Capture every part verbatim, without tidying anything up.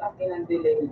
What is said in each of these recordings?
Putang inang delay.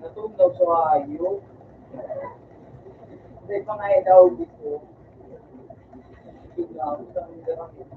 Natugnaw sa hayop. May mga inaw dito. Tignan ko sa mga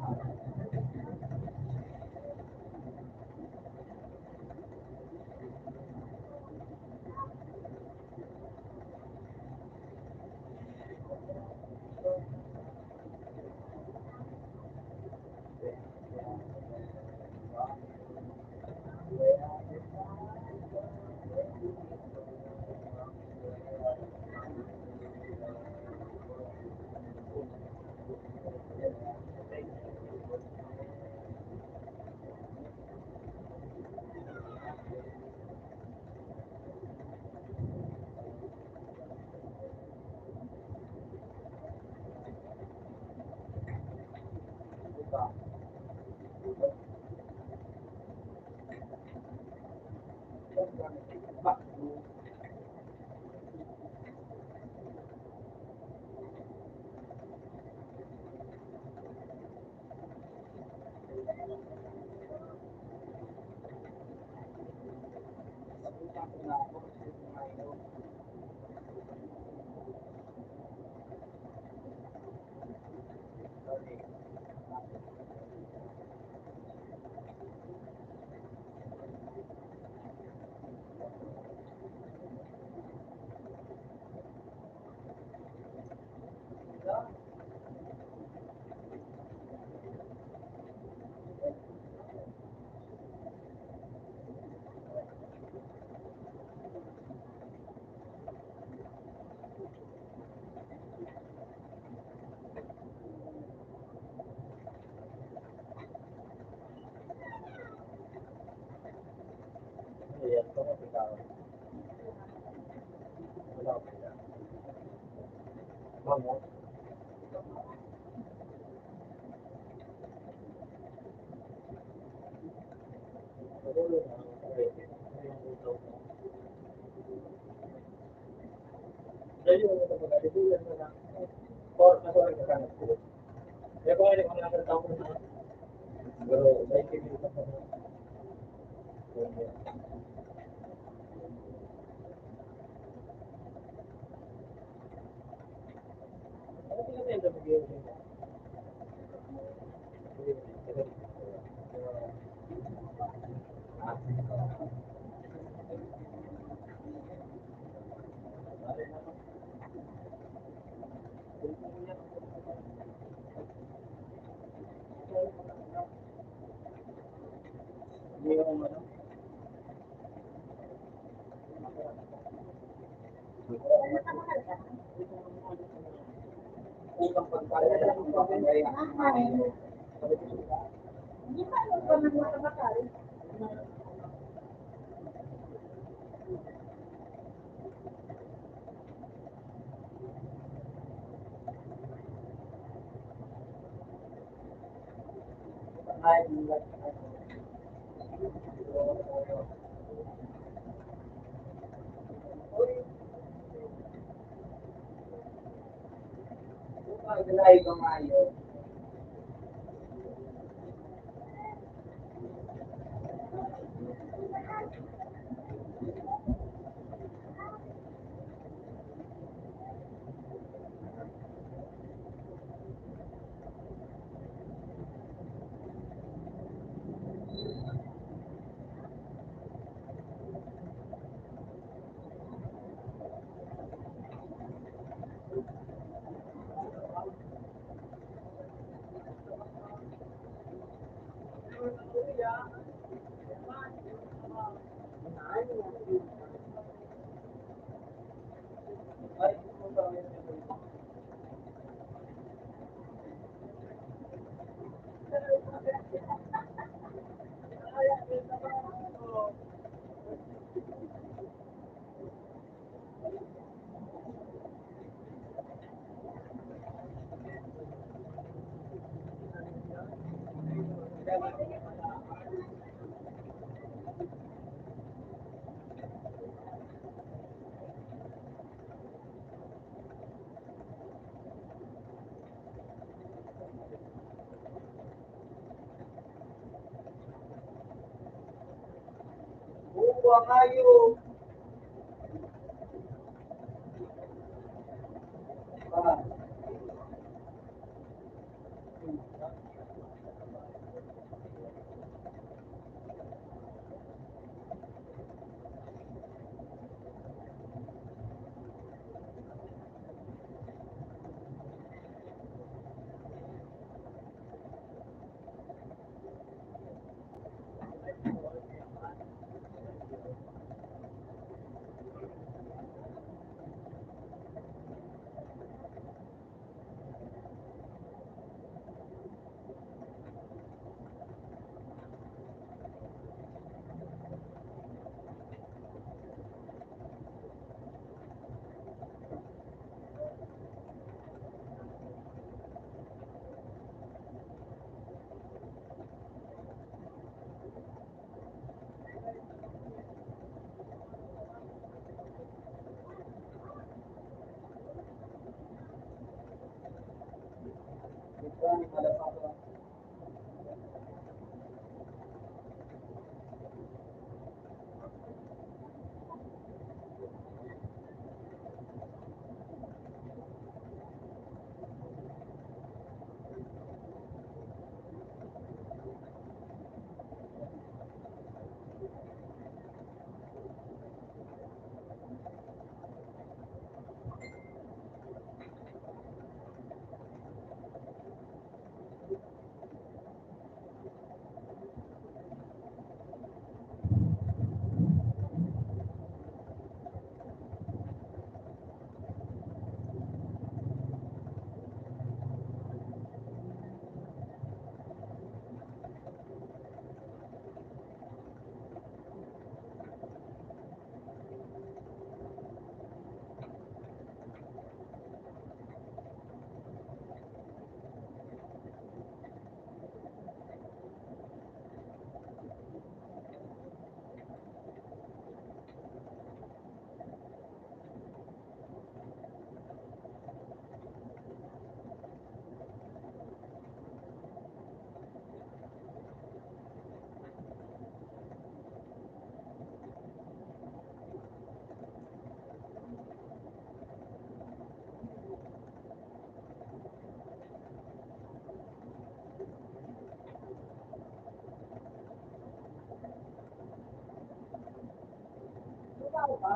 Ikaw ba?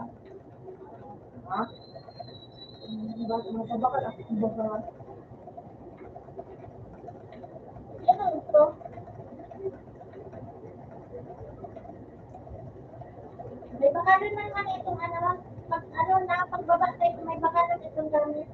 Ha? Ba-, mababakal ako, baga. Ano ito? May bakalan man man itong ano, pag ano na, pagbaba na ito, may bakalan itong gamit.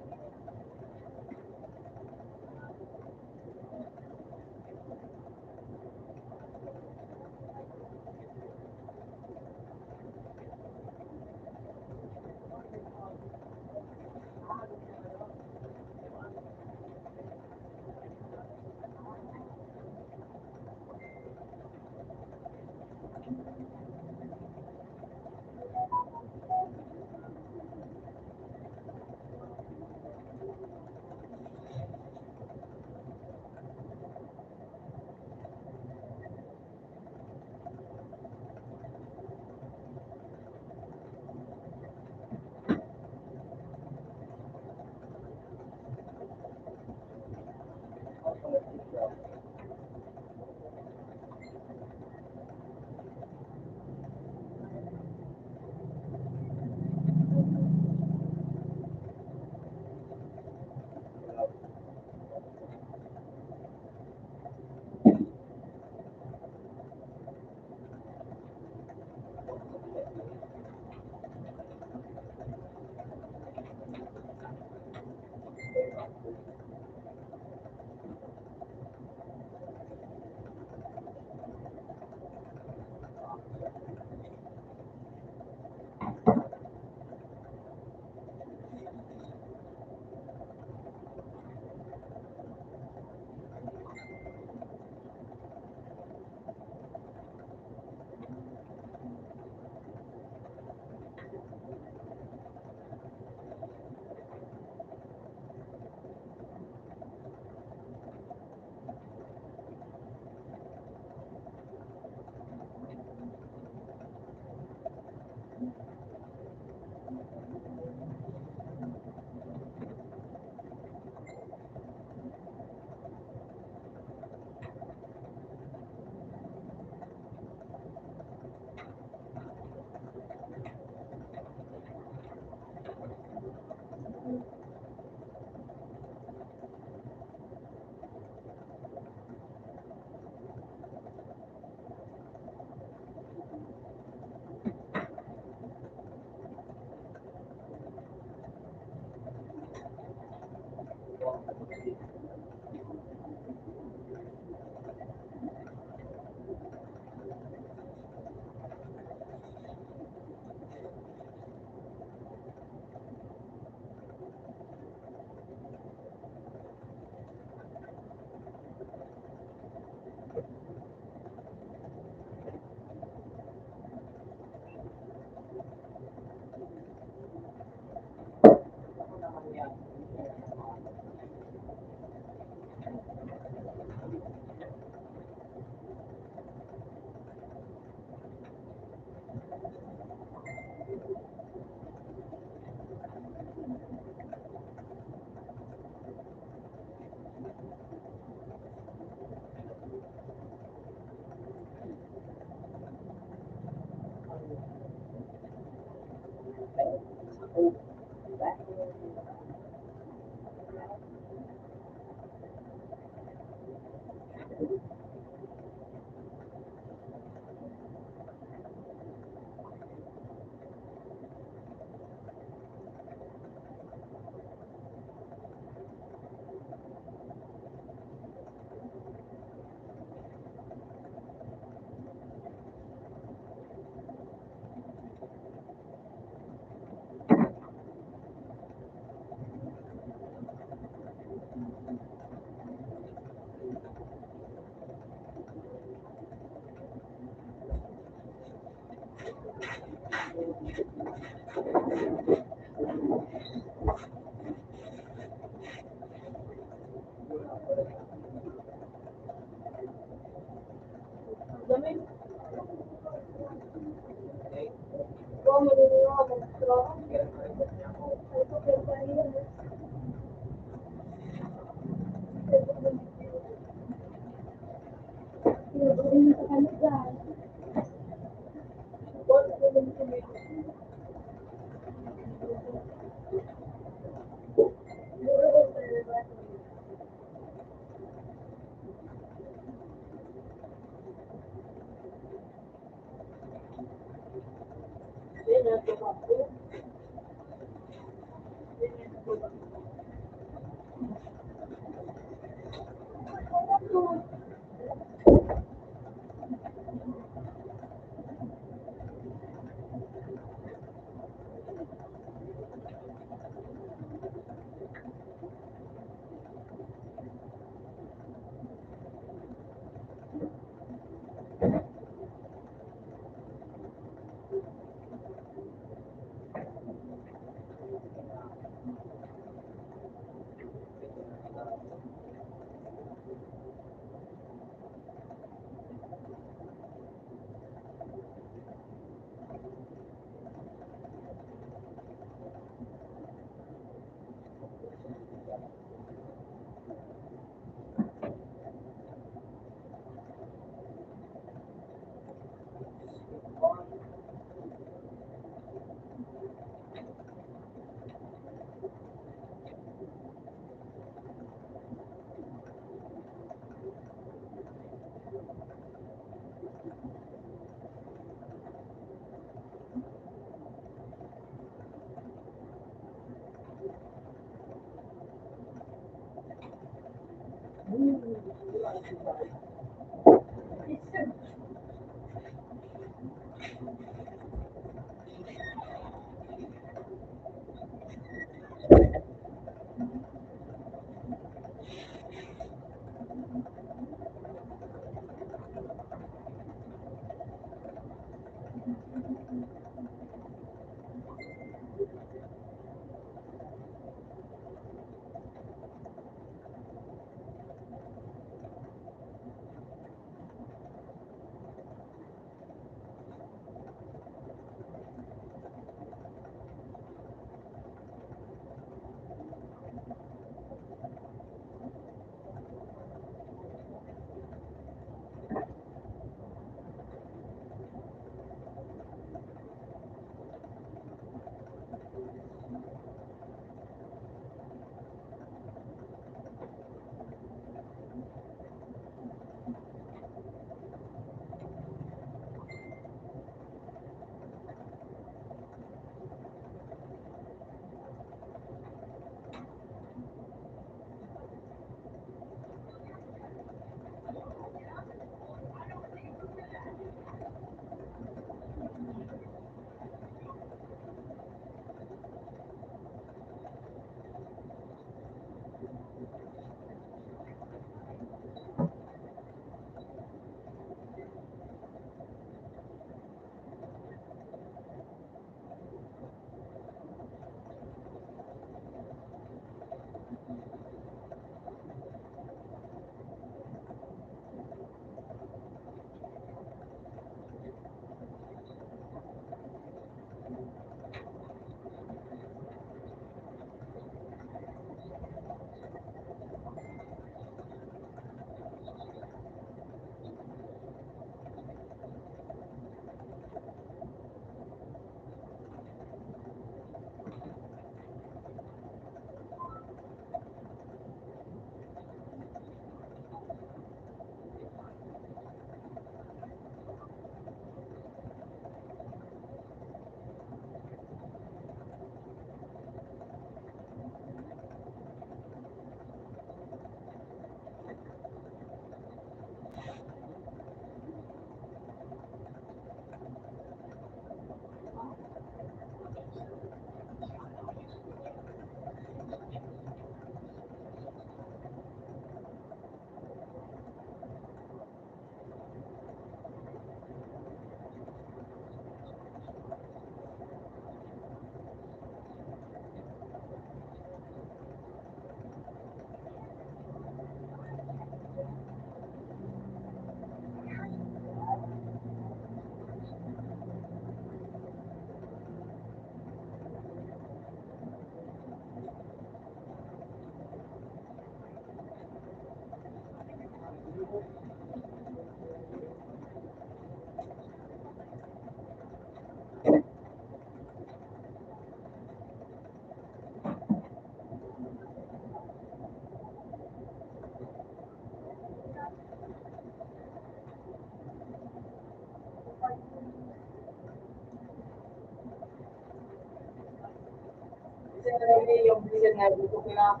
Yung bisan nga dito ko na,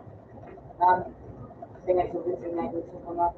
na, kasi nga, so, bisan nga dito ko na,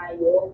tayo.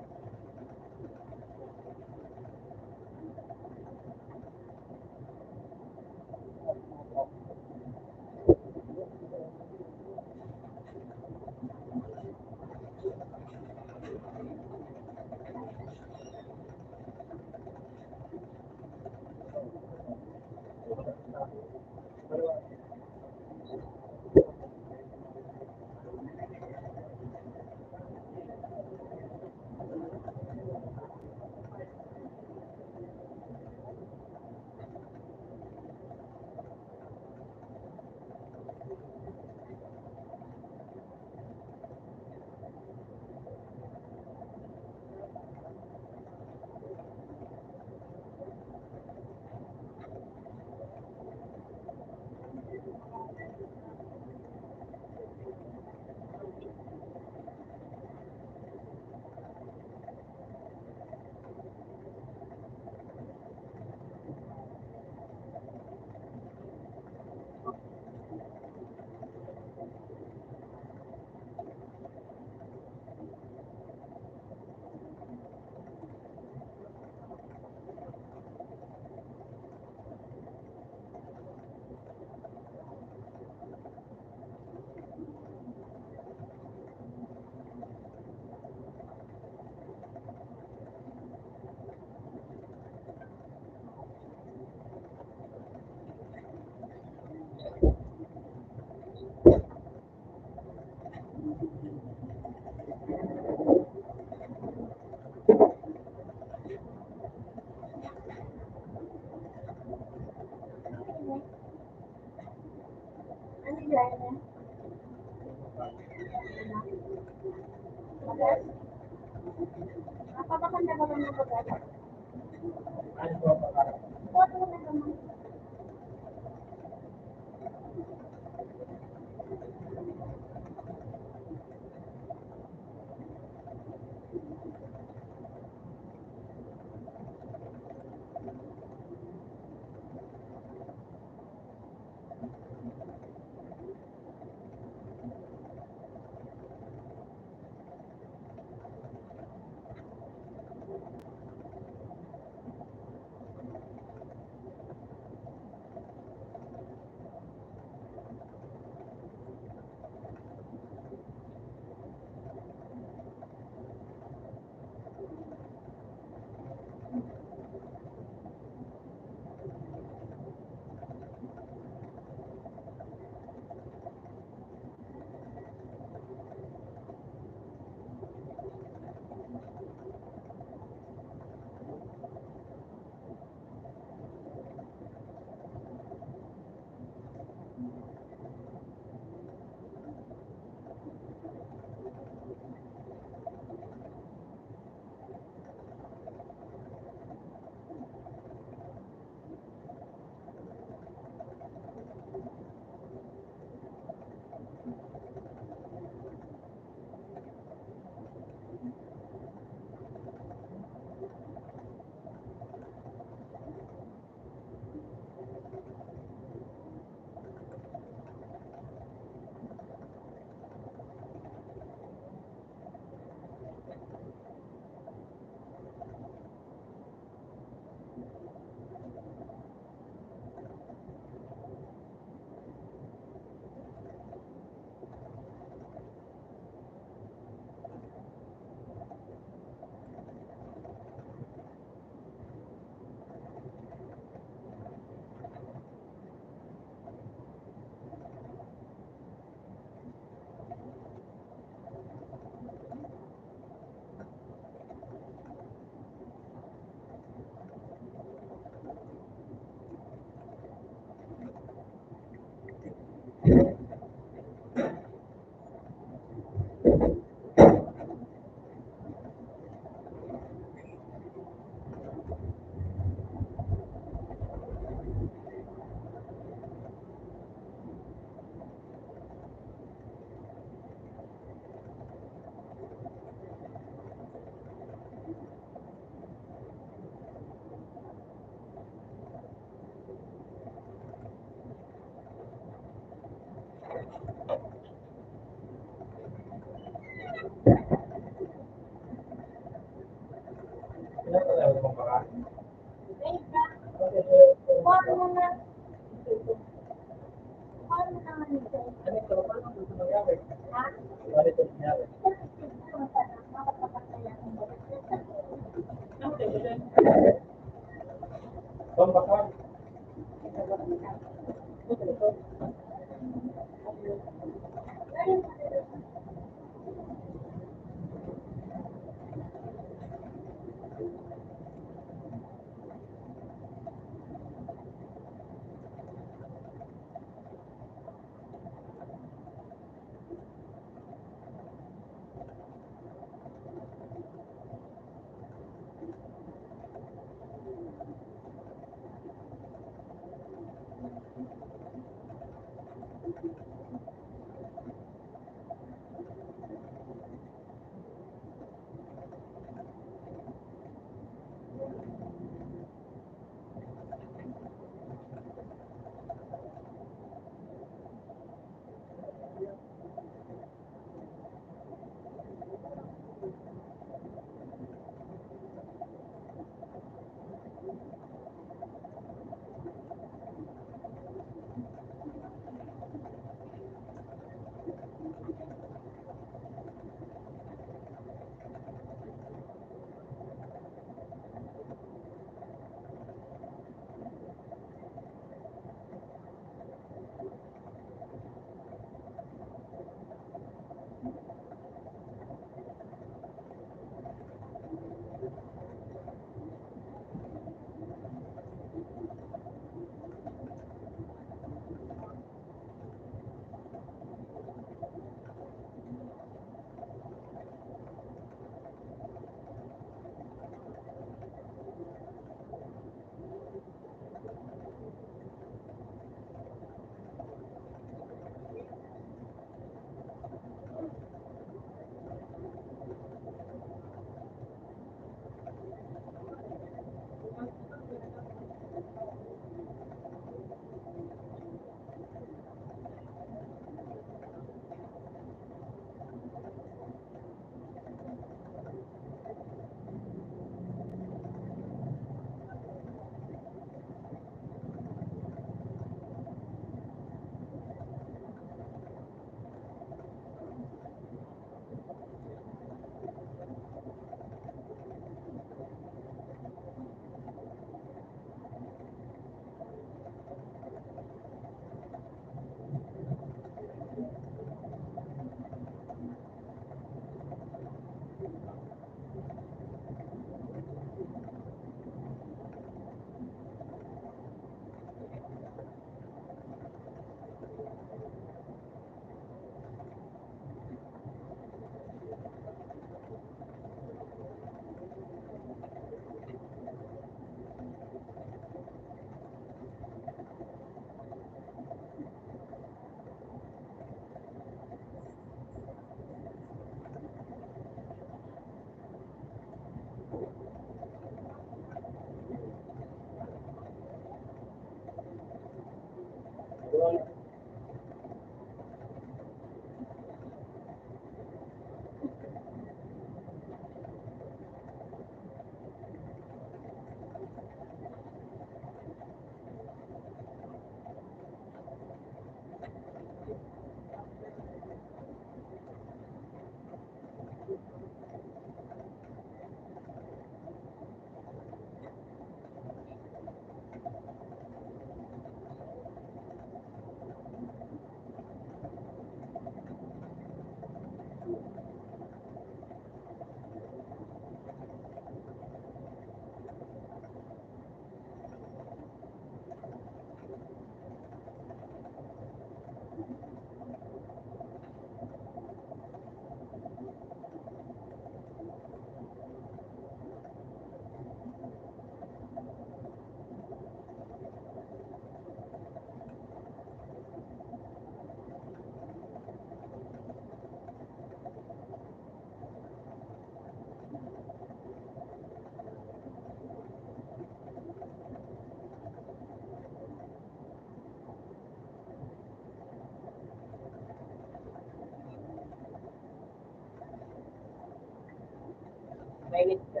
Mainit ka.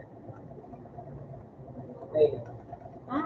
Mainit. Ha?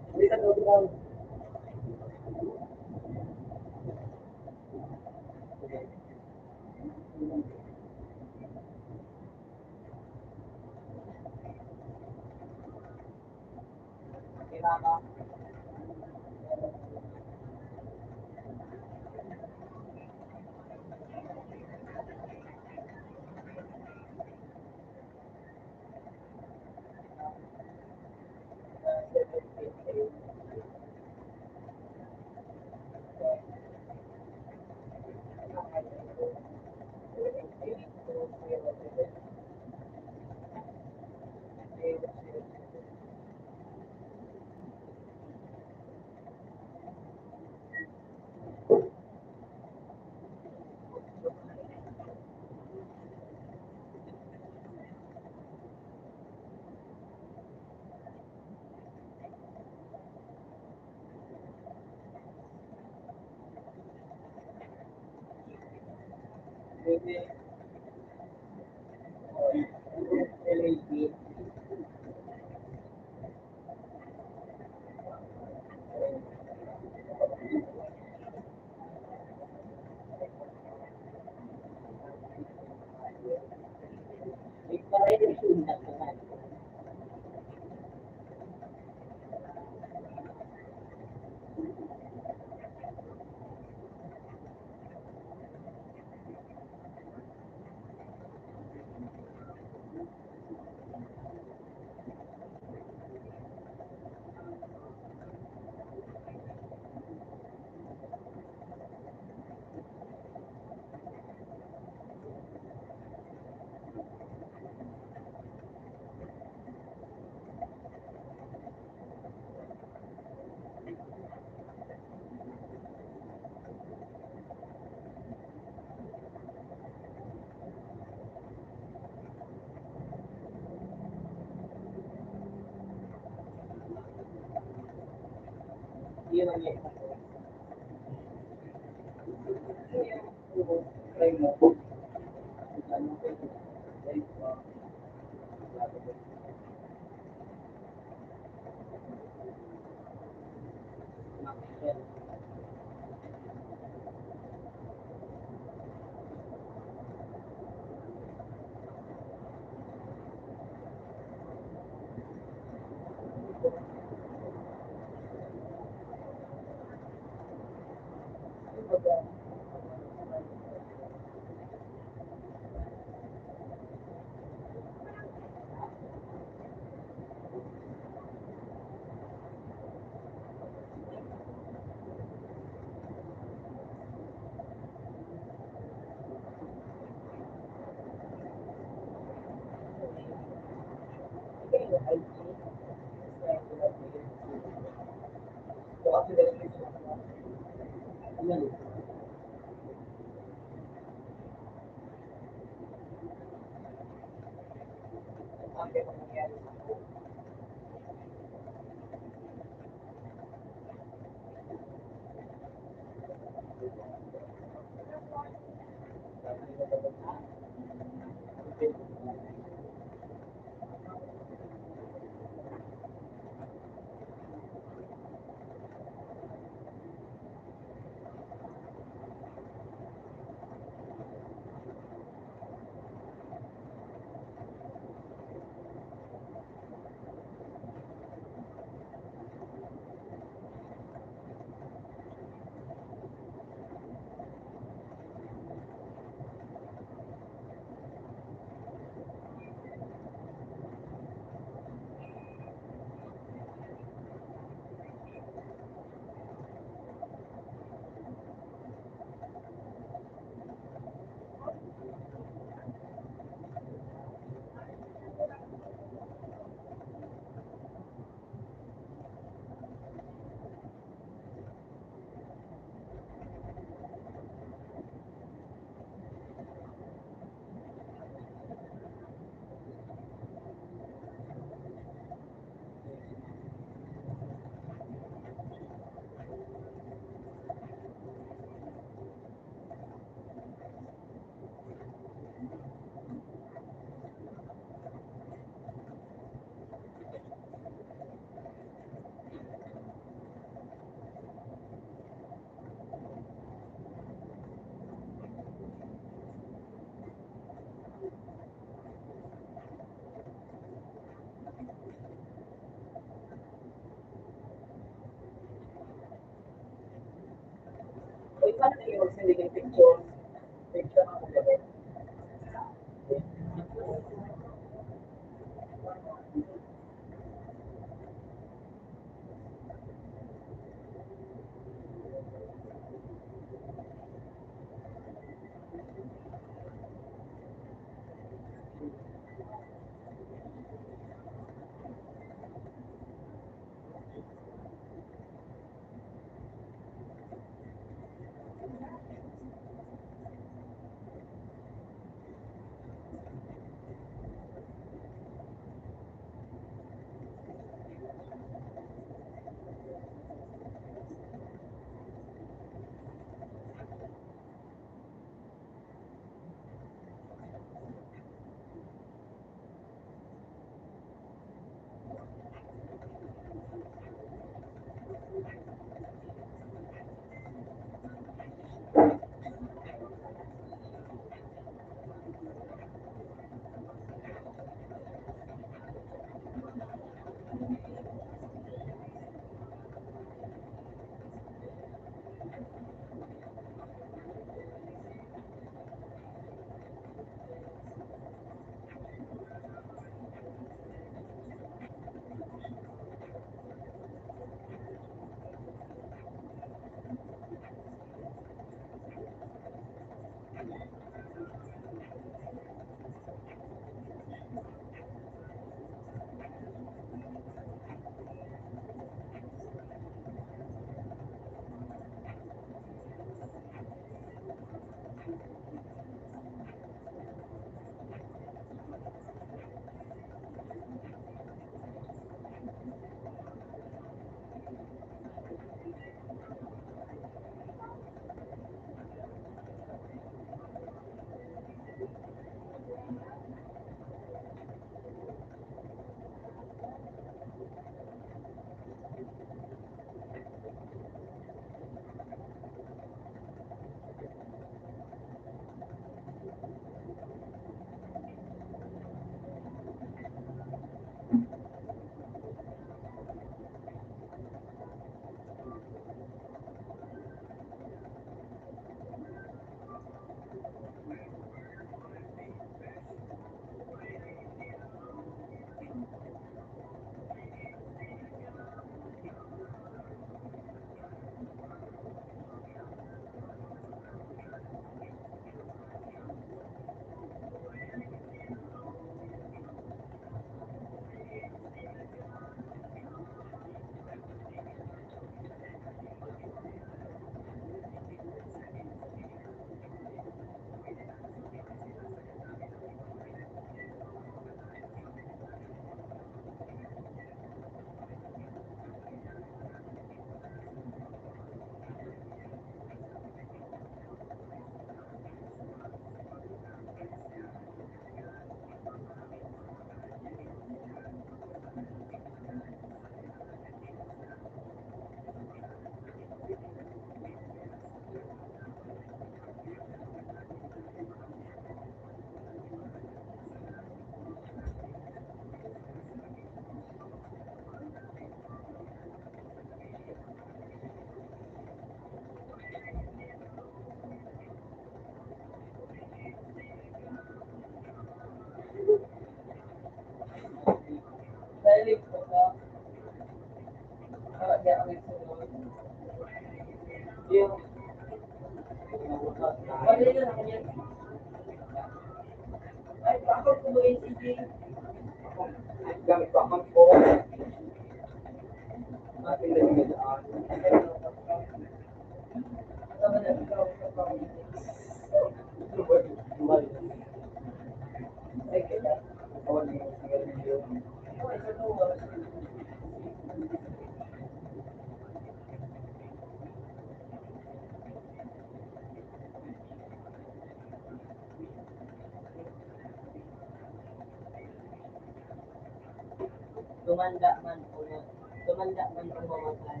Tumanda man o na, tumanda man o mamatay,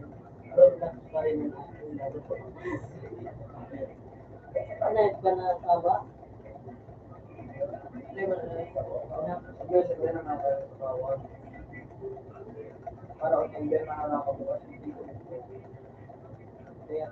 Roblox pa rin ang aking laro. Panay ka na asawa? Panay mo na asawa? Para kung hindi na nakabukas, hindi ko. Kaya,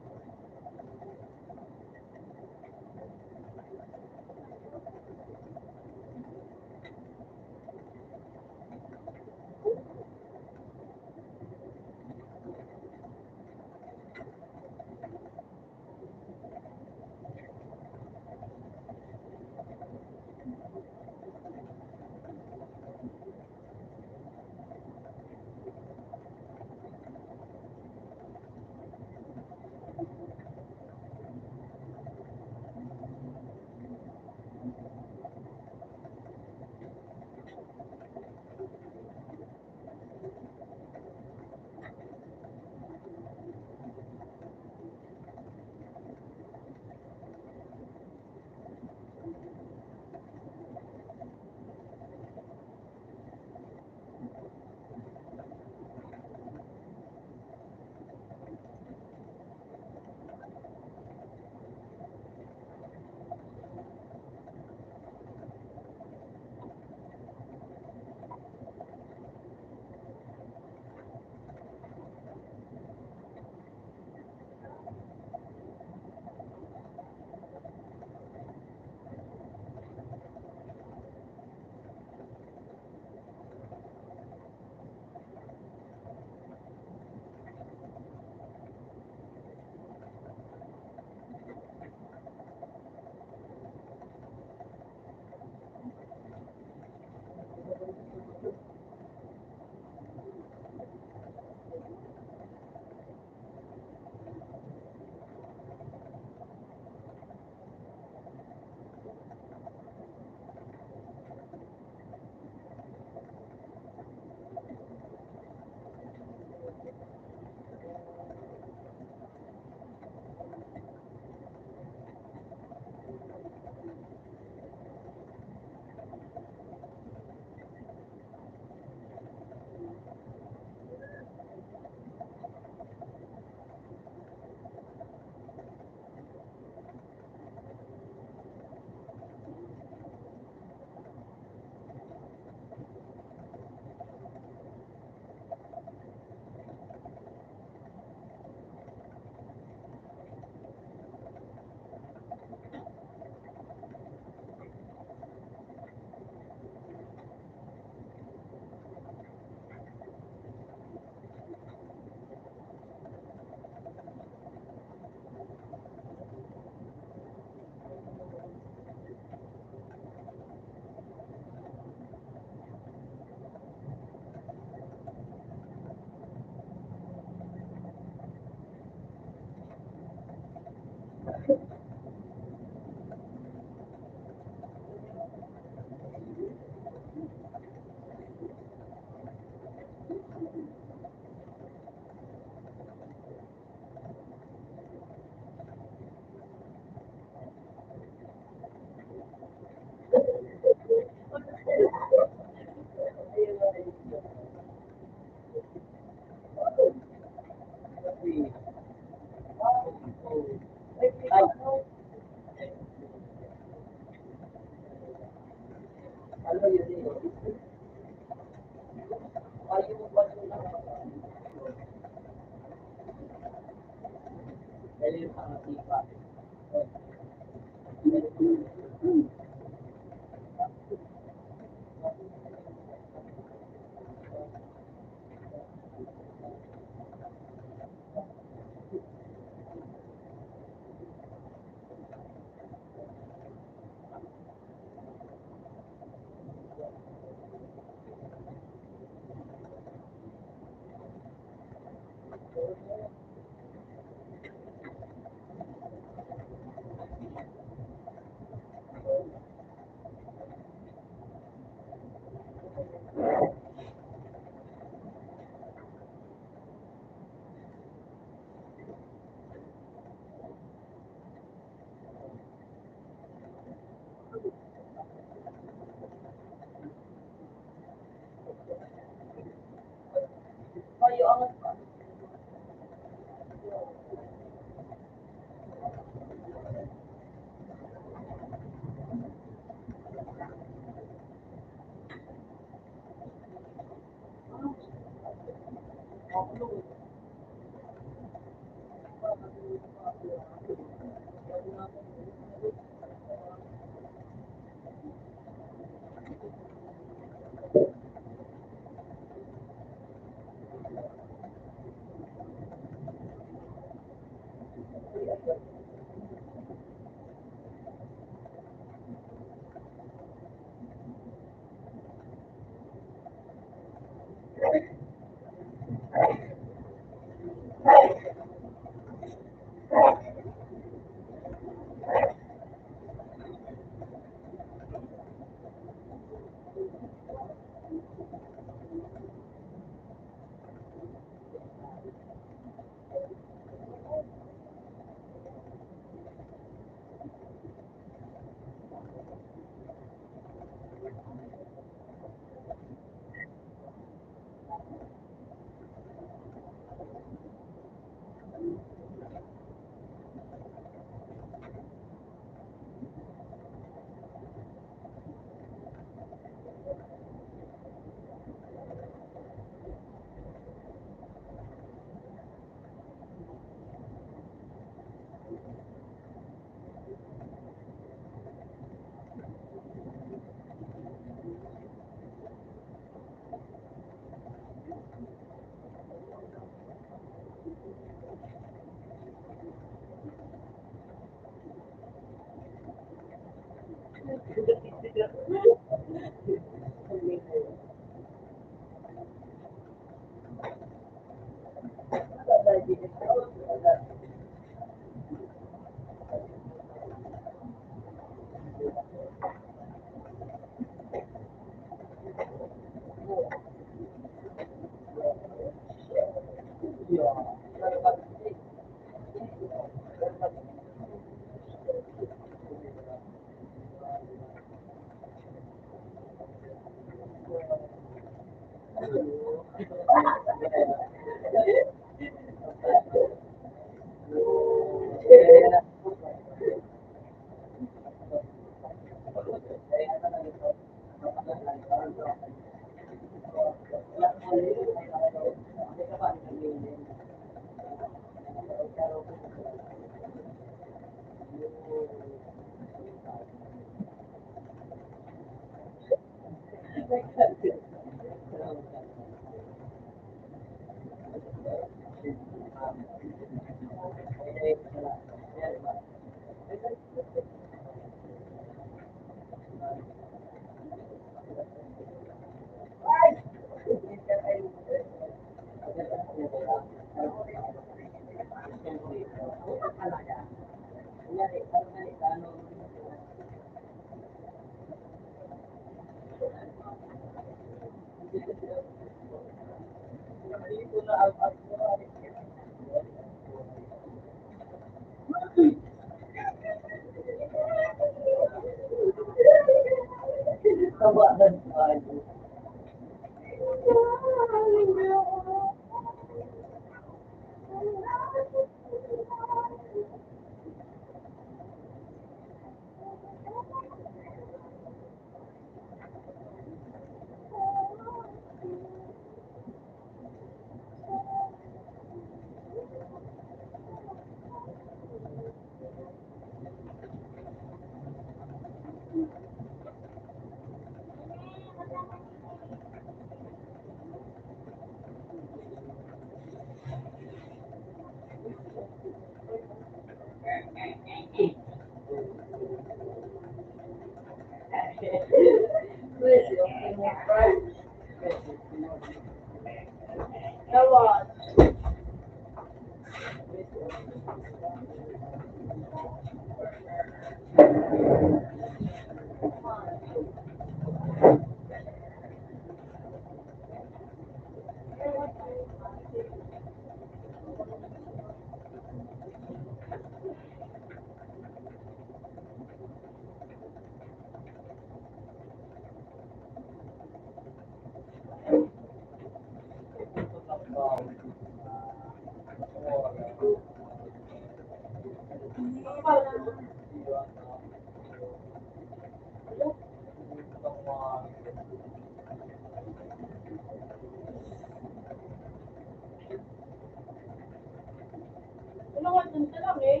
Ganda lang eh.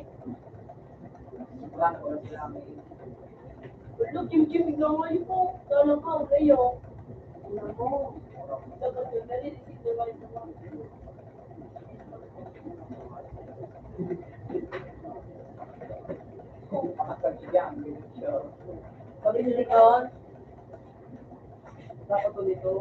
Wala, kimkim, ikaw nga yun po. Wala pa, kayo. Ano mo? Dapat yung dali, dito ba yung mga Pag-inulikan, dapat ito.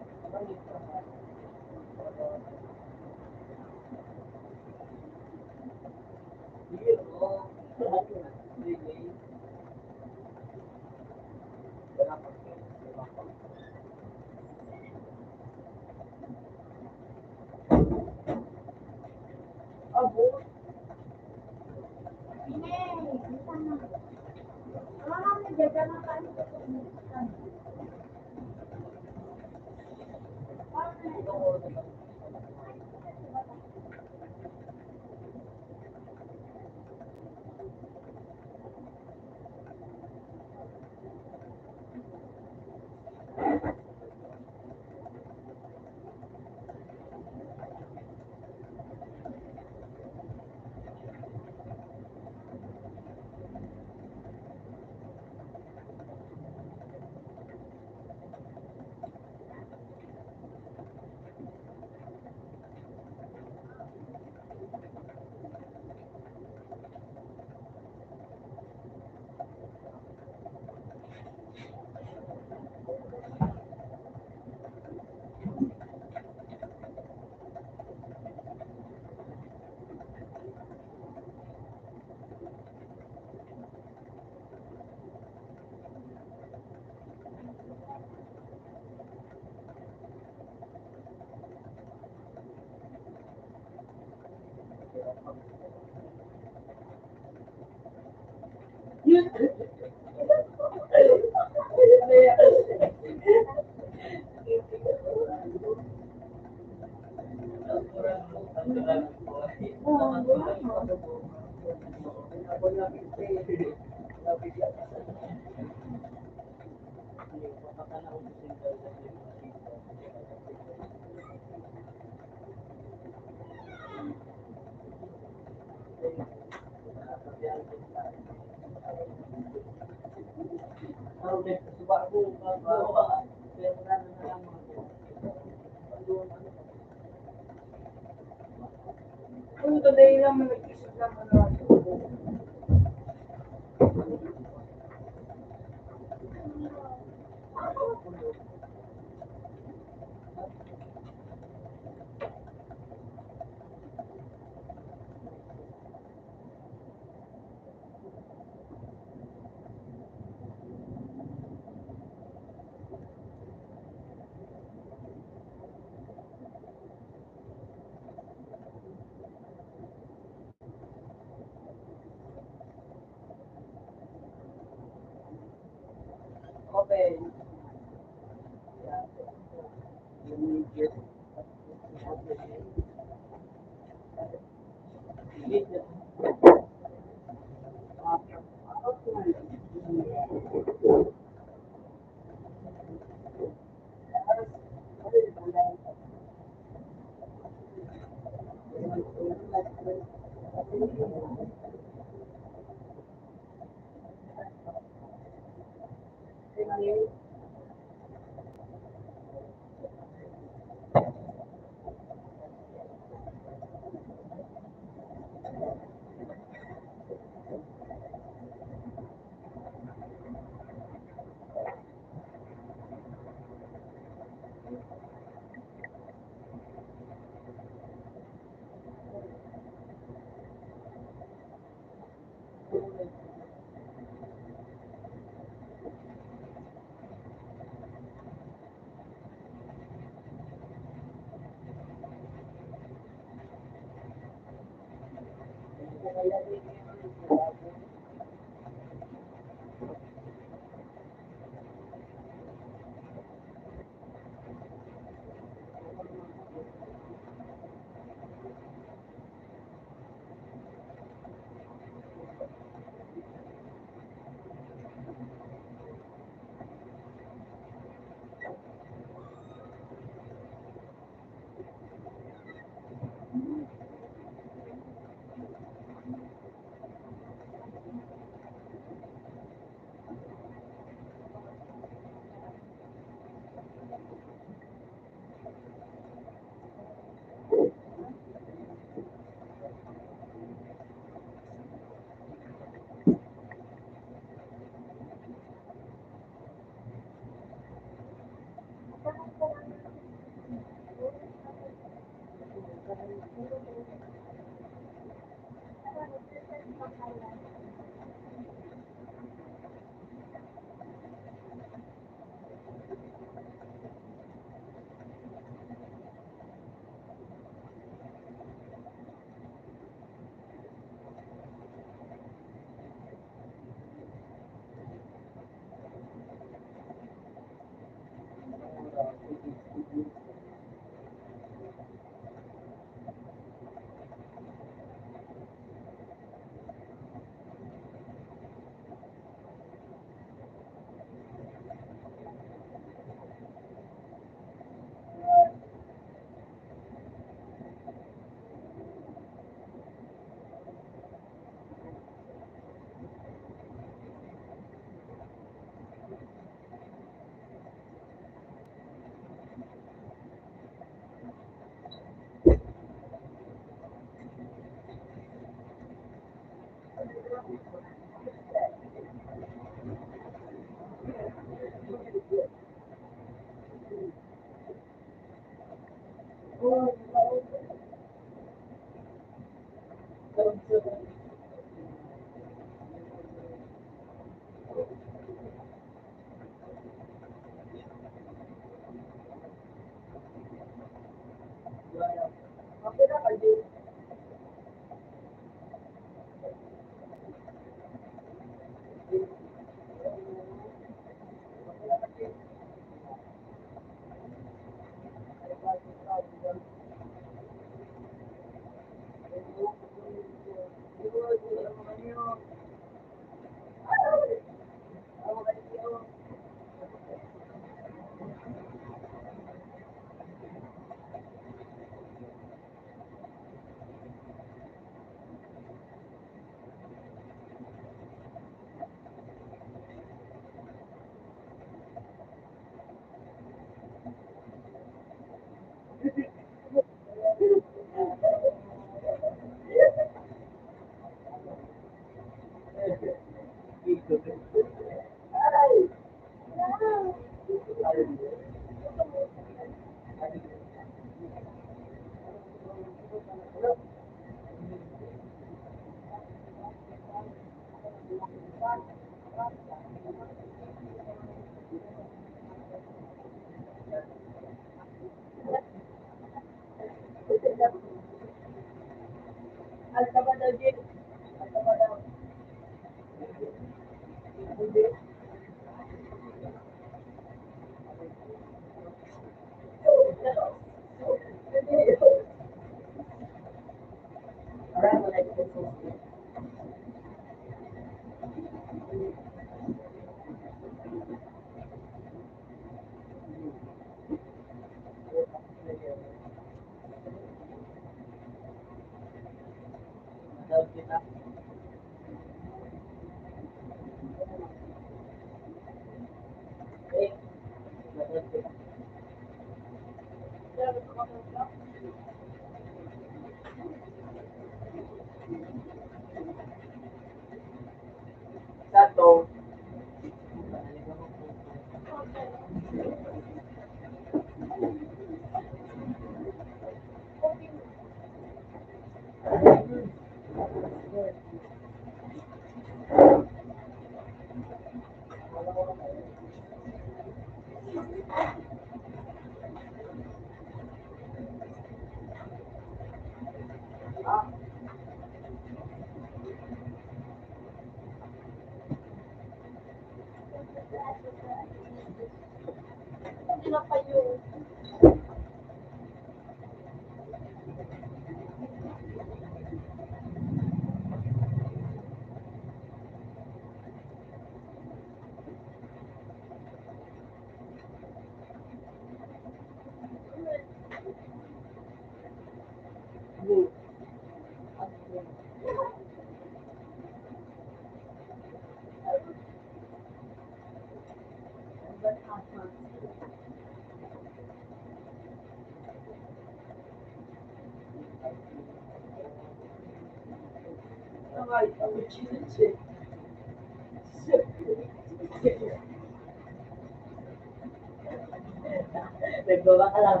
Nagbaba ka lang.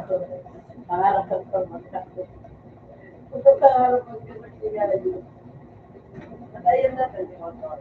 Pangarap ka pa magkakit. Kung pangarap mo ka magkakit. Patayin natin yung motor.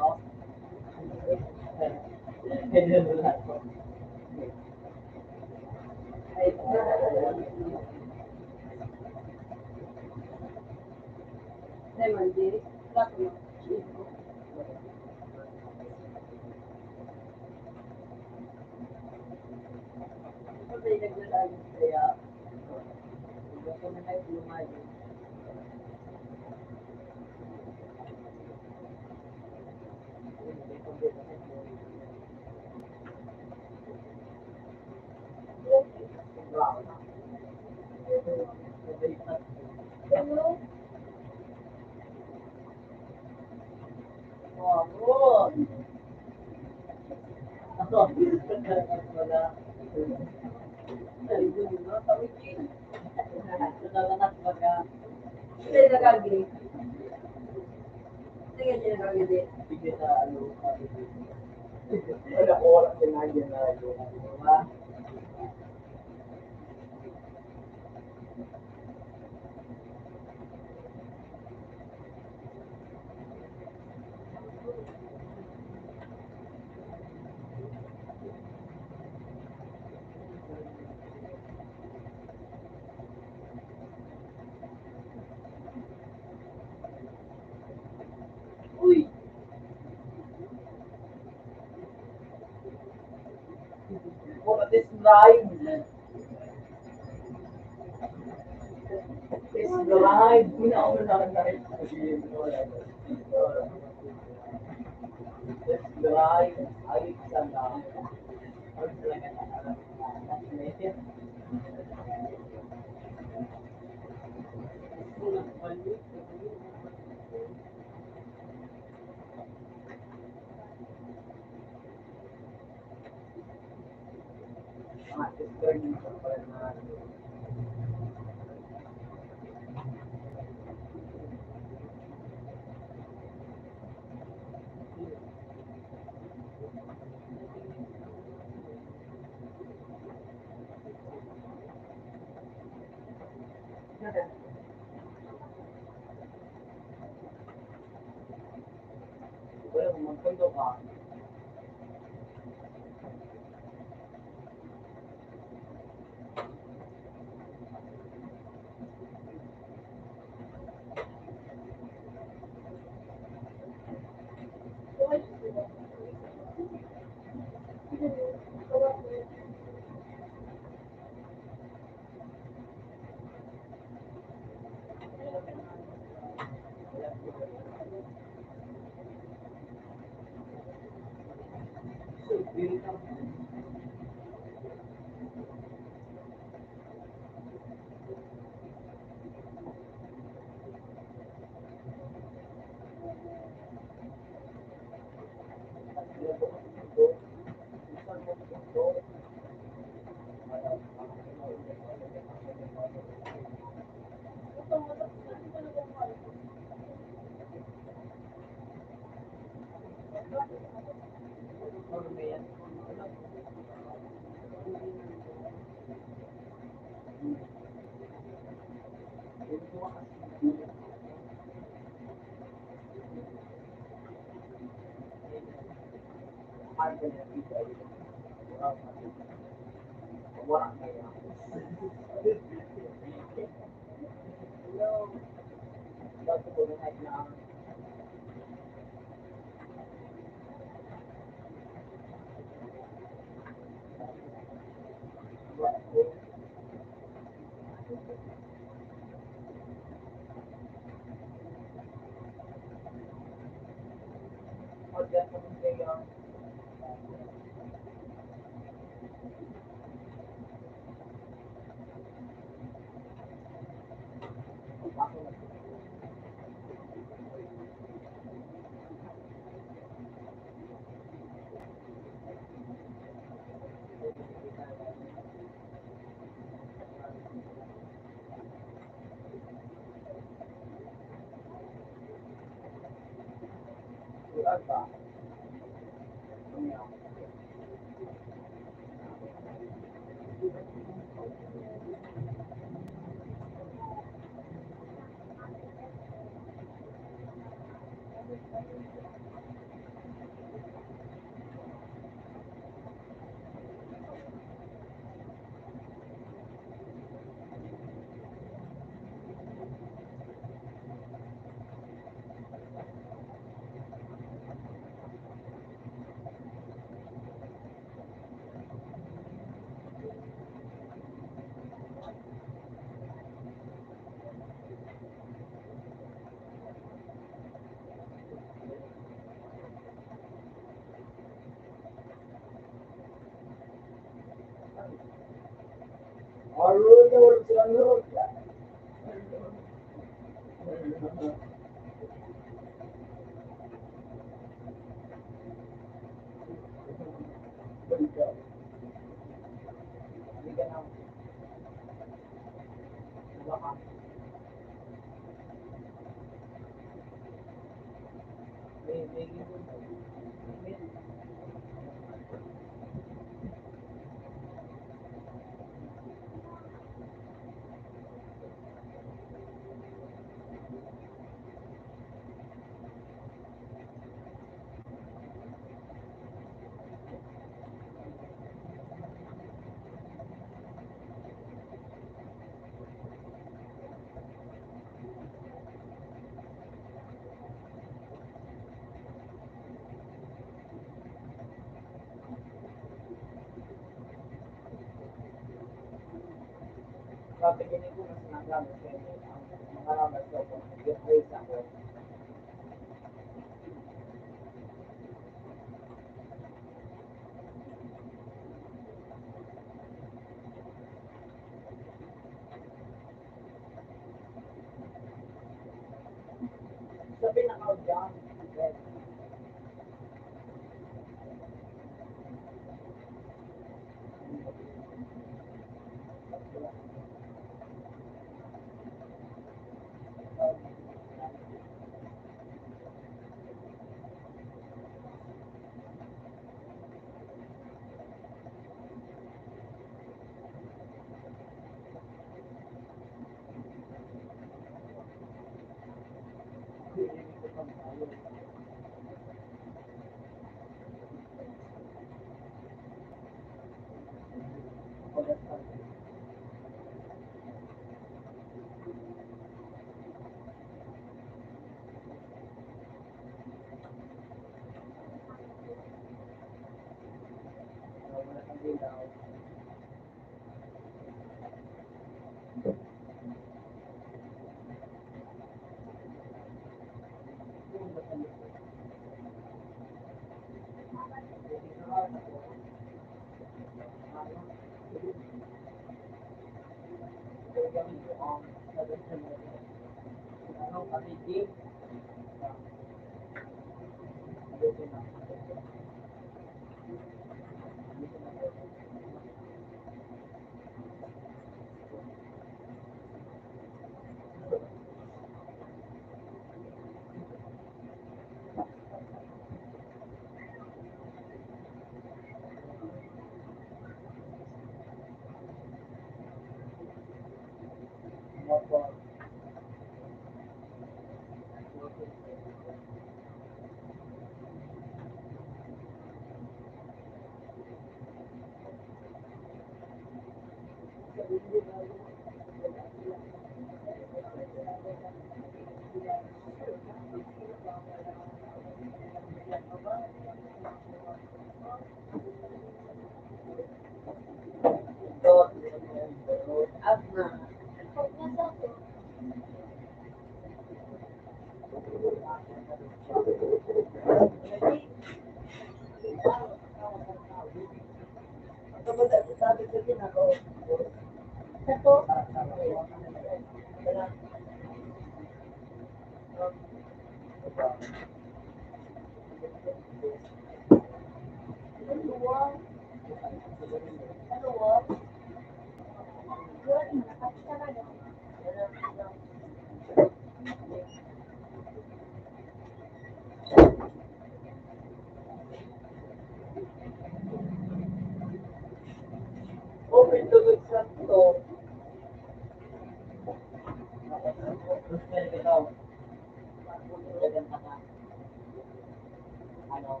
Ano?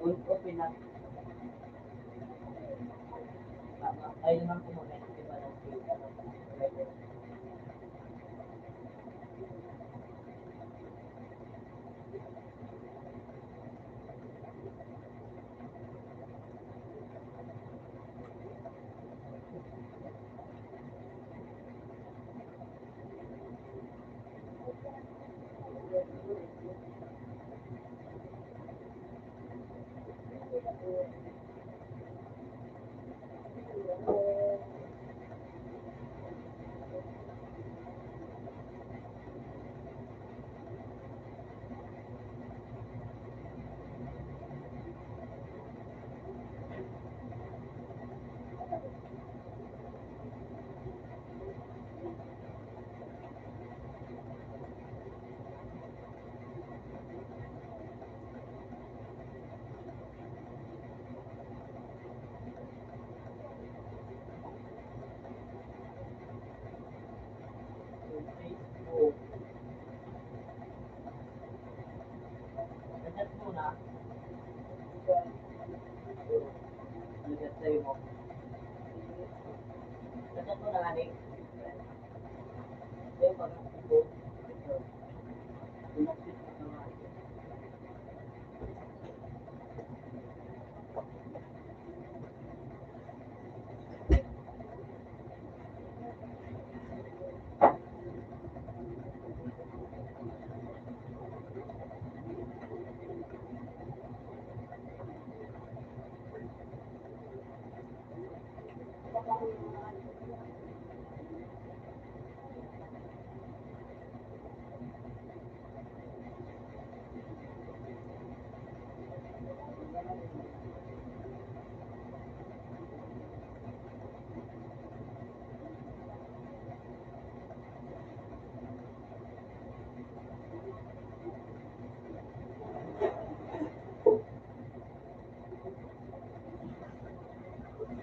Un-, open na. Tama. Ayun naman po, mga iba ng state, ano,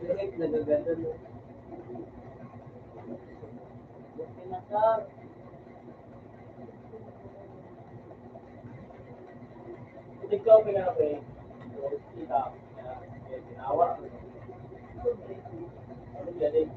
Direk, nagaganda, no? Pinasar. Ikaw, pinapay. Kita. Tinawag. Ano yan, eh?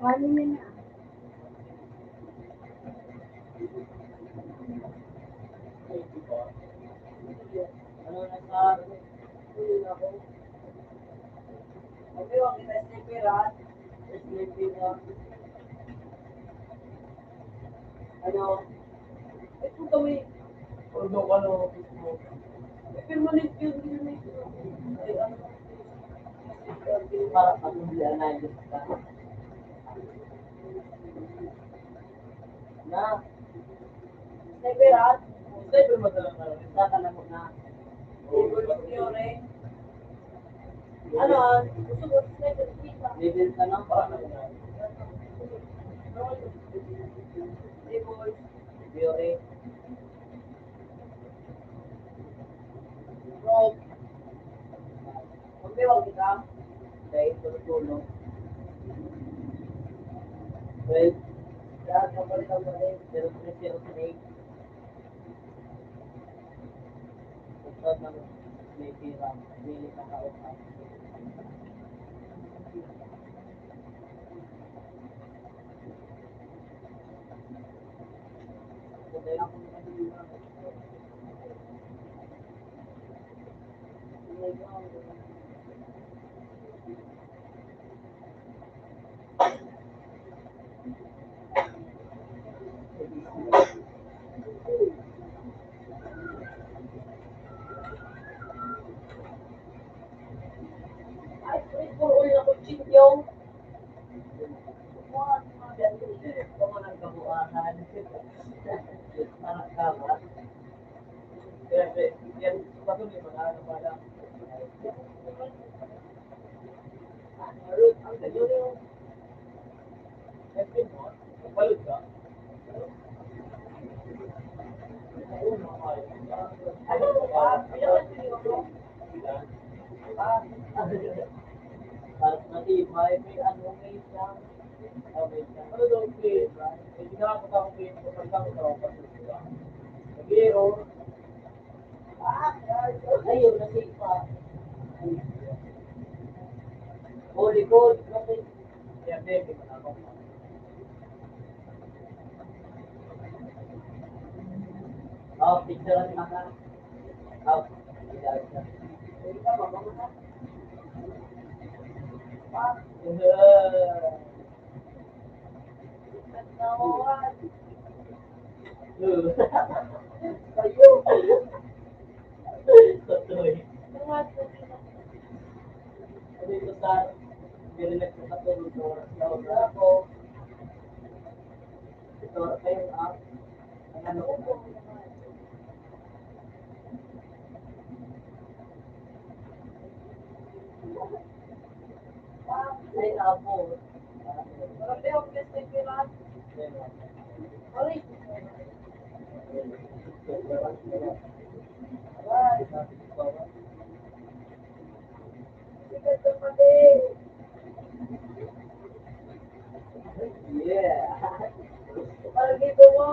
Ano na na? Ano na sa... Okay, okay, na-sleepy, ha? Sleepy na. Ano? Eh, kung kami, ano, ano, eh, permanent yun, yun, yun. Ay, ano? Para pag-uwian na yun. Na. Sniper, ah. Sniper mo talaga. Saka na muna. Ano, ah? Gusto ko, sniper, kita. Level ka na. Level. Yuri. Bro. Magdiwang kita. Dahil tulog-tulog. Well, lahat ng balikan pa rin, zero three zero three. Ito na may pira, may nakaupa. Ay, puro na ko, Chingyong. Mga nagkabuahan. Parang kama. Kaya, kaya, yan, bago may mga ano pala. Ang ganyan yung, ang balot ka? Para matibay, may ano, may isang, ah, may isang. Ano daw, okay. Eh, di na ako tao, okay. Kapag ako tao, kapag ako tao. Nag-iiro. Ayun, nasipa. Holy God, kasi. Yan, baby, manakot. Oh, picture ang mata. Oh, picture. Kayo. Ano ito sa, hindi nagkakatulog sa oras na oras ako. Ito, kayo, ah. Ang ano ko po. Ay, apo. Yeah. Parang dito mo.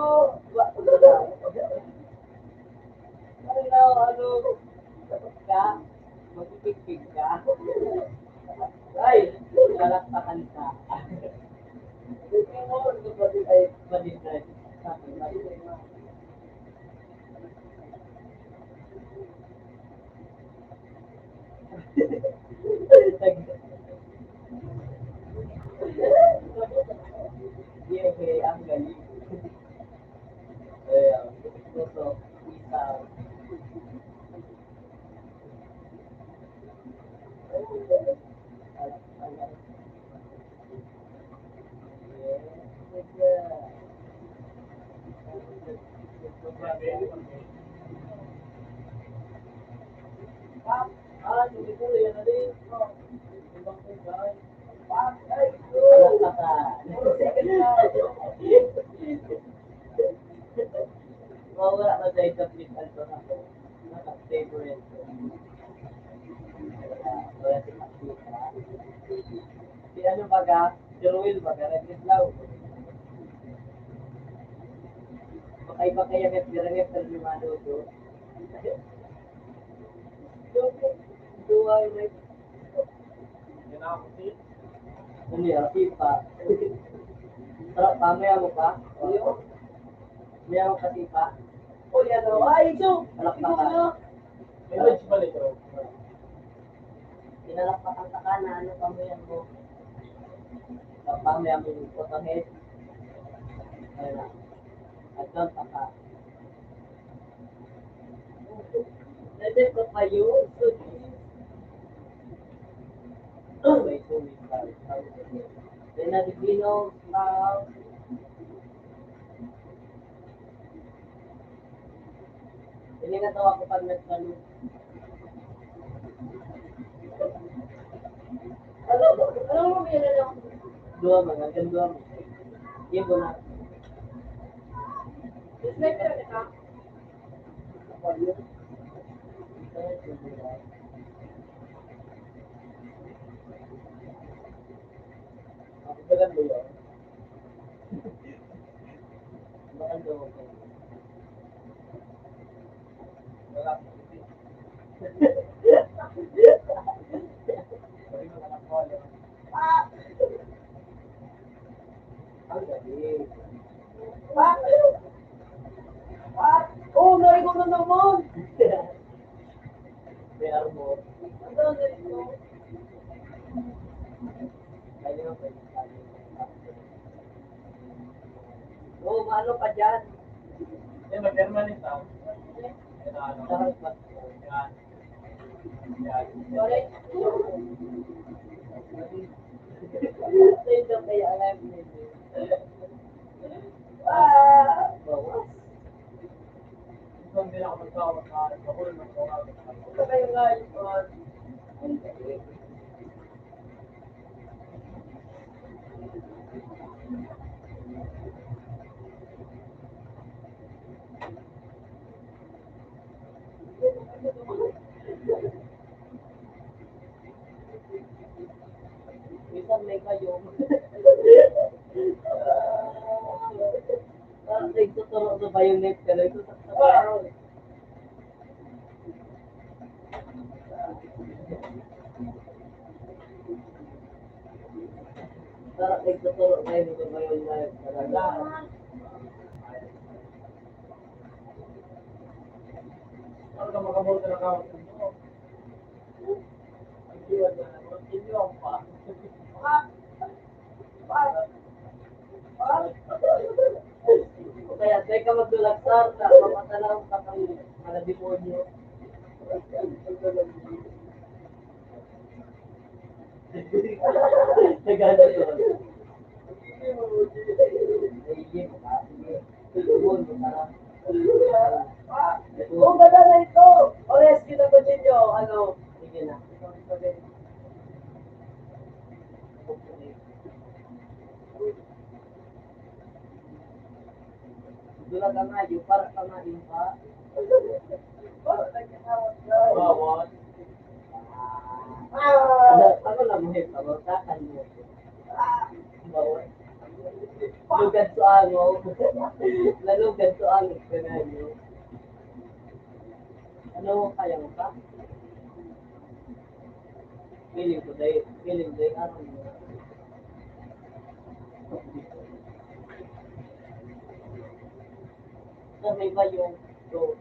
Ano, ano, ka? Magpipigpig ka? Ay, palakpakan ka. Ay, mali na. Yehey, ang galing. Eh, ang gusto, isa. Mawala na sa internet, ano na ako. Naka-favorite. Ah, wala si Makita. Si ano baga, si Ruel baga, nagreklamo. Pakay-pakay ang nagbirangat sa limado ko. Duway, like, Ano yan? Sipa. Sarap pa? Mayaman pa? Iyo. Mayaman pa sipa? O, yan o. Ay, ito! Palakpakan. Ito na. May wedge pala ito. Pinalakpakan ka ka na ano pa mo yan mo. Sarap pa? Mayaman yung photo head. Ayun na. Nagkanta ka. Nandun pa kayo? So, may tubig pa. Then, nag-inom pa. Hindi na daw ako pag nagtanong. Ano, ano mo, may ano lang? Duwa man, hanggang duwa man. Ibo na. Dislike ka na ka? Ako ba lang ba yun? Baka daw ako. Wala. Ang galing. Oh, narinig ko na naman. May armor. Ang galing, no? Kaya nga, pwede tayo. Oo, maano pa dyan? Eh, mag-permanent, ah. Yan, ano, yan. Yan. Sorry. Sa'yo daw kaya alam mo. Ah, bawas. Ito ang pinakamatawag na alcohol ng mga. Ito kayo nga, ito. Minsan may kayo. Parang nagtuturo sa bayonet ka, nagtuturo sa bayonet. Parang nagtuturo kayo sa bayonet talaga. Parang makamura na ka. Ang iwan na naman, inyong pa. Kaya, teka, magdulag, sir, na mapatanaw ka kang mga demonyo. Nagano to? Ay, hindi mo kasi. Demonyo, parang. Oh, ganda na ito! O, rescue na kutsilyo! Ano? Sige na. Dula ka nga, yung para ka nga, yung pa. Bawal. Ah, ano lang mo, eh, pamortakan mo. Bawal. Lugad sa ango. Nalugad sa ango, ganyan, yun. Ano, kaya mo pa? Feeling ko, dahil, feeling ko, dahil, ano, sa may bayong, so,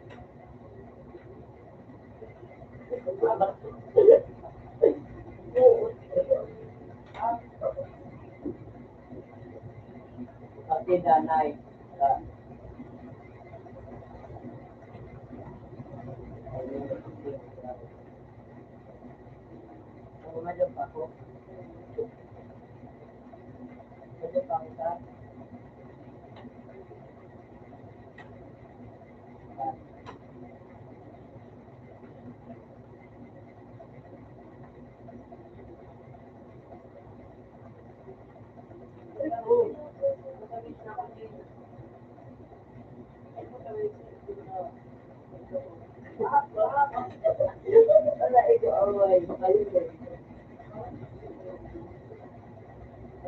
Partida, night. Ako nga dyan pa ako. Dyan pa ako sa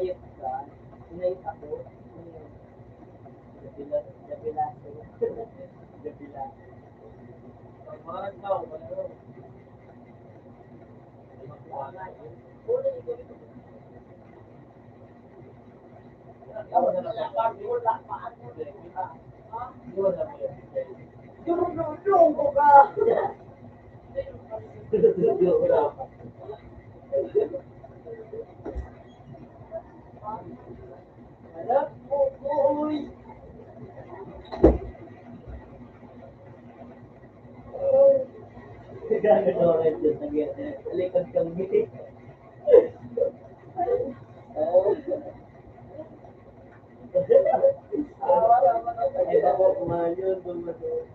Ayun ka. Inayos ako. Ayun. Dabila, dabila. Dabila. Parang tao, ano? Grabe na mga Diyos, nag-, talikod kang ngiti. Ay, bako, kumain yun, dumating.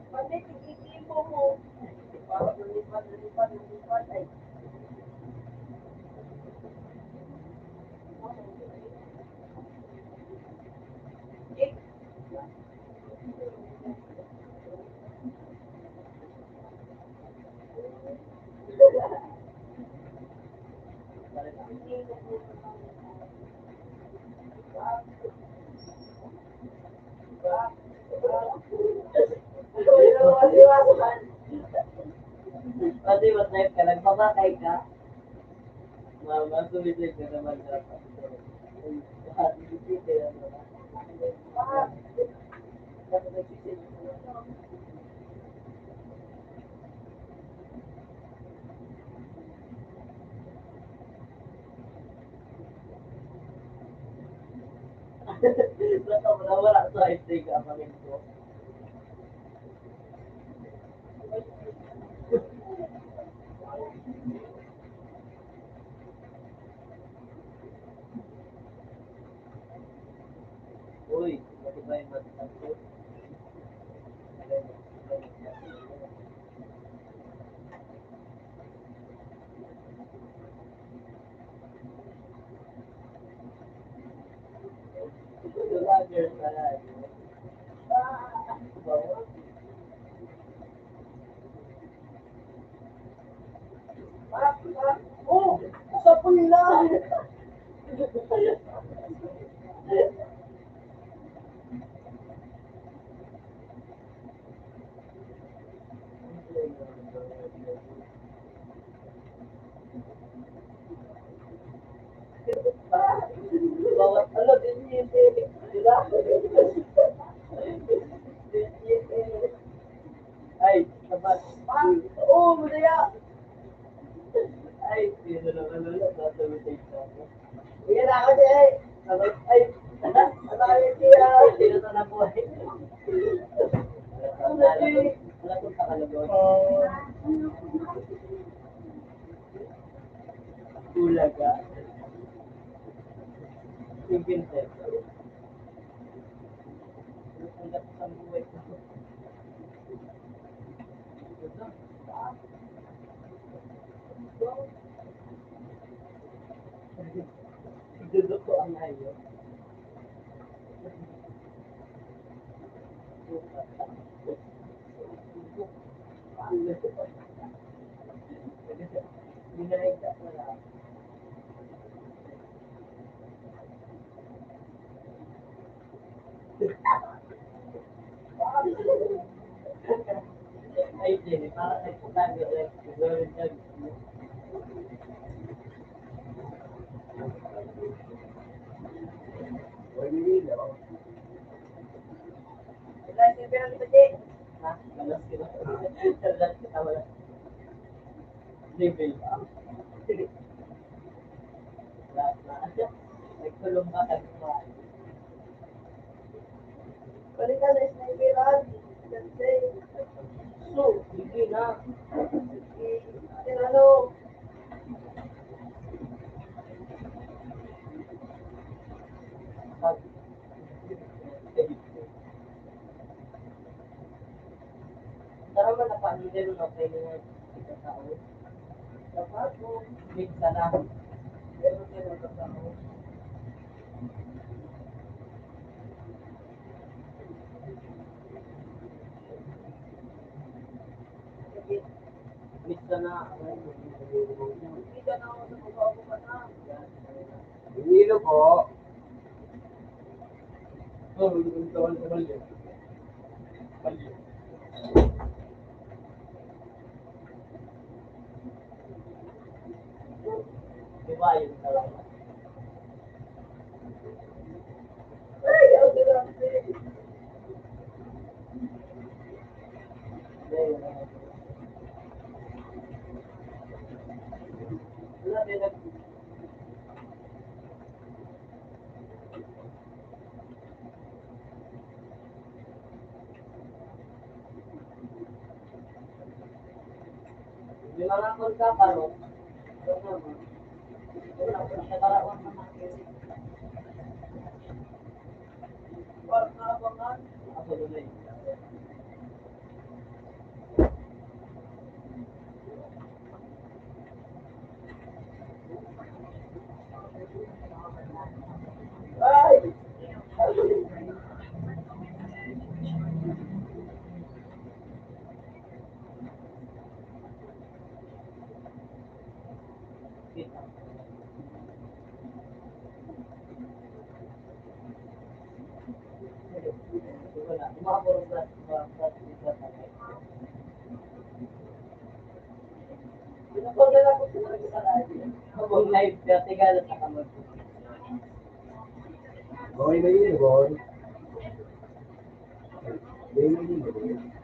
Pati, tigigil mo mo. Parang nalipad, nalipad, nalipad, ay. Pati mo, type ka, nagpapakay ka? Ma-, ma-suicide ka naman dapat. Basta wala, wala sa high tech, ang pamilya ko. Uy, pati ba yung matatag ko? Oh, sa pula. Bawat ano, din yun, eh. Di ba? Ay, sabat. Ah, oo, madaya. Ay, sino na ka, Lolo? Sasabitin ka. Sige na ako, di, ay. Sabay, ay. Sabay, di, ah. Sino na na po, ay? Ano, di? Wala pong pakalagay. Bulaga. Thinking test. Ang ganda sa buhay ko. Duduko ang ayo. Binayad ka pala. Ay, Jenny, para sa importante, like, gawin ka. Wala, hindi lang ito, Jay. Ha? Wala, sila. Wala, wala. Level up. Wala, wala. Nagkulong ka, nagkulong. Balikan na sniperan. Sensei. So, hindi na. Si, si ano? Pag, Tara man, napahilan ang mga kailangan sa tao. Dapat mo, minsan na. Pero kaya nagkatao. Minsan na. Minsan na ako sa pagkakuha na. Iniilo po. Oh, yung tawag sa balyo. Balyo. Di ba yung tawag? Ay, ang grabe. Wala, may nag- May mga kon ka, parang, ano naman, wala ko nakatarawan na mga para naabangan. Ako na yun. Ay! Okay na yun, boy. Yun na yun, boy.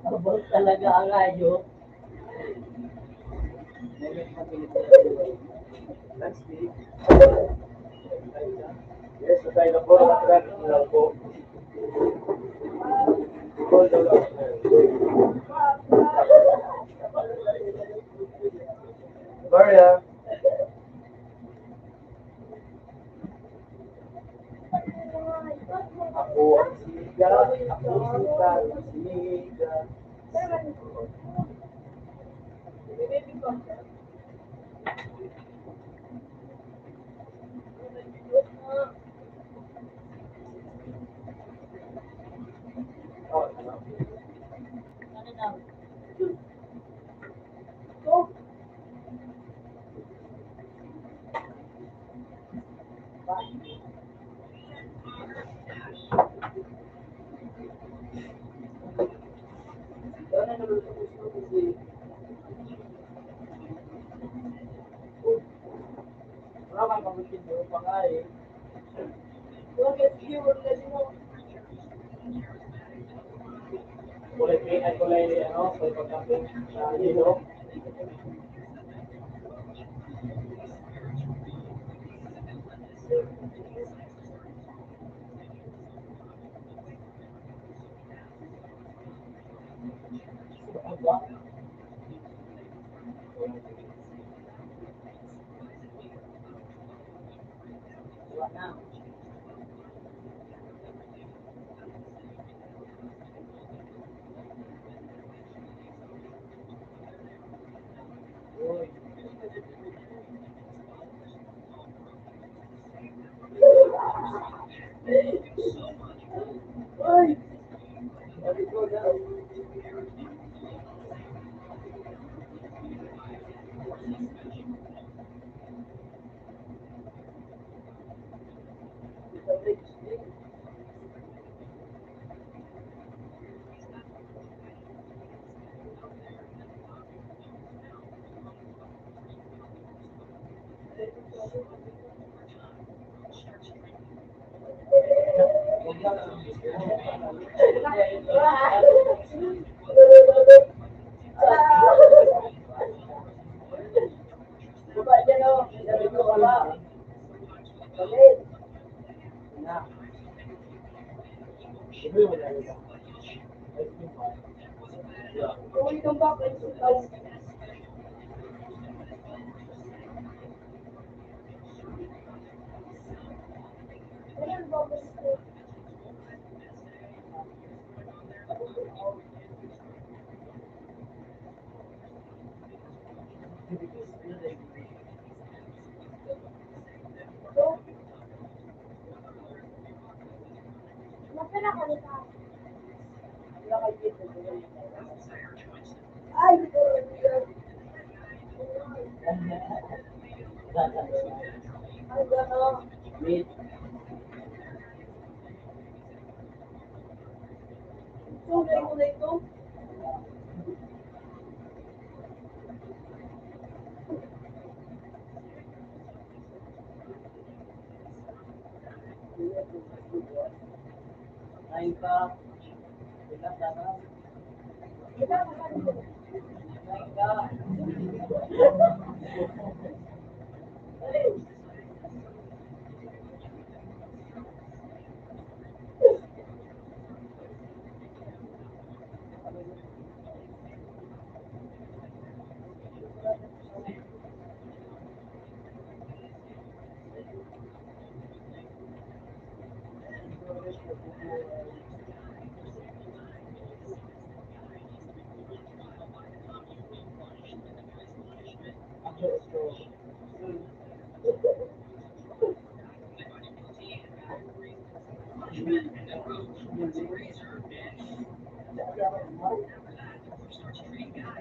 Abot talaga ang hayop. Yes, tayo na po. Maria. Ako ang siga, ako ang siga, siga. Ulit, ay, kulay, ano, kulay pagkape, ah, yellow.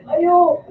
Ayo!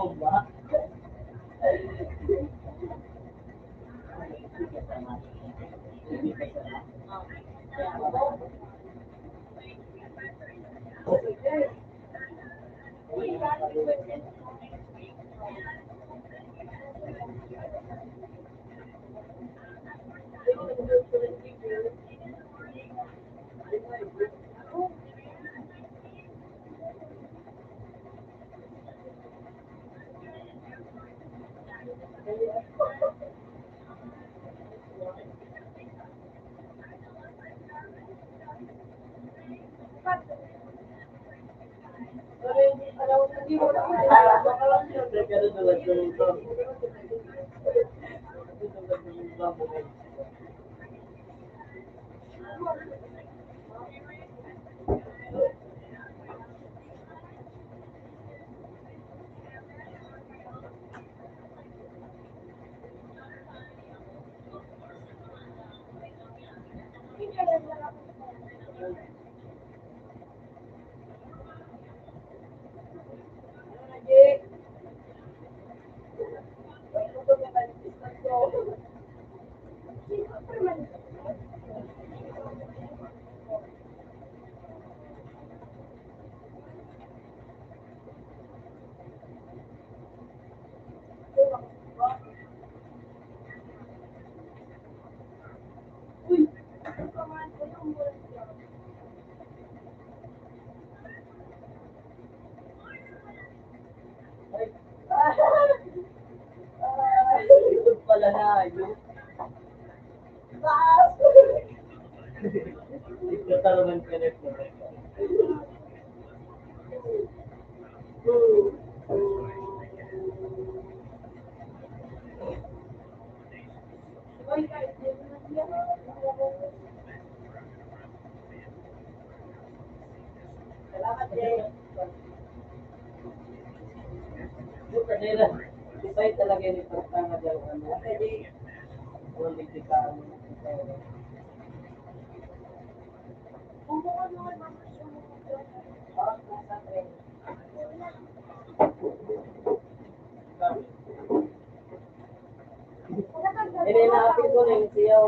Ay. Ay, ito pala na, yun. Ito talagang connect na. Salamat, Jay. Buta nila. Isay talaga yung importante daw, ano. Political. Ini na apil ko na yung siyaw.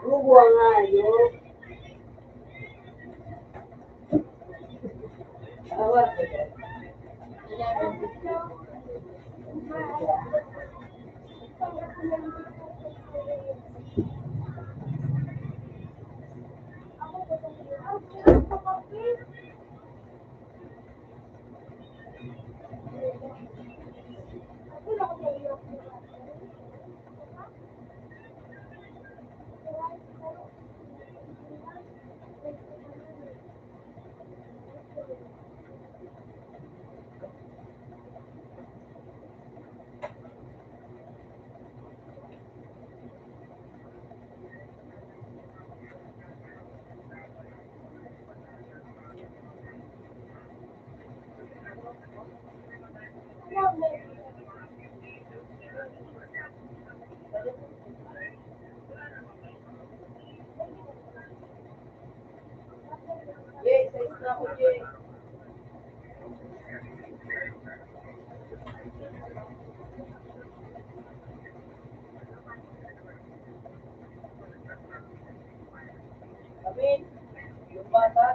Rubo ang hayop. Amen. Yung bata,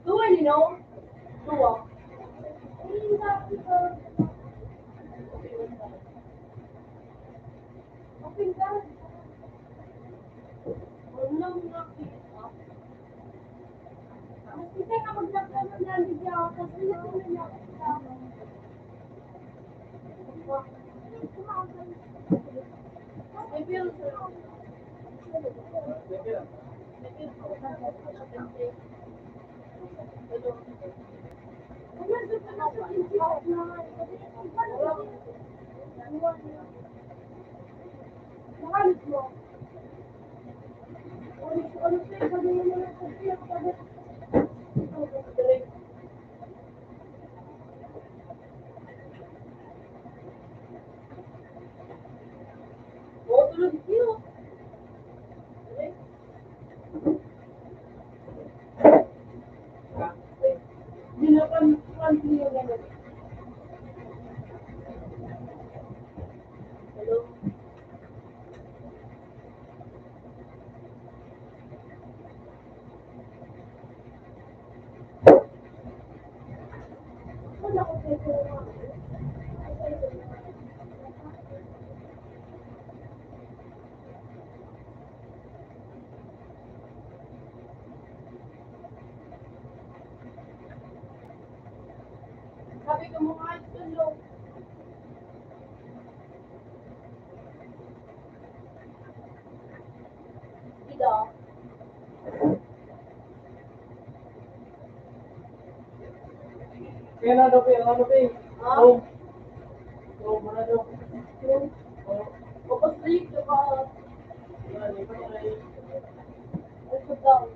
Tuwa, you know? Tuwa. Sabi ko, mga idol, no? Sige daw. Kaya na daw, Pi, ano, Pi? Ha? Home. Home, ano daw? Home. Oh. Tapos, leave ka pa. Wala, di pa na, eh. Ay, ito daw.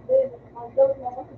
Eh, ang daw, mga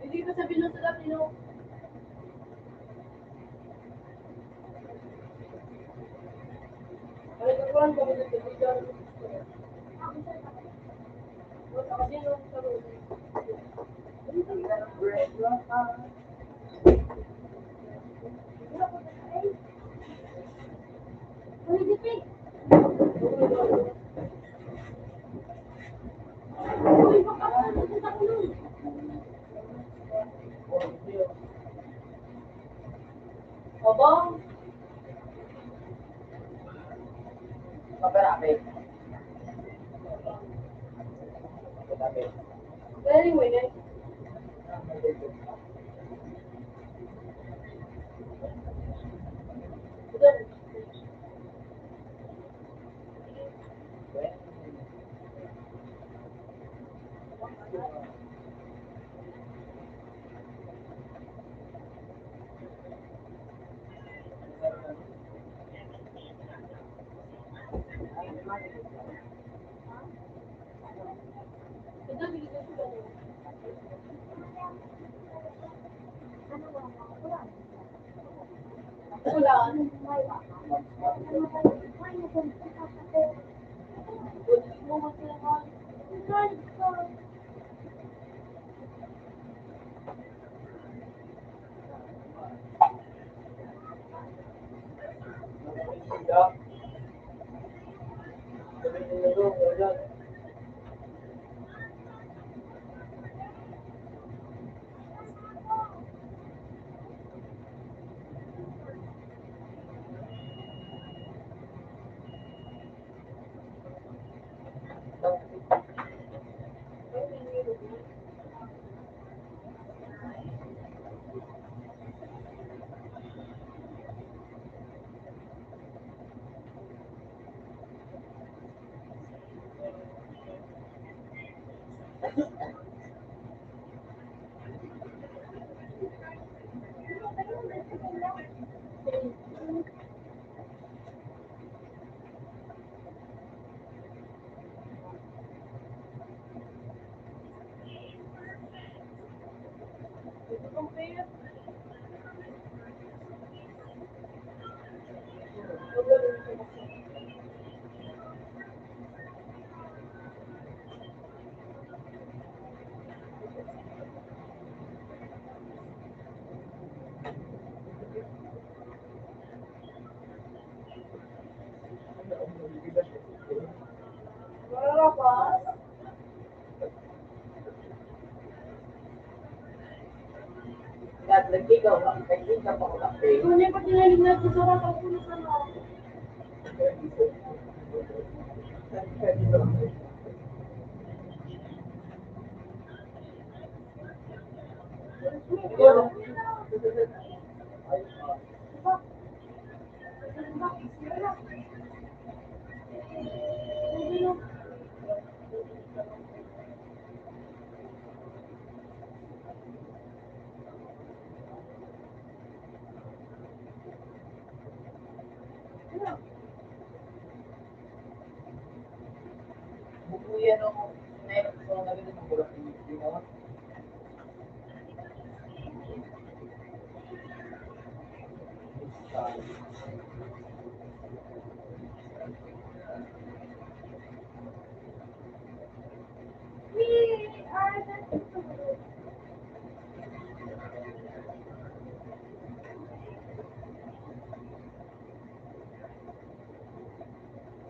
Hindi ko sabihin ng sulat, you know. Obong. Paperapit. Paperapit. Very winning.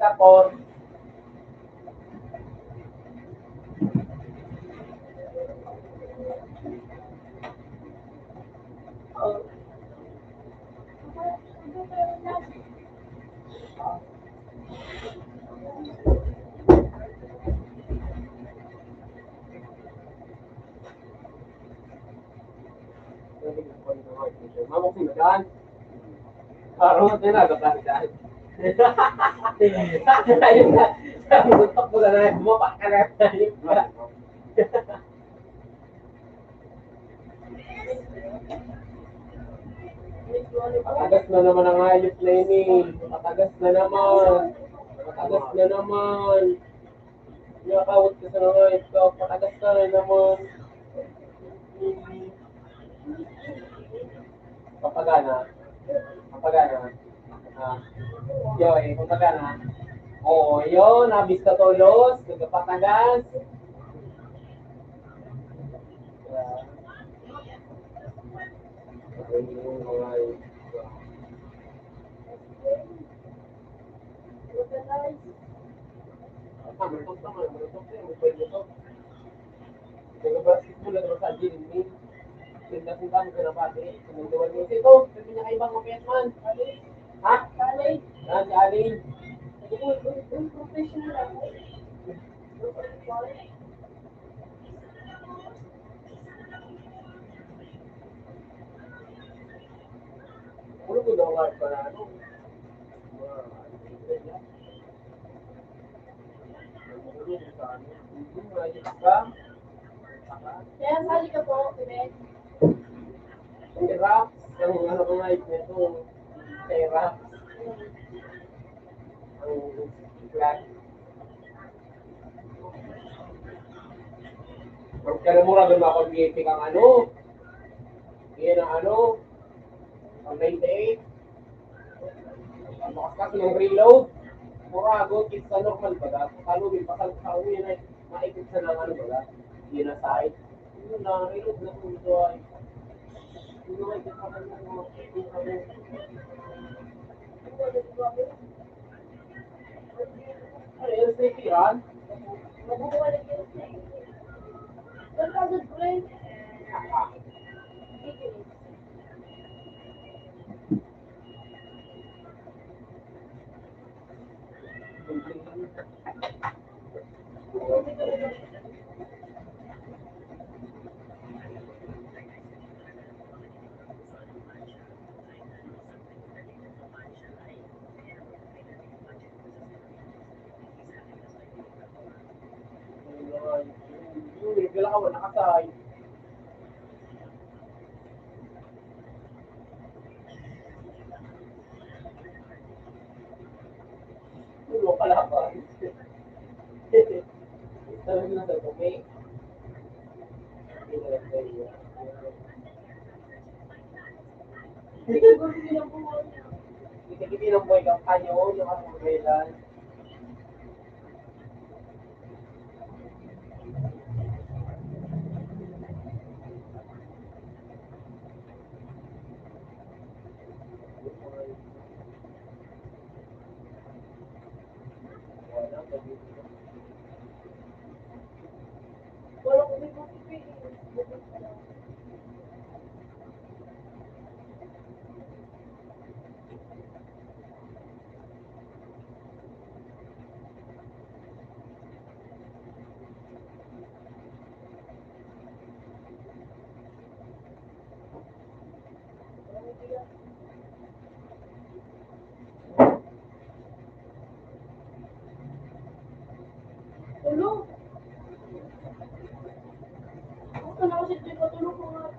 Sapor. Mabok si Madan. Parang ito na, gaplahidan. Ayun na. Sabi ko, "Takbo ka na, bumaba ka na." Patagas na naman ang hayop na ini. Patagas na naman. Patagas na naman. Nakawat ka sa mga ito. Patagas na naman. Papagana. Papagana. Ah. Yo, eh, papagana. Oo, yun. Nabis ka tolos. Nagpapatagas. Ah. Taga-basketball na naman sa Jimmy. Ganda kung kami ka napati. Kung duwan mo. Ito, sabi niya kay Bang Mapet man. Ha? Alin? Ah, si Alin. Professional ako. Ulo ko daw nga pa na ano. Kaya sali ka po, Direk. Kay Raps, ang ano ko nga, ito, kay Raps. Ang plan. Ang kaya mura doon ako, P P kang ano, yan ang ano, ang ninety-eight. Ang bakas kasi ng reload. Mura ako, it's a normal baga. Paano yung pasal sa uwi na maikot sa nang ano baga? Yun na side. Yun na, reload na kung ito ay. Yun na, ito pa rin yung mga Ay, S A P yan. Yung naglalakaw, nakasay. Ulo ka laban. Talaga na sa tumi. Hindi ka lang kayo. Hindi ka lang kayo. Hindi ka lang kayo. Tulog. Gusto na ko siya, di ba? Tulog ko nga.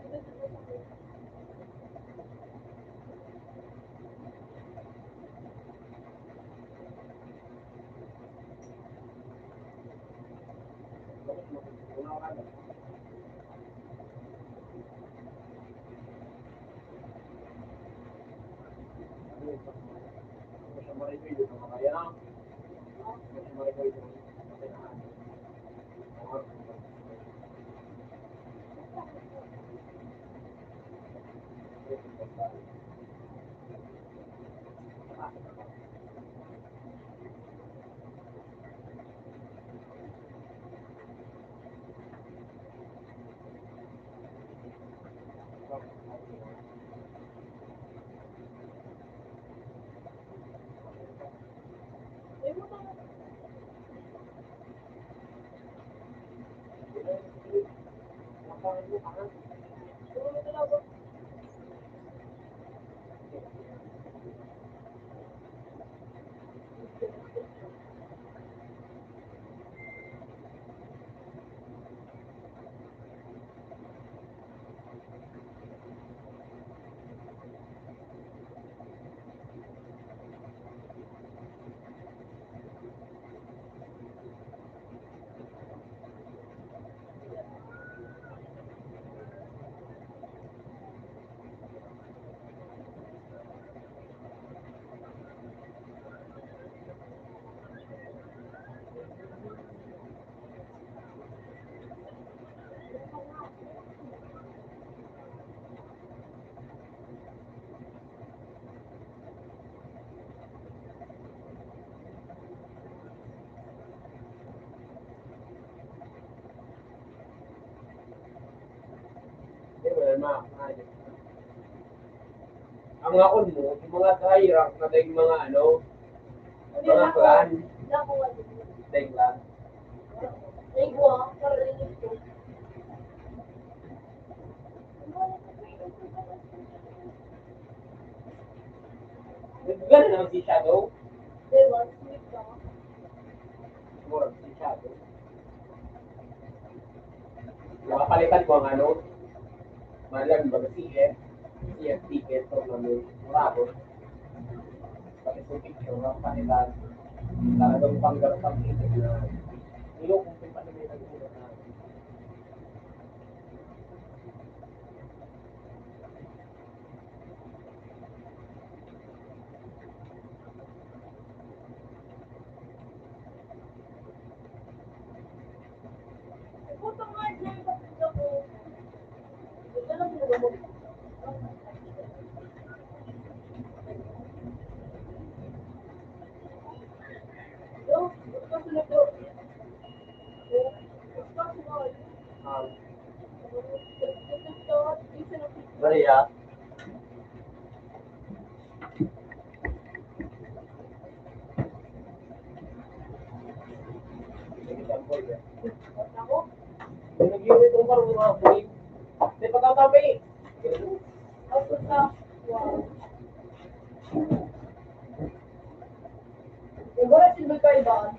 Ang akon mo, yung mga high rank na dahil mga ano, mga clan. Dahil clan. Ganun naman si Shadow. Murag si Shadow. Napapalitan ko ang ano, malag baga C F, C F ticket tournament, murabot. Pati sa picture, napapalitan. Talagang panggarap ang ticket na nilokong kung paano may nagmulot na. Maria. Nag-iwi itong parang mga puwing. May pagkakami. Wow. Yung wala si Lugay ba?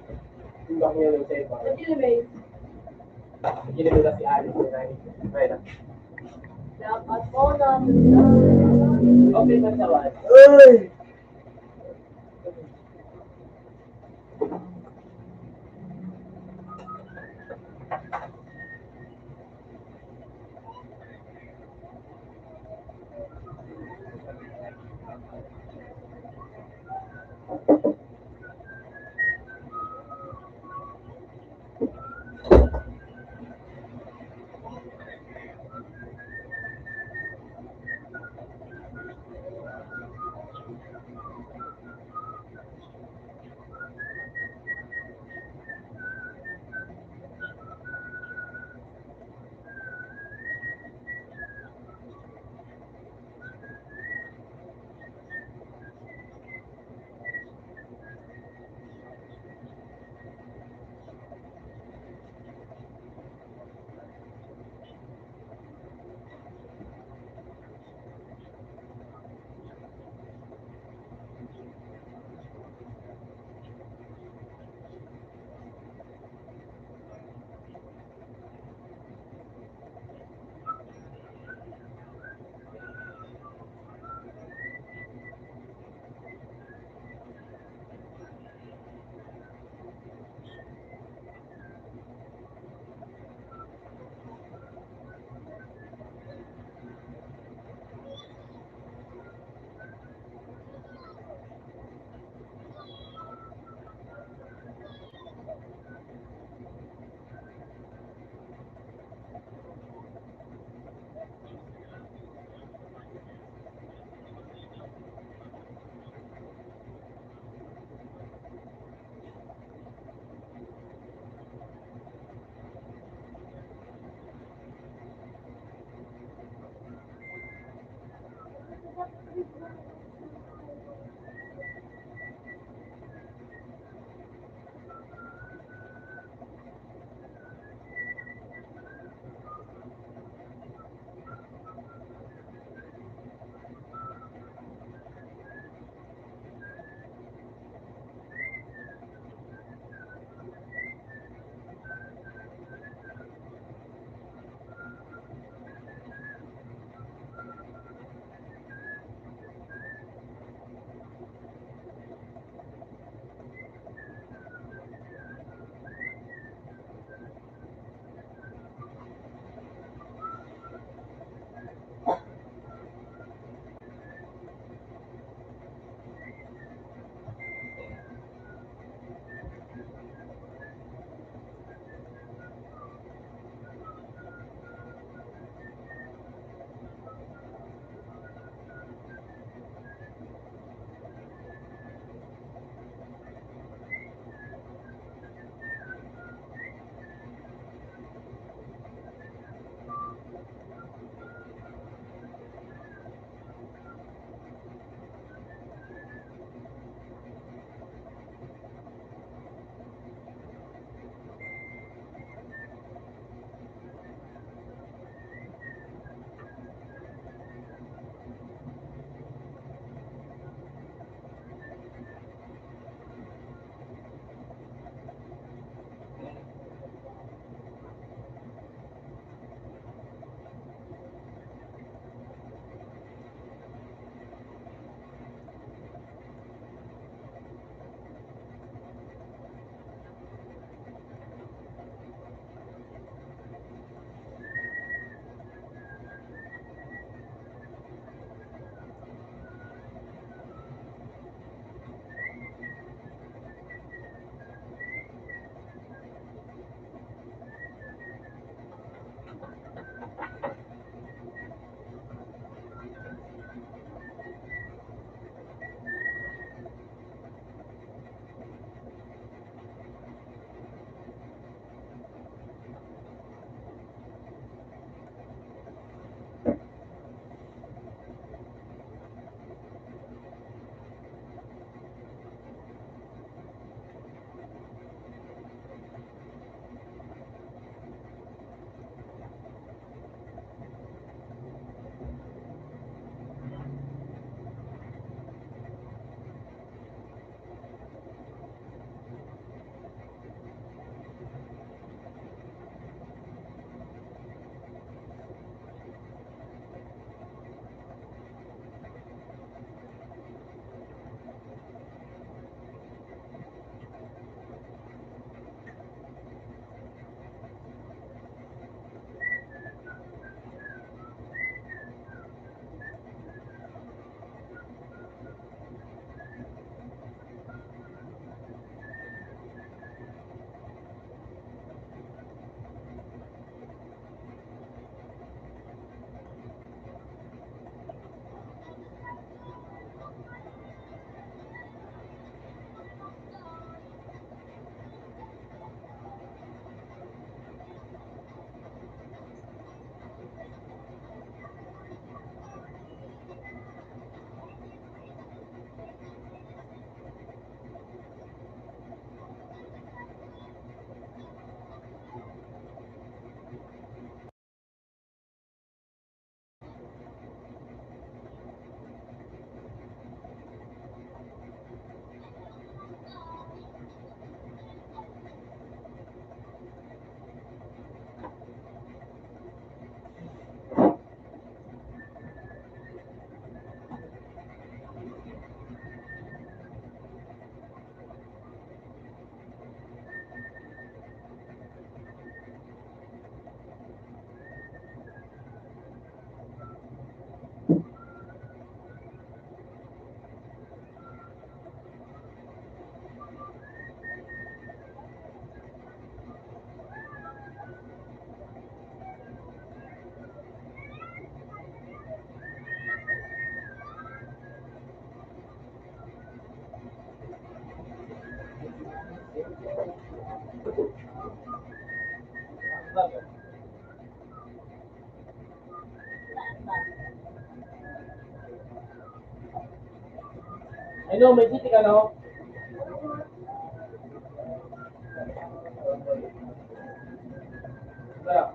Yung bang yun sa iba? Nag-ilimay. Nag-ilimay na si Alice, yun ay. Ayun na. Dapat mo na. Okay, man sa one. Uy! Ano, may city ka, no? Kaya,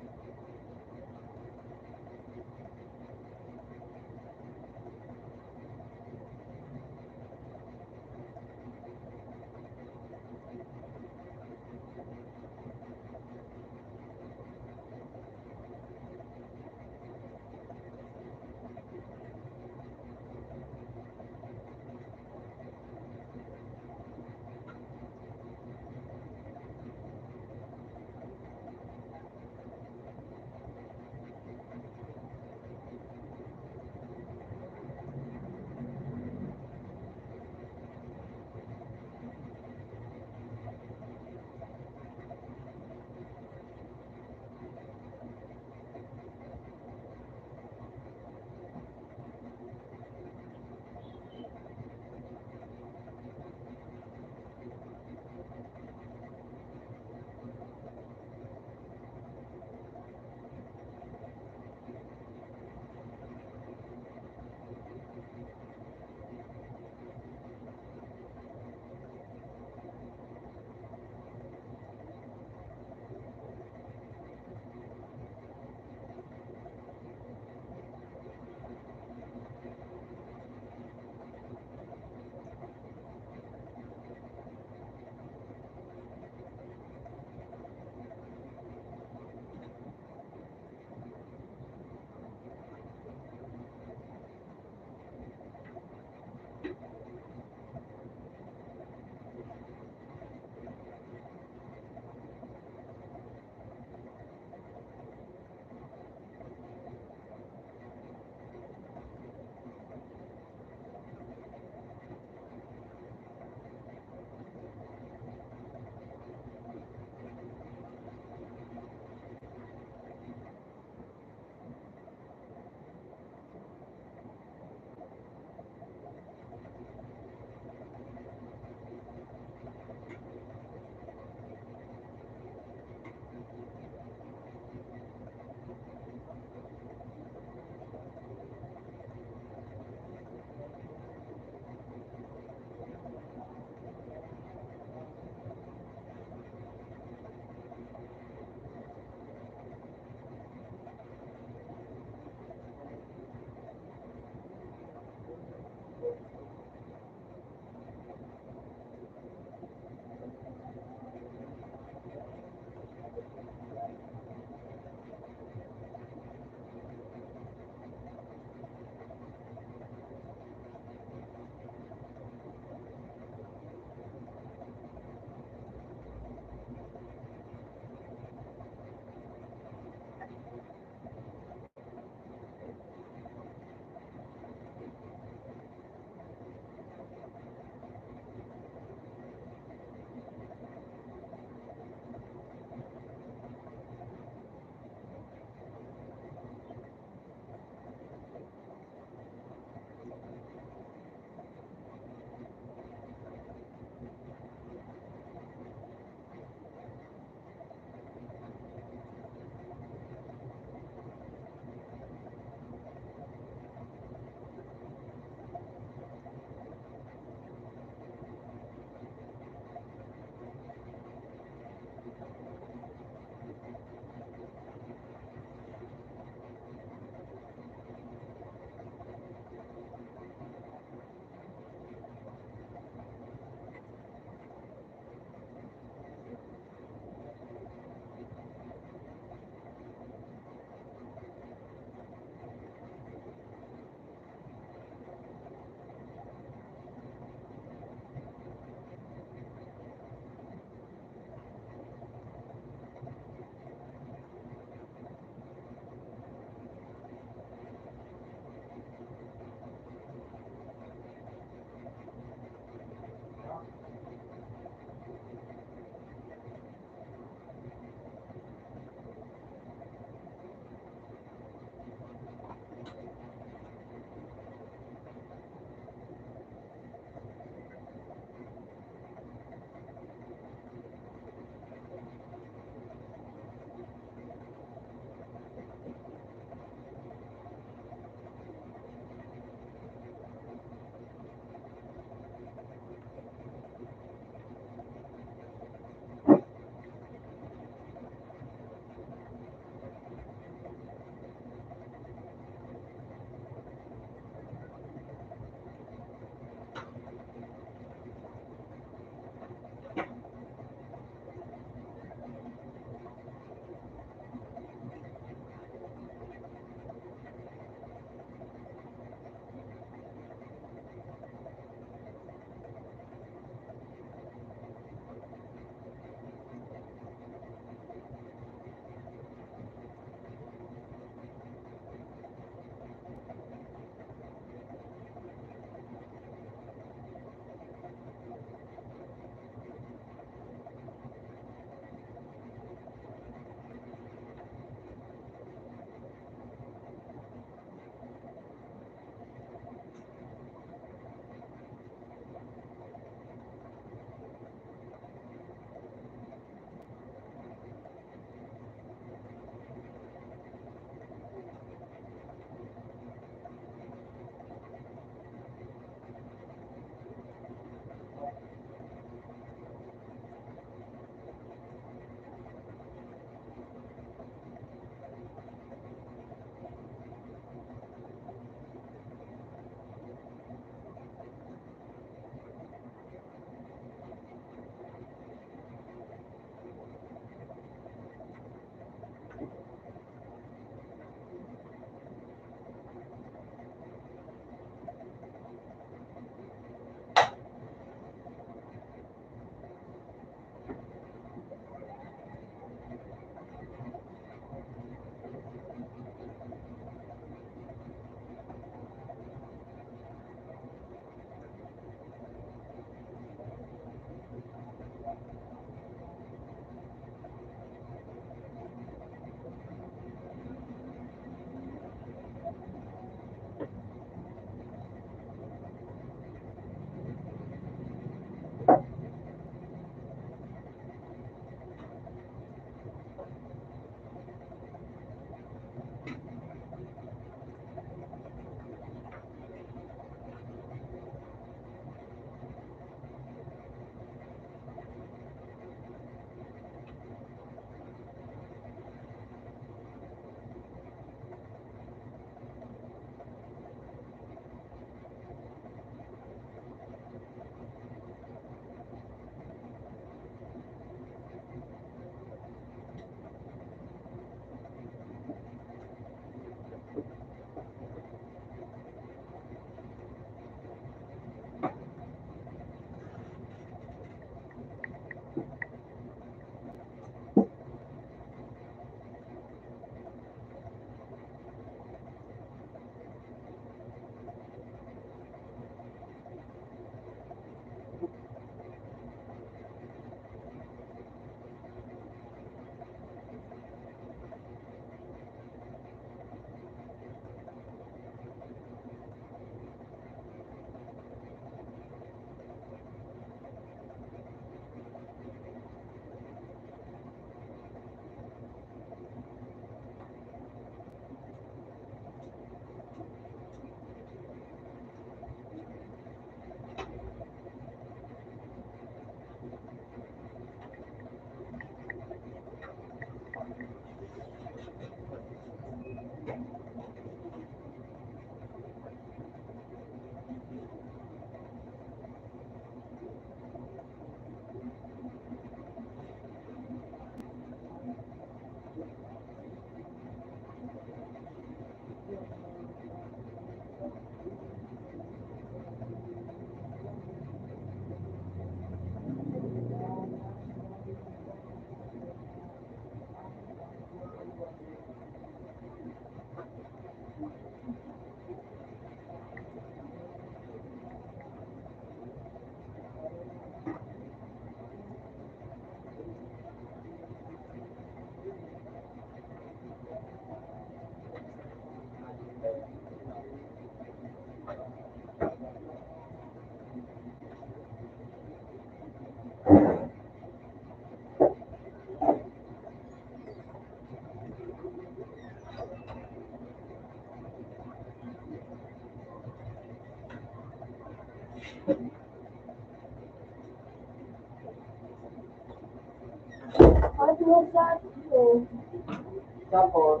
Tapos,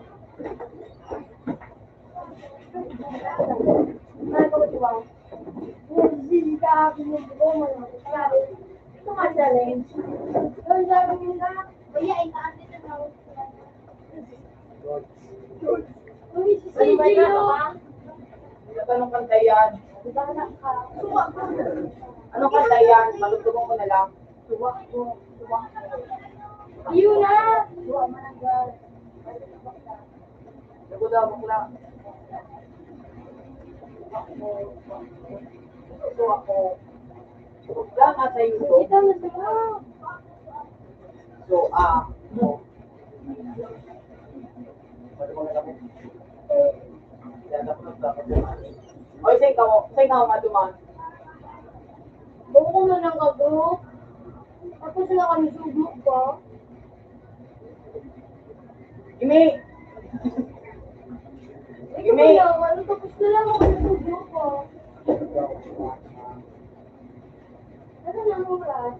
Ano ba yan? Anong kanta yan? Palugtuban ko na lang. Ayun na! Nagudabok na. Gusto ako. Wala ka sa YouTube. Ito na sila. So, ah, Oy, saan ka mo? Saan ka mo matuman? Buko na lang ka, bro. Tapos na kami sugmok pa. Imi! Ito Imi! Pala, ano, tapos na lang ako sa sugmok pa. Ano na ang oras?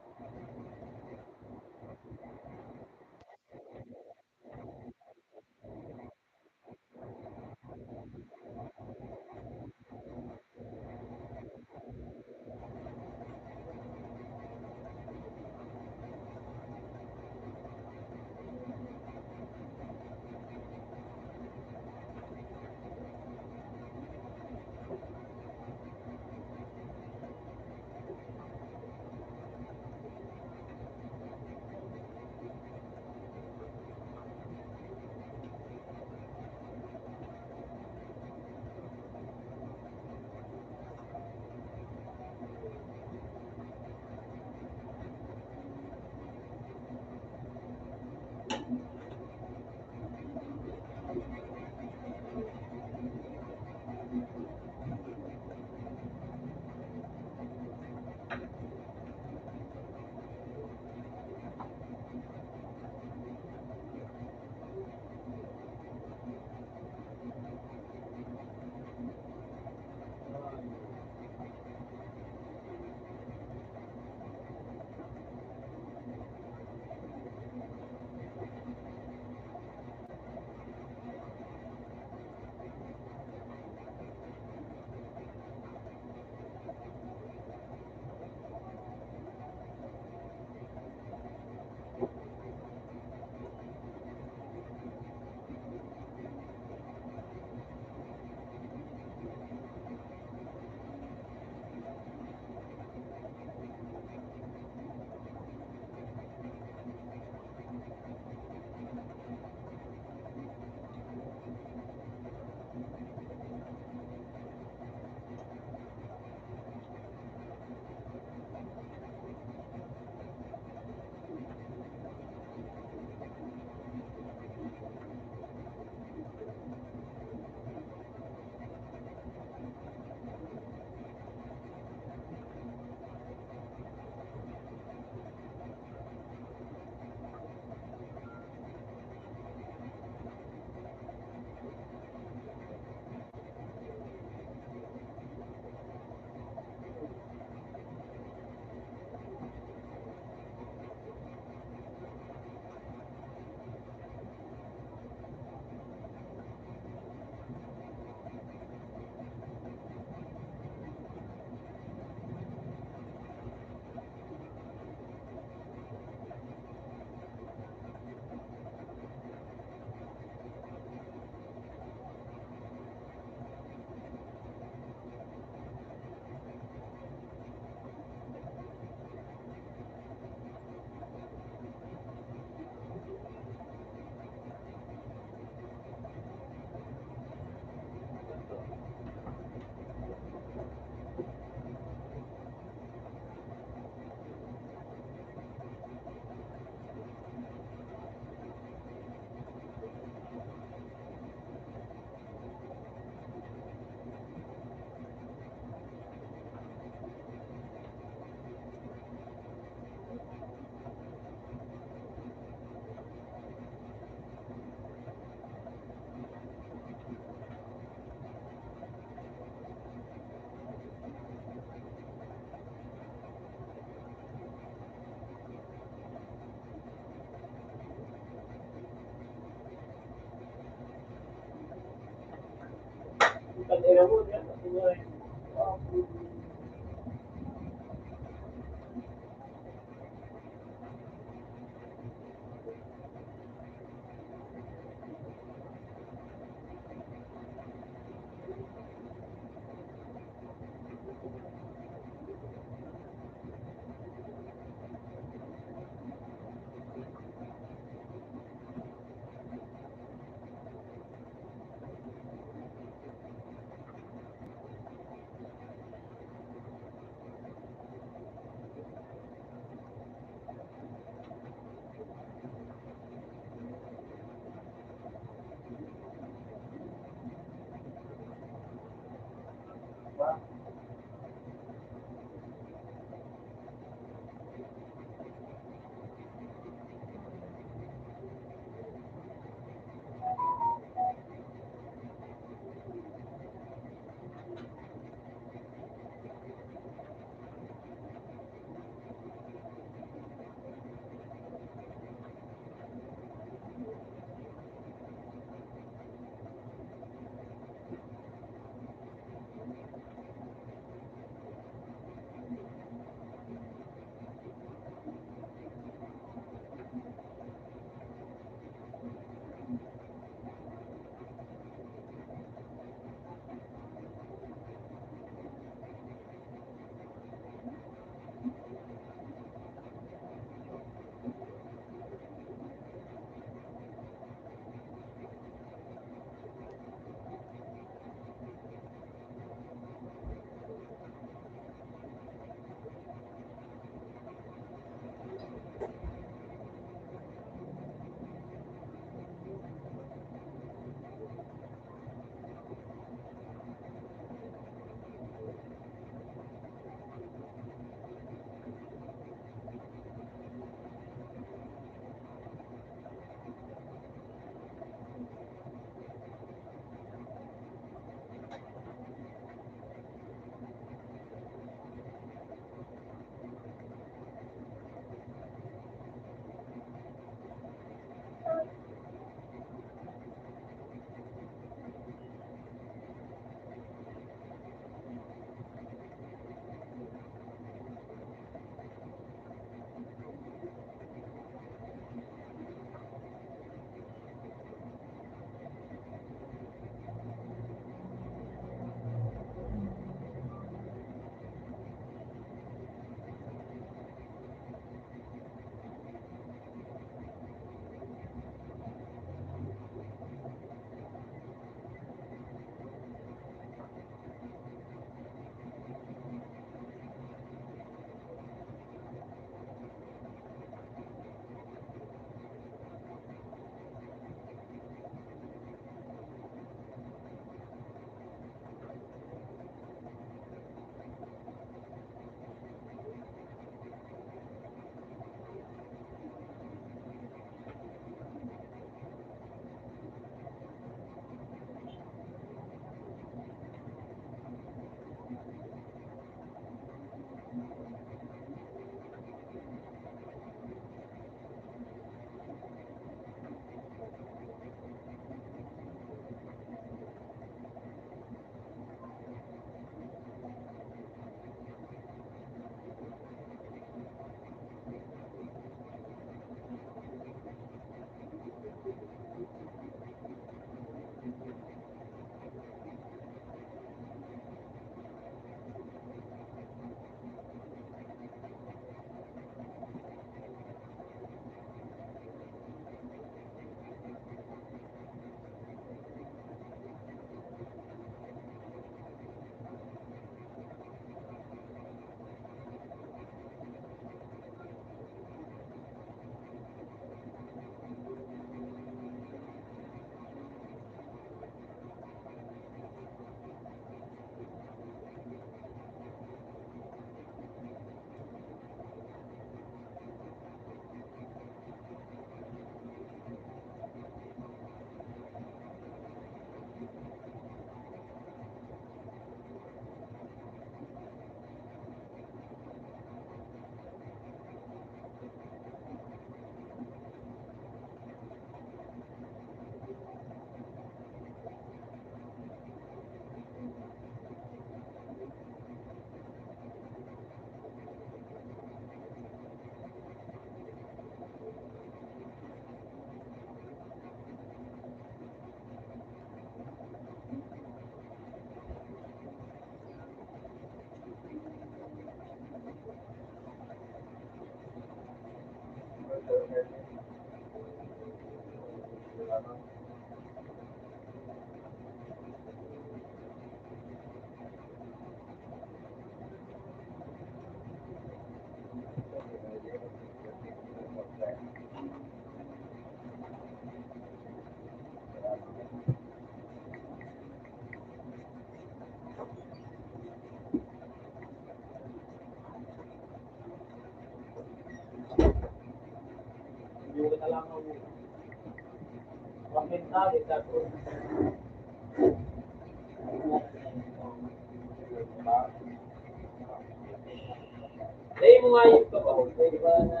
Dahil mo nga yung kapatid, pwede ba na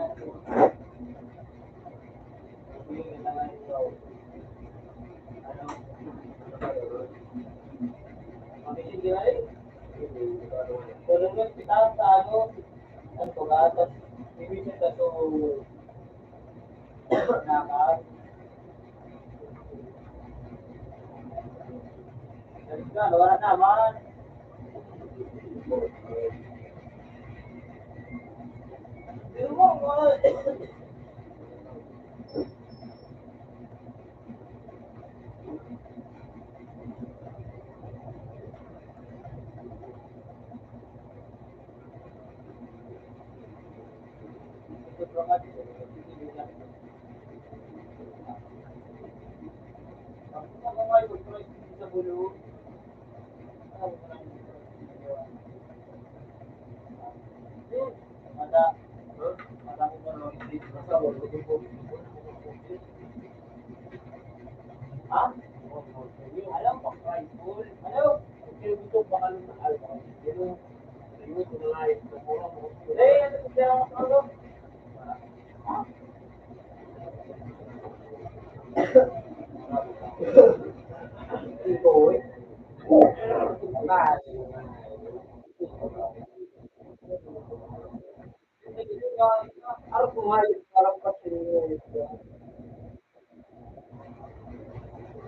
Tulungan kita sa ano, ang tugatas. Ibig sabihin sa to, nakas. Dali ka, wala naman. Pero mo,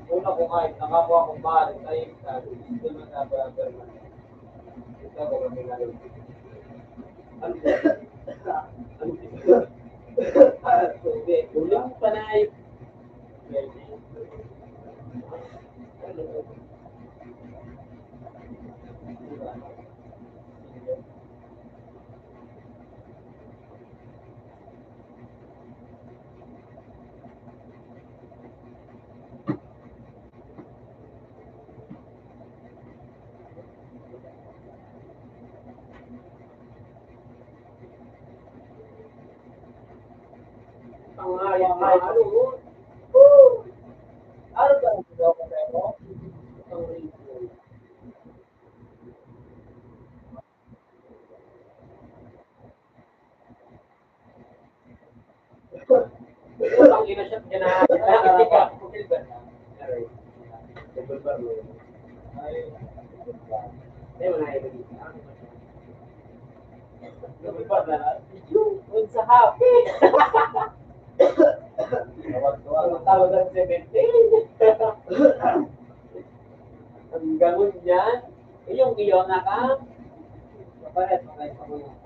Una ko nga, nakakuha akong mahal, tayo yung sabi, hindi naman sa barabar na. Ito ko kami na rin. Ano ba? Ano ba? Hindi, ulang panay. Ang ayos na ano, oh. Ano ba ang ginagawa ko sa'yo? Ang ayos na. Putang ina, shot ka na. Bakit di ka? Ay, wala, ay, wala. Yung iba na, yung, yung sa happy. Tawag-tawag, ang tawag ng seventeen. Ang ganun niyan. Eh, yung iyo na ka. Kapalit, kapalit ako yung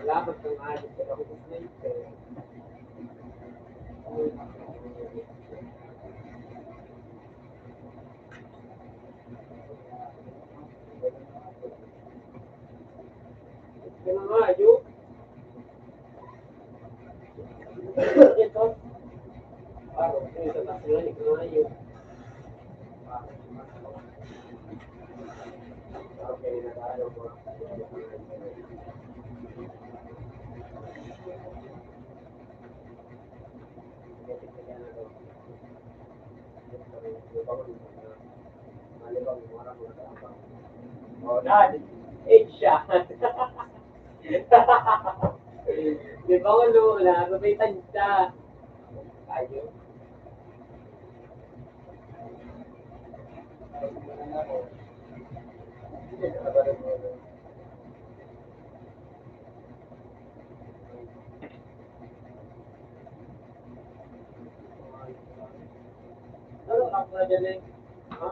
Salamat ng ayos sa kapatid na ito. Ito na nga, ayun. Oh, dad. Eh, siya. Di ba, ulo na, sabay tansya. Ayun. Magaling. Ha?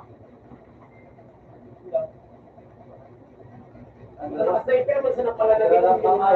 Ang mga sniper, man sa napala na rin yung mga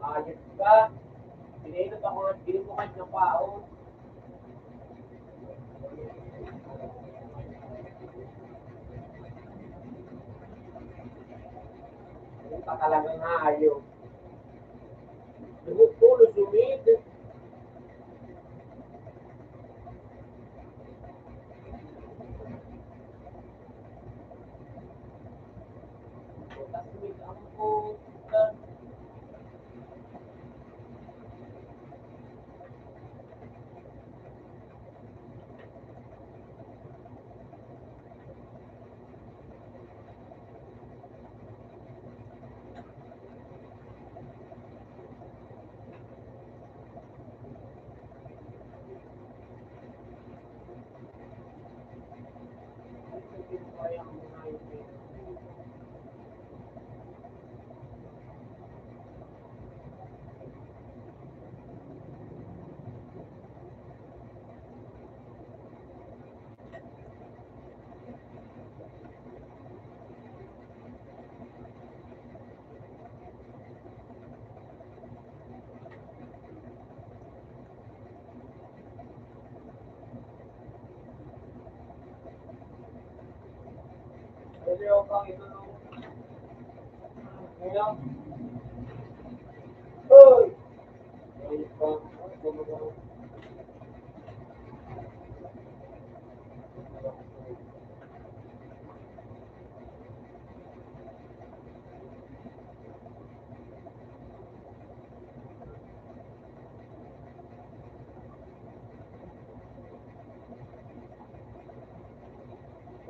Ayos ka. Pinainom ako ng binubukas na paon. Ang pa talagang hayop. Lubog ko, lusumid. Butas mo ang puta.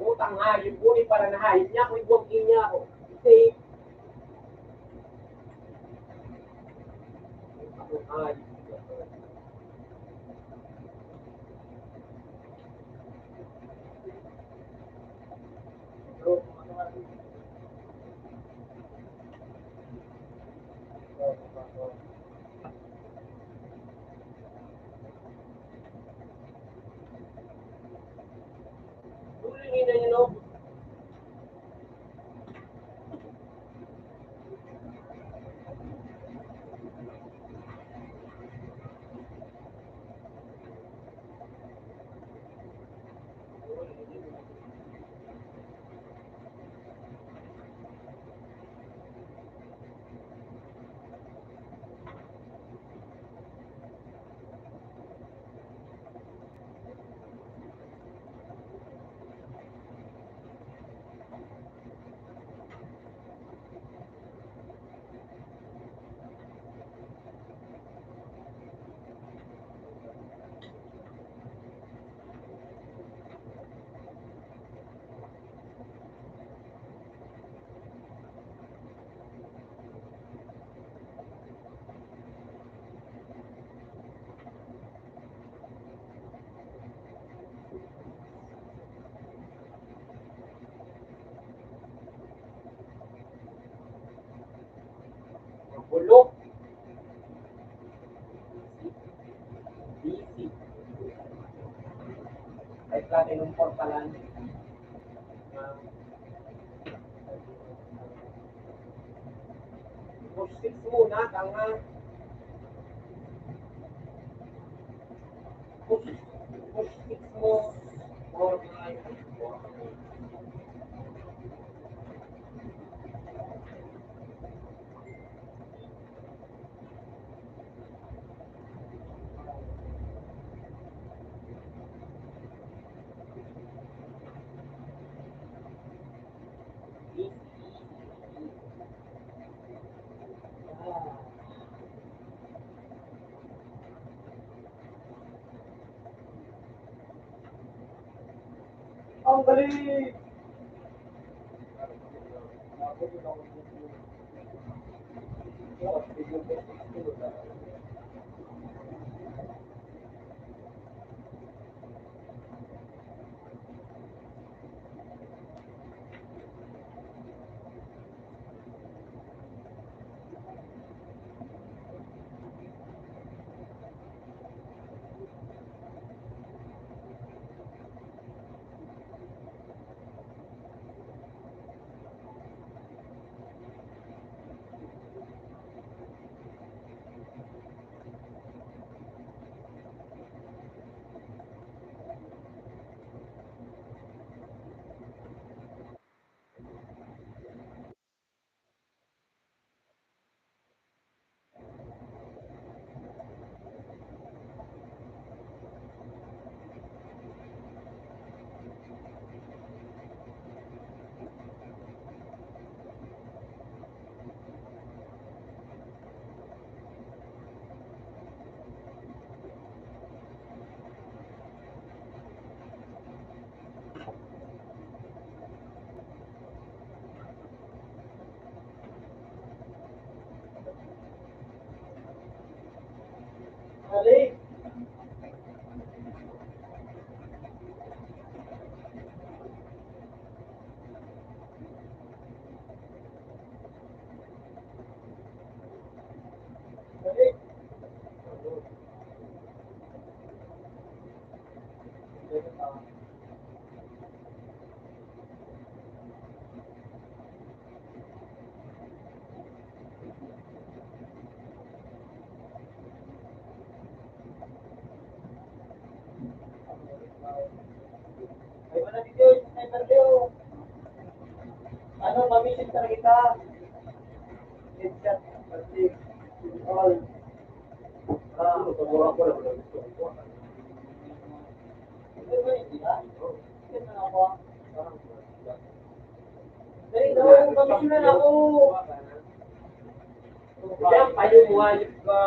Putang hayop, huli para na hayop niya ako, igwang niya ako. Kasi, putang hayop. Bulok. Busy. Ay, platinum four pala. Push six muna, tanga. Push, push six mo. Four, five, four. Ang galing! Ay, wala dito, sniper Leo. Ano, mamisit talaga kita. Headshot, pati, all. Ah, mura ko lang, wala gusto ko. Ano ba yun, di ba? Yan na ako. Dali daw, mamisit na ako. Diyan, payo mo, hayop ka.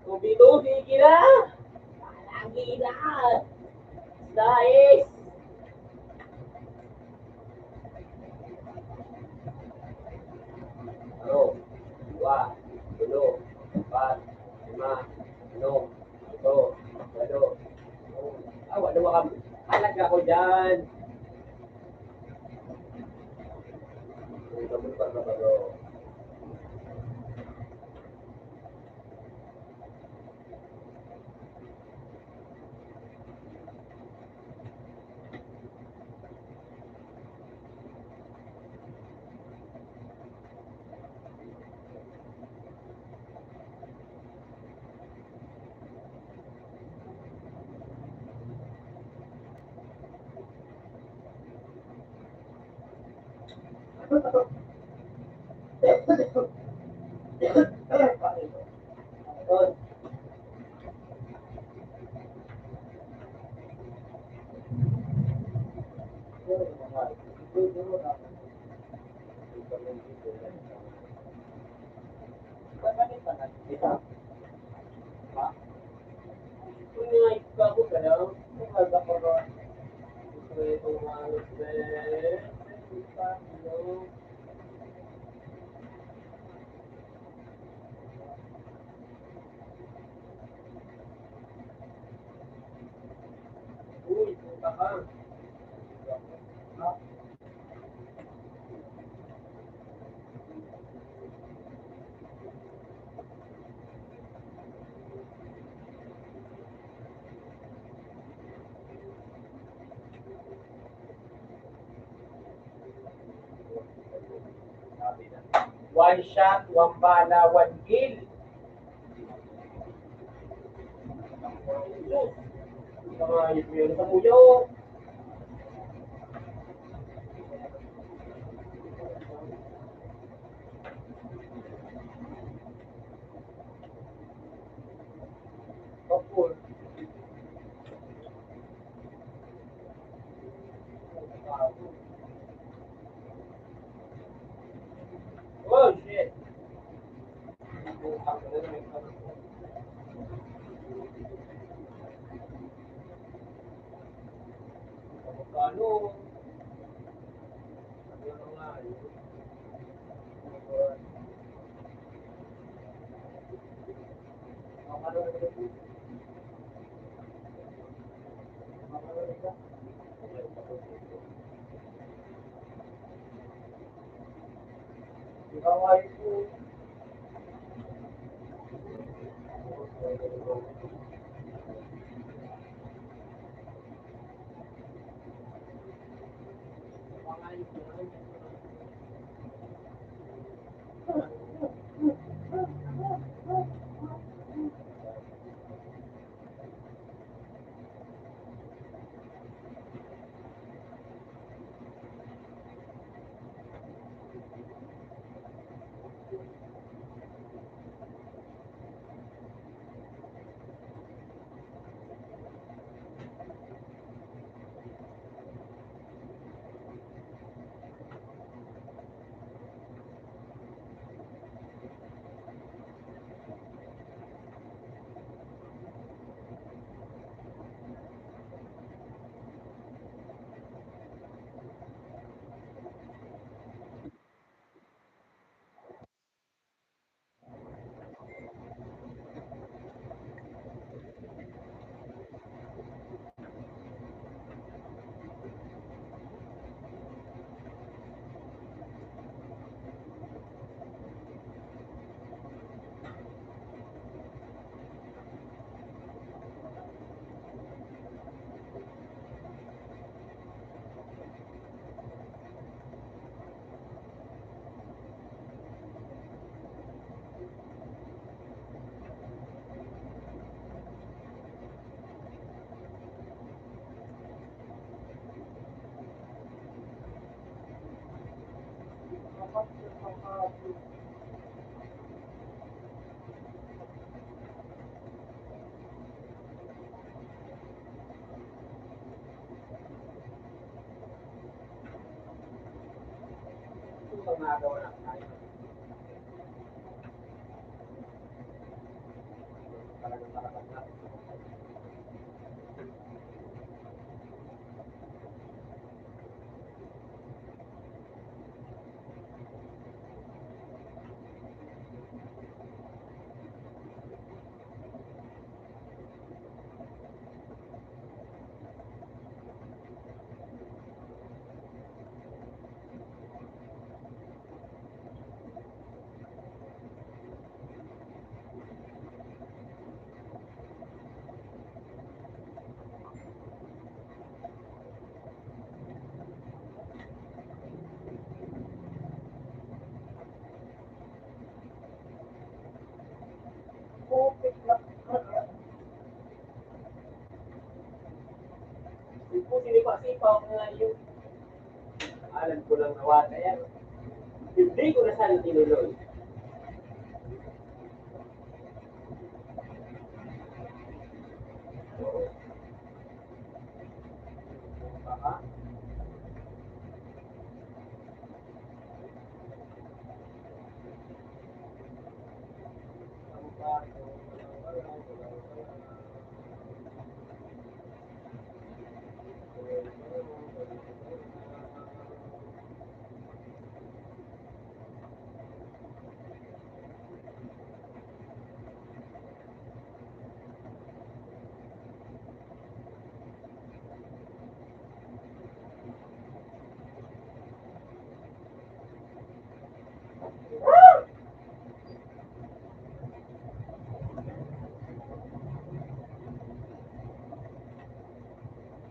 Tubi-tubi kira! Lagi na! Dais! Ano? Dua, tulo, apat, lima, ano? Ito, walo. Awa, dua kami. Alag ako dyan. Ang gamot pa na ba, bro? Uy, puta ka. One shot, one bala, one kill. Mga yun, yun, sa kuyo. Sipa-sipa ko na yun. Alam ko lang na wala yan. Hindi ko na sana tinuloy.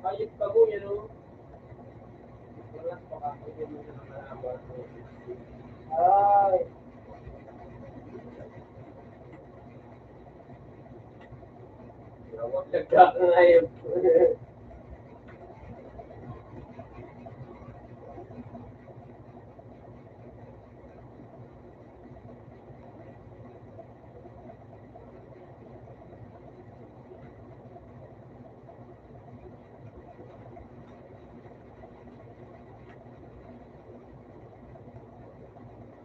Ayun pa po, yan o. Ay. Nagkakangayab.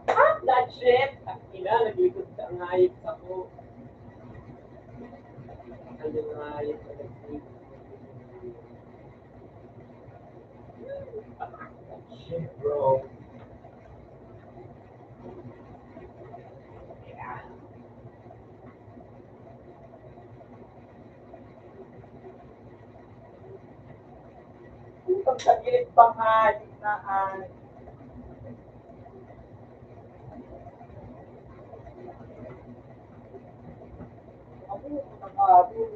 Ah, that shit! Ang ina, naglikod ka, ang hayop sa ko. Bro. Kung pagtagilid pa nga, yun na, ah, ako, nakakabog.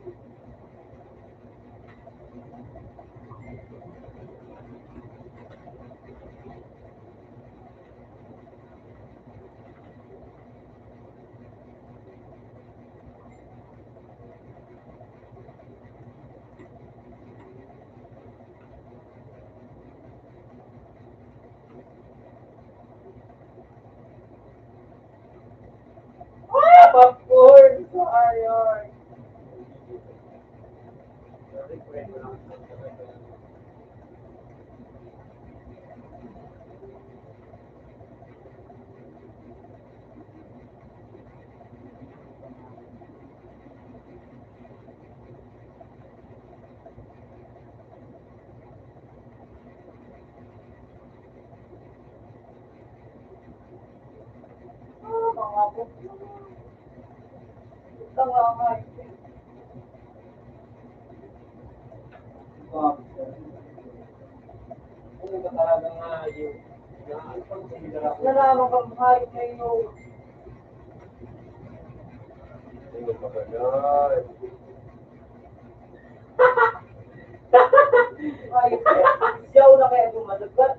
Ah, popcorn! Sayang! Nalaman kang hayop na yun. Ay, siyaw na kaya gumalagat.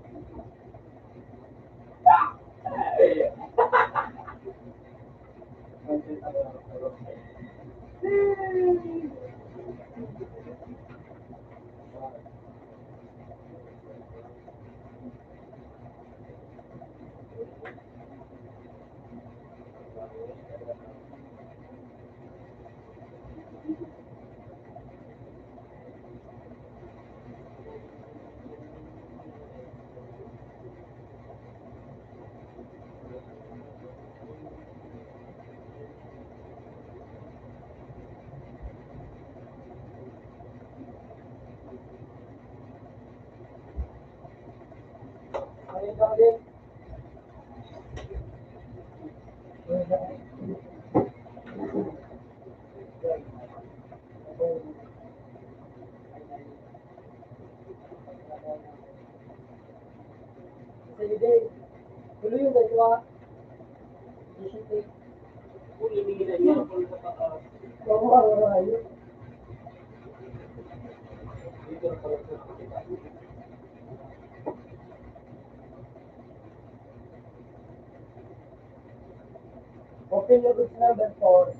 Open your goods number four.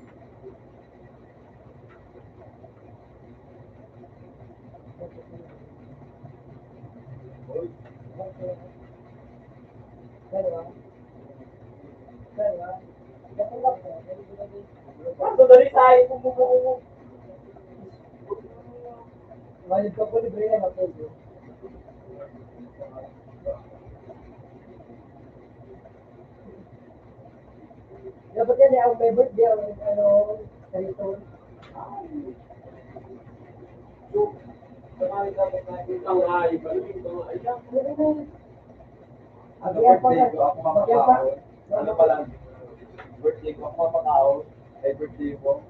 Dali tayo, kung bubuo mo. Bayad ka po, libre na, matulog. Dapat yan eh, ang may birthday, ang ano, cellphone. Ang birthday ko, ako mapakaon. Ano pa lang, birthday ko, ako mapakaon. Ay, birthday ko.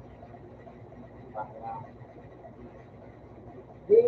Di,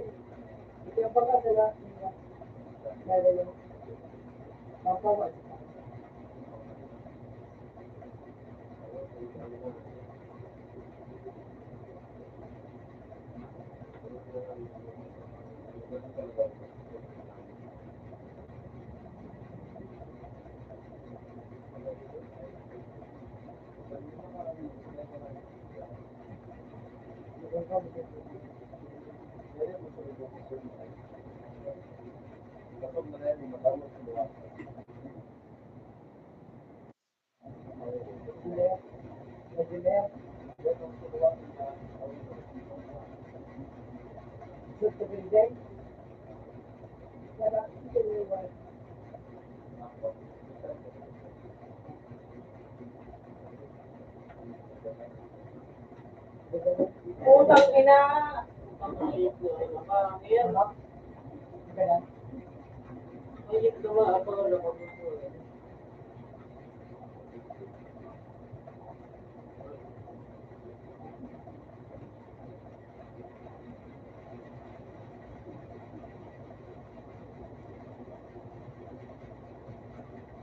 Putang ina!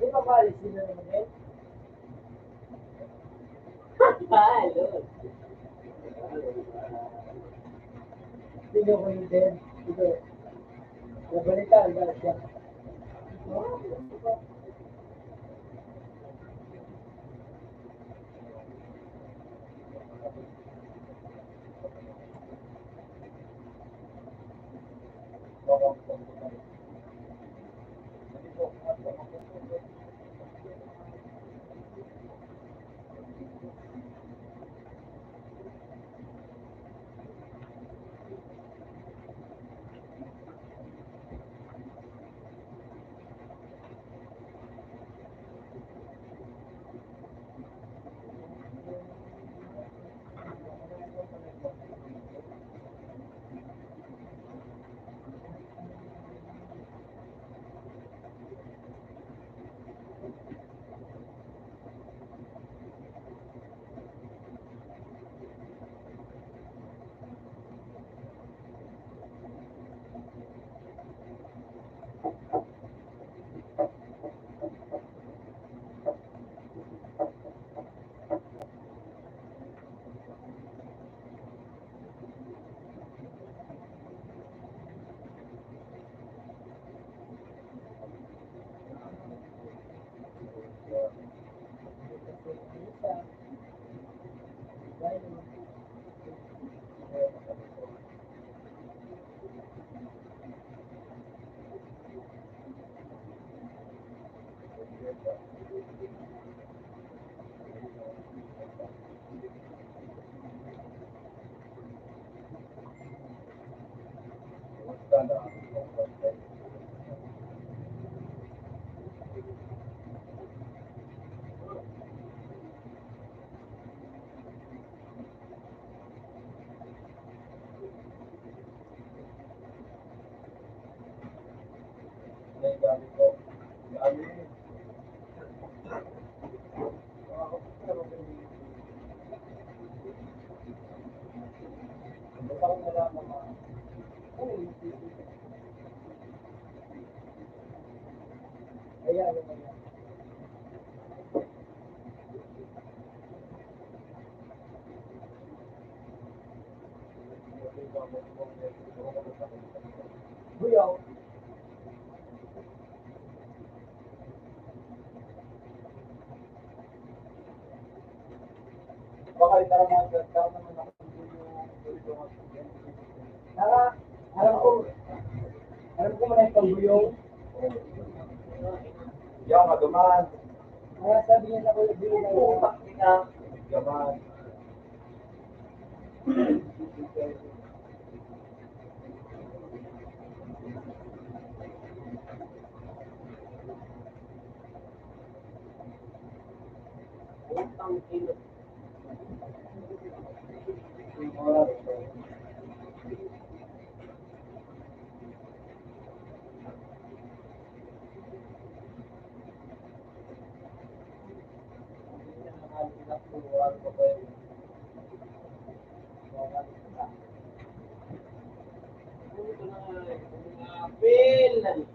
Di ba maalis sila naman eh? Ay, Lord. Tingnan ko yung dead. Ito. Nabalitaan ba siya? Baka ito ang mga tao na mga Tara, alam ko, alam ko man ang pambuyong. Yaw, maduman. Kaya sabi niya na ko yung biyong na yun. Putak ina. Yaman. Putang ina. Apil.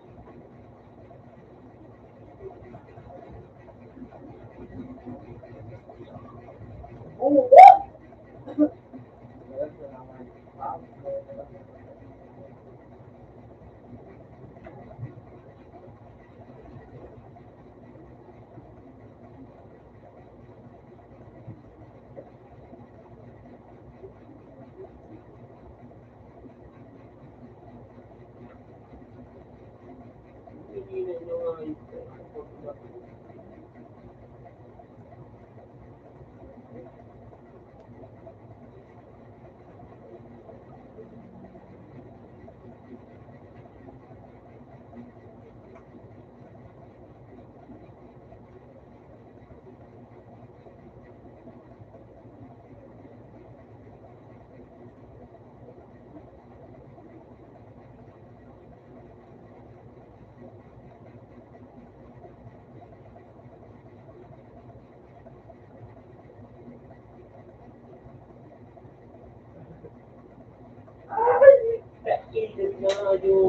Ay,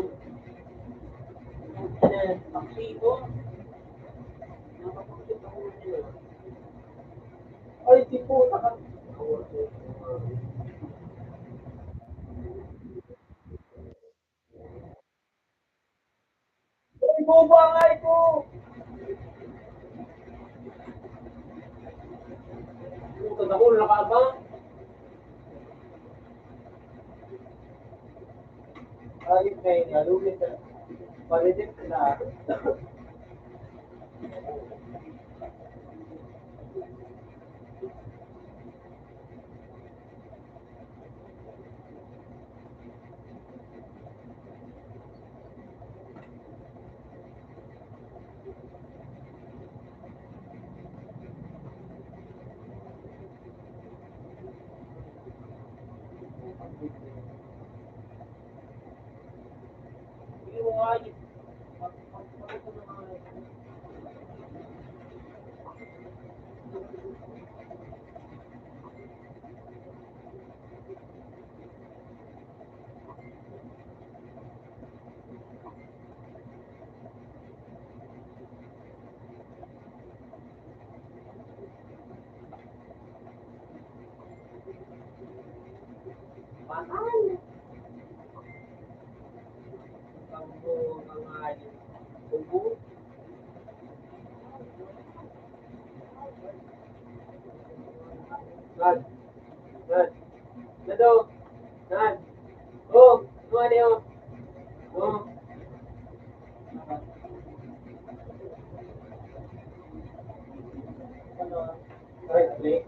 di po. Ay, bobo ang ay ko. Puta, dako na nakaabang. Ay, may nalugit na. Palitin na. Patay. Ang mga ubo. Nan. Nan. Nan daw. Nan. Oh, ano, ano yun? Oh. Right click.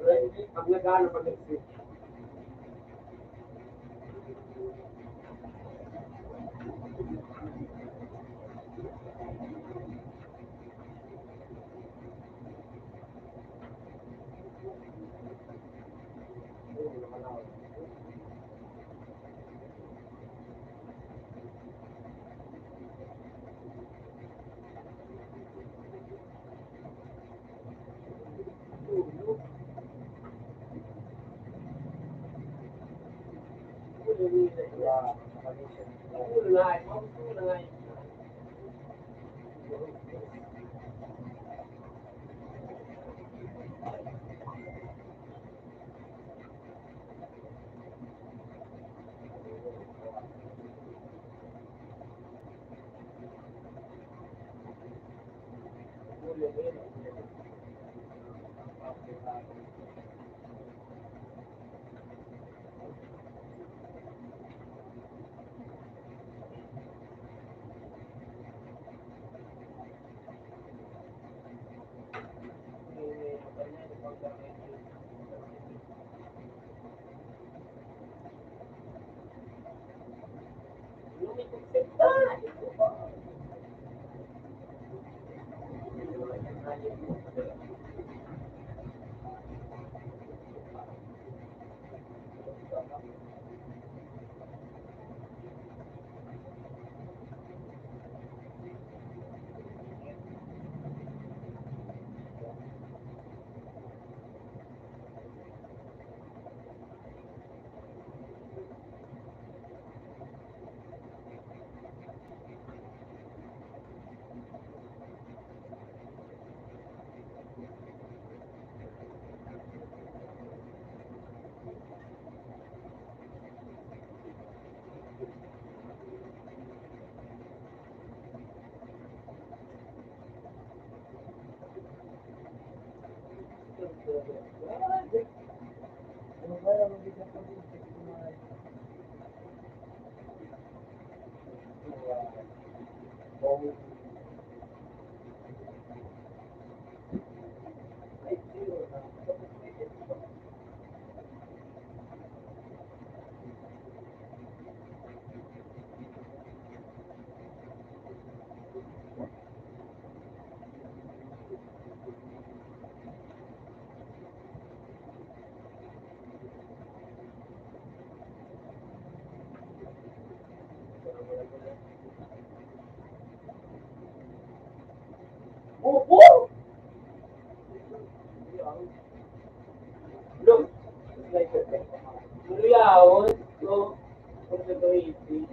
Right click. Pag nag-ano, pag nag-switch. Opo! Look, like, ano yawon? So, kung sa twenty,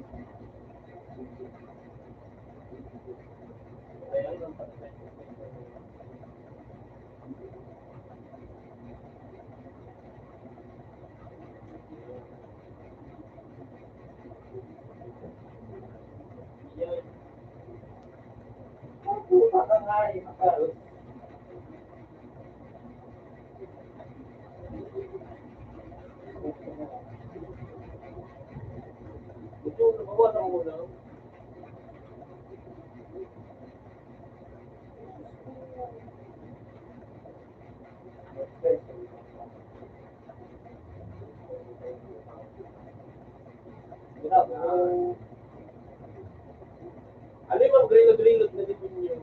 Ano yung mga grinod-grinod na demonyo?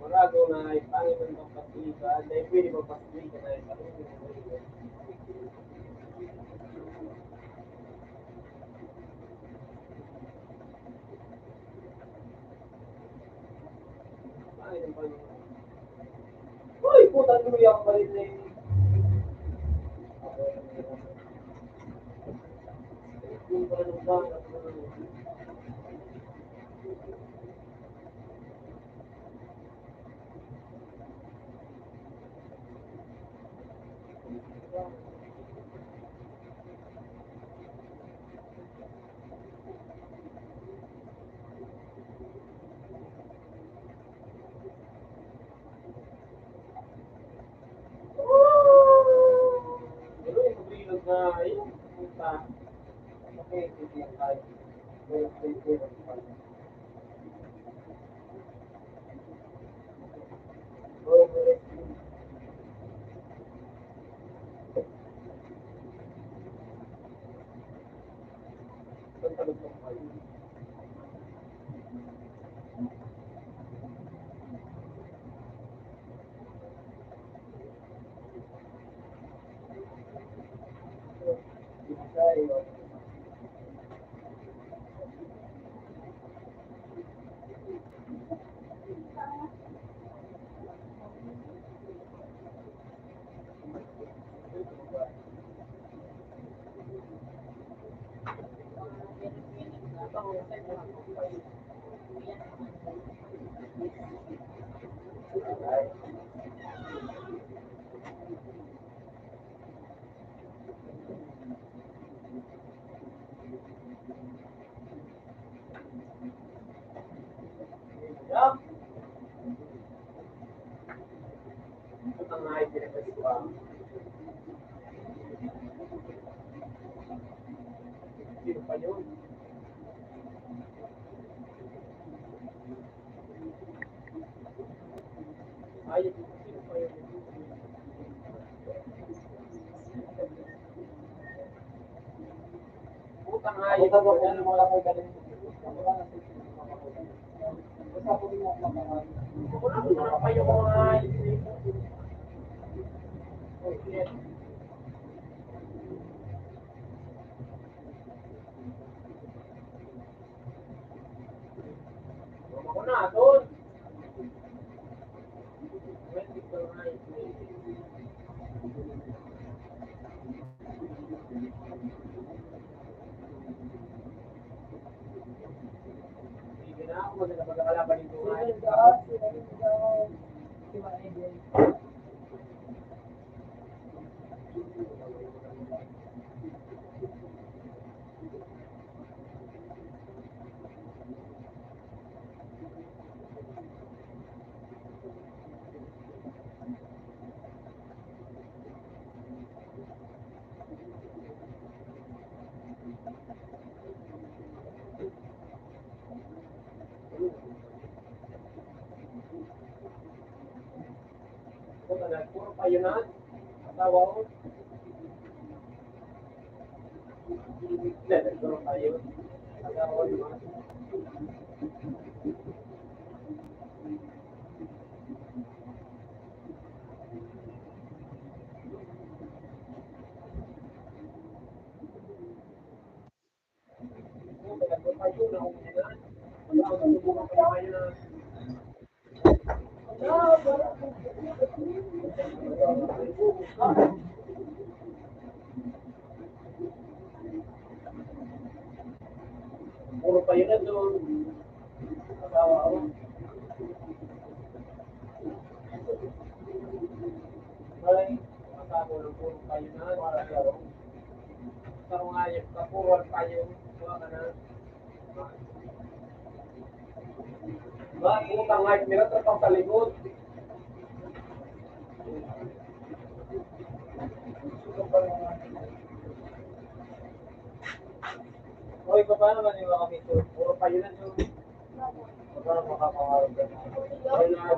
Wala ko na ipangin ng pampasika, dahil pwede magpasika na ipangin. Uy, putang ina, ako pa rin eh. Puro payo na. Asawa ko. Puro payo. Asawa ko. Puro pa yun na doon. Asawa ko. Ay, asawa ko ng puro pa yun na. Para sa ako. Sa mga ayos, sa puro pa yun. Mga ka na. Ba, putang light nila, tapang sa likod. Hoy, paano man yung mga picture? Puro pa yun ang paano makapangarap ka na? Ayun na,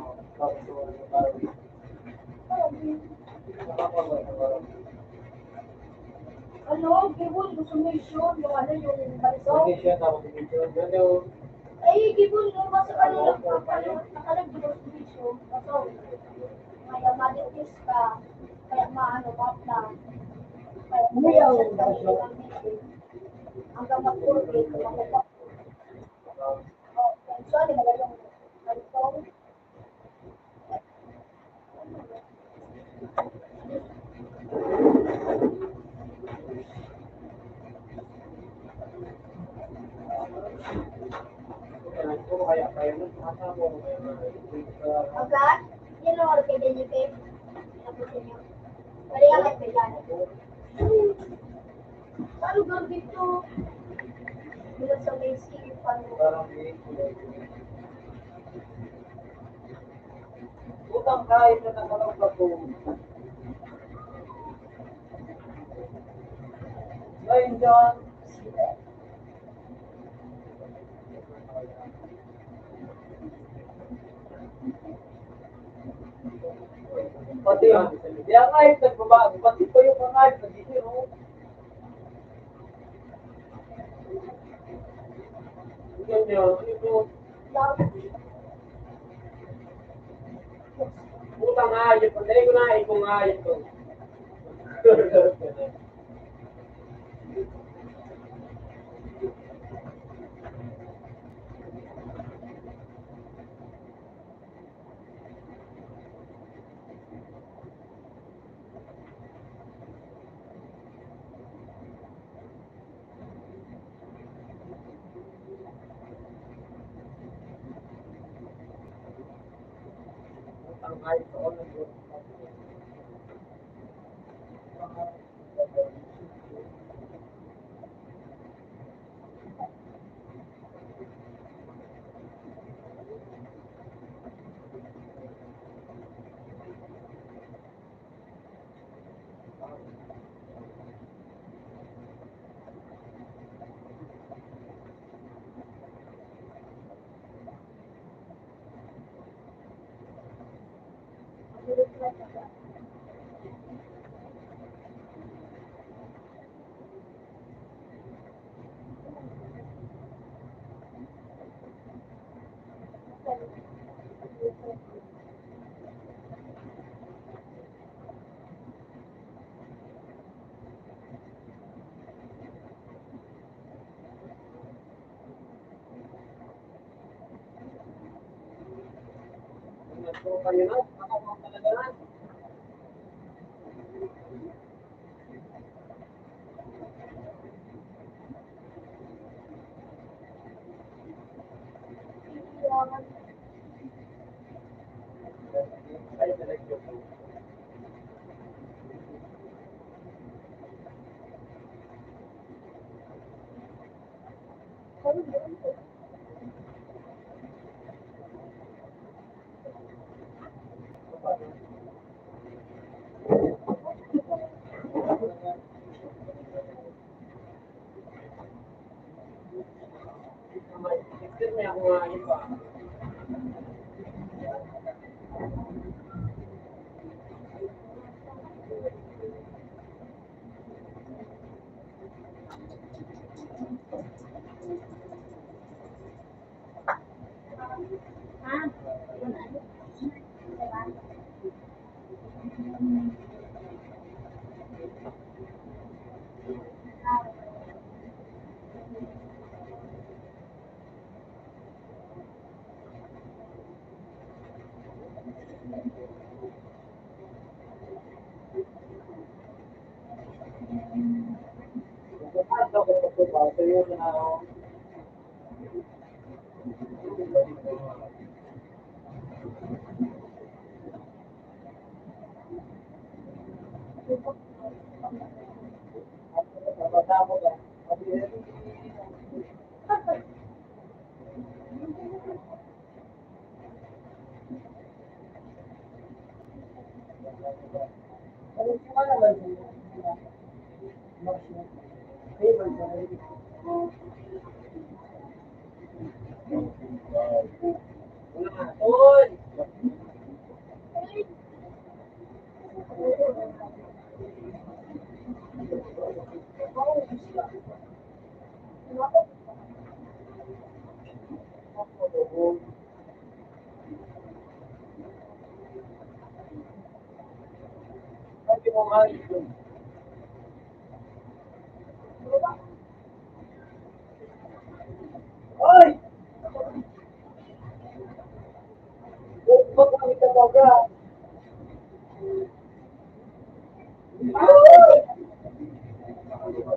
Ano, Gibon, gusto mo i-show yung ano, yung balso? Hindi siya, tapos picture. Ano? Ay, Gibon, yung mas ano, nakalag gusto mo i-show. Baso. Kaya malitis ka, kaya maano, mapla. Kaya maano, hanggang mag-urbi, kaya mag-urbi. Agad? Yan ang orkide ni Pep. Tapos yun yun. Kaya nga, kaya. Sa lugar dito, mula sa may city pa. Utang kahit na nakalog ako. Ngayon dyan, pati, kaya kahit nagbabago, pati pa yung mga nagiging, oh. Tingnan nyo, ano ito? Utang nga, ito. Dali ko na, ito nga, ito.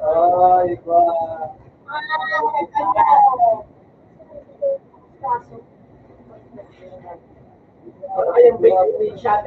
Ay, ba? Ay, ang big, big shot.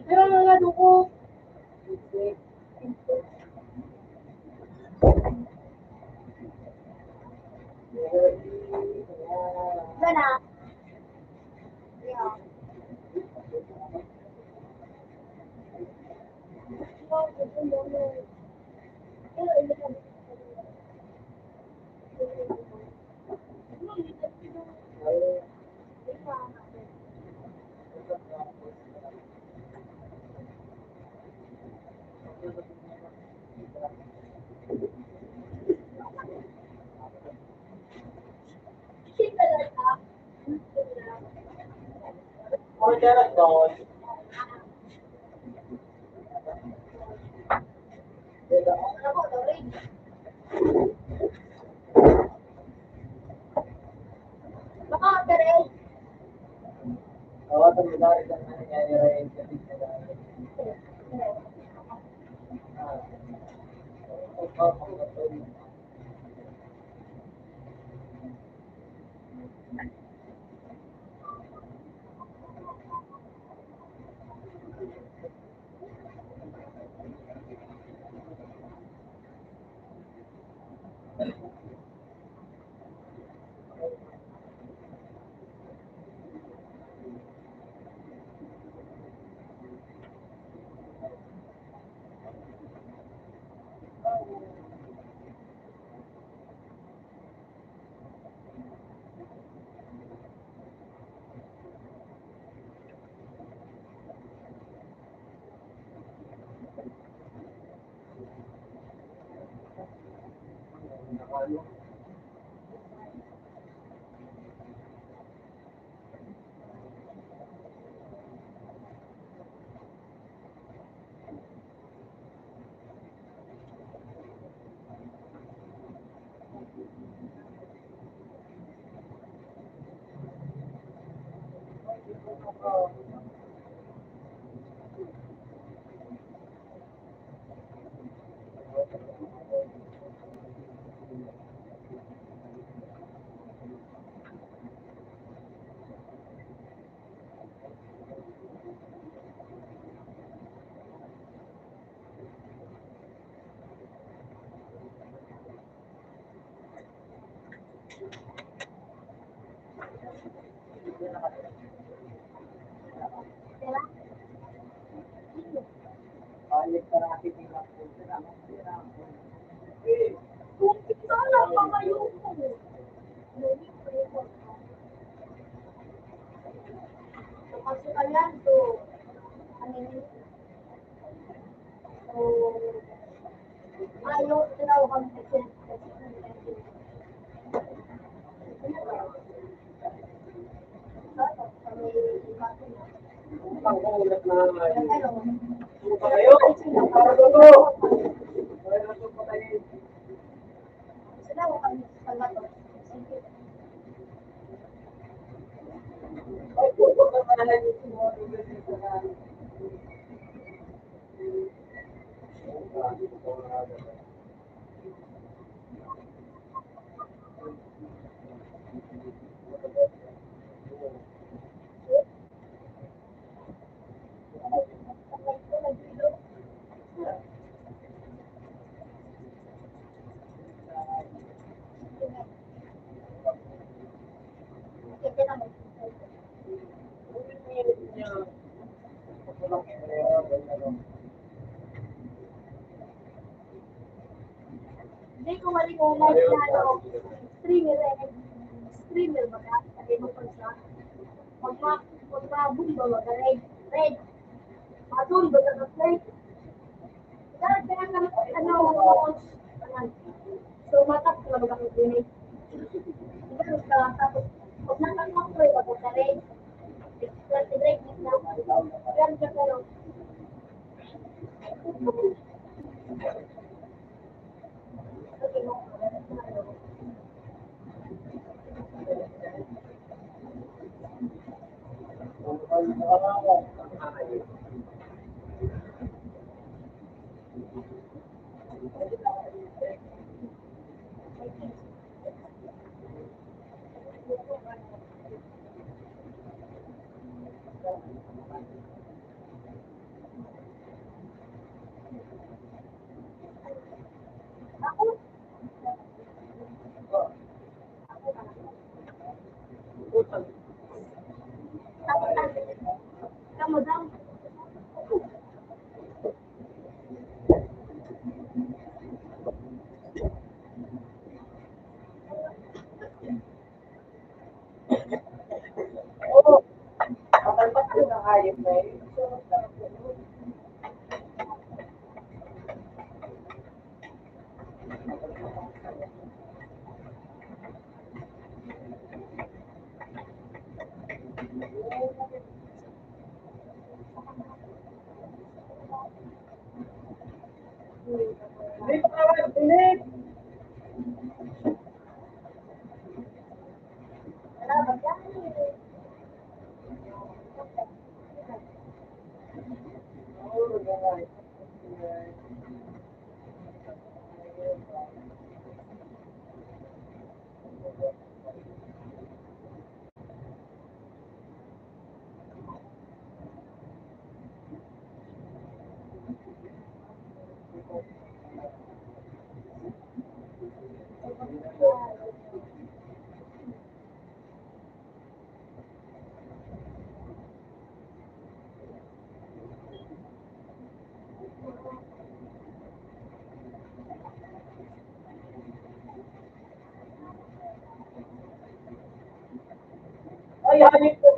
Pero mga duko. Yan ah. Hindi ko malingaw na ano, streamer eh. Streamer ba ka? Lagay mo pa siya. Pag ma-, pag mabumba, wag ka red. Red. Matun, wag ka red. Dahil kaya ka, ano, ano, so, matak na wag ka red. Tapos, pag nakatakot, wag ka red. Plastic red, na. Yan, yan, ano. Ay, hayop ko,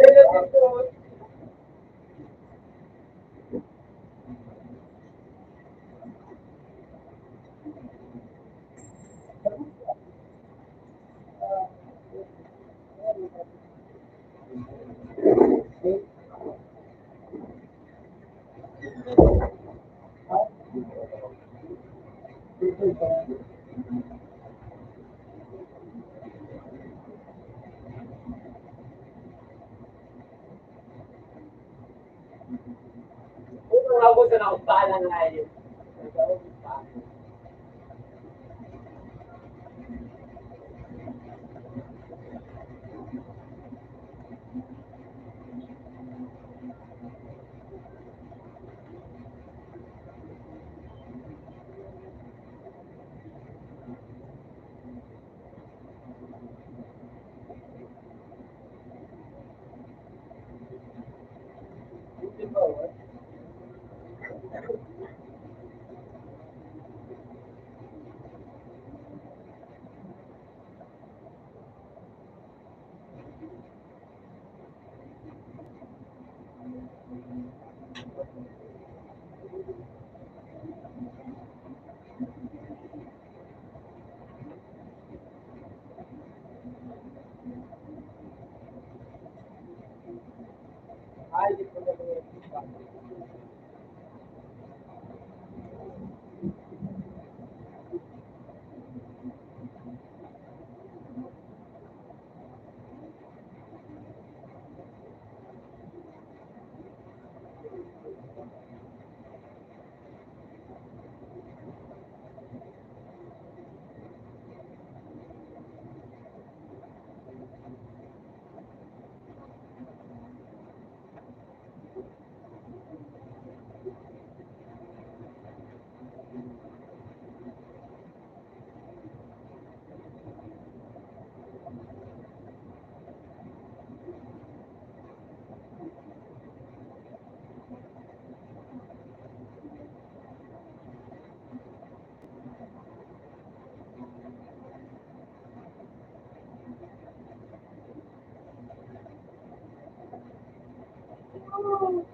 Salamat.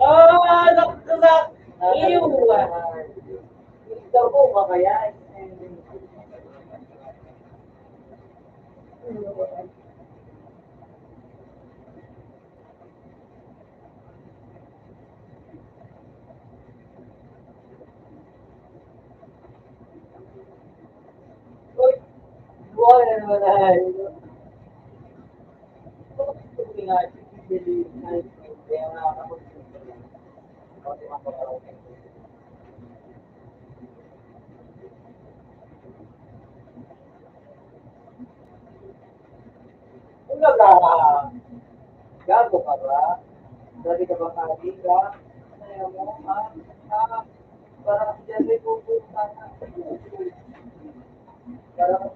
Ah, nakakasak! Iyo! Ikaw po ba kaya? Uy, buhay na naman tayo. Kumbaga, gago ka ba? Dali ka ba kaiga? Ano mo, ha? Ha? Parang diyan may pupunta na. Parang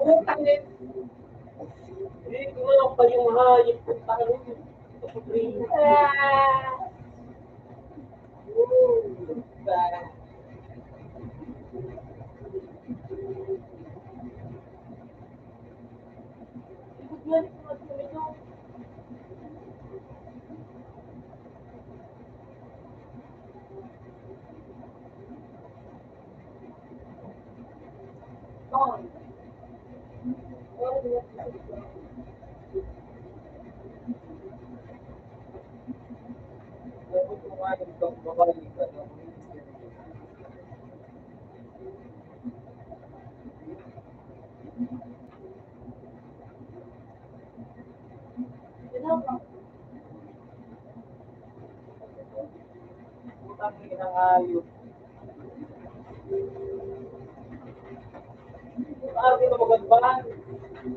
Utang eh. Hindi ko nga pa yung hayop, utang eh. Ah. Putang ina ng hayop. Arte na magandaan.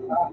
Ah.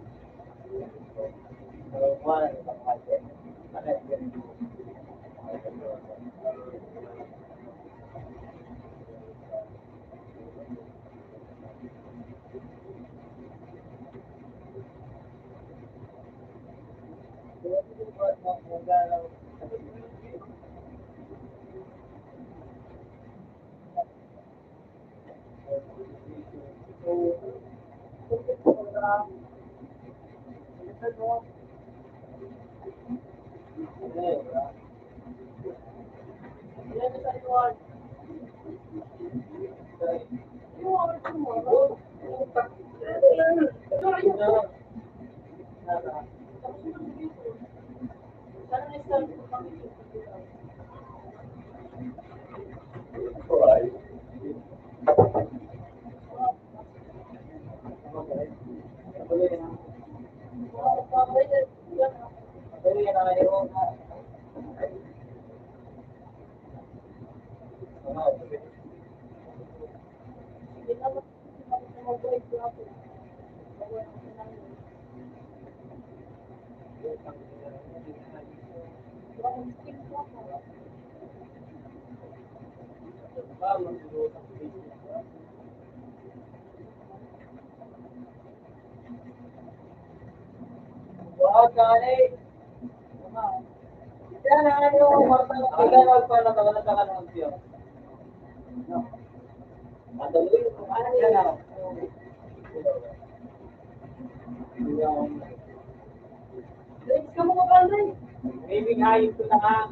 Maybe ayos ko na nga.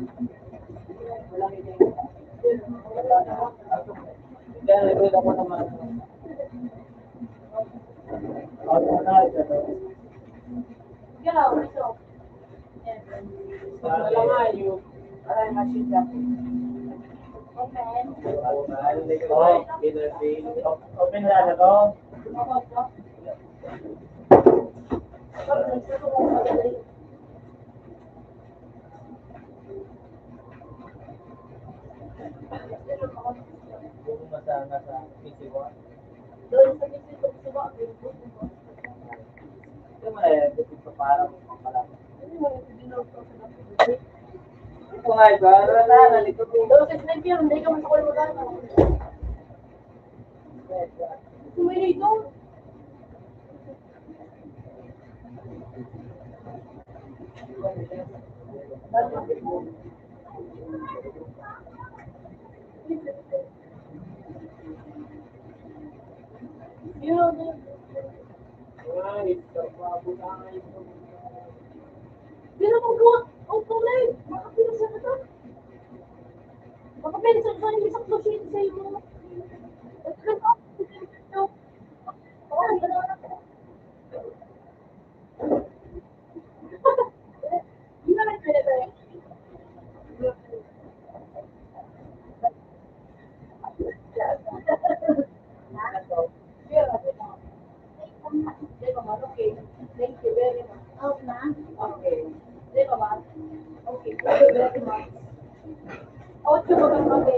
Walang ito. Hindi, nanonood ako naman. Ikaw, ito. Sa layo. Aray, machine gun. Open. Open na ako. Yung nasa, nasa P C one. Doon sa P C one, yung buto mo. Ito mo na yan, buto pa, parang pangkalaman. Ito nga, ito, ano na, nalito ko. Doon sa sniper, hindi ka masakol mo lang. Ito mo yun, ito. Pero kung gawa, ang tunay, makapila sa kata. Makapila sa kata, isang klosete sa imo. Okay. Thank you very much. Ocho, magandang gabi.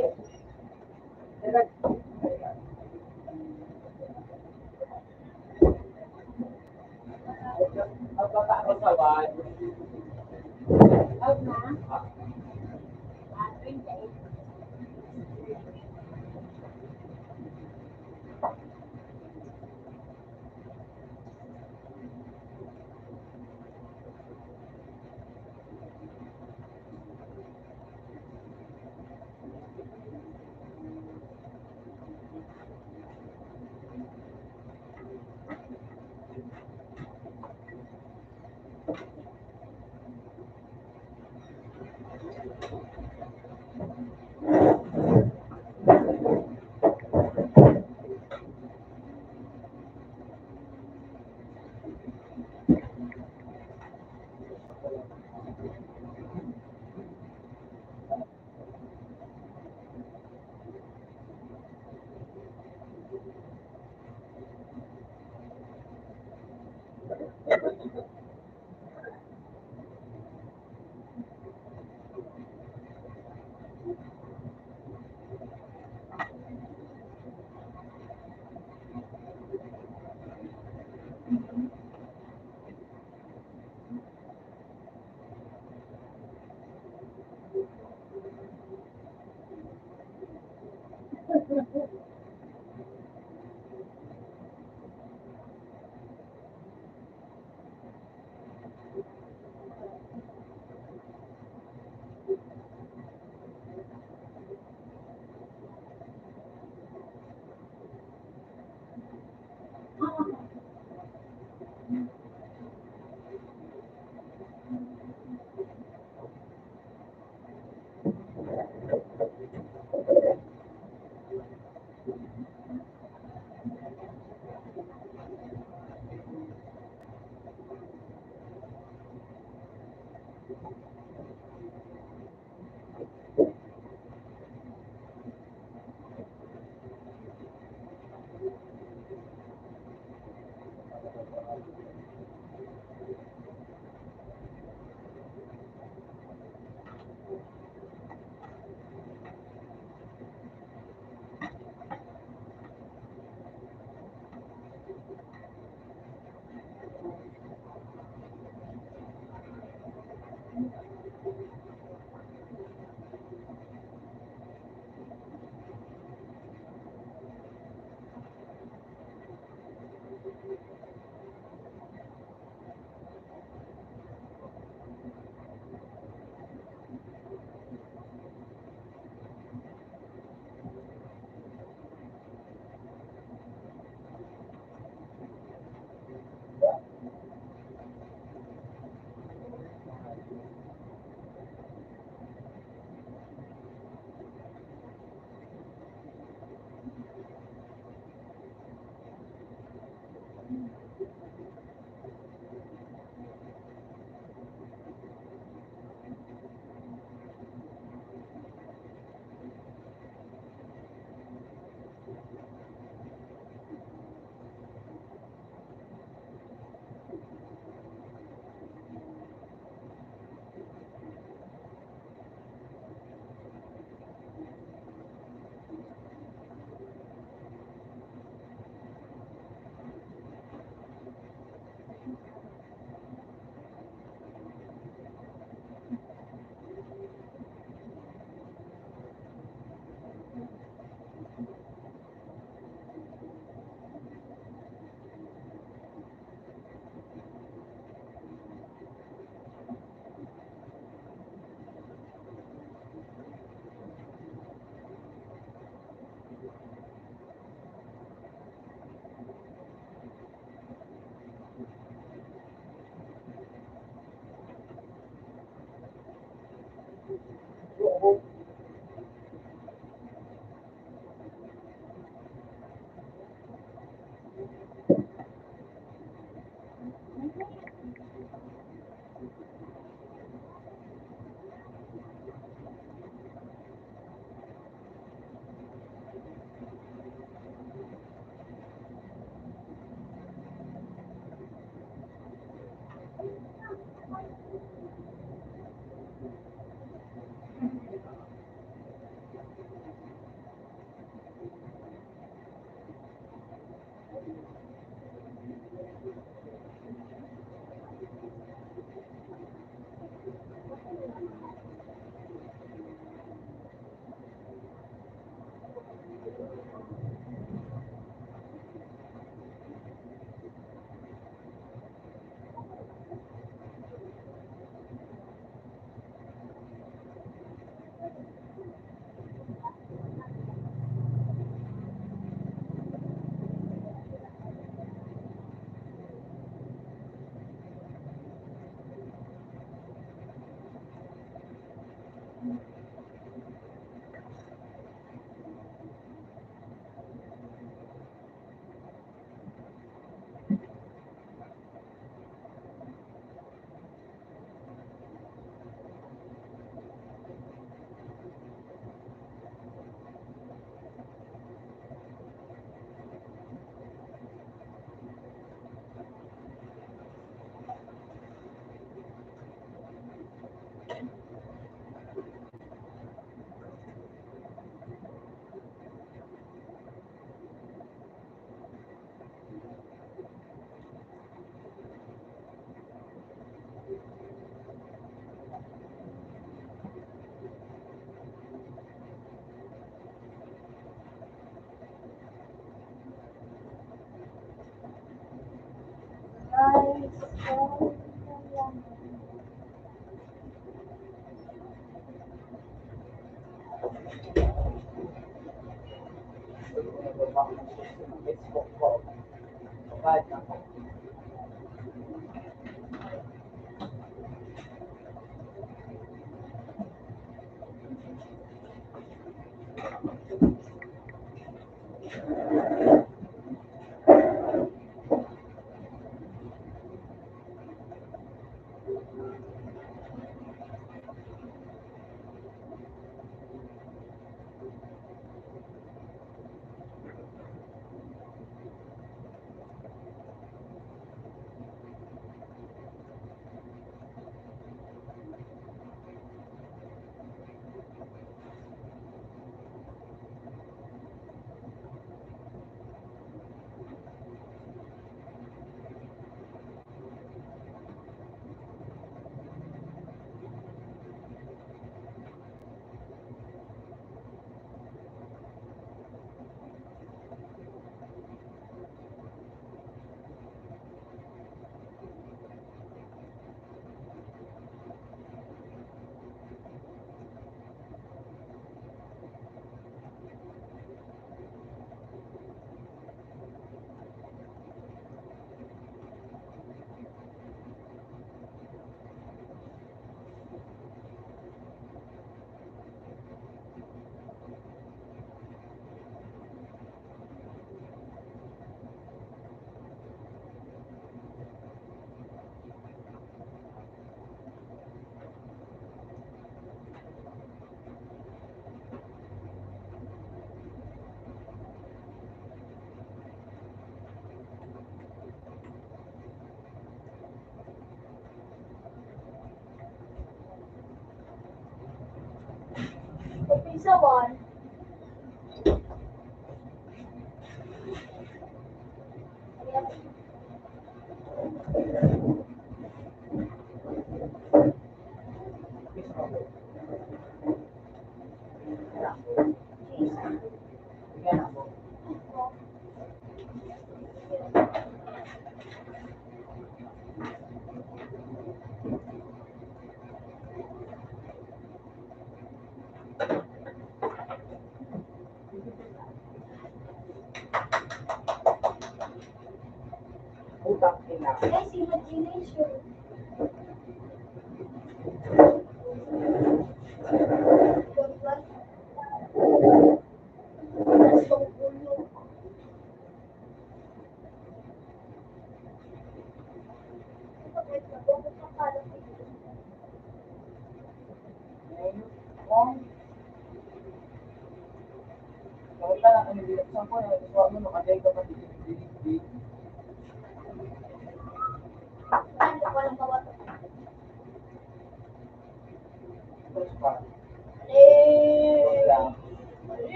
Putang ina. Guys, imagination.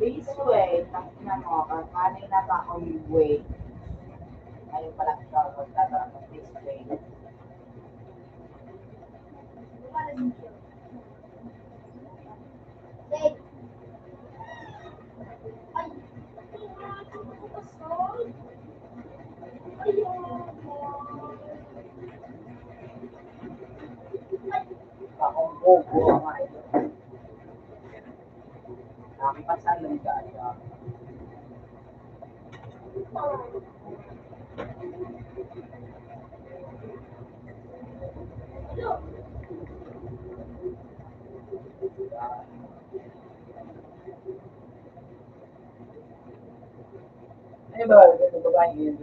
This way, tak na mo, or kanay na ba on way? Ayun pala siya, magtatarang ng this way. Akong bobo ang ay. Ang pasalong ka, ano? Ano ba? Ano ba? Ano ba?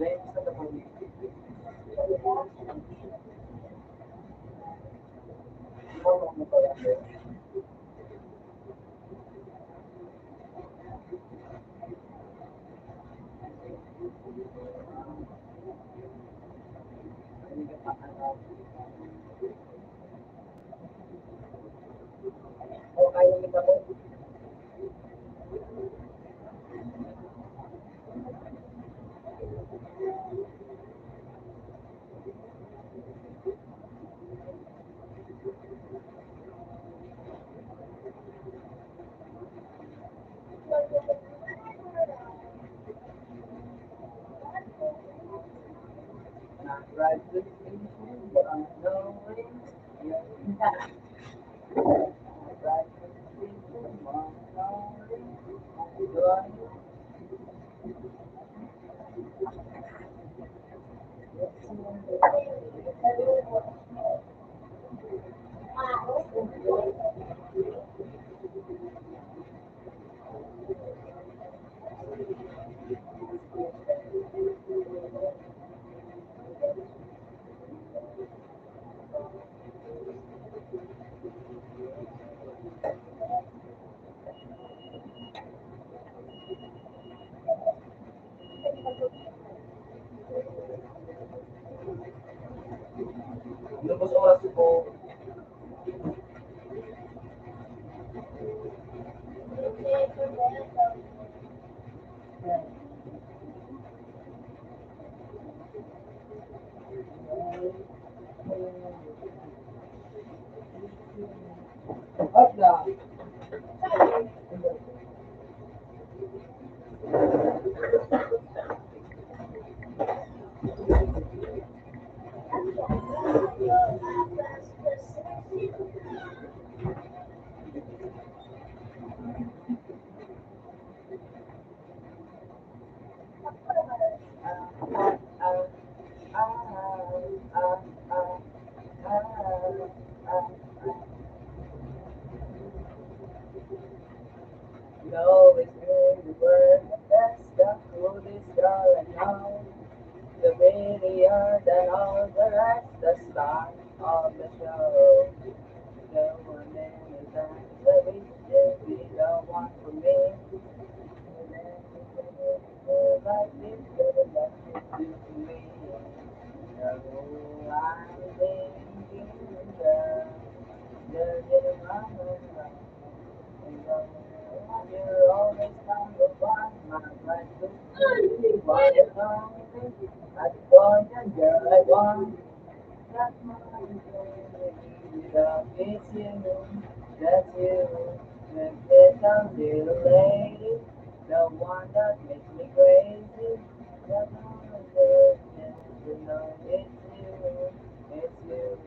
Lubos oras ko. Love is really worth the best, the food is all I know. The prettier than all the rest, the star of the show. The one and the time, the reason we don't want for me. Like this, the love you do to me. Oh, I'm thinking, girl, you're getting on my mind. You're always number one, my life is really wonderful. I adore you, girl, I want you. That's my baby, love is you, that's you. That little, little lady, the one that makes me crazy. That's my girl, yeah, you know it's you, it's you.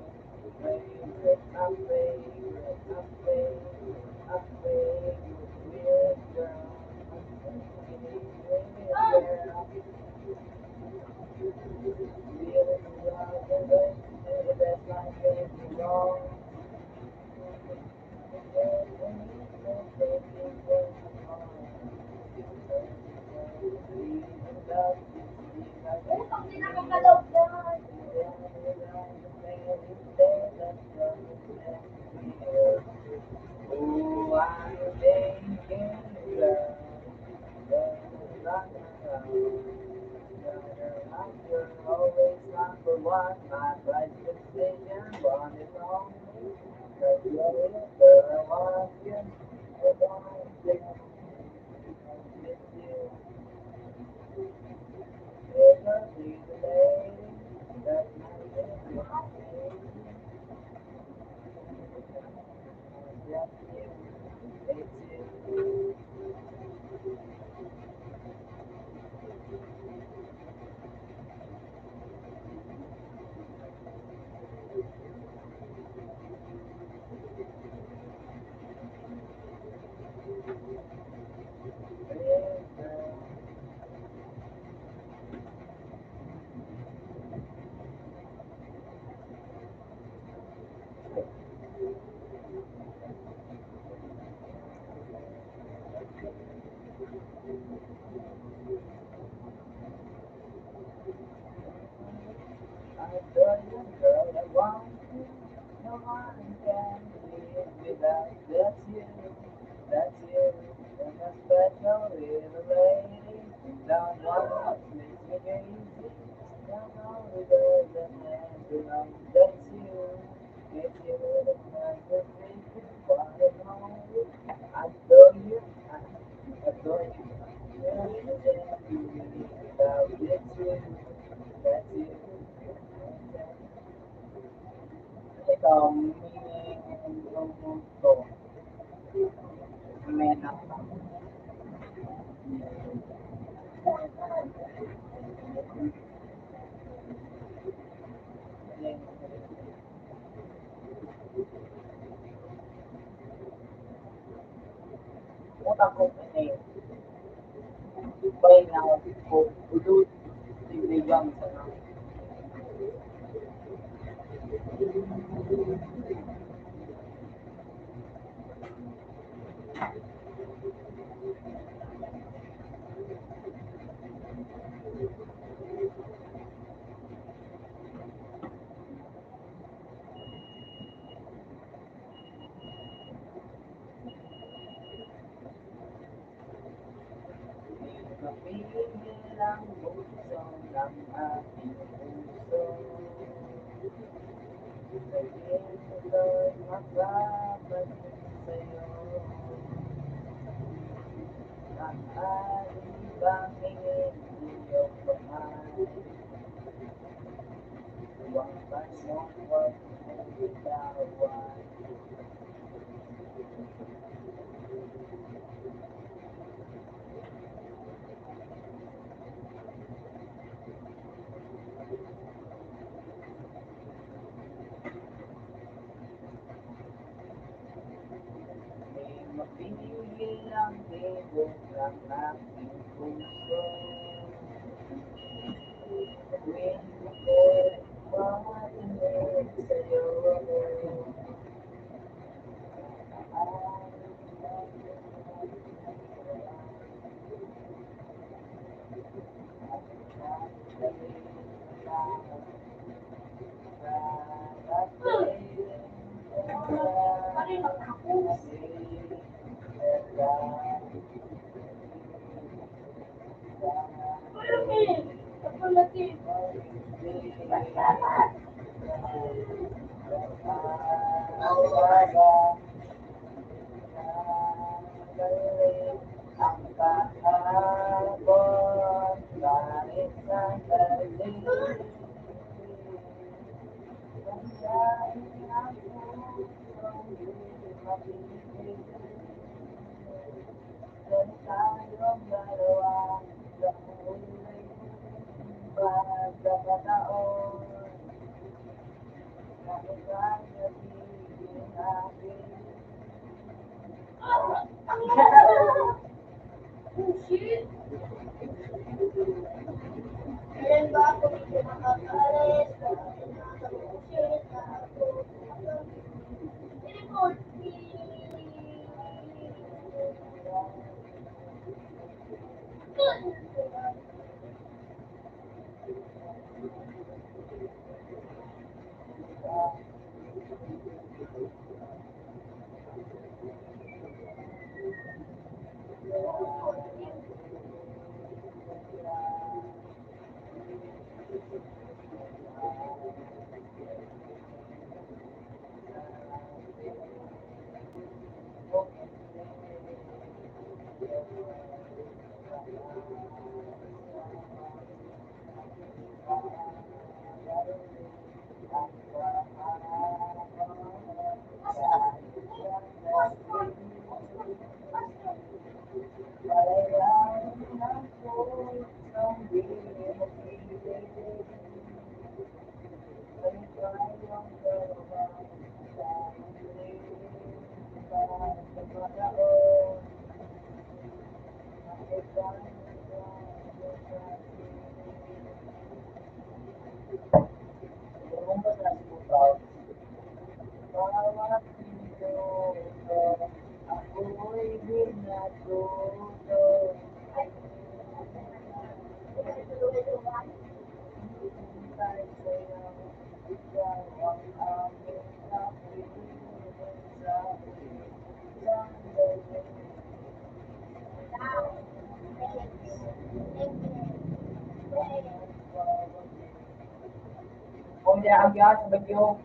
Kung di ang biyahe sa bagyo.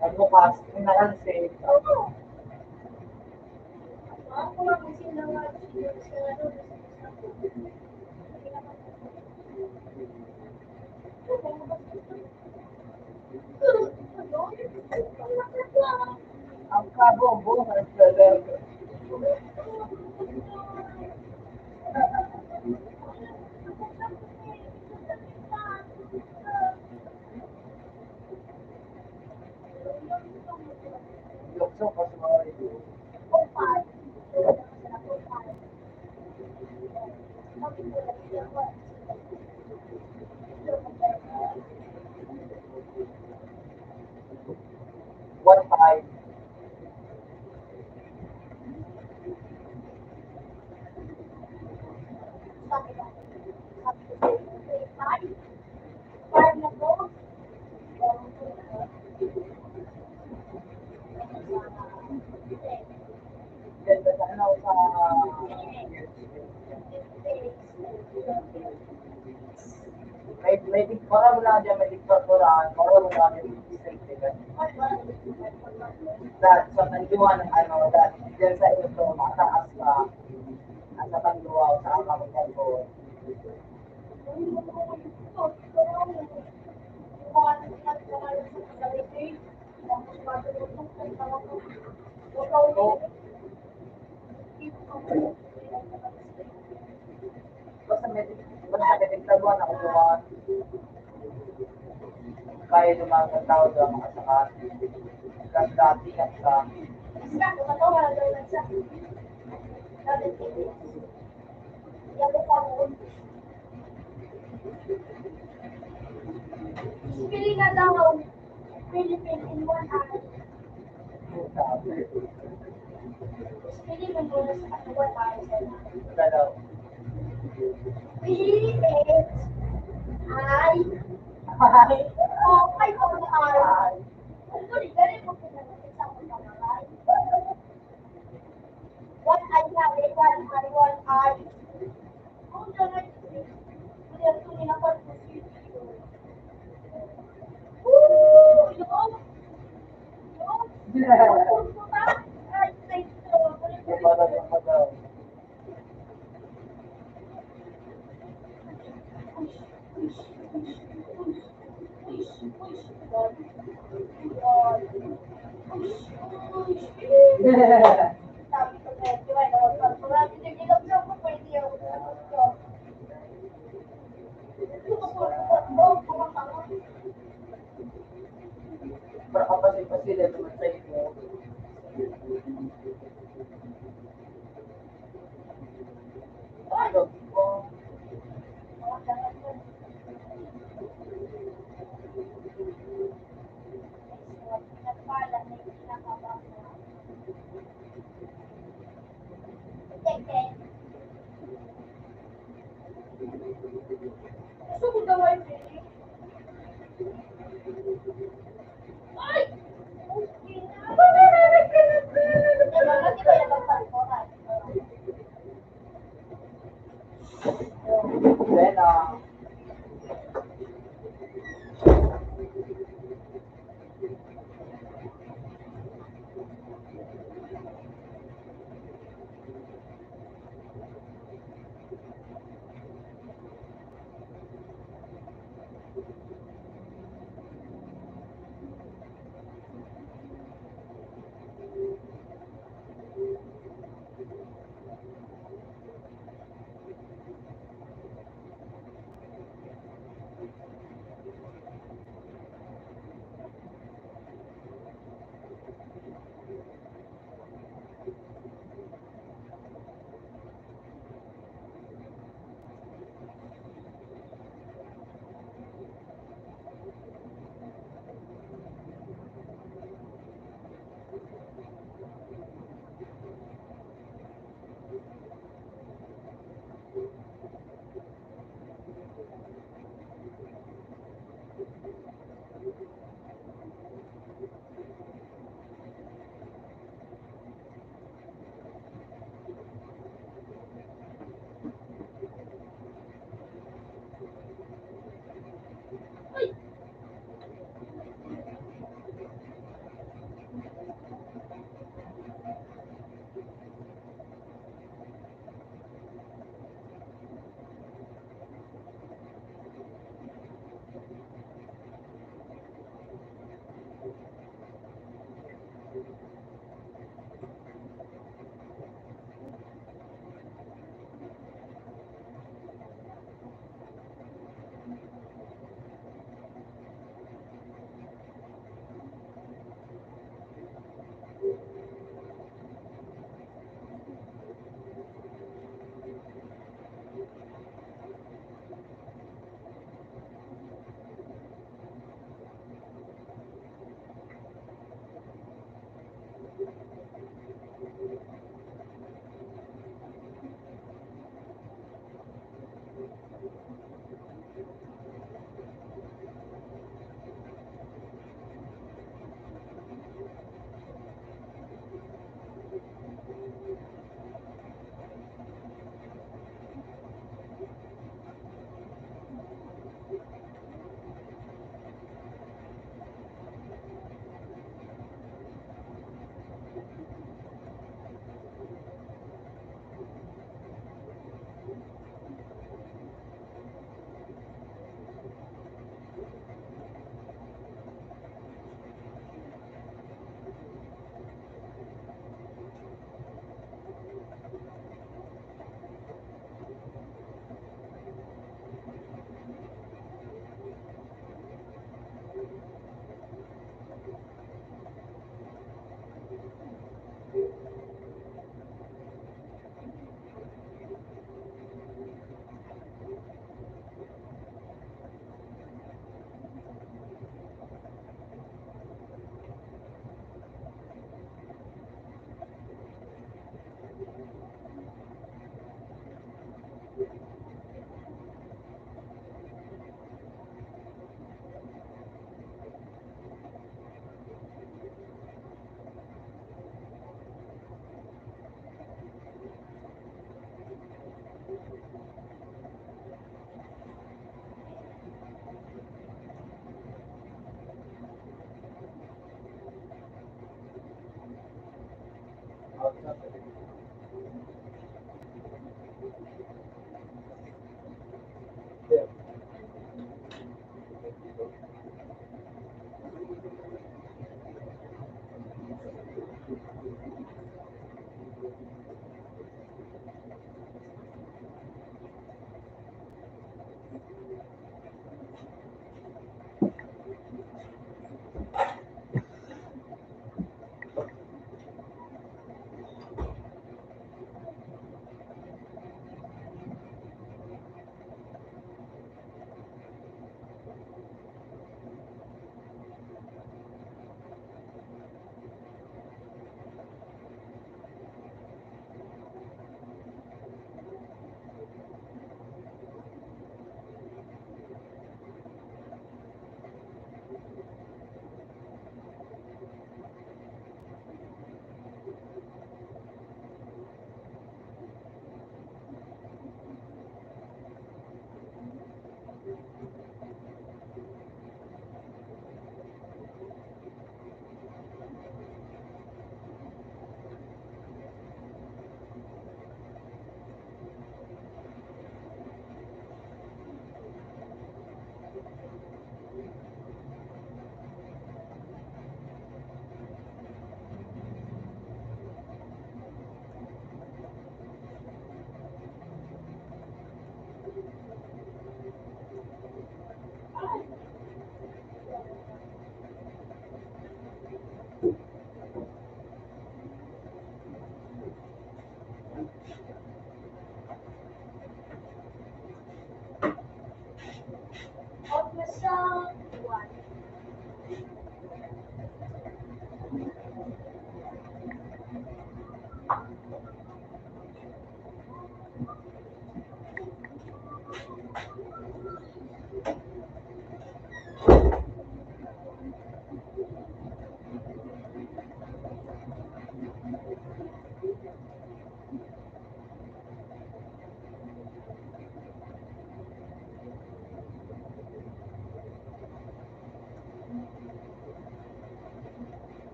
Nagbukas, may nakalsik. Ang kabong-bong ng talaga. What time? May, may tig-, baka wala dyan, may tigpaturan, baka wala dyan, may tig-, that, sa Tanduan, ano, that, dyan sa ito, mataas pa, nasa Tanduan, sa Angkang Tanduan. Basta may, basta may tigtabuan ako, buwan. Kaya dumagang tao sa mga saka. Kasi dati yan sa Pili na daw. Philippine in one hour. Pili mo muna sa katuwa tayo sa P H I. Oh, ay, oh, ay. Ang tuloy, dali mo pinag-isa ko sa mga ay. What I have, I got my one eye.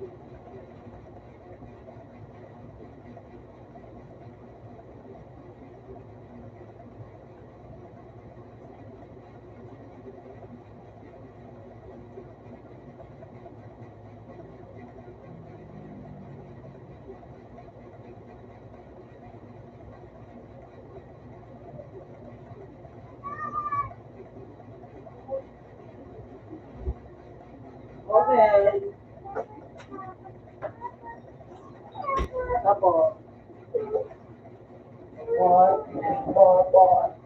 Okay. Tapos, four, four, four.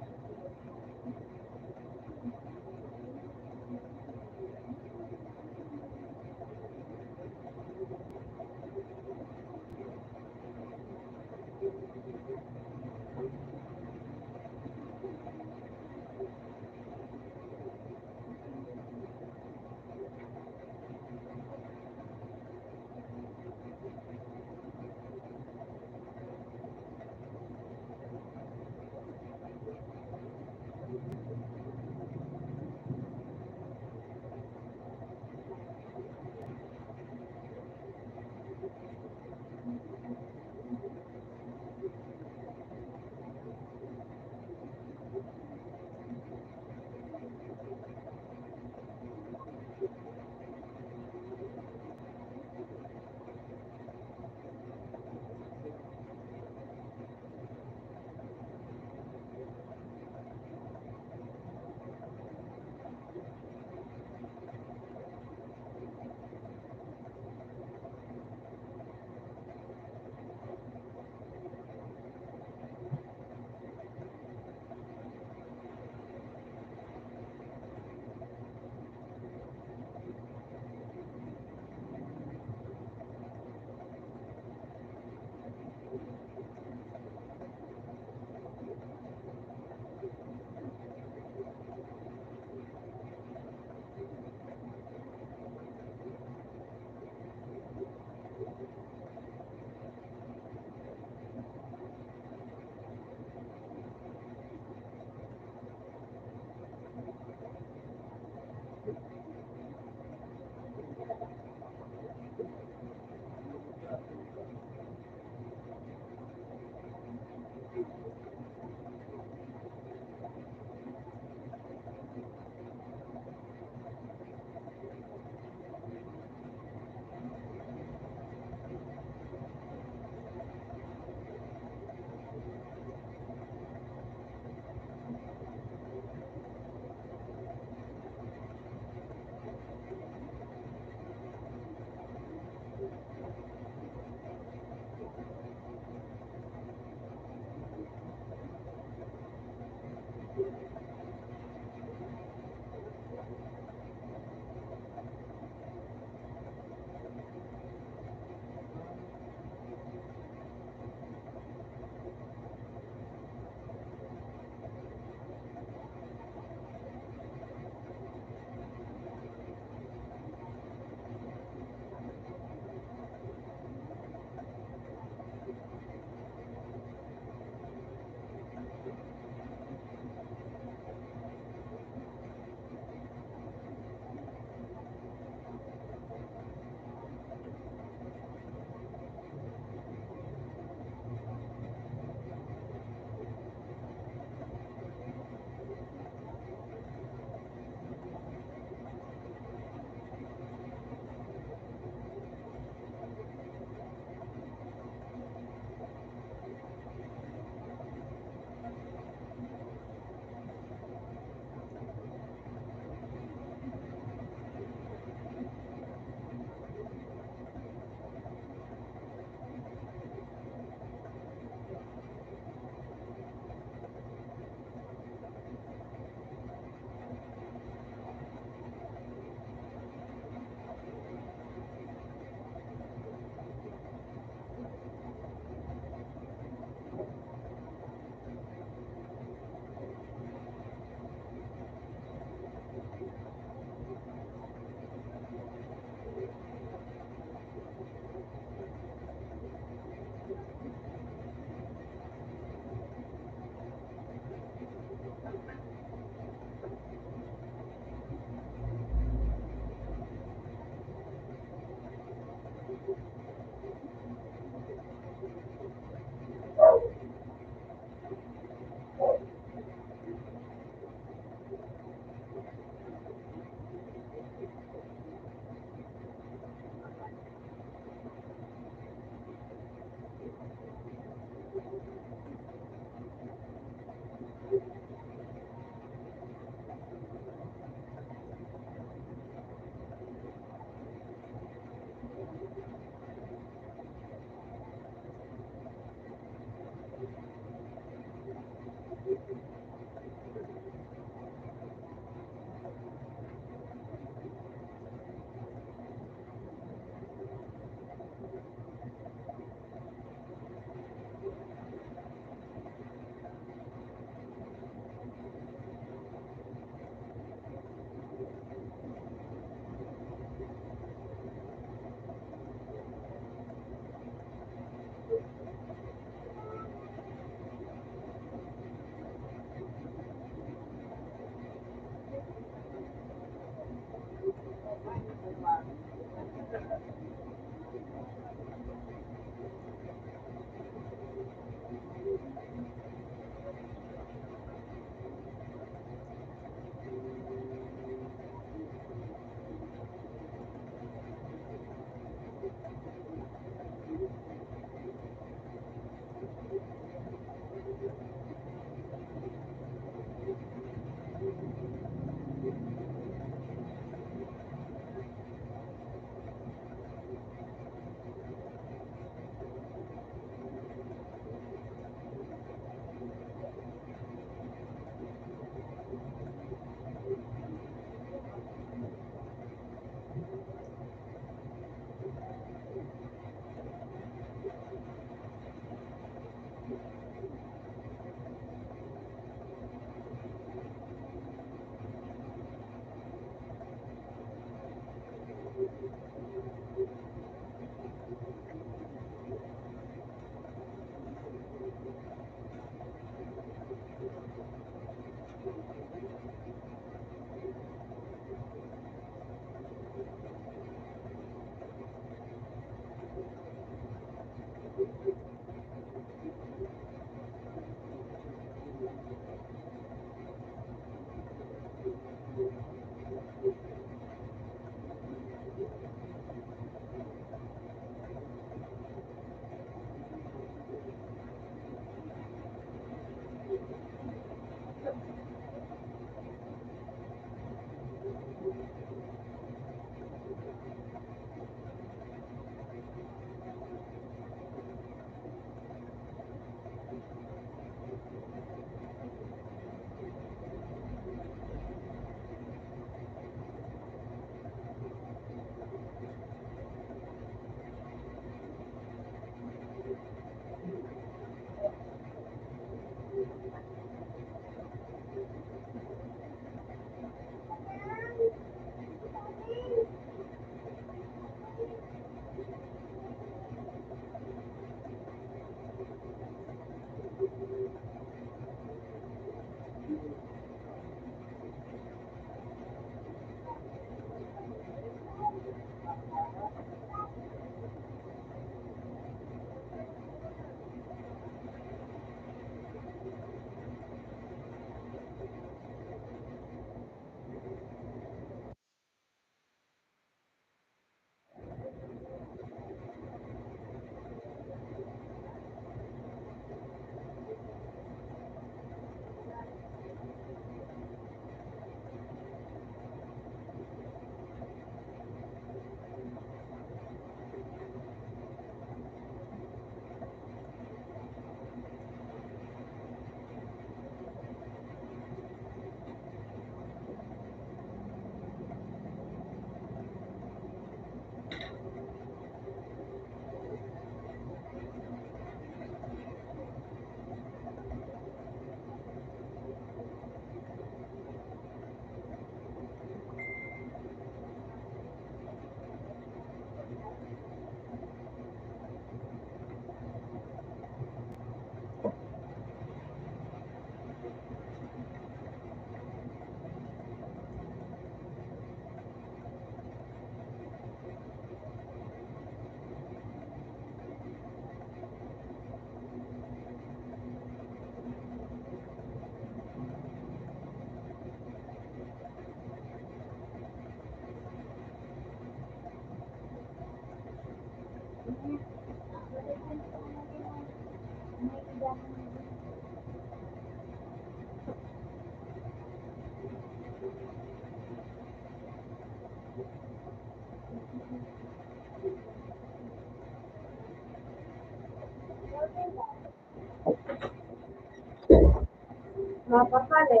Mapakali.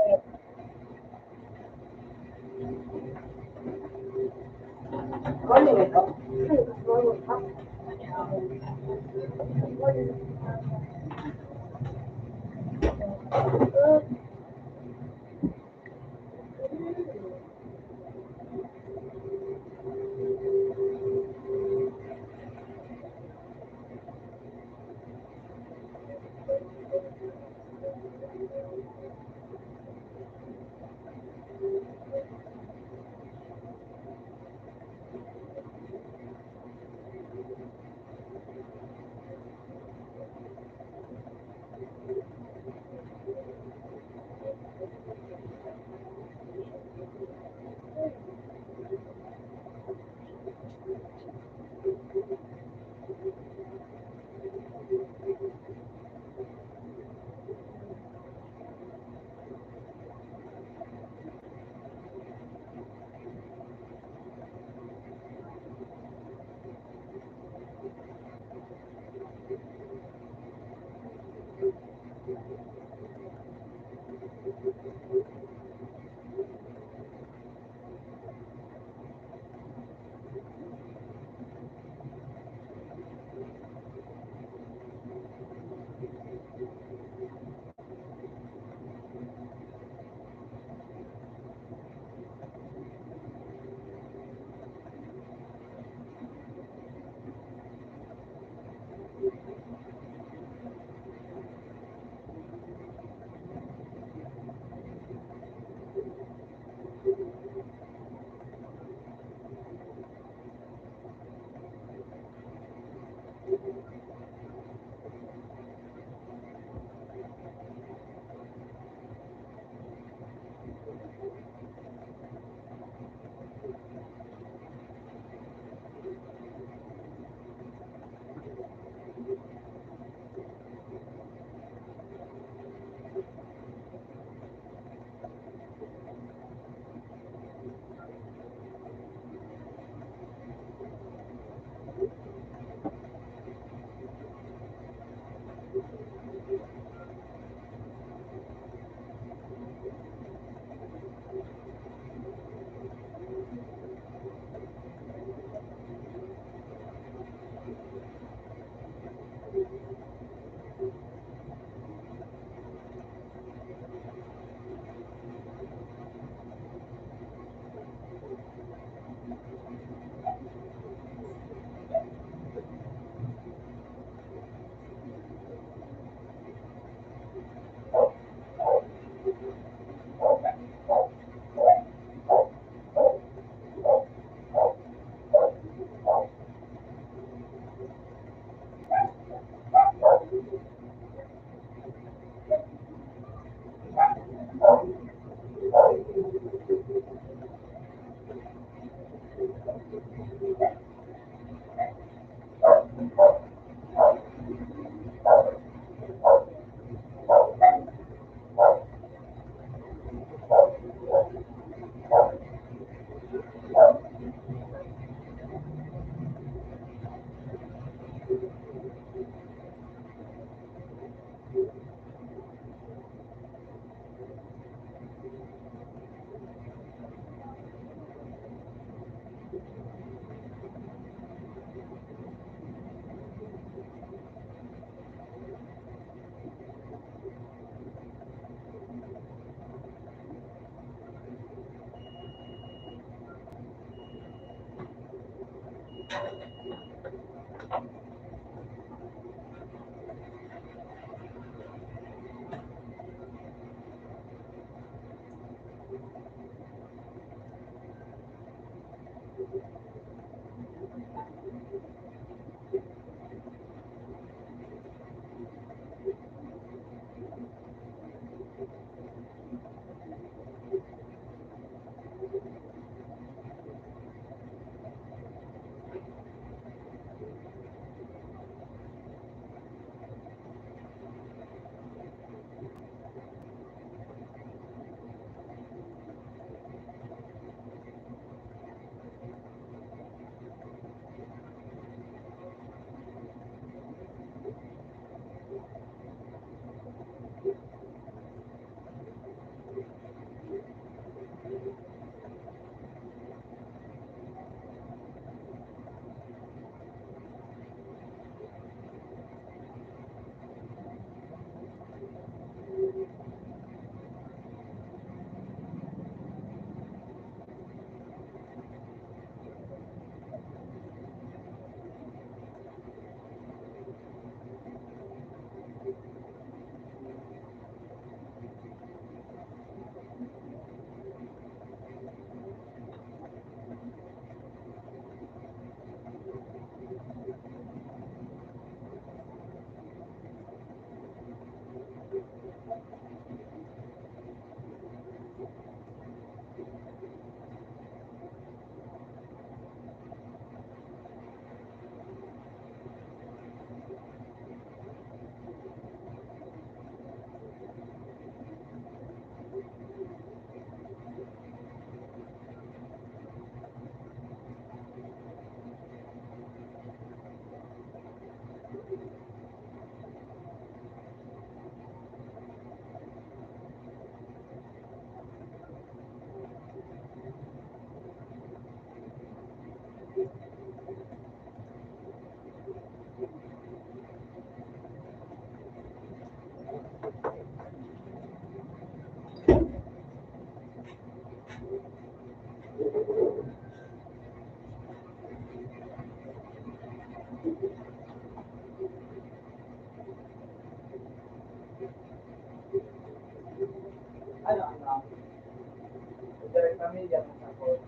Pamilya ng sakot.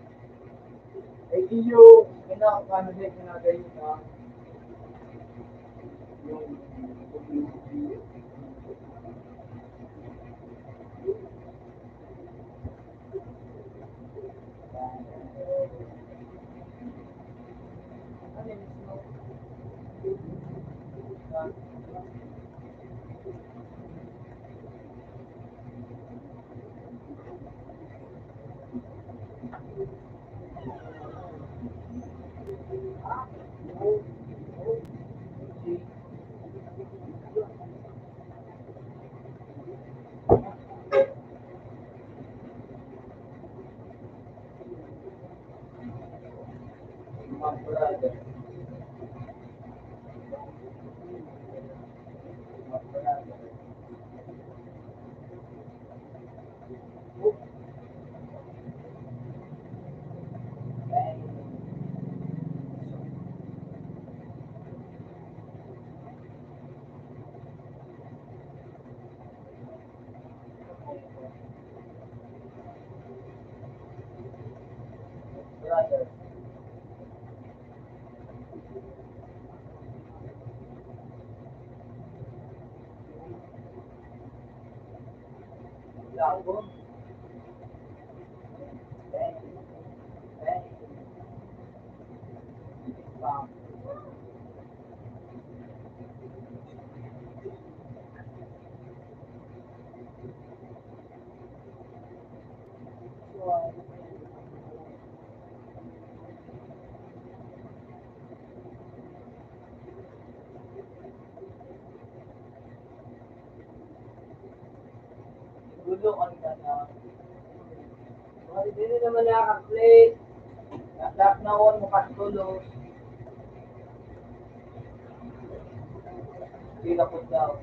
Ay, iyo, ina, paano siya ginagayo na yung Ulo ang tanang. Wala, dili naman nakaka-play. Nadak na on, makatulo. Hindi na po daw.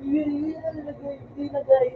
Ilagay, ilagay.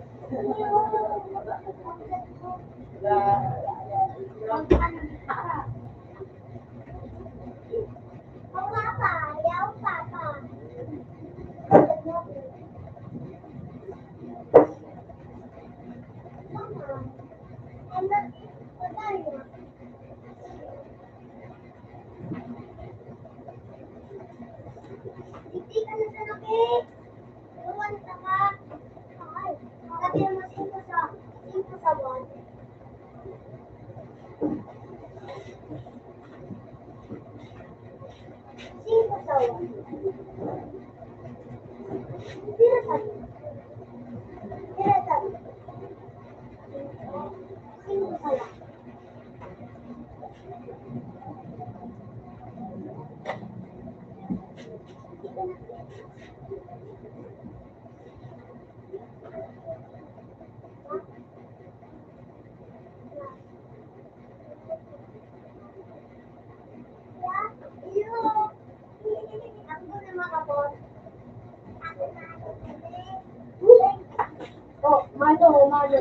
Oh, malo, malo.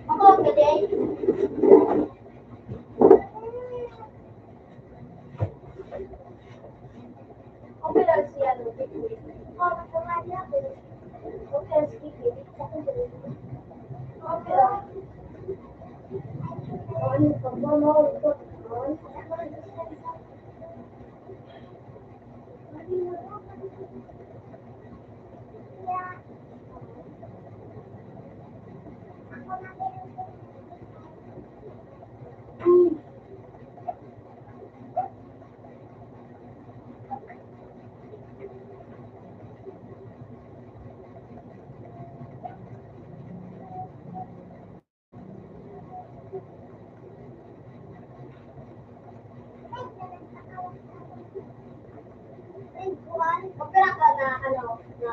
Ako, pwede? Opera ka na, ano, na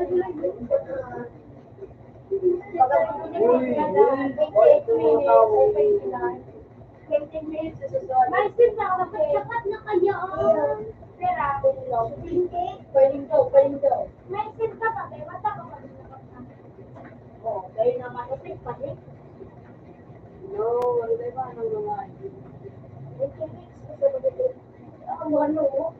Uy, uy, uy, ito mga tao. May sip na, dapat na kaya, oh. Pera, palindaw, palindaw. May sip ka pa, may mata ka pa. Oh, dahil naman, kasi pa, eh. No, ano ba, ano naman? May sip ka pa, ano, oh.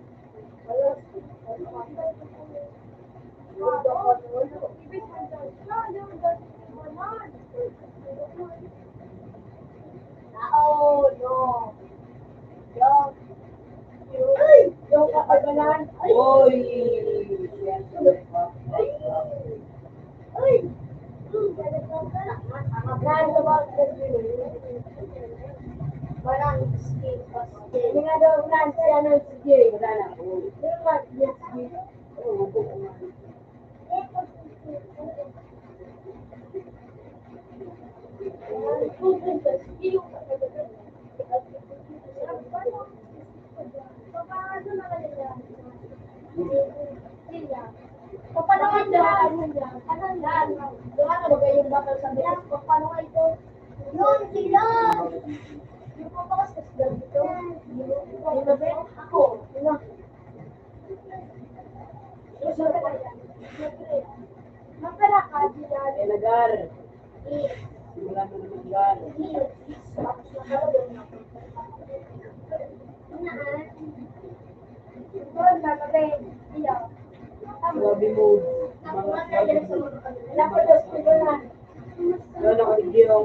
Uy! Parang, sige, sige. Hindi nga daw, Franz, yan ang sige. Wala na. Yung Franz, yan, sige. Oo, oo. Paano nga ito? Ano nga ito? Yun, sila! Yung papakas sa sila dito. Yung gabi, ako. Yun lang. Makalakad sila. Elagar. Wala na naman gar. Grabe mo. Wala na kaligyan.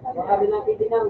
Baka din natin din ang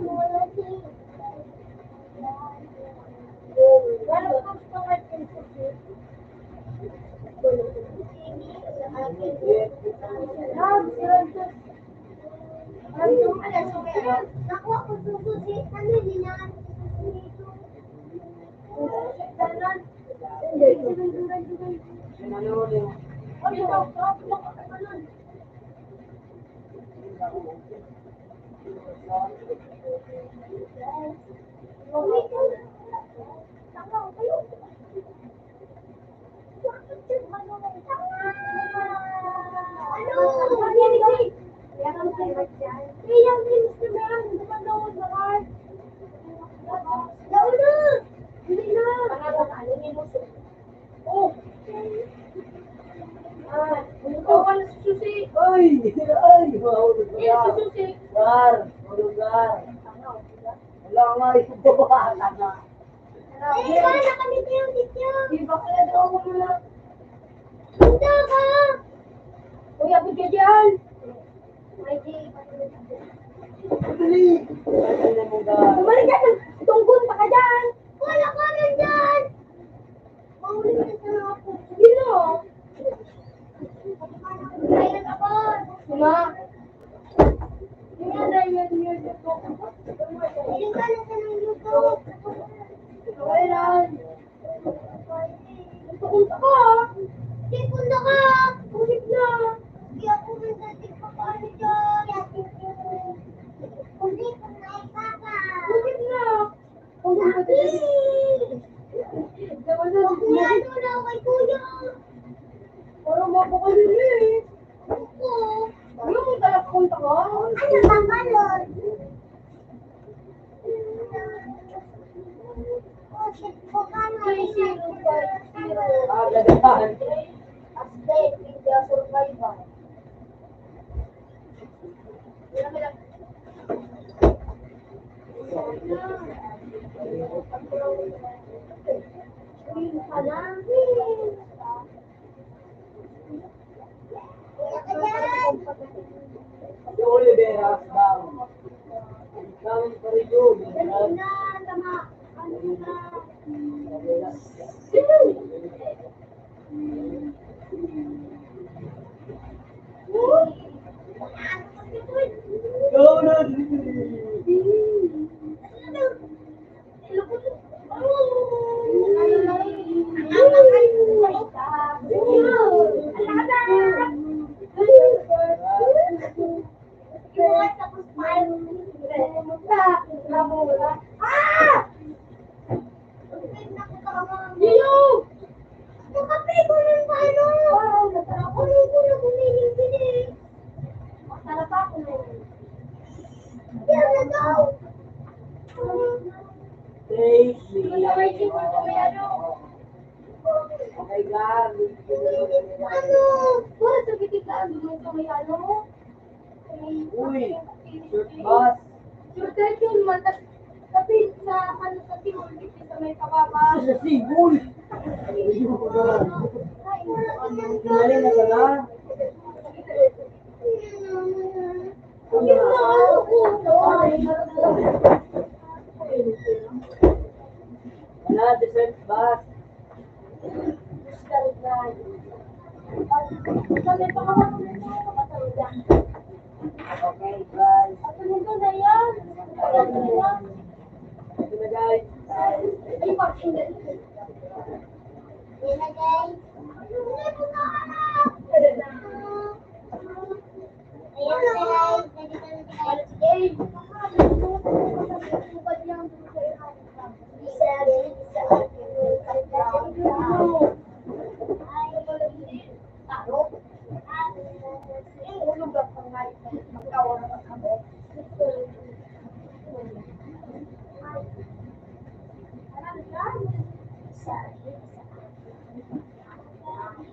Lugar, lugar. Wala nga yung buwan na. Ay, wala kami sa'yo, sityo. Di ba kaya daw ako muna? Punta ka! Uy, abot ka dyan! Ay, di. Dali! Bumalik ka ng tungkol pa ka dyan! Wala ka rin dyan! Mauli ka na ako. Yun o. Ayun ako. Ma. Hindi ka na sa ng YouTube. Okay lang. Punta ka. Di punta ka. Ulit na. Di ako nagdating pa paano dyan. Ulit na, Papa. Ulit na. Ang ganda din. Dapat na Kuya, din. Ano na kay Kuya? Parang mapakali na eh. Ako. Ano mo talaga kung tanga? Ano ba, Lord? Three zero five zero. Ah, gagahan. Update, media survival. Si Oliveira Asbang. Ang daming parigo. Ah! Iyo! Nakape ko ng paano? Ako rin ko na bumili, bili. Masarap ako nun. Yan na daw. Thank you. Ano? Bakit sa bitik na ano mo sa may ano? Uy, short bus. Short bus yun, matas. Kasi sa ano, sa Timor, dito sa may kababa. Sa Sigol. Ay, Dali na pala. Yun na, ano ko. Wala, the short bus. Okay, guys. Ito na, guys. Ayan, guys. Nandito na si guys.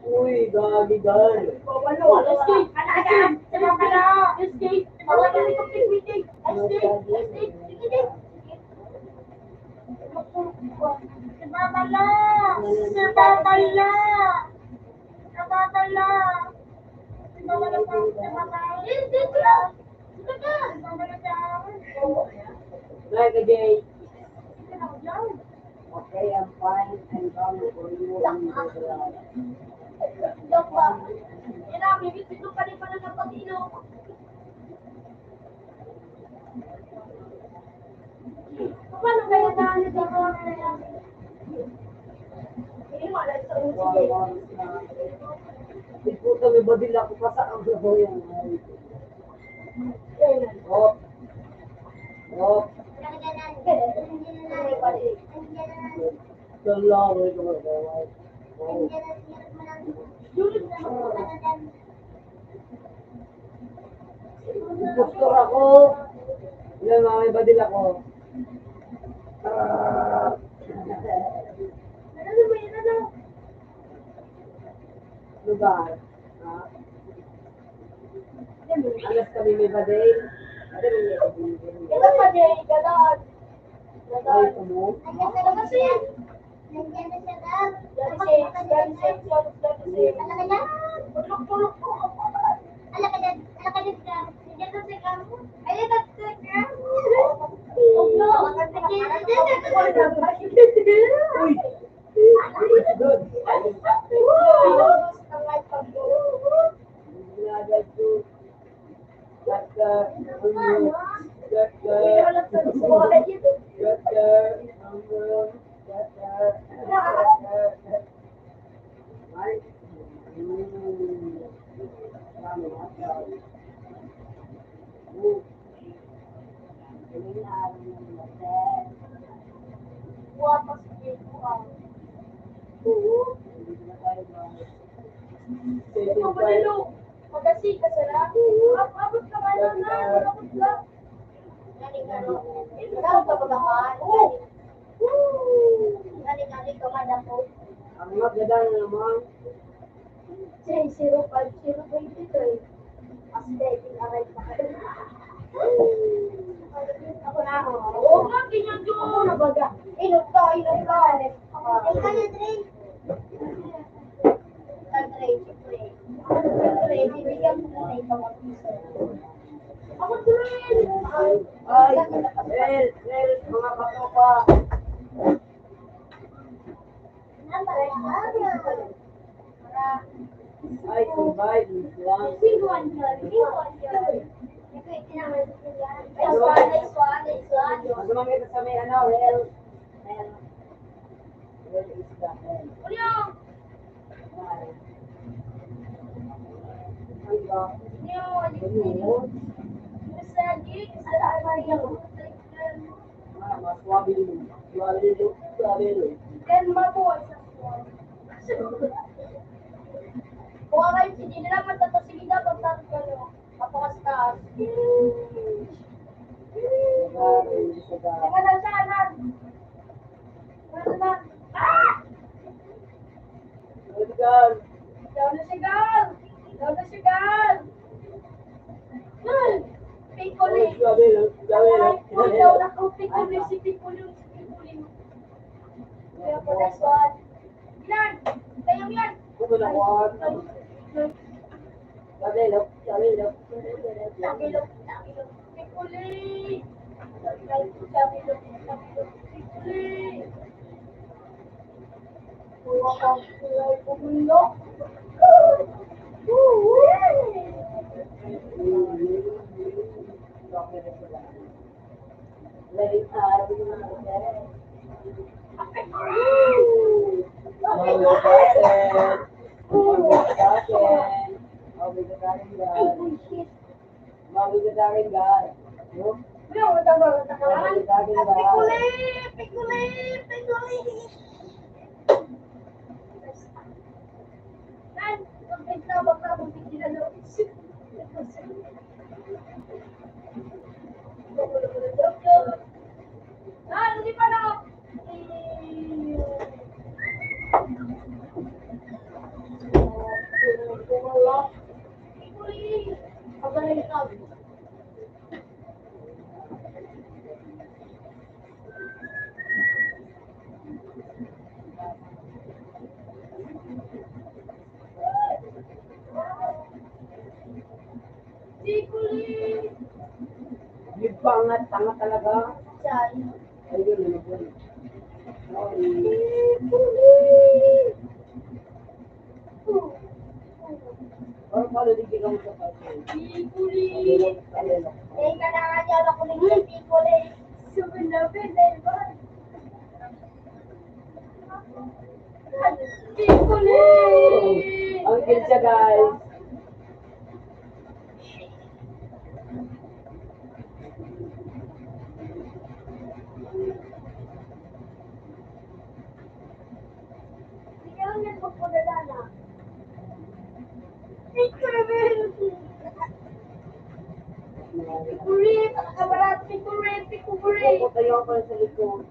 Uy, gagi, gagi. Escape! Escape! Escape! Escape! Escape! Escape! Escape! Si Papa la! Si Papa la! Si Papa la! Si Papa la! Si Papa la! Hindi, hindi, hindi. Hindi ka! Si Papa la daw. Bye, Kajay. Hindi na ako dyan. Okay, I'm fine. I'm coming for you. I'm gonna Joke lang. Yan na, may bitbit ng palipan na napag-inom. Paano kaya tayo dito? Hindi mo alam sa ulo, sige. Di po kami badila ko pa sa ang sabayan. Op. Op. Salamat. Doktor ako. Yan, mga may badil ako. Ah. Ano ba yan? Ano? Ano ba? Ha? Alas kami may badil. Ito pa, Jay. Ganon. Ganon. Ang ganda naman siya. Nandiyan na siya, Gab. Yan si, yan si, yan si, yan si. Talaga yan? Tulog, tulog, tulog. Ala ka dyan, ala ka dyan, Gab. Nandiyan na si Gab. Ayun na si Gab. Ulo. Uy! Good. Ito, Manilo. Magasiga sila. Ab-, abot ka man na, abot ka. Galing ka, no? Ikaw ka ba naman? Oo. Galing, galing ka man ako. Ang maganda naman. Three zero five zero twenty-three. Mas pwedeng aray pa. Ako na, ako. Oo nga, ginagyo. Ako na baga. Inom ka, inom ka. Ikaw na, Dre. Ikaw, Dre, siyempre. Siyempre, bibigyan ko na ikaw ng piso. Ako, Dre. Ay, ay, Dre, Dre, mga katropa. Ay, goodbye, goodbye. Ano man ito sa may ano, Rel? Rel. Rel is the Rel. Ay, ba? Ano yun? Ah, mas suabe yun. Suabe yun. Suabe yun. Yan, mabuhay sa suabe. Kung aray, sige na lang, magtatasigi na, pagtatas ka, no? Napakastaas. Teka lang siya, anak. Ano na? Ah! Illegal. Ikaw na siya, gal! Ikaw na siya, gal! Ay! Piccoli! Ay, grabe, no? Grabe, no? Ay, ikaw na ko, Piccoli, si Piccoli, si Piccoli. Kaya po, that's what. Ilan? Kayo yan. Ito na, one. Sabi, no? Sabi, no? Sabi, no? Sabi, no? Piccoli! Sabi, no? Sabi, no? Piccoli! Mabigat na rin, guys. No? Mabigat na rin, guys. Pikuli! Pikuli! Pikuli! Nan, pagpinta, baka magpigilan na. Nan, hindi pa na. Pikuli! Pagpinta. Yung pangat, tanga talaga. Ay, yun, ano po? Ay. Ano pala, di ka mo sa pagkain? Pikuli. Eh, kailangan niya ako ng pikuli. Sumunod na, pwede ba? Pikuli. Ang cute siya, guys. Ikaw yan, magpadala na. Pikuri! Pikuri! Mga kabarat, pikuri! Pikuri! Tayo pa sa likod.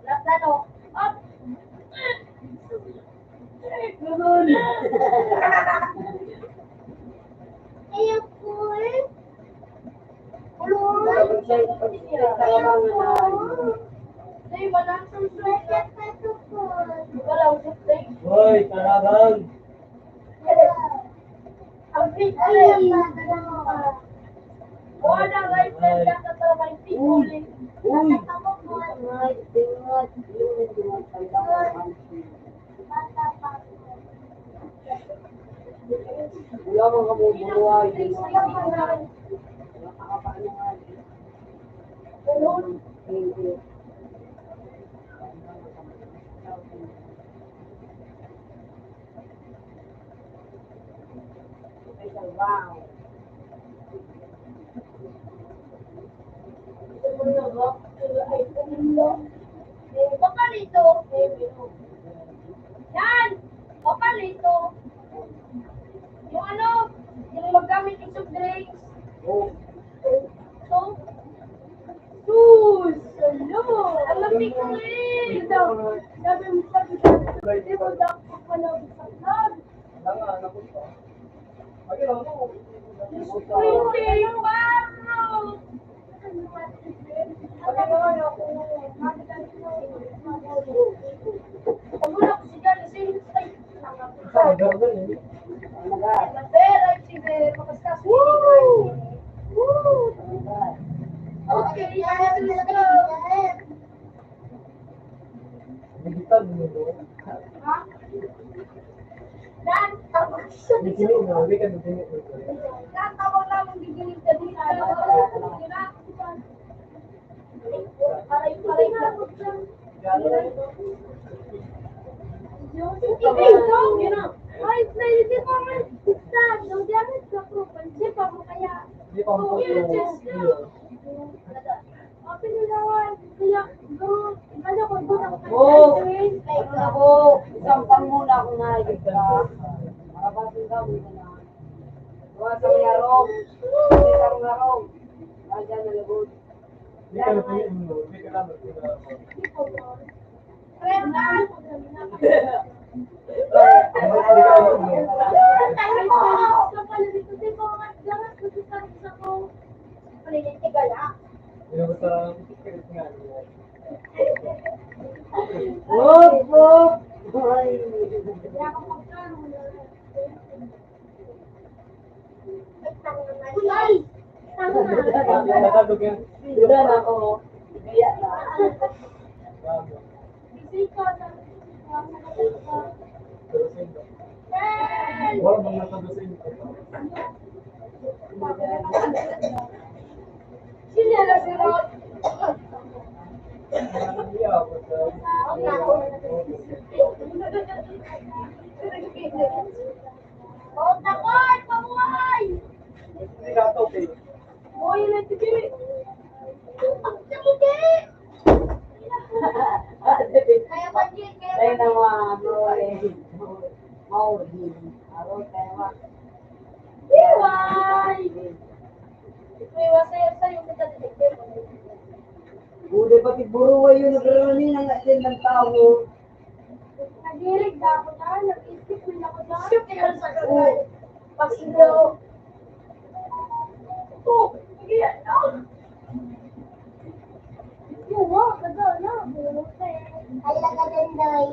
Lahat na, no? Up! Ganun. Ayun po eh. Hoy, karabang! Ang big. Wala, right side, dapat na may big. Uy! Uy! Wala man kamo buruhay. Thank you. Wow. Papalito. Yan. Papalito. Yung ano, yung magamit yung soft drinks. So, sus! Ano? Ang lamig ko eh! Ito. Sabi mo, sabi ko, di mo dapat pala sa vlog. Diyos ko, yung barro! Woo! Woo! Okay, let's go. Digital mo, no? Ha? Dan, tawag siya. Hindi, hindi, hindi ka, hindi, hindi. Dan, tawag lang ang gigiling ka dito. Aray, aray, aray. Hindi, no? Ay, pwede pa man. Sa, no, gamit sa propan. Hindi pa mo kaya. Hindi pa mo kaya. Open na naman. Kaya, bro, ano ko, bro, Oh, ano ako? Isang panguna akong nahigit ka. Marabasin ka, muna na. Gawa sa may arong. Sa may arong. Nandiyan na lubog. Hindi ka na pinili mo. Hindi ka na pinili mo. Wop, wop! Ay. Ay! Tama na. Wala na ako. Kaya na. Wala bang nasa dosen? Sino na si Rod? O, takoy! Pamuhay! Hindi ka to, eh. Uy, nagtitiri. Ang titiri! Kaya pa, Jin, kaya Ay, pa, Jin. Naman, Roy. Maureen. Aro, kaya wa. Iway! Iway, sa'yo, sa'yo, kita dito. Buti pati buruwa yun, nagrarami ng atin ng tao. Naghilig na ako dyan, nag-isip na ako dyan. Shoot yan sa kanal. Pasigaw. Oh, sige, ah. Buwa, gagana. Ay, lang ka dyan, Day.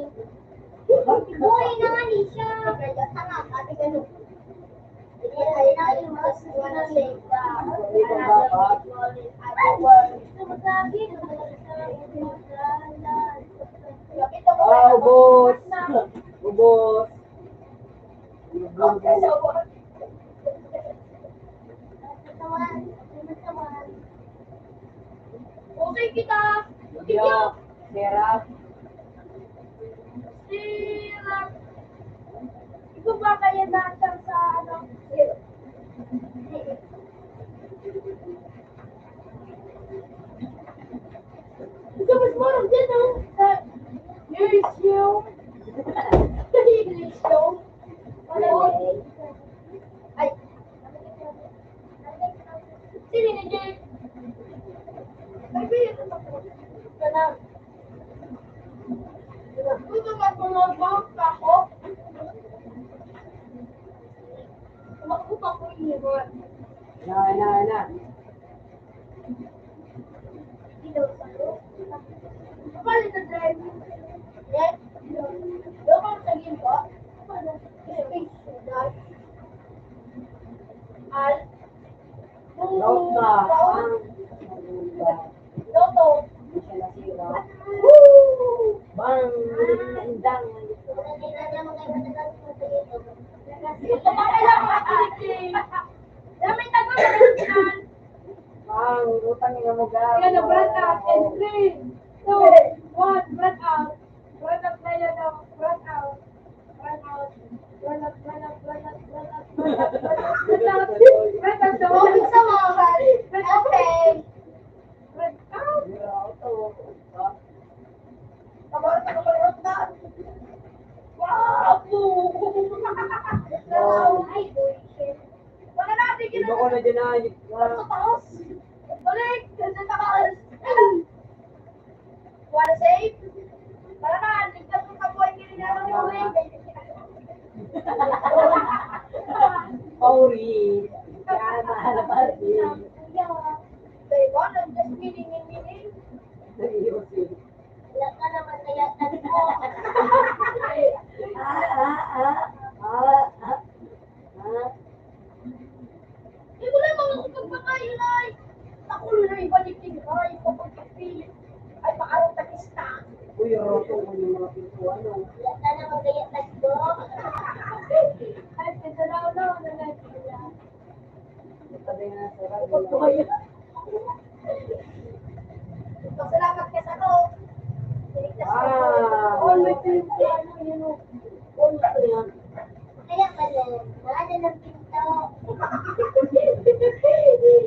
Buhay naman siya. Kaya tanga, ate, ganun. Ah, ubos. Ubos. Okay kita. Yo, Serap. Serap. Ito ba kaya natin sa ano? Ito mas marang din, no? Sa English yung English yung Ay. Sino ni Jay? Ay, Jay, ito pa po. Ito na. Ito nga po, mag-bounce pa ako. Tumakbo pa po yung iwan. Na, na, na. Kaya na, breath out and three, two, one, breath out. Breath out na yan, oh. Breath out. Breath out. Breath out, breath out, breath out, breath out, breath out, breath out. Breath out, breath out. Open sa mga balik. Breath out. Open. Breath out. Wow! Ay, bullshit. Wala na, tigil na. Iba ko na dyan, ah. Sa taas. Balik! Sa taas! Wanna save? Tara na, ligtas mo sa buhay, kailangan mo, eh. Sorry. Kaya mahal pa rin. Kuya. Say, what? I'm just kidding, kidding. Seryoso. Wala ka naman kaya tanong mo. Ah, ah, ah. Ah, ah. Ah. Eh, wala mang ako pagpakain, ay. Ako na ibalik din, ay, kapagkapilit. Ay, maarong takista. Uy, roto mo yung mga pintuan, no? Wala ka naman kaya tanong mo. Ay, ganda na, no? Nagkakita. Pasalamat ka sa ko. Tinigtas ko. Ah. Always yung ano, yun, oh. Always yan. Kaya pala, wala na ng pinto.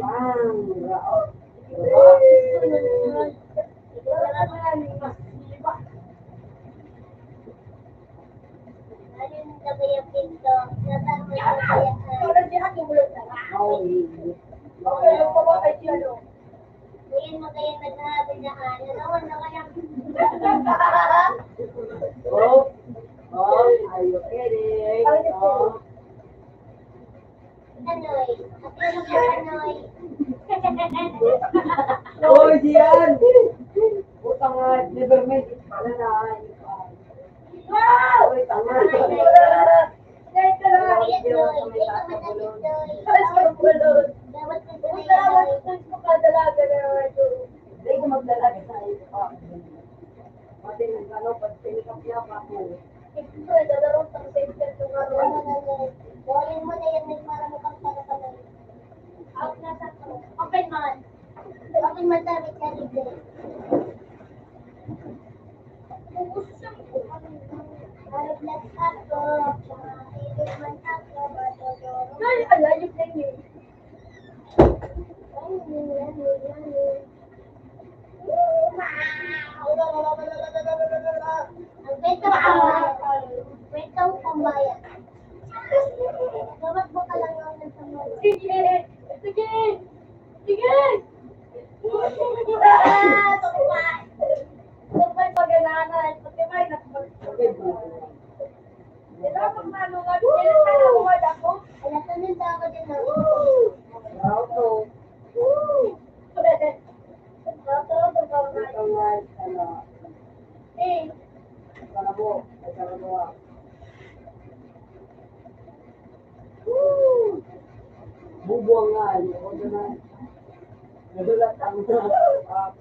Bang, raot. Ito na naman. Ito na naman. Ayun, sabi yung pinto. Nasaan ko yung kaya ka? Parang di ako bulog na. Oo, hindi. Okay, yung pababa, ay, ano? Ngayon, magkaya naghahabi na ka. Nanawan na kaya? Oh, oh, are you kidding? Oh. Kanoy. Ako yung magkakanoy. Oy, Gian! Puta nga, never mind. Wala na. Wow! Oy, tanga. Ay, ay, ay. Ay, ay, ay. Ay, ay, ay. Ay, ay, ay. Dapat ka sa may Puta, ay. Gusto ko kadalaga na ito. Hindi ko magdalaga sa iyo. Pati ng ano, pag pinikapyap ako. Ito, dadarong pang sensor ko nga. Bowling mo na yan, may para mo pang pagkakabay. Out na sa open man. Open man sa amin, yan, libre. Ubus sa mga. Parang nag-ako, tsaka ibig man ako, matutulog. Ay, alayo na yun. Ang kwento ko, kwento ko pambayad. Dapat ba talaga ang nagpambayad? Sige! Sige! Sige! Ah, tukmay! Tukmay pag-anahan, pati may nakapag- Kailangan pag manuwag, kailangan manuwag ako. Alam ko, nandun sa ako din, ah. Wow, to. Woo! Woo! Ito nga, ano, eh. Ito na po. Ito na po, ah. Woo! Bubuang nga, ano, ako naman. Nadulat ang, ah,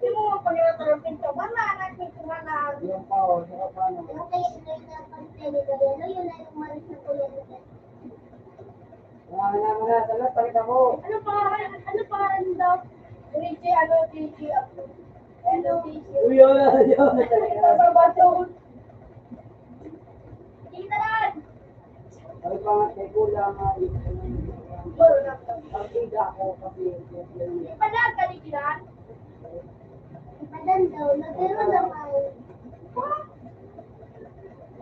Yung mga pagkakataon pinto, wala na, pinto na lang. Yung pa, oh, yung pa, ano. Yung kaya, yung kaya, yung kaya, yung kaya, yung umalis na po yan. Wala na, wala na. Sagot, pakita mo. Ano pangalan, ano pangalan daw? Richie, ano, Richie, ako. Ano, Richie? Uy, yun, yun, yun. Ito, babato. Kita lang. Sabi pa nga kay Kuya, nga, partida ako kasi, Ipadan ka ni Kiran? Ipadan daw, nagkaroon naman.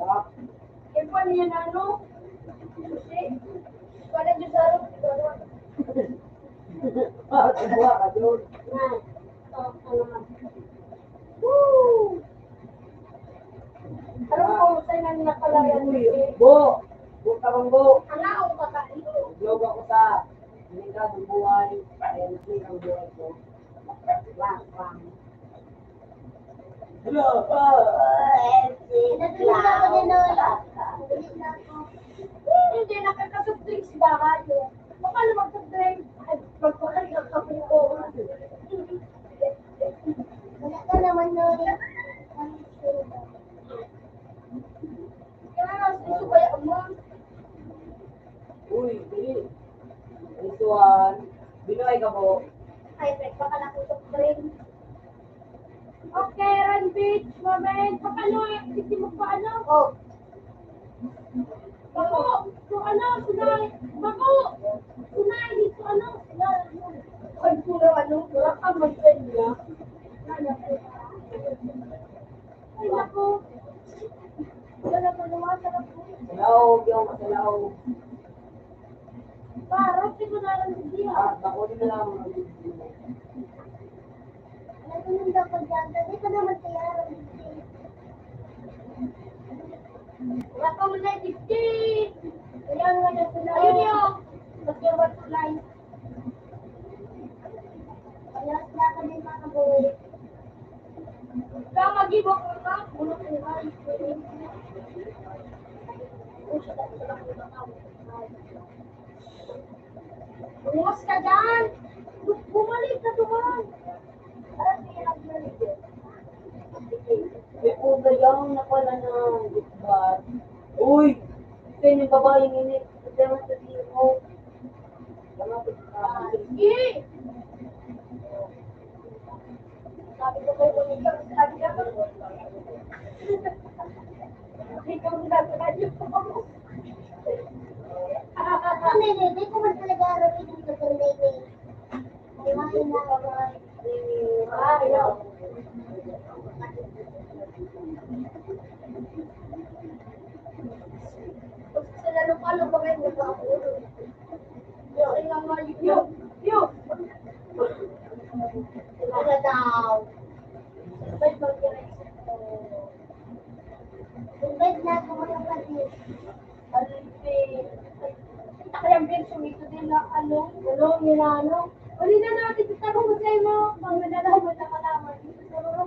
Ah, eh, pa niya na, no? Kasi, pala niya sa harap, di ba? Ah, kumuha ka doon. Na, ito, ito naman. Woo! Ano po, sa'yo na niya pala yan, eh? Bo! Bo, tabang bo! Ano ang pagkain? Vlog ako sa Lingkod ng Buhay. Ayan, lingkod ng buhay ko. Wang, wang. Hello! Nagpinta ko din, Noy. Hindi, nakakasubding si Bahay, eh. Paano magsubding? Ay, magpakal ng kape ko. Wala ka naman, Noy. Kaya nga, gusto ko yung mo. Uy, dili. Ito, ah, binuhay ka po. Ay, baka na po soft drink. Okay, Ran Beach, moment. Kapalo, hindi mo pa ano? Oh. Bako, so ano, sunay. Bako, sunay, dito ano, sunay. Ay, puro ano, puro ka, mag-, ay, naku. Wala pa naman, sarap po. Salaw, yung salaw. Parang sigunaran ko diyan. Ah, ako din na lang. Ano yung dapat dyan? Sabi ko naman kaya, wala pa man na, fifty. Kaya nga na sila. Ayun yun. Magkawat ko lang. Kaya sila kami mga boy. Kaya mag-ibok mo na, ulo ko nga. Bukas ka dyan! Bumalik ka doon! May puga yan na pala na. Uy! Ito yung babae ini. Ito yung sabihin mo. Sige! Sabi ko kayo, sabi ko, ikaw na sa radyo. Hindi, hindi ko man talaga alam yung sa Sunday, eh. Ay, ay, ay. Ay, ay. Sa lalo pa, ano ba kayo nag-aapuro? Yo, yo, yo, yo. Ano daw? Sabay mag-, Sabay na ako, mga kapatid. Ano yung, kita kayang version ito din na ano? Ano, yun na ano? Uli na natin, kita ko, masaya mo. Mga nalaman na kalaman. Ito sa mga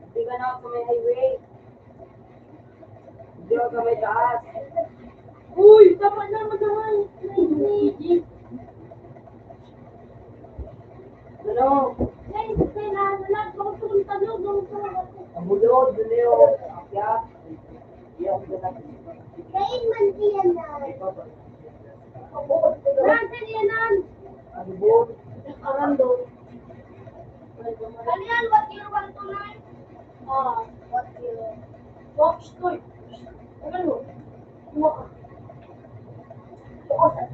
Hindi ka na sa may highway. Hindi ka may taas. Uy, tama na, madawal. Ano? Guys, kailangan na lang. Kung saan talo, kung saan. Ang bulod, dun yun. Akyat. Kain man diyan na. Nasa diyan na. Ano ba? Nakaran doon. Kalian, what year, one to nine? Ah, what year? Box toy. Ano? Bukas. Bukas.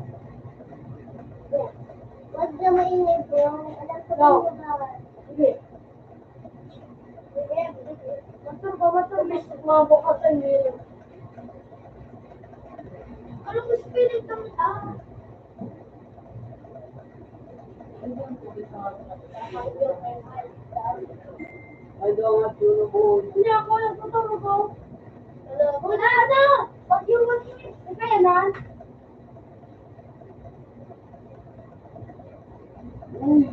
Huwag na maingay, bro. Alam ko na ba? Sige. Motor ba, motor? May mga bukasan yun. Ano ko spirit ng, ah? Ay, daw nga, tulog ko. Hindi ako nagtutulog, oh. Wala na! Pag yung mag-init, kaya na? Uy.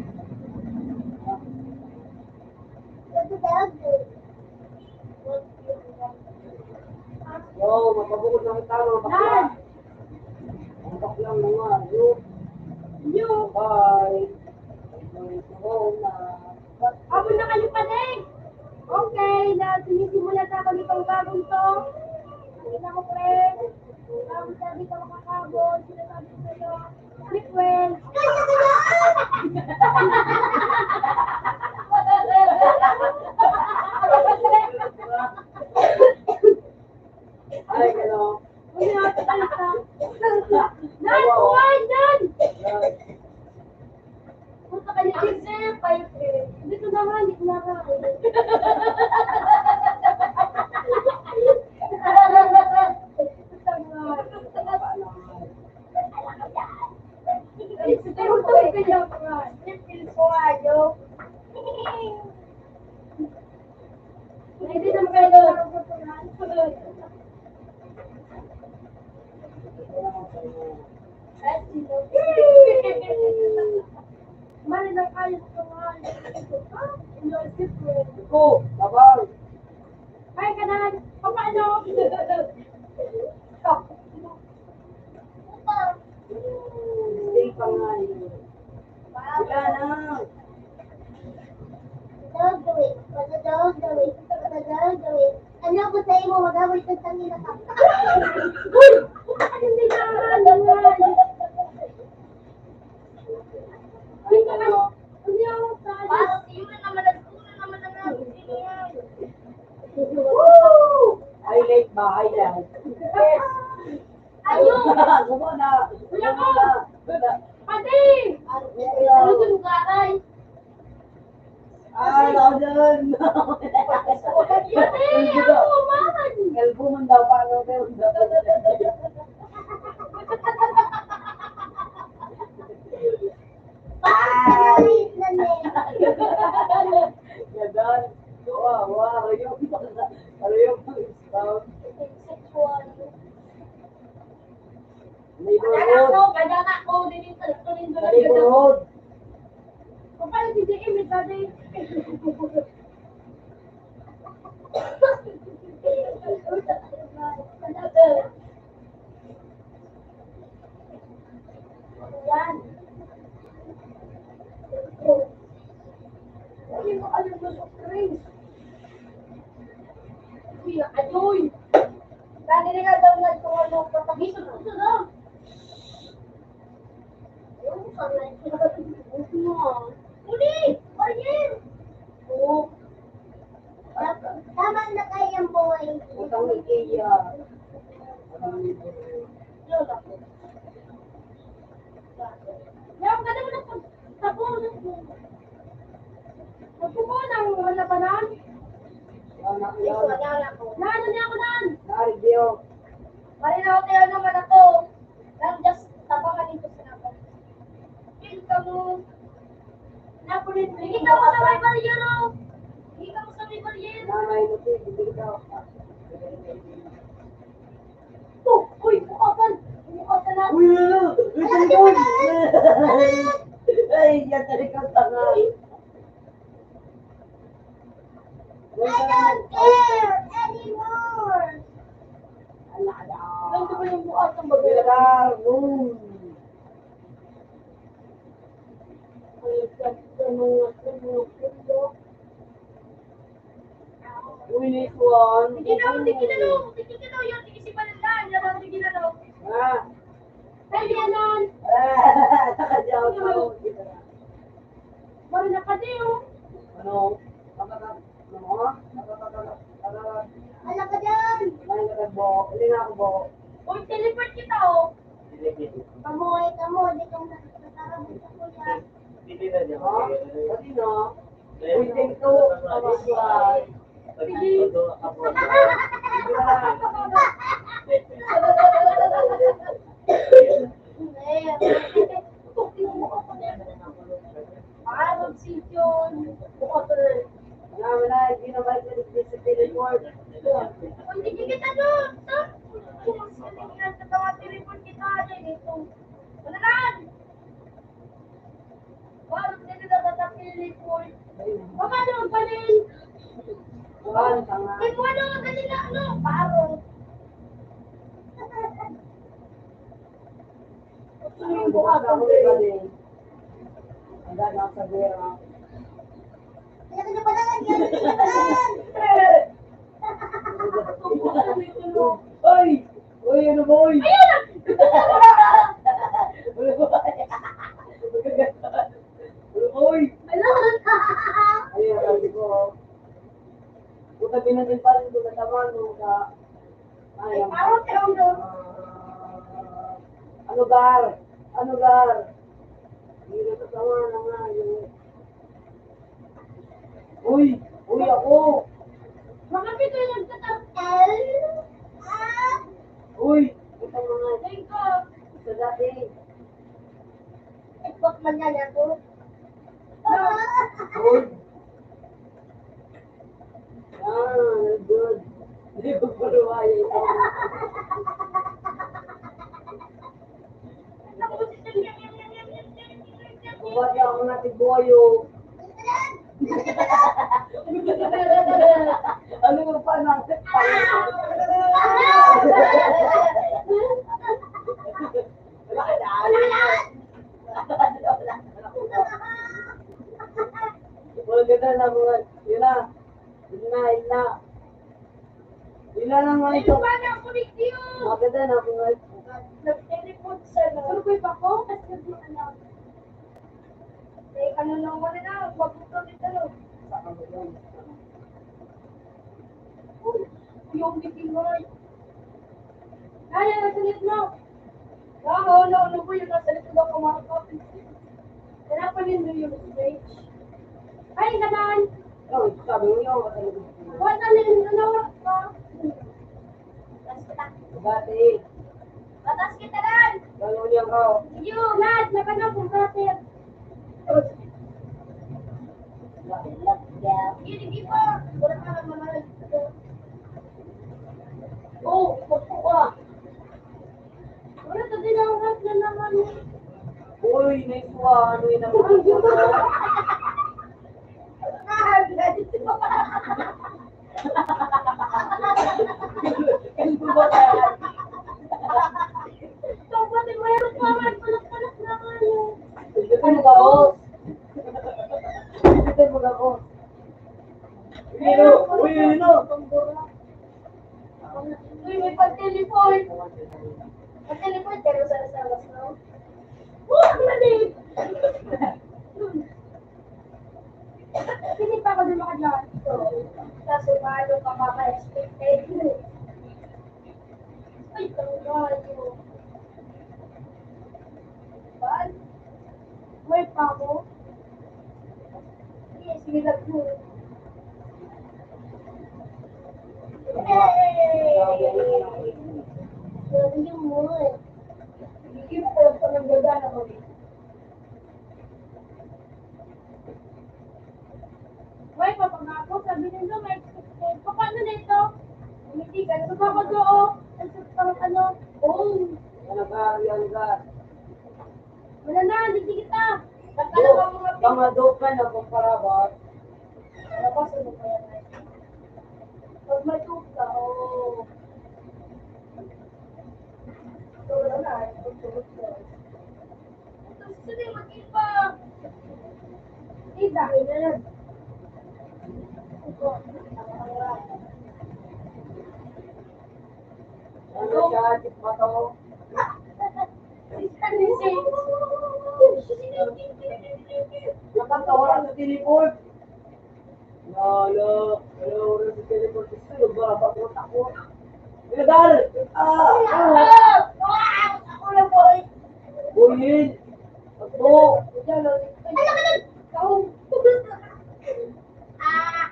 Yo, mapabukod na kita, mga bakla. Ang baklang mga, yo. Yo. Bye. Ito na. Abon na kayo pa din. Okay, na sinisimula na kami pang bagong to. Hindi na ko, pre. Sabi, sabi ka makakabon, sinasabi ko sa'yo. Request. Ay, hello. Uy, nakakita ka. Nan, kuha, Nan! Puta ka niya, ay, sir, pa yun, eh. Dito naman, dito naman. Puta naman. Ay, sir, puta ka niya, man. Feel ko, ayo. Hindi naman kayo. Mali na kayo sa mga. Ito, babay. Ay, ka na. Paano? Stay pa nga yun. Wala na. Gawin. Ito ka na gawin. Ano ko sa imo, mag-away ka sa nila ka. Ay, ano? Ano yung sa Pas, yun na naman, nagtuna naman na nga. Woo! Highlight ba? Highlight. Yes. Ayun! Gumawa na! Gumawa na! Pati! Ano yung garay? Ah, ako dyan! Pati! Ako man! Kalbo man daw, paano daw? Ay! Gadan! Wow, wow! Yung, ano yung sound? Sexual. Neighborhood. Kadang ako, kadang ako, din yung neighborhood. Kapag si J M, may sabi. Yan. Hindi mo alam na surprise. Uy, nakajoy. Dali na nga daw nagkuha ng papagis. Ito na. Ayun, sana ito na. Uli! Barrier! Oo. Tama na kaya ang buhay. Utang ni Kia. Lola. Yan, pwede mo na pag-, tapos. Nagpupo ng wala pa nan? Wala, wala. Nano niya ako nan? Narigyo. Marinaw kayo naman ako. Lang just tabangan ito sa naman. Feel ka mo. Napulit mo. Hindi ka mo sa may barrier, oh. Hindi ka mo sa may barrier. Nanay mo, hindi ka. Oh, uy, bukasan. Bukasan na. Uy, uy, uy. Uy, cellphone. Ay, yan talaga, tanga. I don't care anymore. Ala, ala. Ganito ba yung bukas ng bagay? Wala, boom. Ay, ganito, ganito, ganito. Uy, nice one. Sige na, sige na, no. Sige na, no. Yan, sige, si Balandan. Yan, sige na, no. Ah. Ay, yan, man. Ah, nakajaw na. Mari na pati, oh. Ano? Ano? Ano? Ano? Ala ka dyan! Ano ka, Bo? Hindi nga ako, Bo. Uy, teleport kita, oh. Kamoy, kamoy, di ka na nagkakaroon sa kuya. Hindi na niya. Ha? Pati na. Uy, thank you. Bye-bye. Sige. Parang si John Walker. Wala, wala, hindi na balik na dito sa teleport. Kung hindi kita doon, sa, kung sa mga teleport kita, dito. Wala lang! Parang dito na sa teleport. Baka naman pa rin. Wala, tama. Hindi mo ano, dali na, ano, parang. Gusto mo yung bukas, ang galing. Ang ganda sa gera. Ay! Uy, ano ba, uy? Ayun na! Uy! Uy! Ayun, sabi ko, oh. Puta, binatin pa rin ko na tama, no, sa Ay, parang tayo, no? Ah, ano, gar? Ano, gar? Hindi na tatawa na nga, yung Uy! Uy, ako! Makapit ko yung nagtatartal. Ah! Uy! Ito mga Thank you. Sa dati. Ito man yan ako. Uy! Ah, good. Hindi ko paluwayan. Kuha niya ako ng tibuayo. Ano yung panang? Wala ka na. Wala ka na. Wala ka na. Yun na. Ila, ila. Ila na nga ito. Ay, wala na ako ni Q. Maganda na ako nga ito. Nag-teleport sa loob. Ano ba yung bako? Kasi nag-ano. Eh, ano na mo na na? Huwag mo kami tanong. Saka mo yun. Uy, yung bitin mo. Kaya na sulit mo. Wow, no, no, no, yung nasa likod ako, mga kapatid. Kaya pa rin yung stage. Ay, naman! Oh, sabi mo yun, nasa likod ko. Wala na yung ano, ah. Bati. Batas kita rin! Gano'n yan ka, oh. Yun, lahat, naman ako, brother. Yun, hindi pa. Wala ka naman. Oh, ito po ka. Wala, tadi na oras na naman. Uy, may kuha, ano yun ang mga Kapatid, mayroon pa man, panak-panak na nga yun. Hindi mo gabos. Hindi mo gabos. Uy, uy, uy, no. Uy, may pag-teleport. Pag-teleport, pero sa, sa, sa, no? Wala na din. Hindi pa ako dumakad-lakad dito. Kaso paano ka maka-expected? Ay, tanggal yun. Bal? May pa ako? Sige, sige lang po. Hey! Sabi niyo mo eh. Sige po, pag nagbaba na kami. Hoy, papangako, sabi nindo, may expensive. Paano na ito? Hindi ka, ano ba ako doon? Ang sa pang ano? Oh. Ano ka, Bianca? Wala na, hindi kita. Nagkala ko mga Tama daw ka na kung para ba? Labas, ano ba yan? Pag matug ka, oh. Ito, wala na, eh. Pag tugod ka. Ito, sige, mag-iba. Kita, ayan. Ano siya, di ba to? Nakatawa sa teleport. Wala, wala, wala sa teleport. Gusto nyo ba? Bakit ako? Legal! Ah! Ah! Ako na po eh. Uy, Ako! Diyan, oh. Ay, naku, naku! Ah!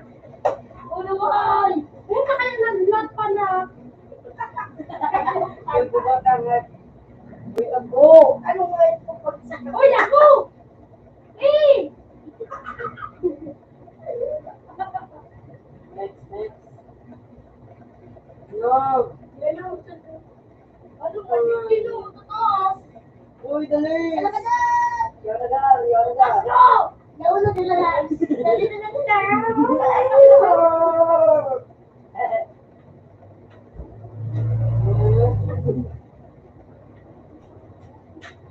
Ulo ko, oy! Puta kayo, nag-vlog pa na. Ay, bumatangat. Uy, ako! Ano nga ito pag sa Uy, ako! Eh! Next, next. Yo! Hello, Ano ba yung kilo? Tataas! Uy, dali! Talaga na! Yara na, yara na! Let's go! Nauna nila na! Dali na lang sila!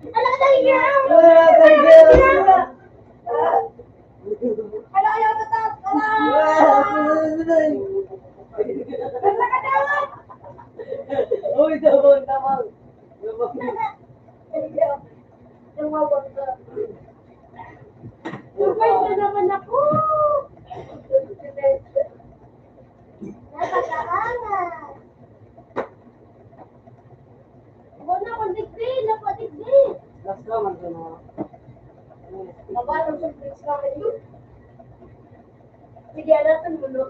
Talaga na, yeah! Ah, talaga! Ano, ayaw na, Tat? Tara! Uy, tabang, tabang. Tabang. Tabang ka. Surprise na naman ako. Nakakaangas. Ako na, one degree, na one degree. Last naman ko na. Mabalo sa fridge namin yun. Sige, natin mo, no?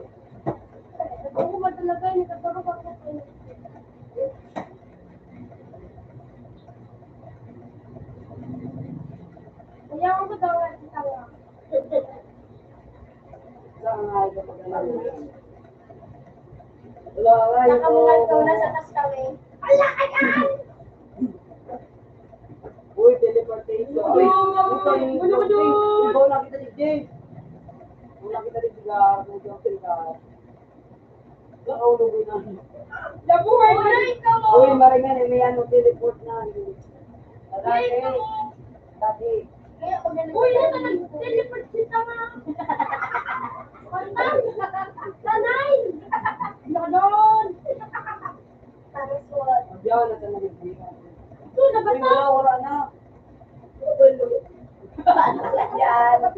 Ako ba talaga, yung katulog ako. Kaya ako daw, kita nga. Wala nga yun. Nakamungan ko na sa tas kami. Ala, ayan! Uy, teleportation. Uy, utang, ano ka doon? Ikaw na kita ni Jay. Ikaw na kita ni Jay. Ikaw na kita ni Jay. Nabuhay na. Uy, maringan, eh, may ano, teleport na. Dati, dati. Uy, nasa nag-teleport si Tama? Pantay!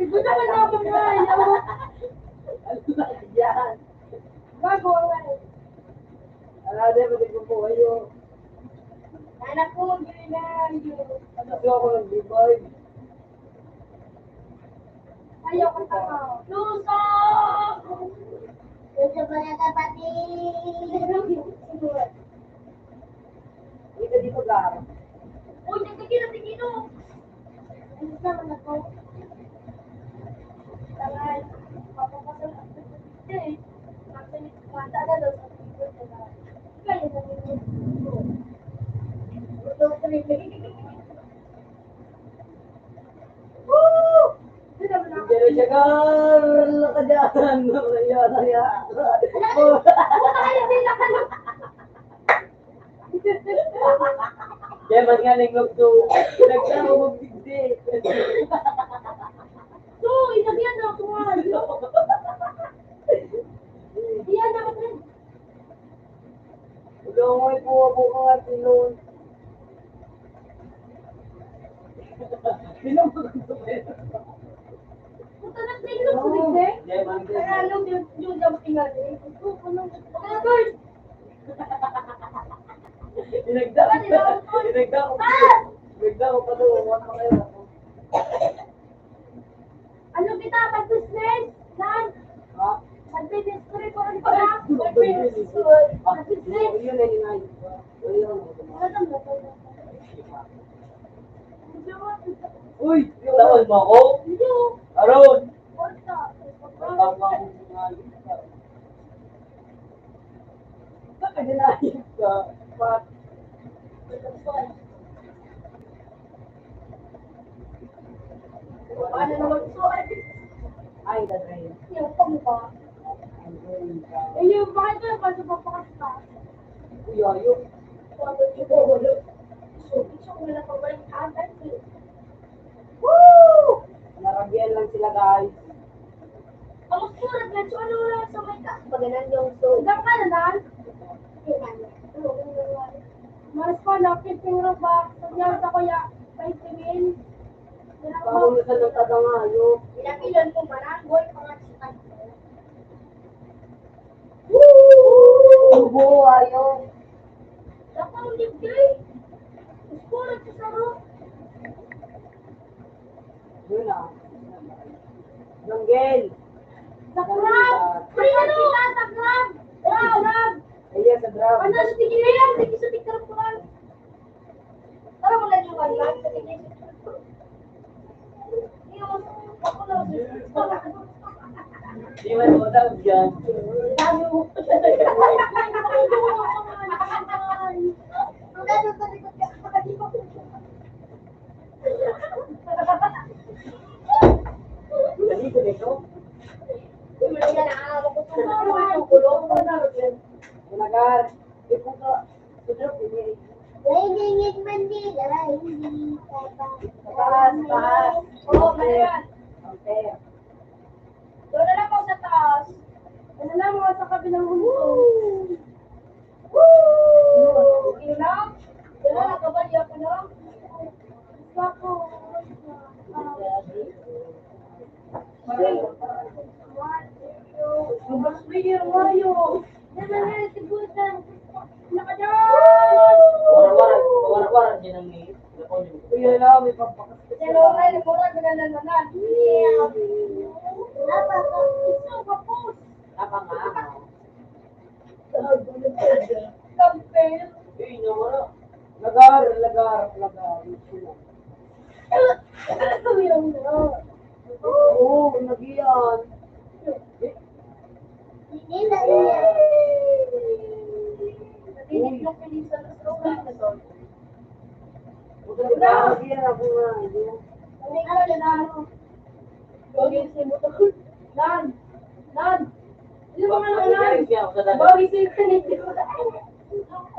Gusto ka na ba nga, ano? Ano na yan? Bago ang ano. Ala, di ba, di ko po kayo? Anak ko, yun na, yun. Ano, di ako nag-revive? Ayaw ko pa. Lusa! Gusto ko na kapatid. Hindi ka dito, Gar. Uy, nagkakita, tigino. Ano naman ako? Tangal, papapasal ako sa pagkakas eh. Actually, kumanta na daw sa pagkakas. Kaya na rin yung gusto ko. Gusto ko rin. Woo! Hindi na siya, Gar! Laka dyan! Laka dyan! Laka dyan! Puta kayo, hindi na kayo! Di man nga nangog do. Nagdaro magdigdi. So, inabihan na ako nga. Iyan na ako. Wala ko nga po ako nga tinon. Pinamagod ko kayo. Puta na, pinamagod ko, eh. Di man, di man. Kaya alam mo, yung, yung dapat tingnan, eh. Gusto ko nung, Pinagda-, pinagda ko pa. Pinagda ko pa doon. Ano pa kayo? Ano kita? Pag-business? Saan? Ha? Pag-business ko rin po. Ano pa? Pag-business. Pag-business. Yun, yun, yun, yun. Yun, yun. Uy, tawal mo ako? Hindi. Aron! Tawal mo ako. Nakadinahin ka. Pat. Paano naman ito? Ay, tatay. Yung pamukha. Ay, yung pamukha. Eh, yung bakit ko yung paano papakas ka? Kuya, yung paano yung wala? So, gusto ko na lang pabalik ang tatay. Woo! Narabihan lang sila, guys. Ang surat na ito, ano lang sa may ka? Maganan yung so. Hanggang ka na lang? Maras pa, lapit yung raba. Sabihan sa kuya, vitamin. Parang nasa ng taga nga, yo. Pinapilan ko, marangol, pangat sa kanto. Woo! Tubo, ayo. Dapat ang libre. Gusto ko lang sa saro. Yun ah. Junggel. Sa crab! Free na to! Sa crab! Crab! Crab! Ayan, sa crab. Ano sa tingin nila? Tingin sa tingin crab. Parang wala yung one month sa tingin. Yung, ako na. Di man mo daw yan. Sabi mo. Ang gano'n sa likod ka. Dali ko nito. Nagar. Ipon ko. Sudrop, hindi. Nahihingit man nila, hindi. Taas, taas. Oo, kaya. Okay. Doon na lang po sa taas. Doon na lang po sa kabilang hunto. Woo! Yun na. Yun na, nakabalya ko na. Gusto ko. Mas player mayo. Yan na nga, sibutan. Nakadaan! Wara-wara, wara-wara, yan ang ni-, Kuya lang, may pampakas. Pero, ay, mura, ganun na naman. Yeah. Napaka-, gusto ko po. Napaka-, Kampel. Uy, nawara. Lagar, lagar, lagar. Oo, nagiyan. Hindi na niya. Natinig yung pinisan sa restaurant na to. Huwag na, nagiyan ako nga, ano. Ano na, ano? Gawin si motor. Nan! Nan! Di ba nga, Nan? Nag-aaral niya ako sa dagat. Bawal si internet, di ba?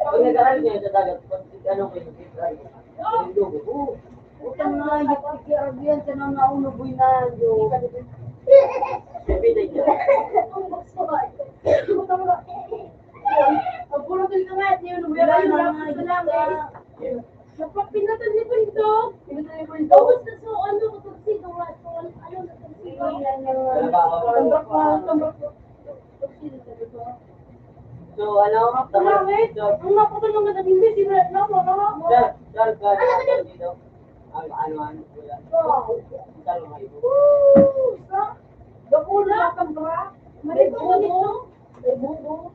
Pag nag-aaral niya sa dagat, pag ano ko yung internet? Oo. Utang na, yung pag-iarabihan ka na nauno, boy, na, yo. Sabi na niya. Ang puro ka nga, yun, wala na, yun, wala na. Napapinatan ni Pinto. Pinatan ni Pinto. Tapos na sa ano, kapag sino, ano, ano, So, ano, ang langit, ang napatulong na naging si Brad na, wala. Dar, dar, dar, dar, dito. Ang ano, ano, wala. Ang tanong ay, woo! Sa? Dakulo na kang bra? May bubo. May bubo.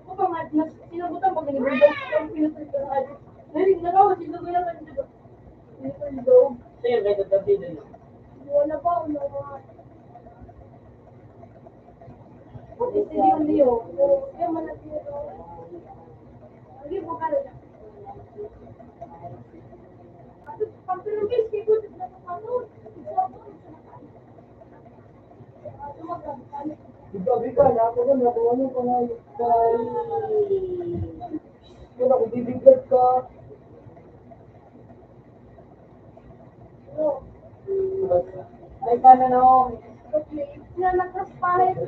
Ako pa nga, nas-, sinagutan pag nag-ibig ako, ang pinutol ko na. Narinig na ako, sinagutan ko na. Sa'yo, may tatabi din, no? Wala pa, wala pa. Pati si Leo, Leo. Kaya malaki na to. Hindi mo ka rin. Pag pinag-ibig ko, tignan mo pa to. Ikaw, ikaw, na ako na, nakuha mo pa nga yung, yung, yung ako, bibigyan ka. Ay, ka na, no? Na nagkaspalit.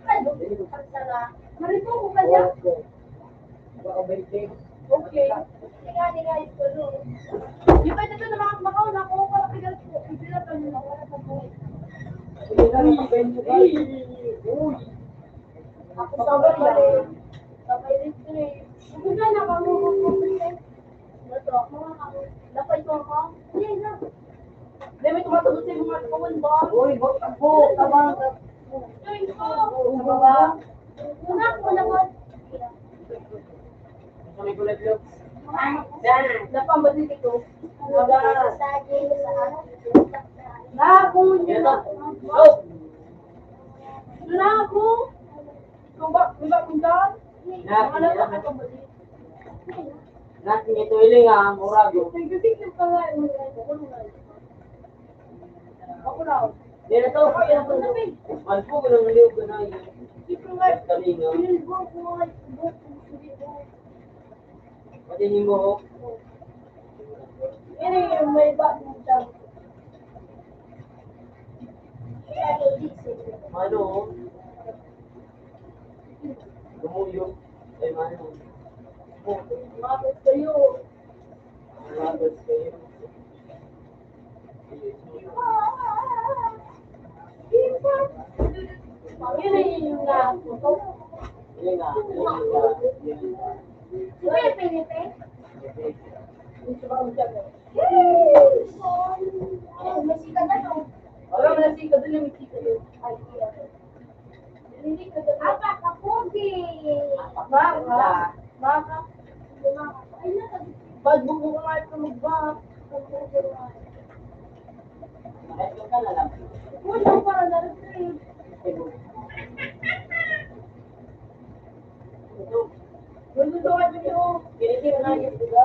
Ay, ang sala. Marito ko kanya. Baka may take. Okay. Hindi nga, hindi nga, ito, no? Di ba ito na mga makaw na ako, para pigal ko. Hindi na tayo na wala sa buhay. Hindi na, nakakain ko ba? Uy! Ako sa bali, sa may retreat. Hindi na, nakamuha ko. Ito, mga kapatid. Lapay ko ako. Hindi na. Hindi, may tumatagot sa mga kawan ba? Uy, bot, bot, tabang. Uy, ito. Sa baba. Una, una ko. Sa may kulay blue. Yan. Napambalik ito. Wala. Naku, yun na. Oh! Naku! Tumba, tumba, punta. Naku, wala pa katong balik. Naku, ito iling, ah, murag. Nagkasik yung pala, yung mga. Ako na. Yan na to, yan na to. Malpo ko ng liw ko na yun. Ito nga. Kalinga. Pinulbo ko nga, buhok ko, sabi ko. Pati ni mo, oh. Yan eh, yung may bagong tao. Ano, oh? Gumuyo. Ay, mano. Bakit kayo? Wala man ang sika doon, yung sika doon. Ay, iya. Apa, kapugi. Baka, baka. Ay, nasa. Pag buko ka nga ito, magbaka. Wala, para na rin. Gusto ko ito. Kinitin na yun, di ba?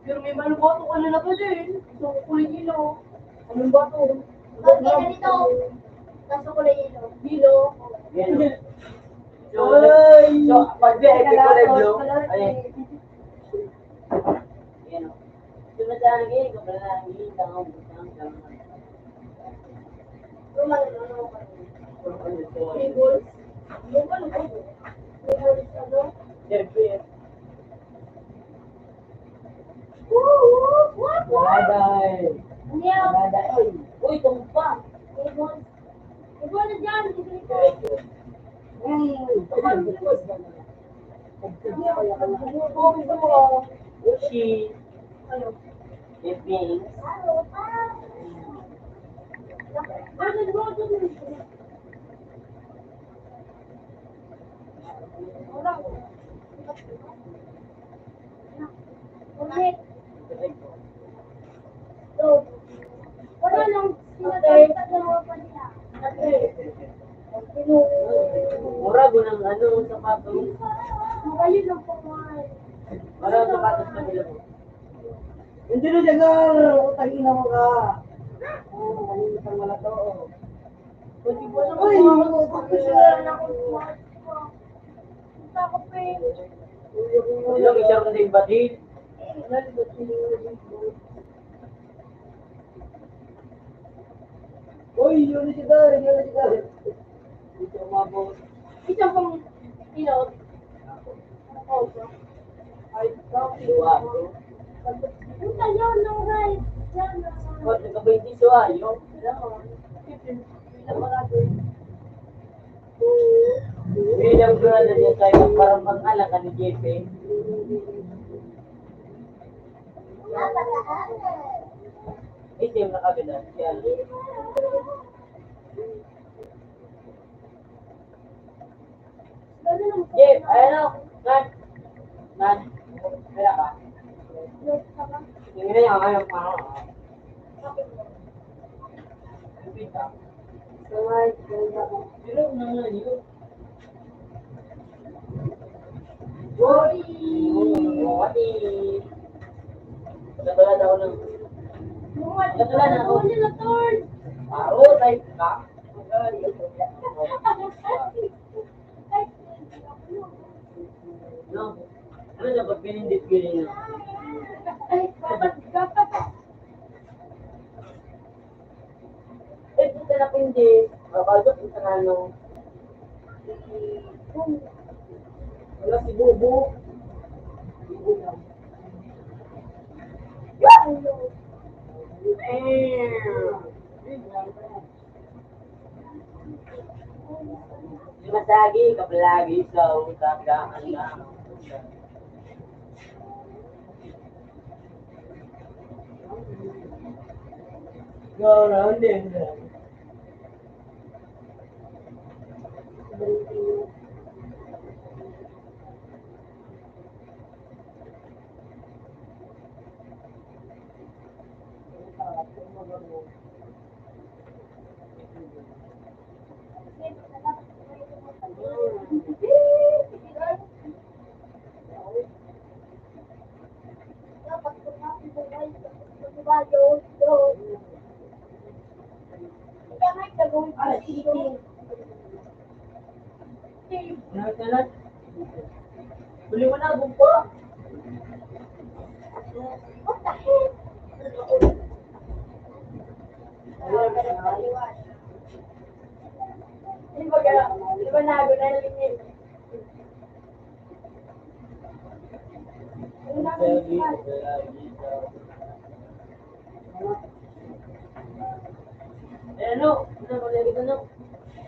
Pero may malubato ka na lang din. Gusto ko kulay yelo. Anong bato? Okay, ganito. Kaso kulay yelo. Yelo. Yelo. So, so, pag di ay kulay blue, ay, yan o. Sumasangin, kapanangin, tangaw, butang, tangaw. Roman, ano, Bibles. Roman, ano? Bibles, ano? Siyempre. Woo, woo, woo, woo. Baday. Ano yan? Baday. Uy, uy, tumba. Bibles. Ikaw na dyan, ikaw na dyan. Ushi. Fifteen. Ulit. So, wala lang, pinatay sa dalawa pa nila. Mura ko ng ano, sapatos. Magayon lang po, man. Wala ang sapatos na nila po. Hindi na, Jagar! Utang ina mo ka! Oo, maliit ang wala to, oh. Uy, mga Wala na akong smartphone. Takot pa eh. Wala, may sarong na yung batil. Uy, yun na si Gary, yun na si Gary. Ito, mabot. Ito pang, you know, ako. Ay, ikaw, iwa ako. Puta, yun, no, guys. Yan, no. Ba't nagkabainti siya, yun? Wala, oh. Wala, wala, wala. Bilang ko na din tayo, parang pag-anak ka ni J P. Hindi mo nakabila. Yan. Jeff, ayan o. Nan. Nan. Kaya ka? Tingnan niya, ayaw pa ako. Lupit ka. Pero na nga yun. Uy! Uy! Nagkala na ako ng, nagkala na ako. Paro, type ka. No? Ano dapat pinindit ko yun? Ay, dapat, dapat. Eh, puta na pindi. Mabagak yung sarano. Wala si Bubu. Bubu lang. Yan! Eh. Masagi, kaplagi, sa utak, dahan lang. Go round and round. Huli mo na, bumpo. Di ba, di ba nago na yung Ano? Ano ba yung ano?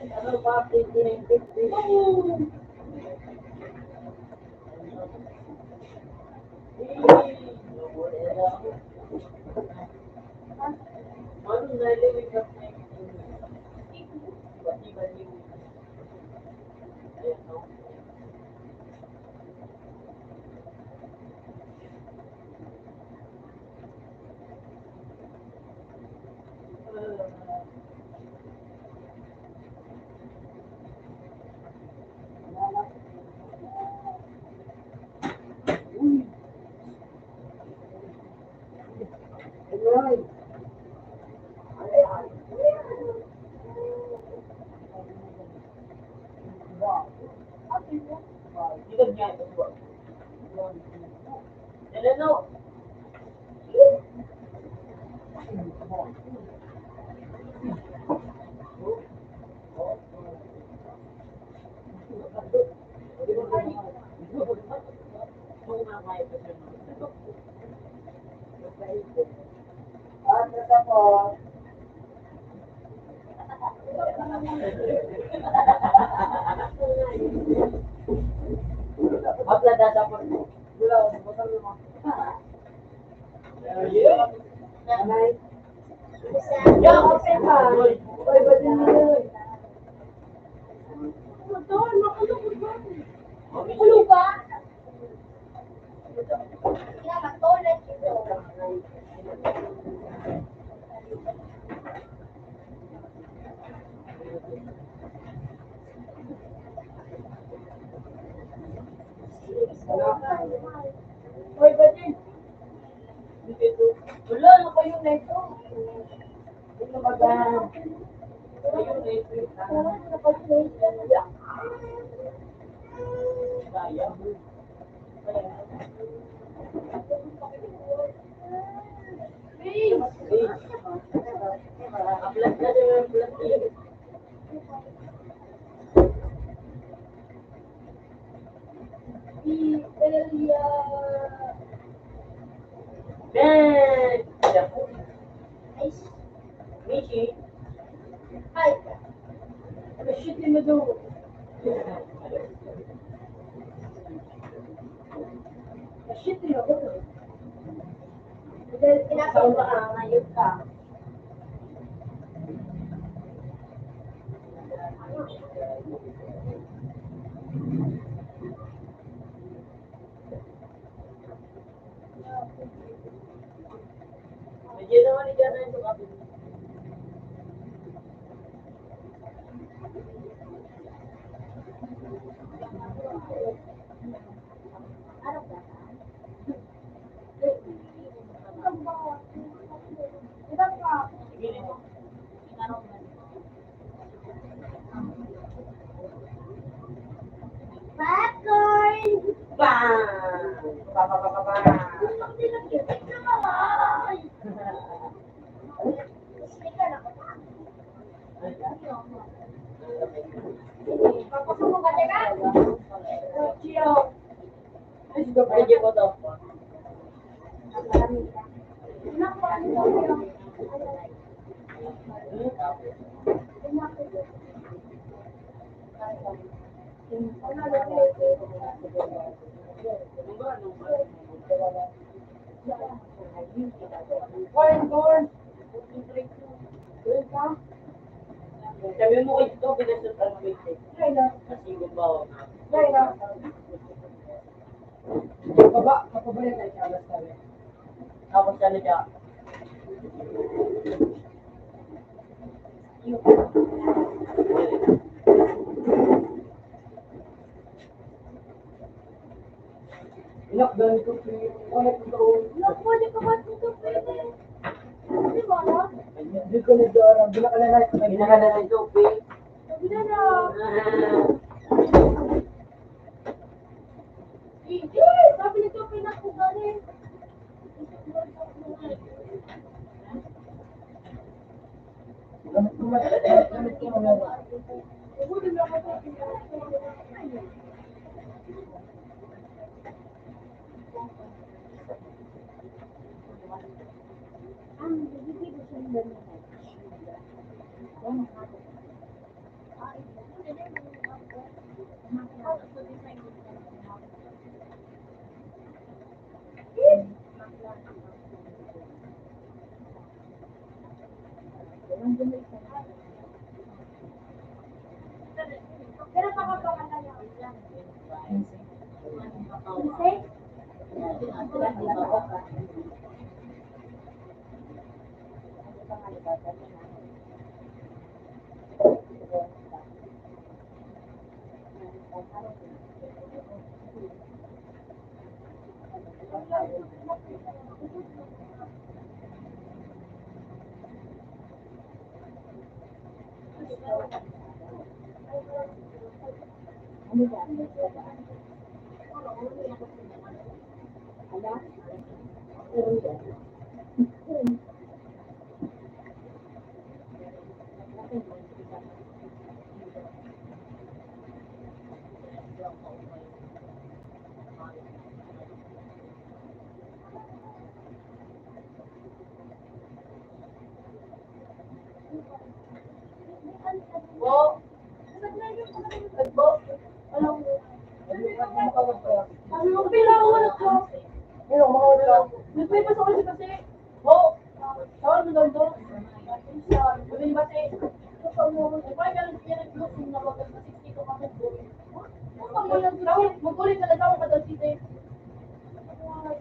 Ano pa? Twenty-nine fifty. Ano na yung Wala na kayo na ito. Ano ba ba? Kayo na ito. Ben! Michi! Ay! Ano, shit, yun na daw. Shit, yun na daw. Dahil kinakaw ba, ah, ngayon ka? Popcorn! Bang! Ba, ba, ba, ba, ba. Ay, sige po to. Corn, corn. Sabi mo, "Uy, ito, pinasok ang wait, eh." Kasi yung bawa. Baba, kapabaya na siya, basta rin. Tapos ano siya? Lockdown ko, pre. Ay, ito. Lockdown ko, pre. Di ba, no? Hindi ko nag-aaral. Binakala na ito. Binakala na ito, pre. Sabi na na. Hindi, sabi nito, pinakugali.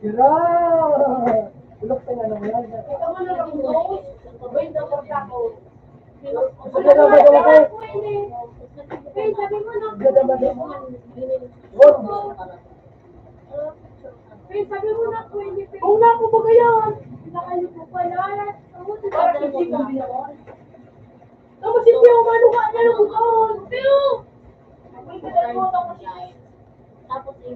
Sira! Ulok sa nga naman. Ito mo na lang, no? Wait, dapat ako. Ito na ba daw ako? Wait, sabi mo na. Ito na ba daw ako? Wait, sabi mo na, pwede, pwede. Kung na ako ba kaya? Nakayo ko pala. Tapos hindi ko binawan. Tapos hindi ako manuha na ng bukaon. Pero, tapos hindi.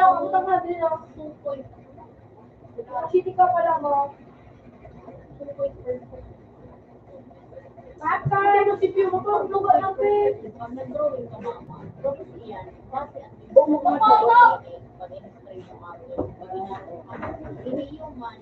Ako na nga din ako sukoy. City ka pala mo. Sukoy. Papa, ano si Pio mo? Lugar ng Pio. Pag nag-drawing ka, mama, drawing iyan. Base ang Papa! Pag-illustrate mo ako. Pag-illustrate mo ako. Hindi yung man.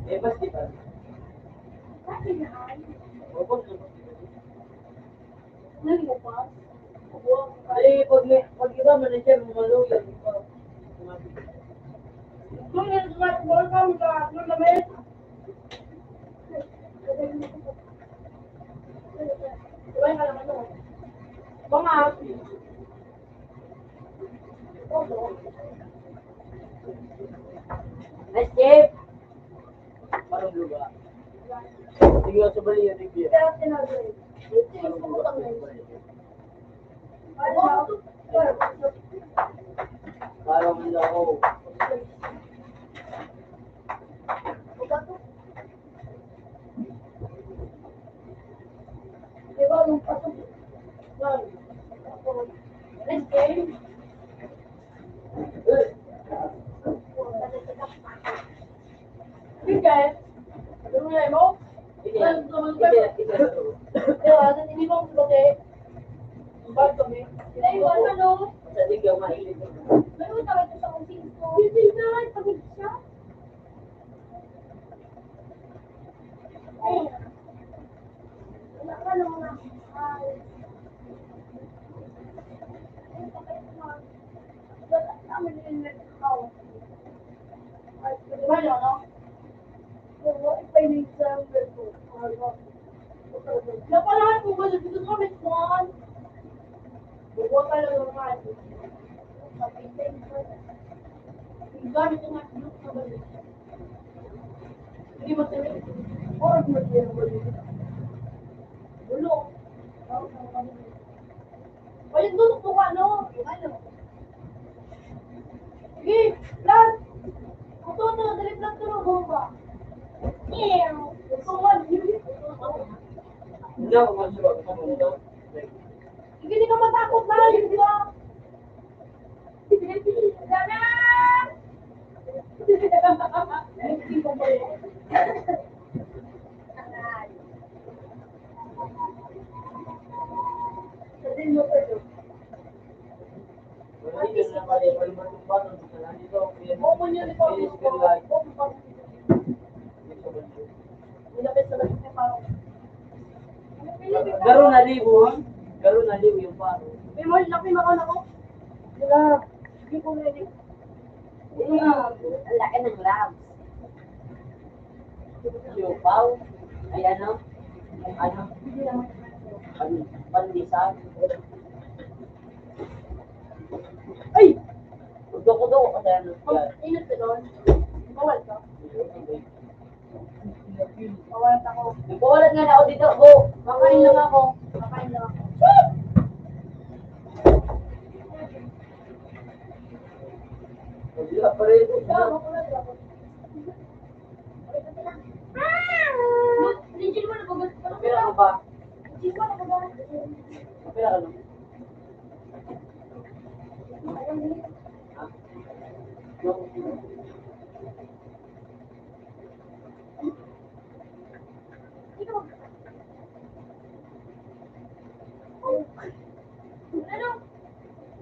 Eh, mas di ba? Ay, pag may, pag iba, manager, maluya, di ba? Kung yung mga tubuan ka, mga, ano naman? Tubuan ka naman, no? Mga, Nice, Jeff! Parang lugar. Sige, sa bali yan, Riviera. Parang ang laro. Di ba, nung pasok, yan. Next game. Sige. Ano nga mo? Sige. Ano nga mo? Sige. Sige. Di ba, sa hindi mo, okay. Bag kami. Ay, wala, no? Sa tingin ko, mainit. Ano tawag ko sa kung sino? Hindi na, pagod siya. Napalahat mo ba dito sa Bitcoin? Bubuha ka lang ng mga ano. Ang gamit ng mga ano, kabalo. Hindi mo sabi. Oras mo, hindi mo sabi. Bulok. Ayun, tutok mo ka, no? Ano? Sige, plan! Ito, ito, dali, plan, tulog, bomba. Ew! Ito, man, yun, yun. Hindi ako magsulat. Sige, di ka matakot, na, yun, di ba? Garo na libo, ha? Garo na libo yung paro. May mahal na pinaka na ko. Wala. Hindi ko ready. Ang laki ng labs. Siopaw. Ay, ano? Ano? Pan-, pandesal. Ay! Kudo-kudo ko kasi ano. Ang init ka doon. Bawal ka. Bawal ako. Nagbawalan nga na ako dito, bo. Makain lang ako. Makain lang ako. Wala pa rin. Ikaw, ako na, ako. Pira ka ba? Pira ka, no?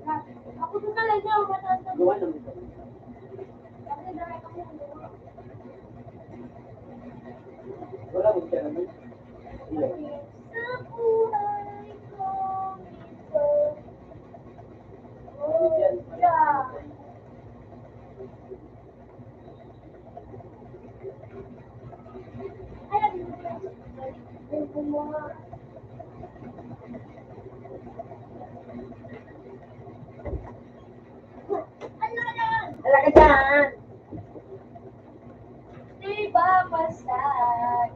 Ha? Gawa lang ito. Wala mo siya naman. Sa buhay ko, ito. Talaga dyan. Di ba masarap?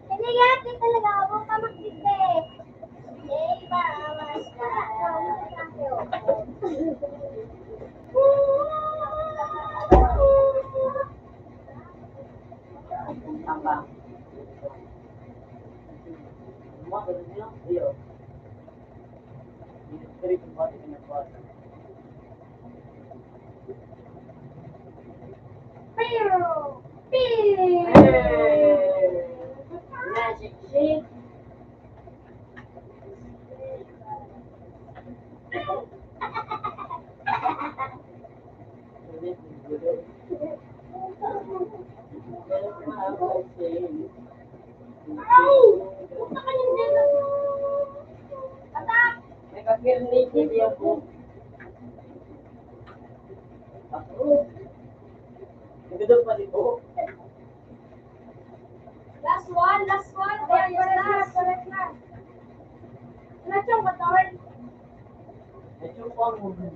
Kanya yate talaga ako pamagdite. Yay, mama. Apa? Mo, ganun yun. Iyo. Pero, pero, Magic shake. Nakakirnig niya po. Ako. Nagdadal pa rin po. Last one, last one. Correct, correct, last, correct, last. Last yung motor. Ito po ang movie.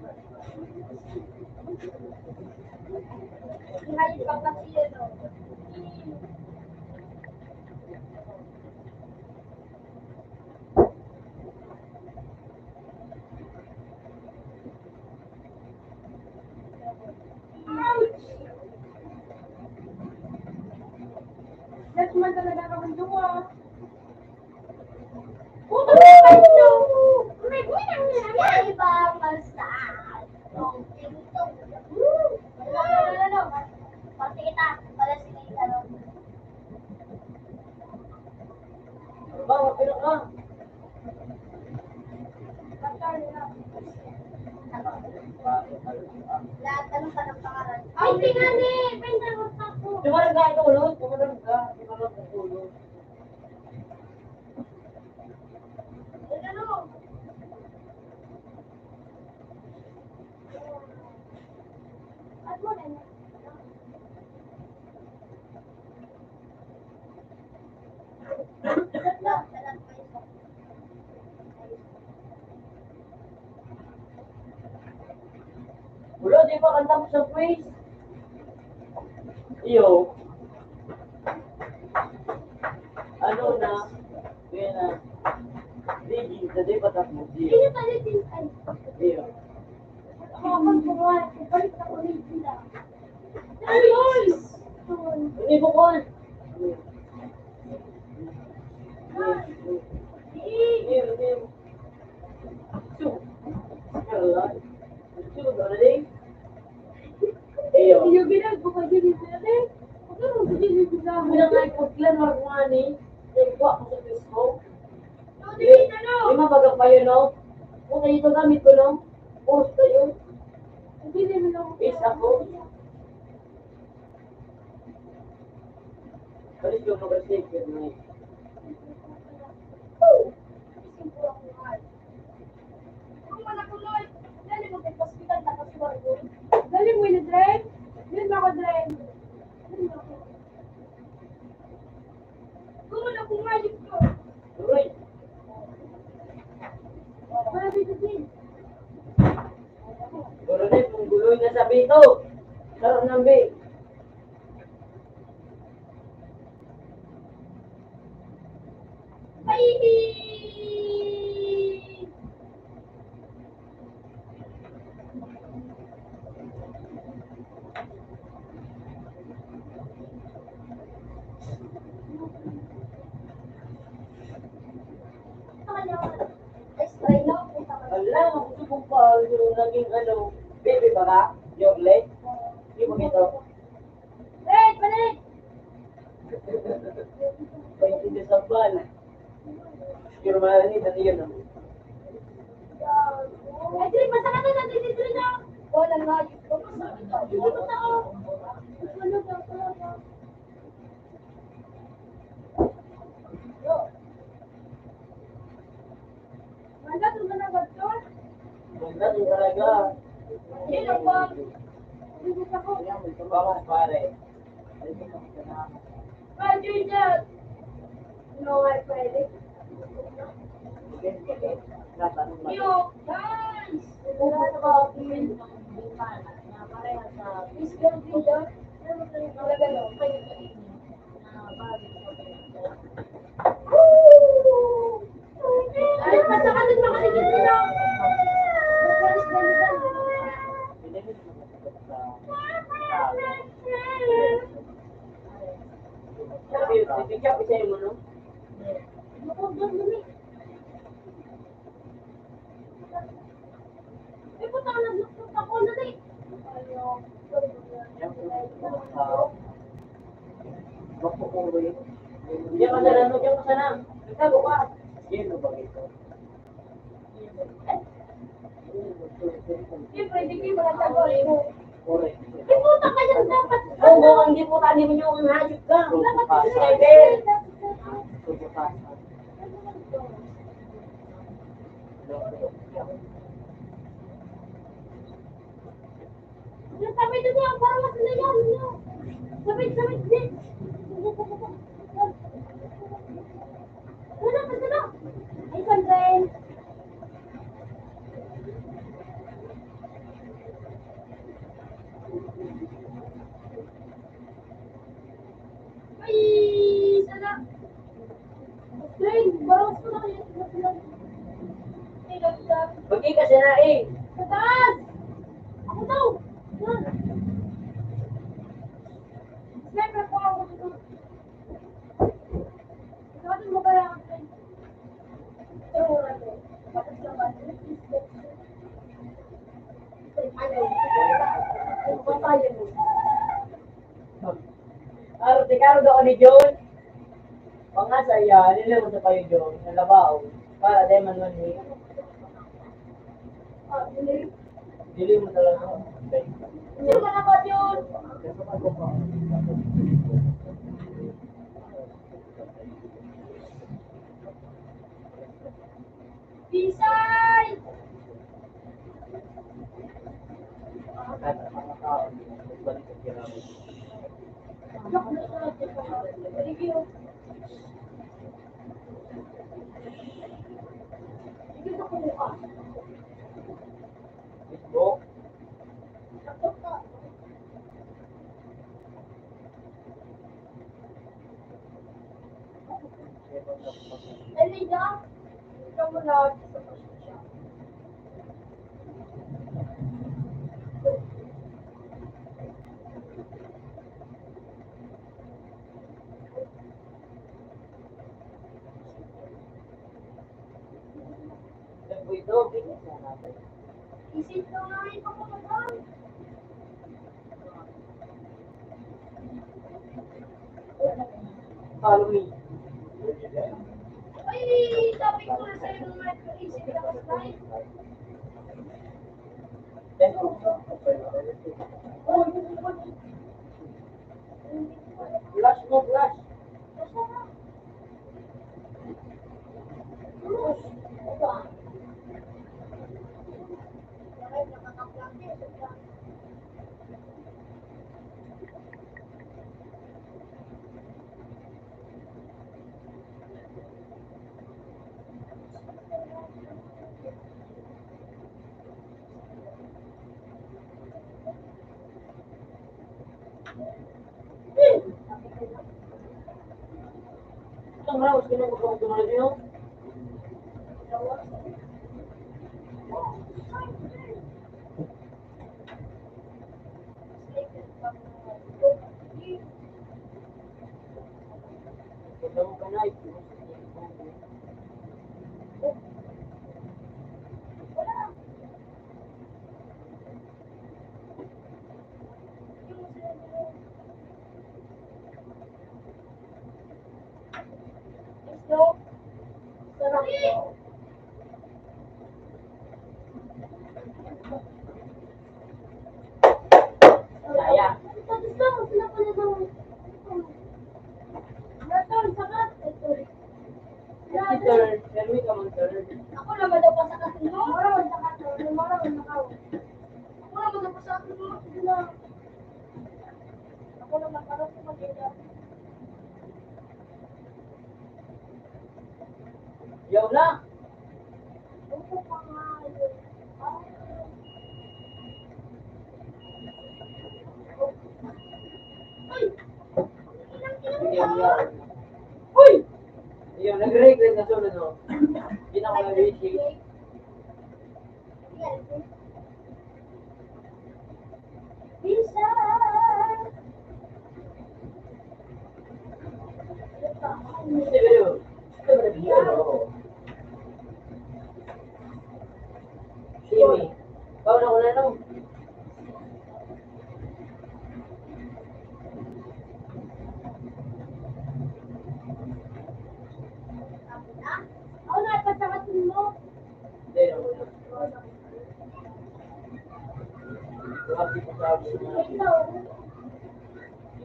Ngayon, pagkakita, no? Ouch! Lahat naman talaga ang duwa. Puto na ba ito? May gulang na naman. Iba, basta. Wala, wala, wala, wala. Pati kita, pala si Nate, ano? Ba, mapirok ka? Lahat ka ng panagpangaral. Ay, tingnan eh! May nagot ako. Tumalon ka, tulog. Tumalon ka. Tumalon ka, tulog. Ano? Wala, di ba kanta mo sa quiz? Iyo. Ano na? Kaya na. Di, di, di, di pa tapos. Iyo. Iyo. Ako, ako, balik ako rin sila. Ayun! Hindi mo call. Iyo. Iyo, ginagawa ko yun, eh. Ano nga yung pagklan, Marwani? Nagkuha ko sa Facebook. Lima baga pa yun, no? Puta, ito gamit ko, no? Post ko yun. Isa ko. Palis yung mag-save yun, no? Dali mo, Dre. Dali mo, Dre. Dali mo, Dre. Gumano kung mayos ko. Uy! Siguro na, kung guloy na sa bito. Laro ng big. Baby! Ay, dili, basta ka na, dili, dili na. Wala nga, Diyos ko, masakit pa. Dili ko na, oh. Ano ba talaga? Yo. Wala, ito na, doktor. Wala, ito talaga. Hindi lang ba? Hindi ko pa ko. Ayan, may tumbakan, pare. Ay, ito na. Roger that. No, I pwede. Yo, guys! Miss Candida, talaga, no? Woo! Ay, pasaka din, makaligid sila. Diyan ka na lang, diyan ka na. Ikaw, bukas. Yelo ba ito? Siyempre, hindi kayo magtatago. Correct. Di po, ta kayo dapat. Oo, hindi po, ta, hindi mo yung hayop ka. Dapat. Yung sabi doon niya, parang mas nila niyo. Sabi, sabi, di. Wala pa sila. Ay, sandal. Ay, sala. Ay, bawas ko na kayo. Ay, ganda. Bagi ka siya na eh. Sa taas! Ako daw! Yan. Sniper po ako dito. Ikaw din mo kaya ang friend? Pero wala ko. Tapos naman, ano, ano ba tayo mo? Arte, karo daw ni John. Pangasa iya, nila mo sa payo, John. Nalabaw. Para di man man ni. Ah, hindi. Dili mo talaga. Hindi mo na ba, John? Bisay! Elijah, ikaw mo na sa pasensya. Follow me. Ay, sabi ko na sa'yo, nung nag-isip ka sa slide. Flash mo, flash. Saya. Sir, pero may ka man, sir. Ako naman daw pa sa kasunod. Mura man sa kasunod. Mura man sa kasunod. Ako naman daw pa sa kasunod. Sige na. Ako naman, parang kumagitan. Yaw na. Uy! Ayun, nag-regret na sunod, no? Hindi na ako nag-regret. Simi. Ikaw na, wala na. Ako na, ipasakasin mo. Hindi, no. Klase po sa akin.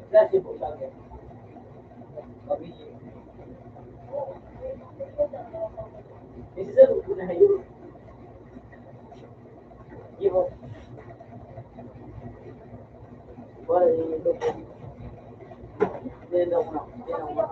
Klase po sa akin. Pamilya. Kasi sa loob ko na yun. Di ba? Wala yung ito. Hindi na ako na. Hindi na ako na.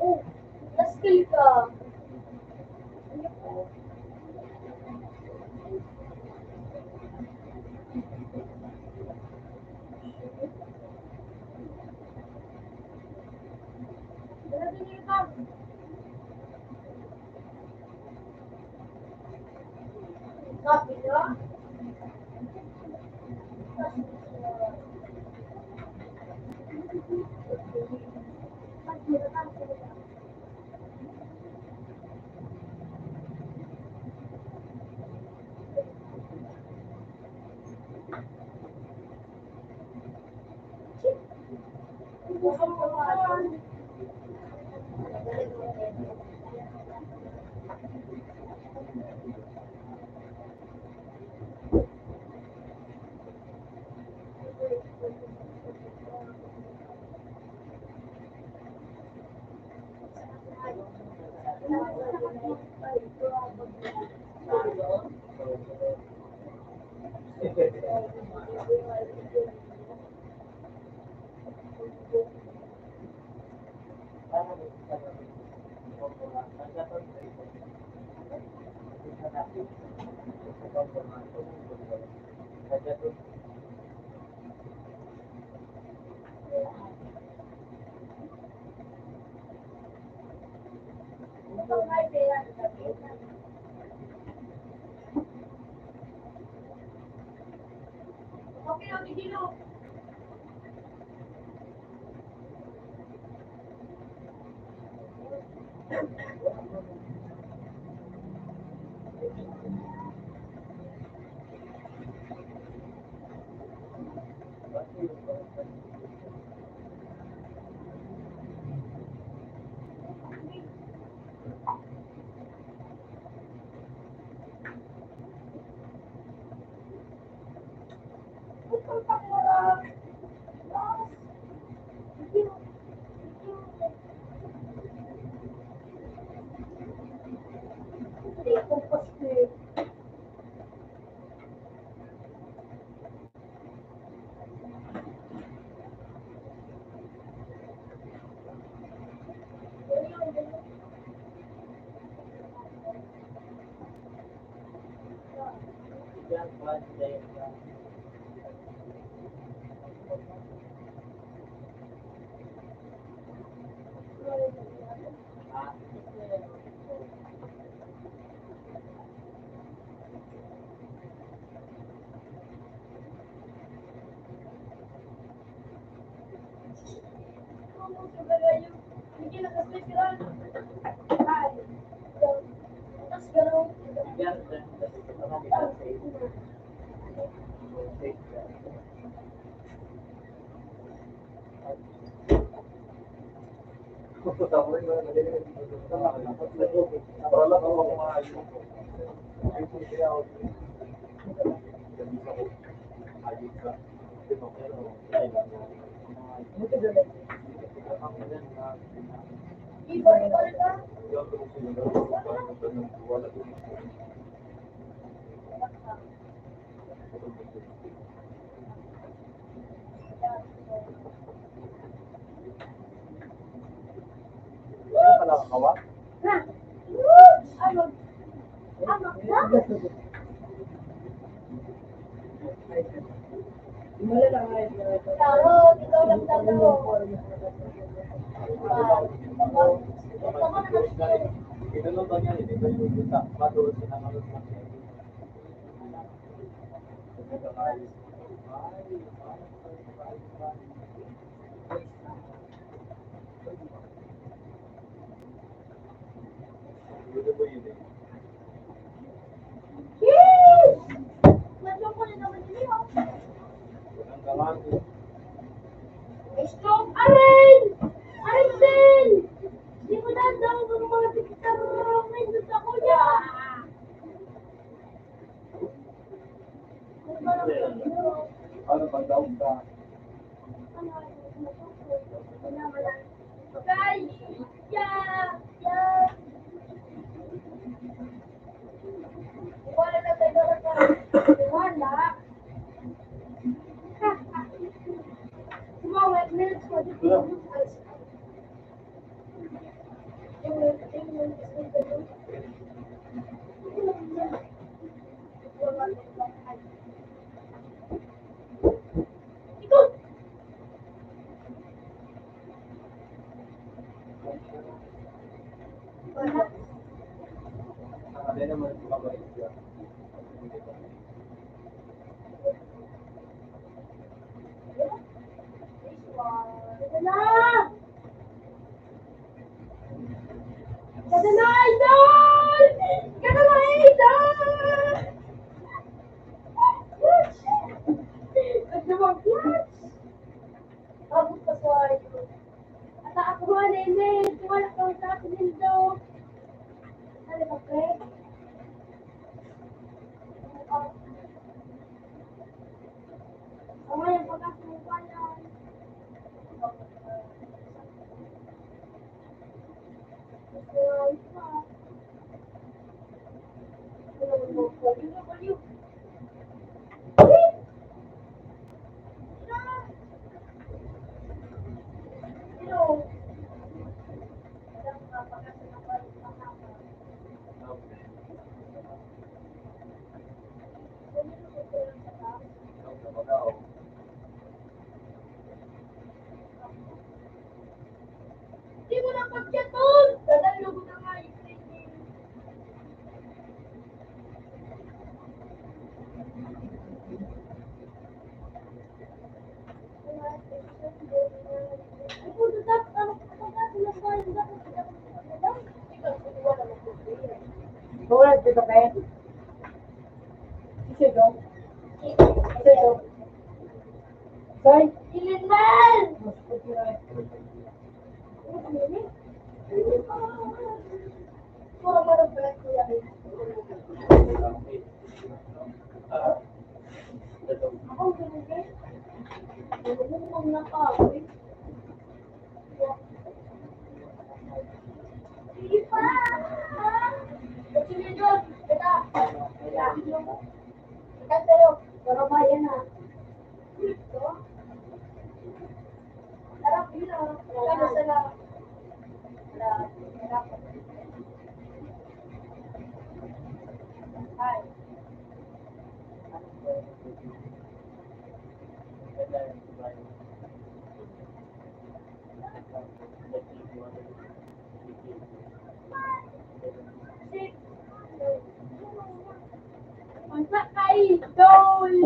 Oh, na-skill ka. Grabe niyo pa. Strong, aray! Aray, Sen! Di mo na daw ang mga tikitaro, may gusto ko niya! Ano pag daog ka? Kaya, kaya. Wala na tayo na wala. Mga minutes ko dito. Ganda na, idol! Ganda na, idol! Ganda mag-clutch! Abot ka sa idol. At ako nga, nene, wala kang katinindo. Ano ba, pre? Ang ngayon, pagkakulupan yan. Di mo na pagyaton! Dadalo mo na nga yung training. Tulad dito, Ben. Ito, ito. Ito, ito. Sir? Ilindan! Ako, ganun, eh. Ano mo, mga tao, eh. Sige pa! Sige, John. Teka. Teka, pero, pero bayan na. Ito? Harap yun, ah. Kano sa la-, la-, la-, Ay. Joy!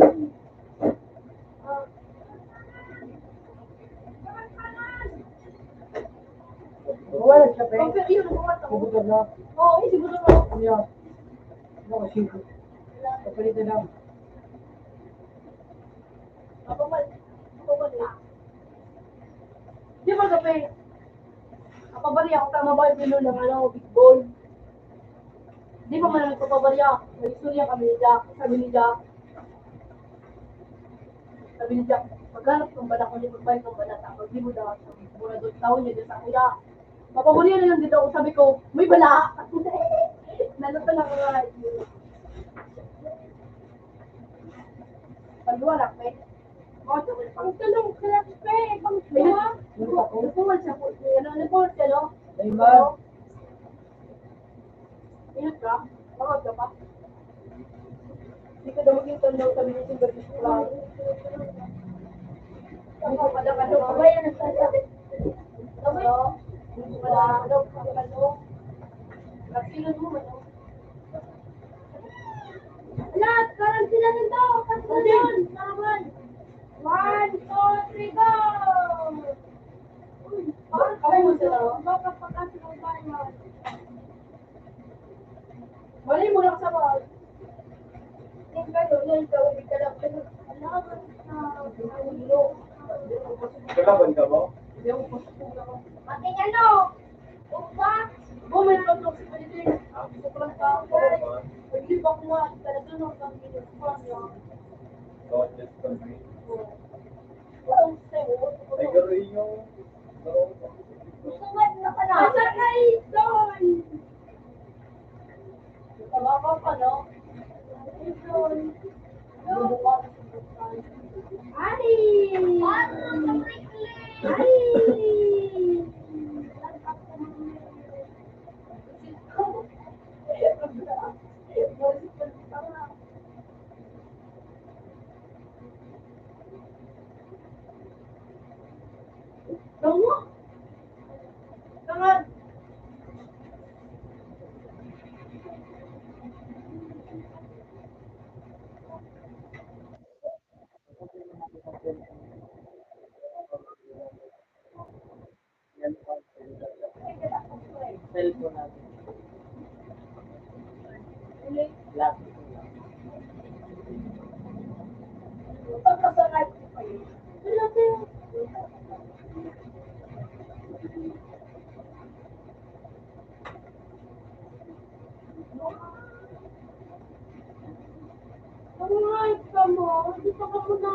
Wala siya, pre. Ang pero yun, ang mga tao. Siguro na. Oo, eh, siguro na. Ano yun? Ano, sige. Kapalitan lang. Mababal. Mababal na. Di ba, kape? Ang pabarya ko, tama ba yung Pinoy ng, ano, big ball? Di ba man nagpapabarya? May istorya kami ni Jack. Sabi ni Jack, sabi ni Jack, "Maghanap ng bala ko, di magbalik ng bala." Tapos di mo daw, sabi, mura doon, tao niya dyan sa kuya. Papabarya na lang dito ako. Sabi ko, "May bala!" Nalata na ako nga. Pagluwa lang, eh. Pagtanong ka lang, pe. Pagtanong. Nakuha siya po. Ano, nakuha siya, no? Ayun ba? Ingat ka? Tawag ka pa? Hindi ka daw maging tanda sa bilis ng gabi ko. Ano ka daw, ano? Ano ba yan? Ano? Ano? Ano? Nagsilos mo, ano? Lahat, parang sila nito. Pagsunod. One, two, three, go! Uy, parang sila nito. Baka pagkasi ng bayan. Mali mo lang sa mga. Yung gano'n, yung ikaw, hindi ka lang. Kalaban ka ba? Hindi ako gusto ko lang. Pati ano? Upa? Bo, may toxic positivity. Gusto ko lang sa ako. Hindi ba ko nga, talaga nung pang-inupan niya? God, just for me. Ay, pero yung, pero, gusto nga na pala. Asa ka, Idol? Mababa pa, no? Idol. Ay! Ay! Cellphone natin. Lock. Ay, kamo, hindi pa kamo na.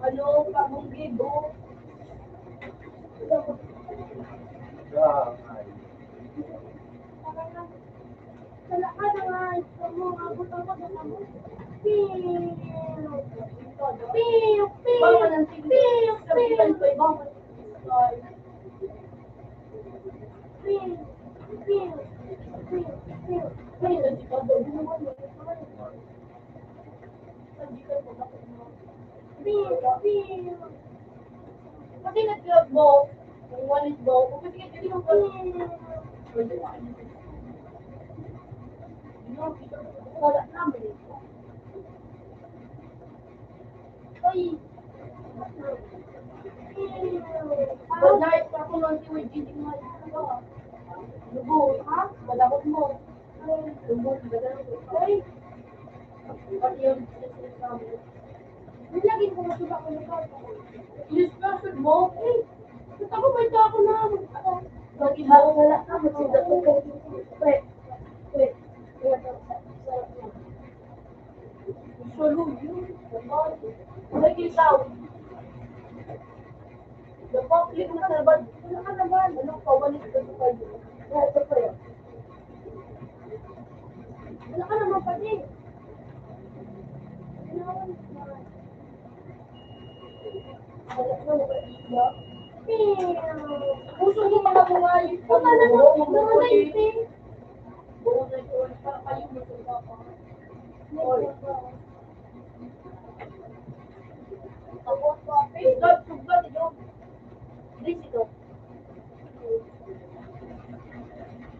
Ano, pabunggi, bo? Wala ka na nga, ito mo, abot ako na kamo. Piu! Piu! Piu! Piu! Piu! Piu! Piu! Piu! Piu! Pati nag-vlog mo, yung wallet mo, kung pati ka dito, pwede mo, wala namin. Ay! Ba't na ito ako lang si Wiggy, di mo ito ba? Lugo, ha? Balakot mo. Ay, lugo, balakot mo. Ay! Pati yung Nilagay ko na sa bako ng bata. Inis ka, sir, mo? Eh, sa tako ba ito ako na, ano? Lagi ba ako wala ka? Magsinda ko. Pre, pre, pre, pre, sarap na. Solo yun. Lagi daw. Dapat, click na sa labas. Wala ka naman. Ano, pawalik ka sa kayo. Kaya ito pa yun. Wala ka naman pati.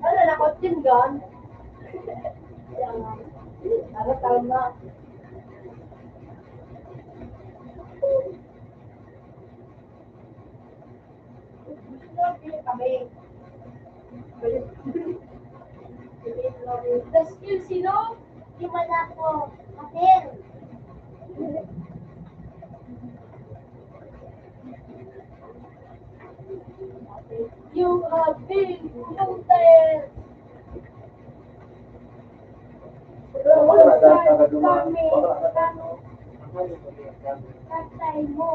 Ano na, kotse gan? Ano, tama na. Kami. Rescue sino? Yung wala ko. Kapil. You have been noted. Patay mo.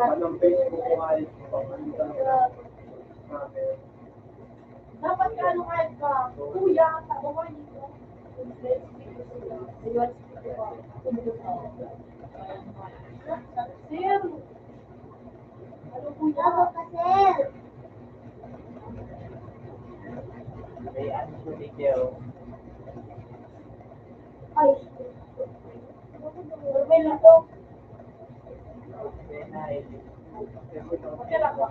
Anong Facebook mo, Alex? Dapat ka, ano, kahit ka, kuya, tabangan nito. Sir, ano po yan? Ako ka, sir. May ano po dito? Ay. Normal na to. Okay lang ba?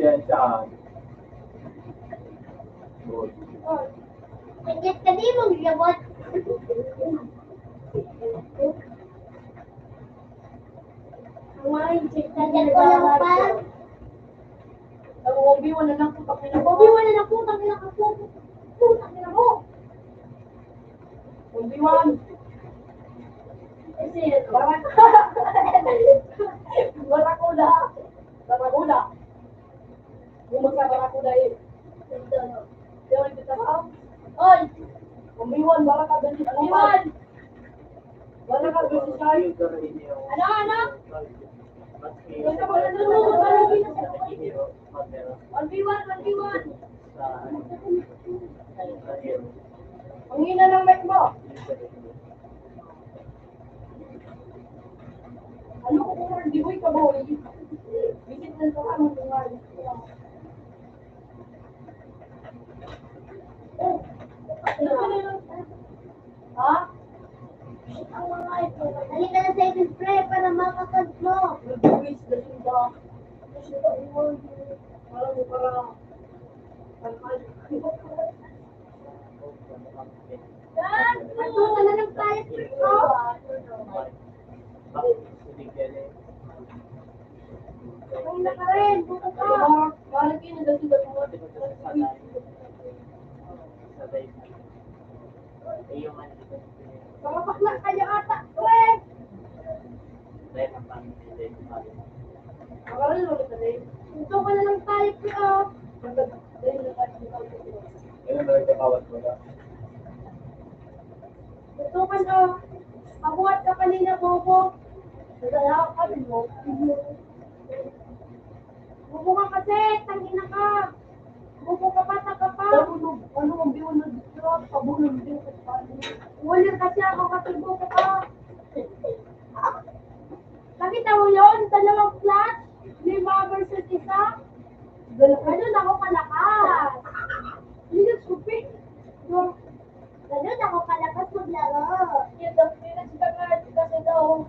Yan siya. Good. Kanyat ka di mong labot. Ang mga insekto. Kanyat ko lang pa. Ang Obi-Wan na lang, putang ina mo. Obi-Wan na lang, putang ina mo. Putang ina mo. Obi-Wan. Kasi, barak-, Barracuda. Barracuda. Bumagsak Barracuda eh. Pero nagtataka. Oy! Obi-Wan, Barracuda. Obi-Wan! Barracuda. Ano, ano? One v one, one v one. Ang hina ng mic mo. Ano ko kung hindi mo ikaboy? Bisit ng tao mo kung nga. Ha? Ang mga ito. Dali ka na sa akin, pre, para makakant mo. Nag-wish na sila. Parang, parang, parang, Magtuta na ng payat ko. Ang nakarin, buko ka. Mga bakla kayo ata, pre! Ang aral mo kita, Dave. Ito ka na lang tayo, pre, oh. Ayun, may nagkakawat mo na. Ito ka na. Pabuhat ka kanina, bobo. Nagkakawat ka rin, bobo. Bobo ka kasi, tangina ka. Bobo ka, bata ka pa. Ano, ano, ang biwan na dito, pabulong din sa pagkain. Wala kasi ako kasi bobo ka. Nakita mo yun? Dalawang flash, lima versus isa. Ganun ako kalakas. Hindi na stupid. Ganun ako kalakas maglaro. Yung pinagsasabi kasi daw,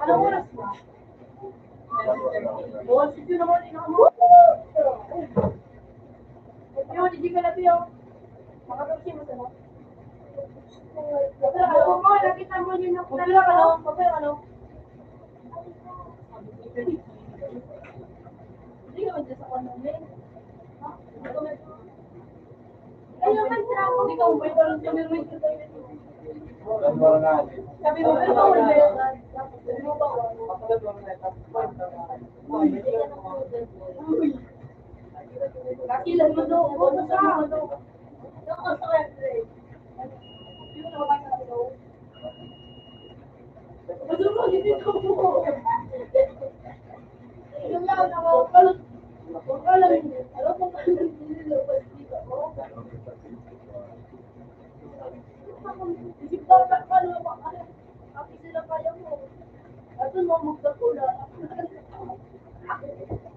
Anong oras na? Oh, sige naman, ina mo. Yun, hindi ka na, Pio. Makatapos yung masama. Pero alam mo, nakita mo yun, nakita mo, ano, ano. Hindi naman dyan sa kwan mo, eh.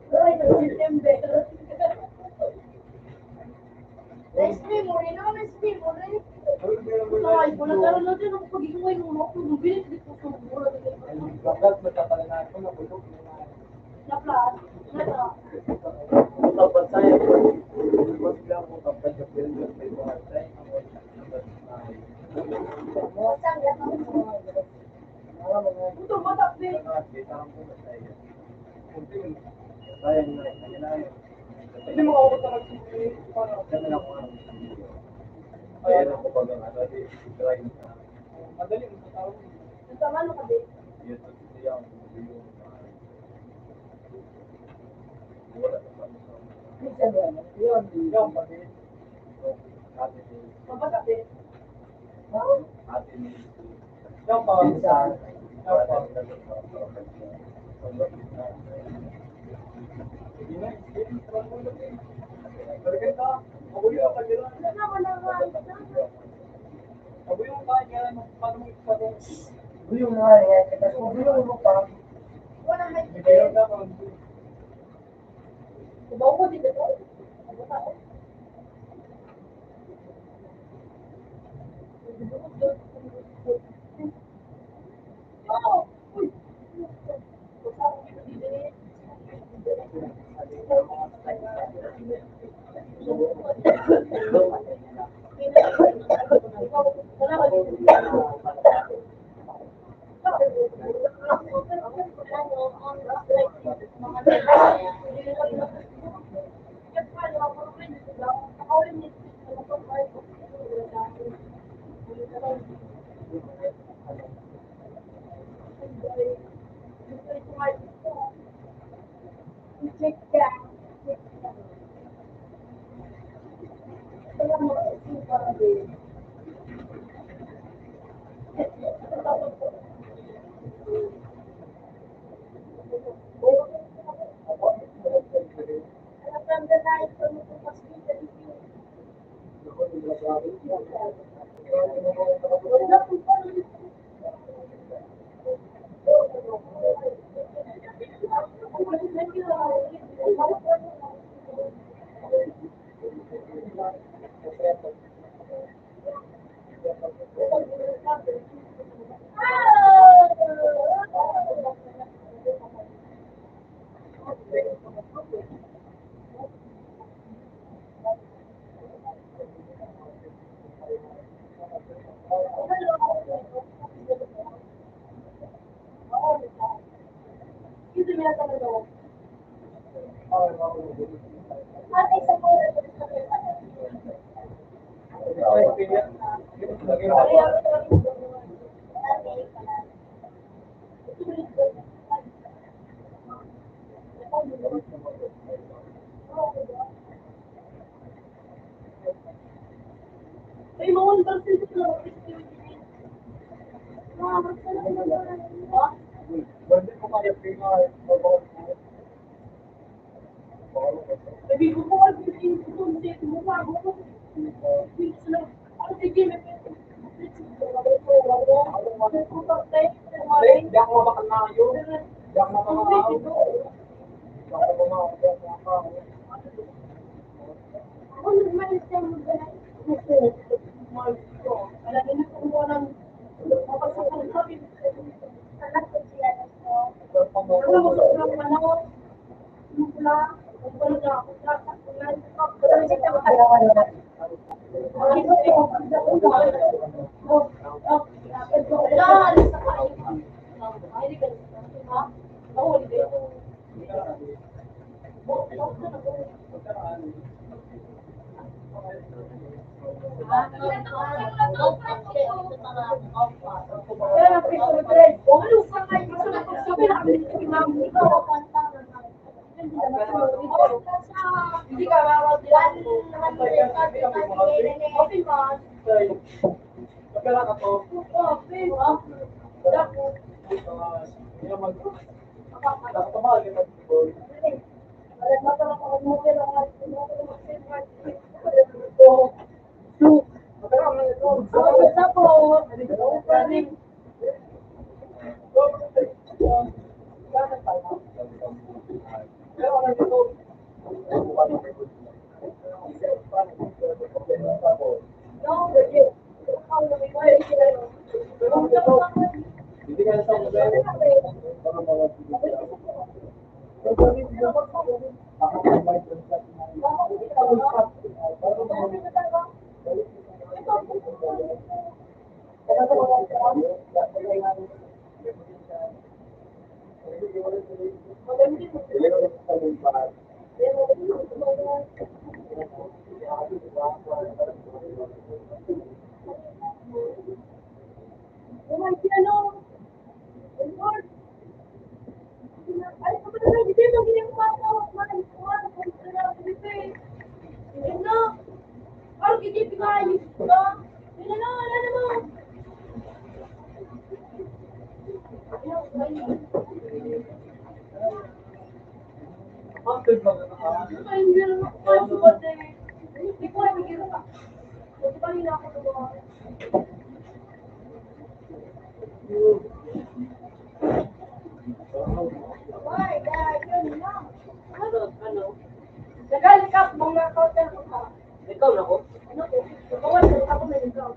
Ay, September. Nice memory, no? Nice memory. Ay, wala ka rin natin ang pag-iwan mo, no? Kung bilis, di ko sumura. Ay, bagat, nagkakaroon na ako, nabulok na. Napla-, napla-. Sa Pansay, mas lang po kapag sa Pilipino, may mga tayo, ang mga Pansay. Ito, matak din. Hindi mo ako talaga. Ayan ako pag ano, di, grind. Madali mo sa tao. Nagkamano ka, babe? Yun, yun, yun. Wala pa. Minsan yan. Yun, yun, pag-, Mabasa, babe. Ha? Ate Nancy. Ikaw pa. Ikaw pa. Sige na, sige. Balikan ka. Mabuhay ka, pag-, mabuhay ka, kaya paano mo ipatong? Mabuhay ka, kaya paano mo ipatong? Wala na. Bigyan ka, pag-, Ano, ano? Tagal ka, mga kautan ko ka. Ikaw na ko? Ano ko? Ikaw, ako na ikaw.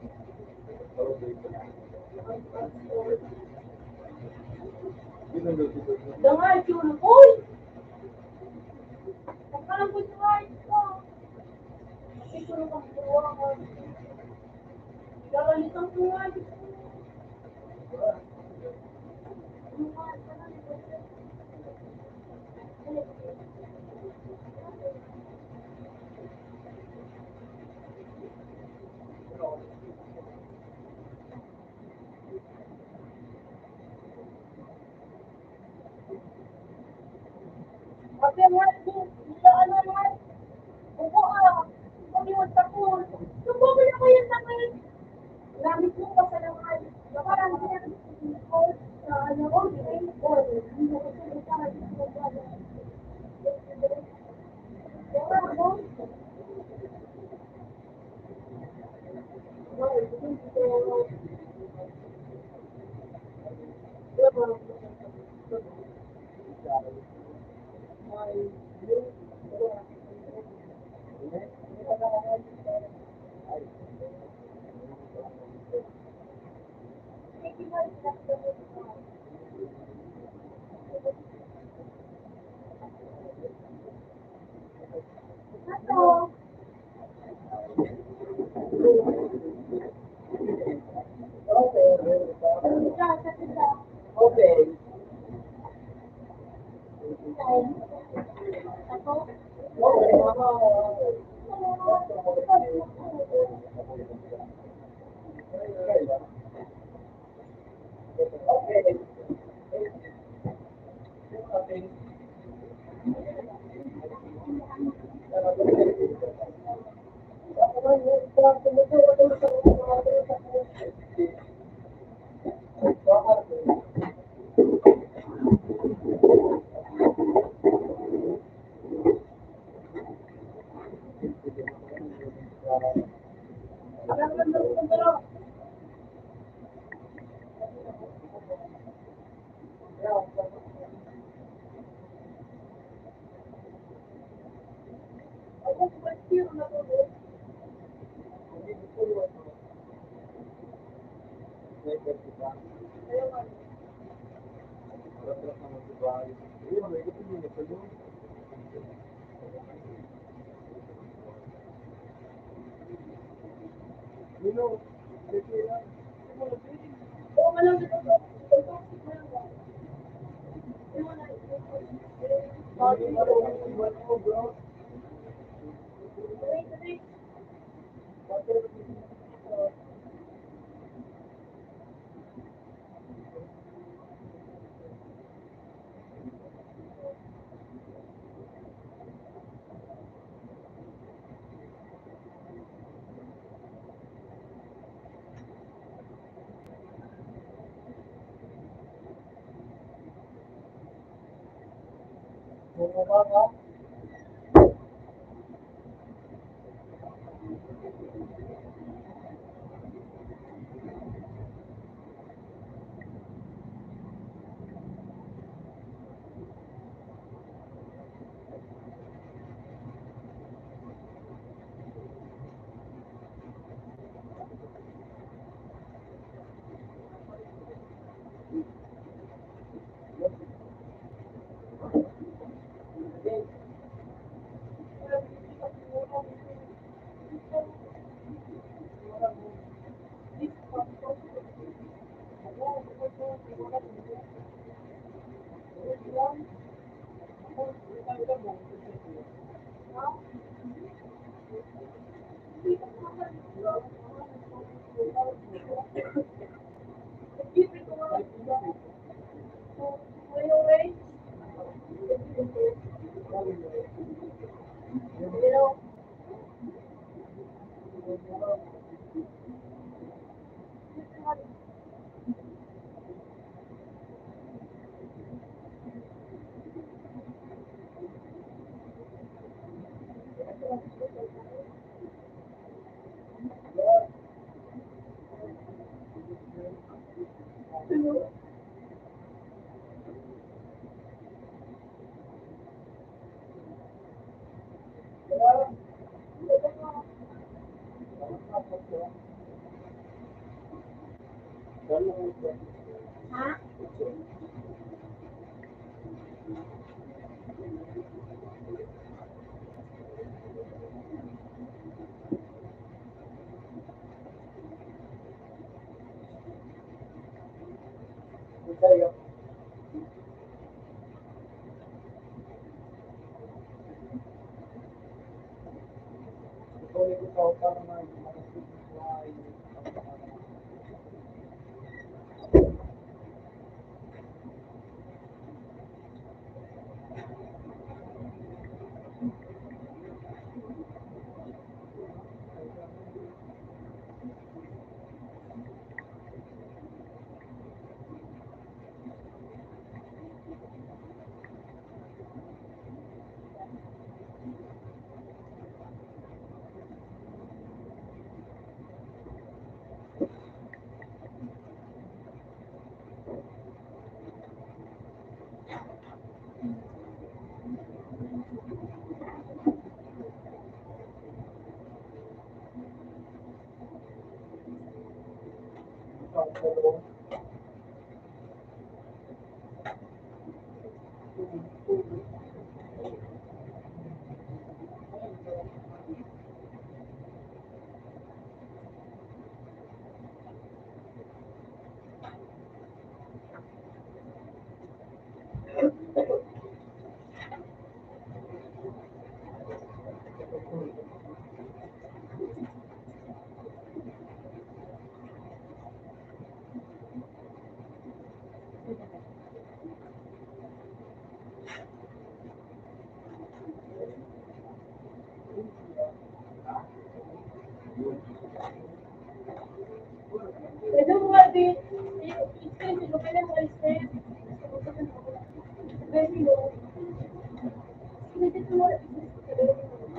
Dangal, yun. Uy! Ang parang gusto nga ito. Ito na ang buwangan. Gagalitan ko nga ito.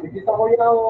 Nakita ko yun ako.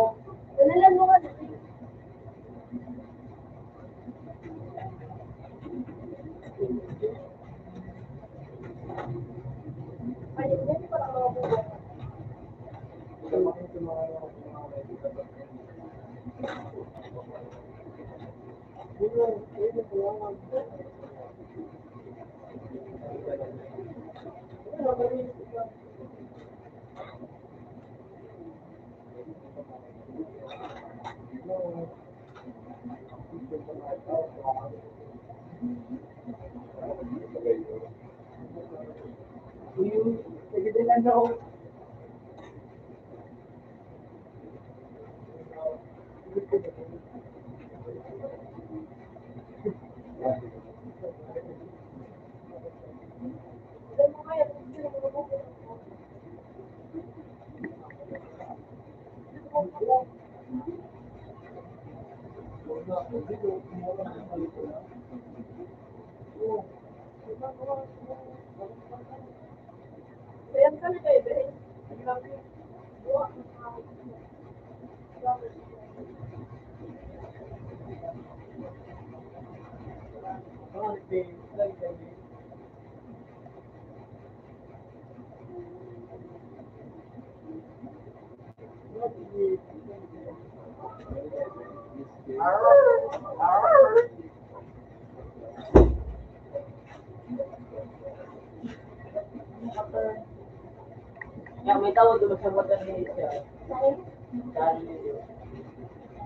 Ya, may tao doon sa motor ni siya. Saan?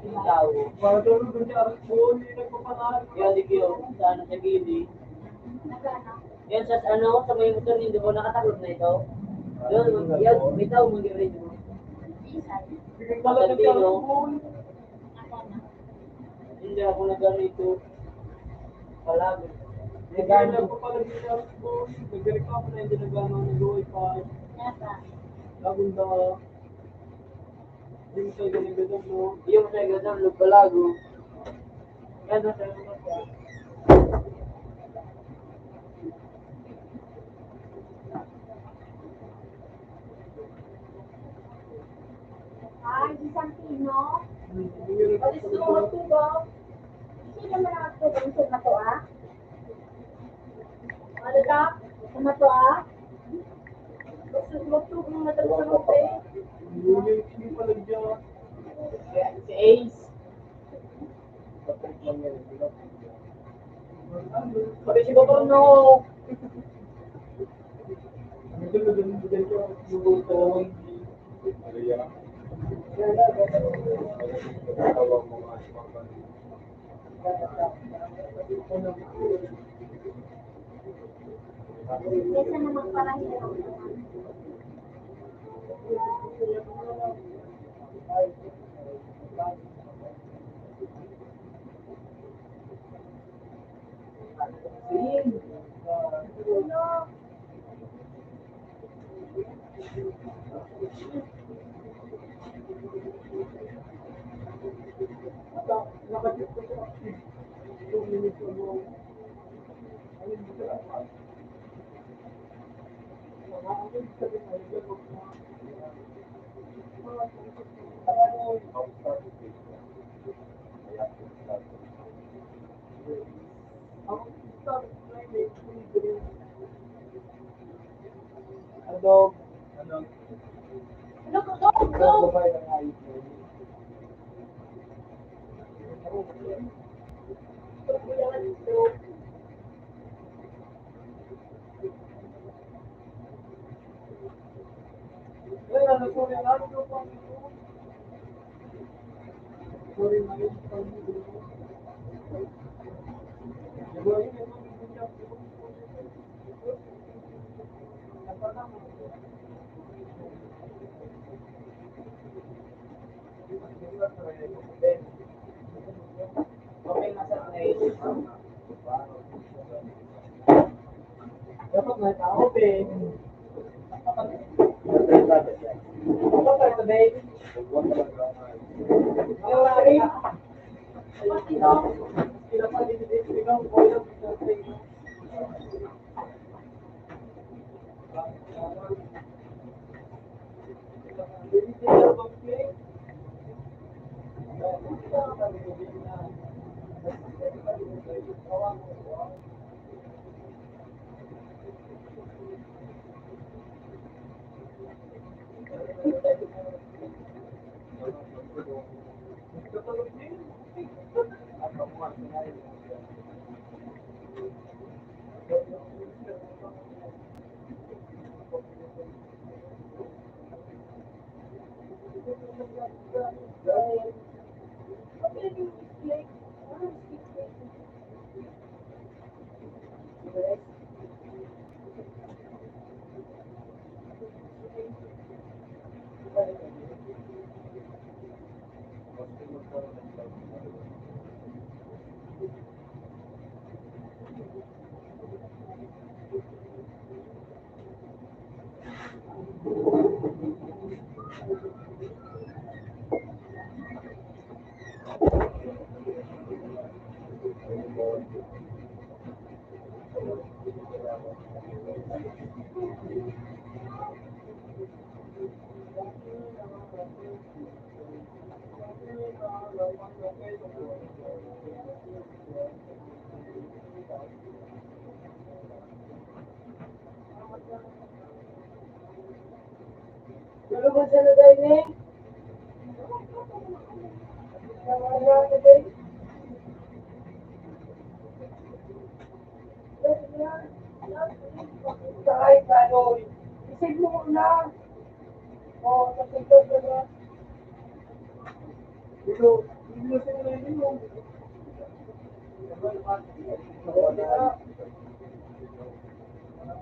Yung tao. Ya, di kayo. Saan sa gilid? Yan sa ano, sa may motor nindo po, nakataklob na ito. Yun, yan, may tao mong gawin mo. Magandang tino. Hindi ako nag-ano ito. Palagi. Nag-ano ako pala dito. Nagreklamo na hindi nag-ano, nag-wifi. Lagong da. Yung sa ganun, ganun, no? Yung sa ganun, lupalago. Yan, nasa ganun siya. Ay, si Santino? Hmm, yun. Pwede sa mga tubo. Sino man ang tubo? Yung sa to, ah? Ano ta? Sa mato, ah? Gusto mo tubong matapos sa kape? Yun yung hindi pala dyan. Si Ace. Pati si Bato, no? Kesa na magparahirap. Ano? Ano? Dapat may tao, pe. Dapat may tao, pe.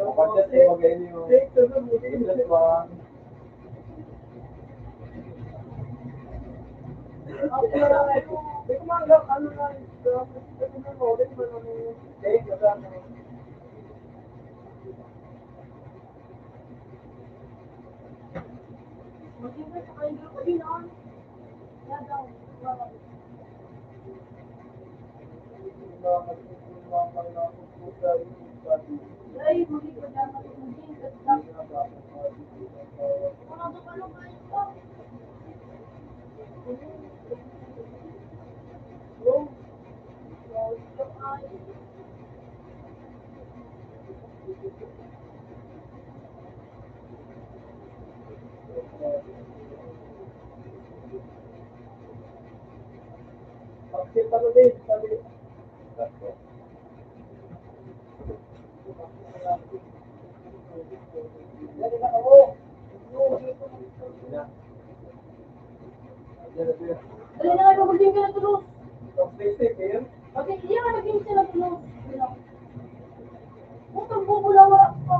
Kapatid, ibagay niyo. Just one. Dali na kayo, magding ka na tulos. Pag-ibig ka na tulos. Utang mo, wala, wala pa.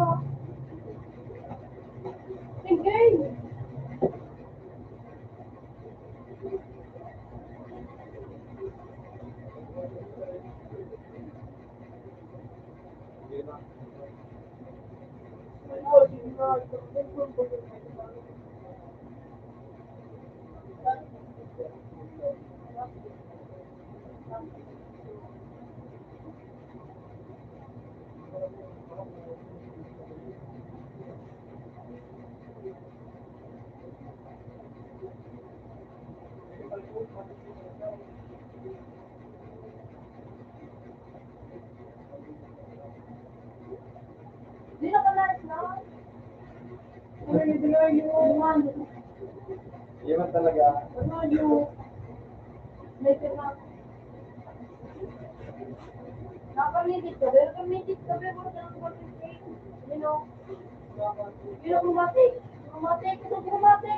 Sige. Di na ka na, no? Ano yung binayad mo? Iyan talaga. Ano yung may pera? Nakapamidit ka, pero pamidit ka, pero wala nang pamidit. You know? You know, bumati. Bumati, gusto ko bumati.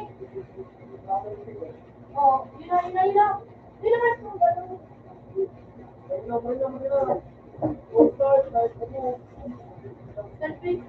Oh, yun na, yun na, yun na. Yun na, mas kung gano'n. Selfie.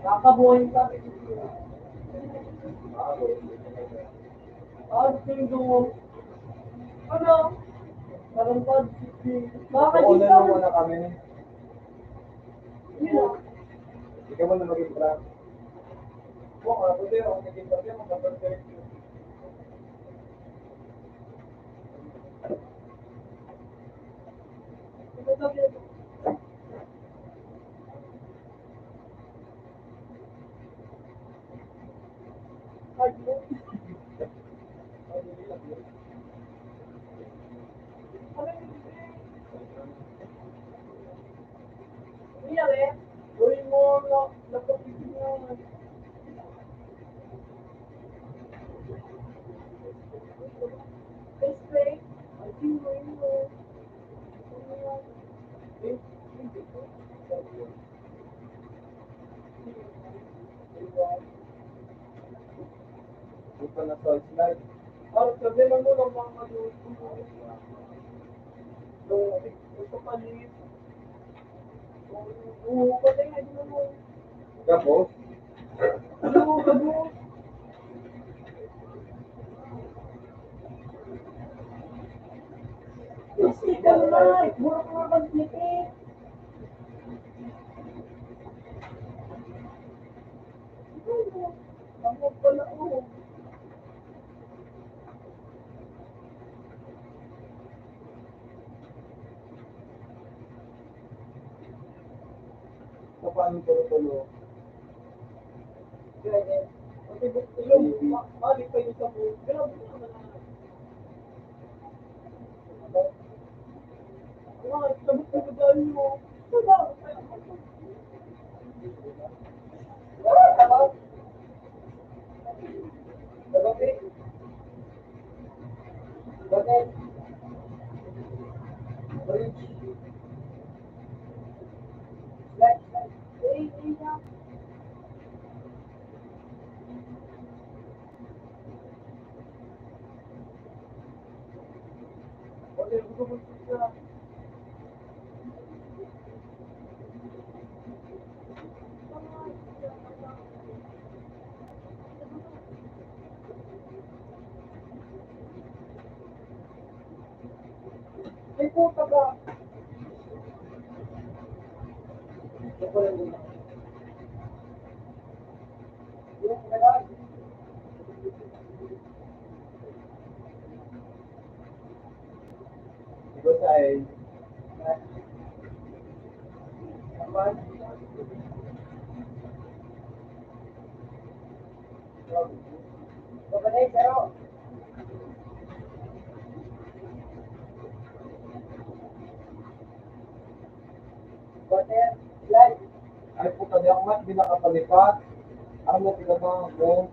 Nakabuhay ka. Ah, sundo. Ano? Parang pag-, baka Oo, dito. Nanawa na kami. Yun. Ikaw mo na maging prank. Oo, ako din, ako naging prank, ako naging prank. Ito na sa slide. Parang sabi lang mo, ang mga maluto. So, ito pa ni-, oo, patay na din mo. Tapos? Ano, ano? Gusto ka naman, mura ka naman, Felipe. Ako pala, oh. Paano yung tulo-tulo? Kaya, eh, pati bu-, ilong, ma-, mali pa yung sa bu-, grabe naman ang Ay, puta ka. Ay, puta, di ako nga, di nakapalipat. Ano na, tigabang ako?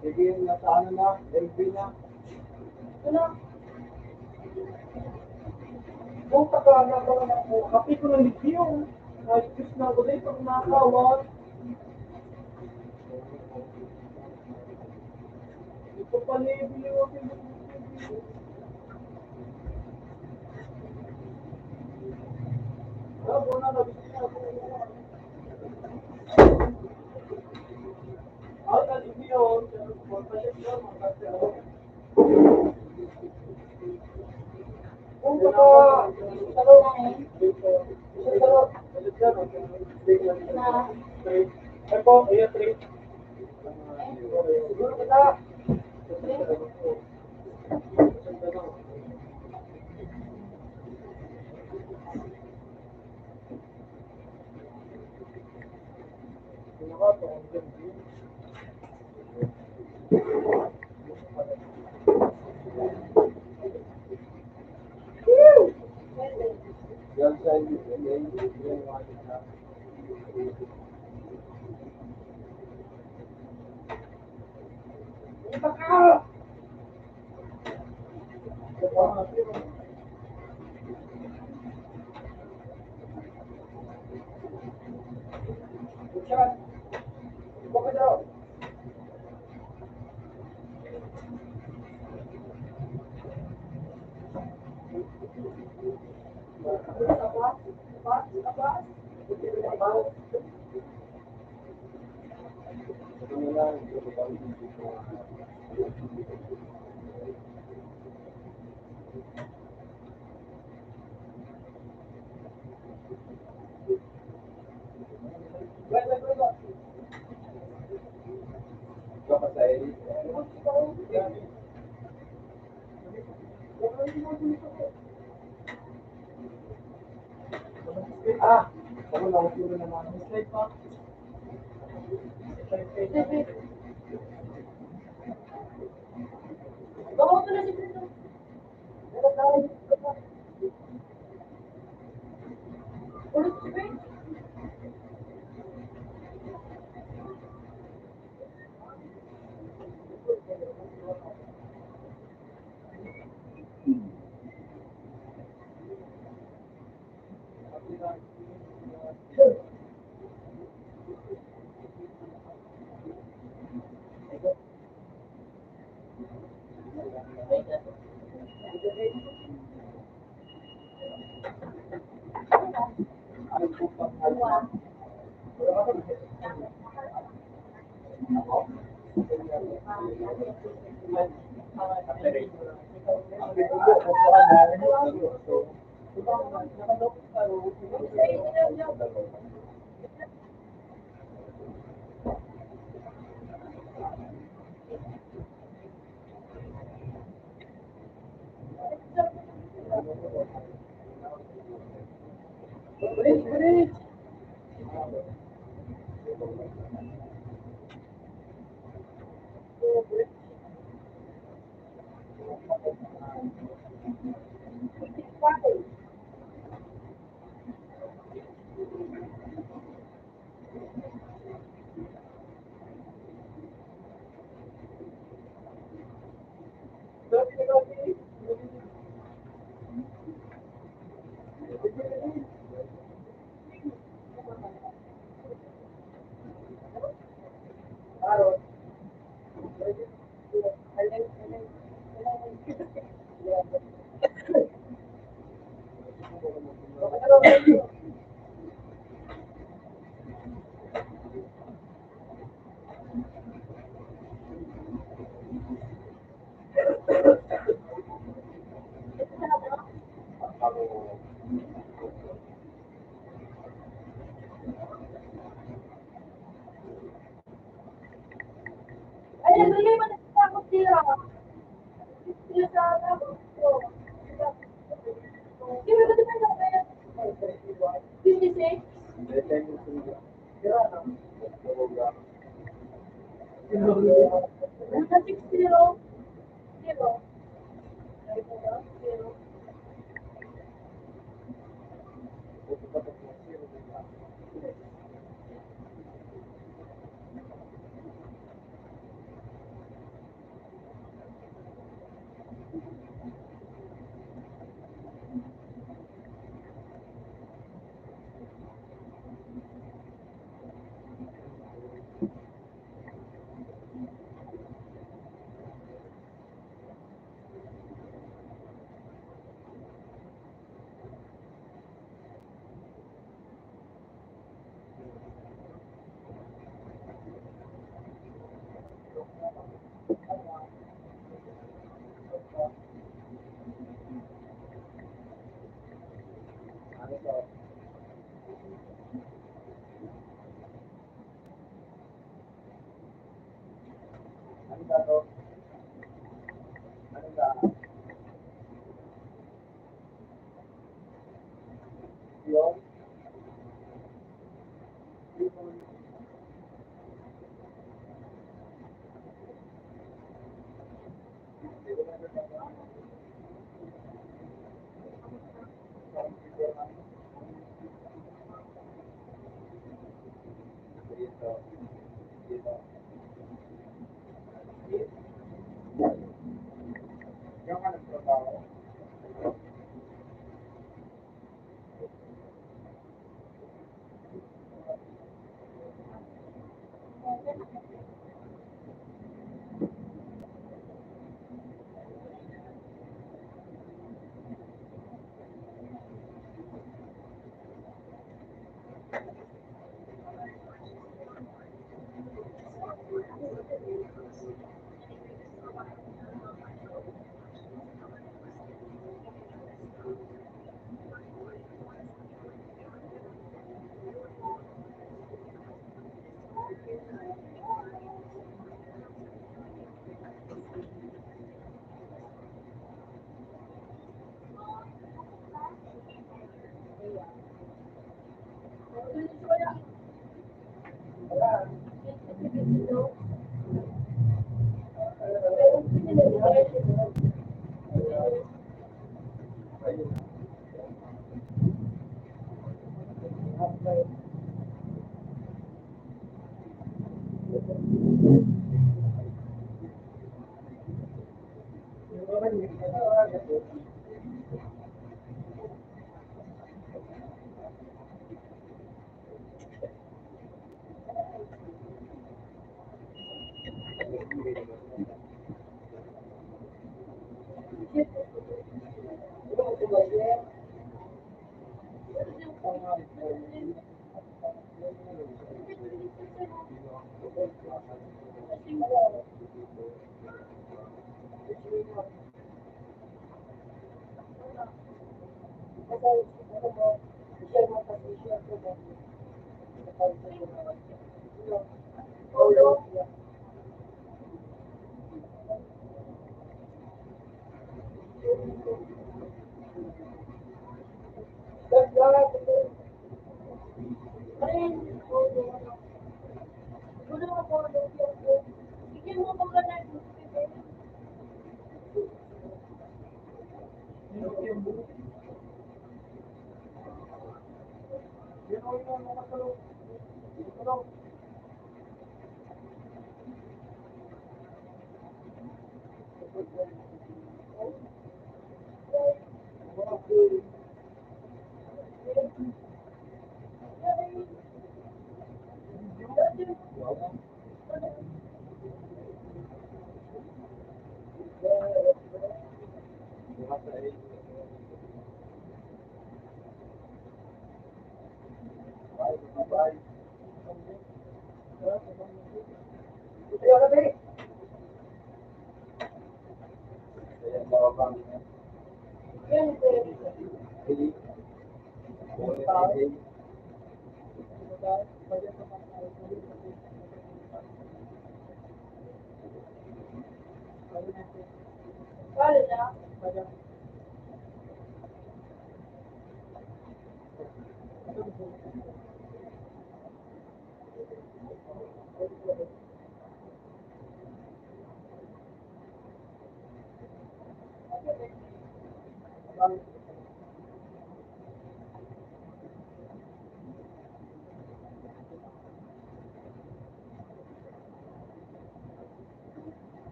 Sige, nasa ano na, L B na. Ano? Puta ka, ano ba naman po? Kape ko ng lithium. Ay, Diyos na ako, dahil pag nakawat. Ito pa, nilibili ko. Ah, buwan na, nabili na ako. Ah, ako lang, ako lang. Slide pa.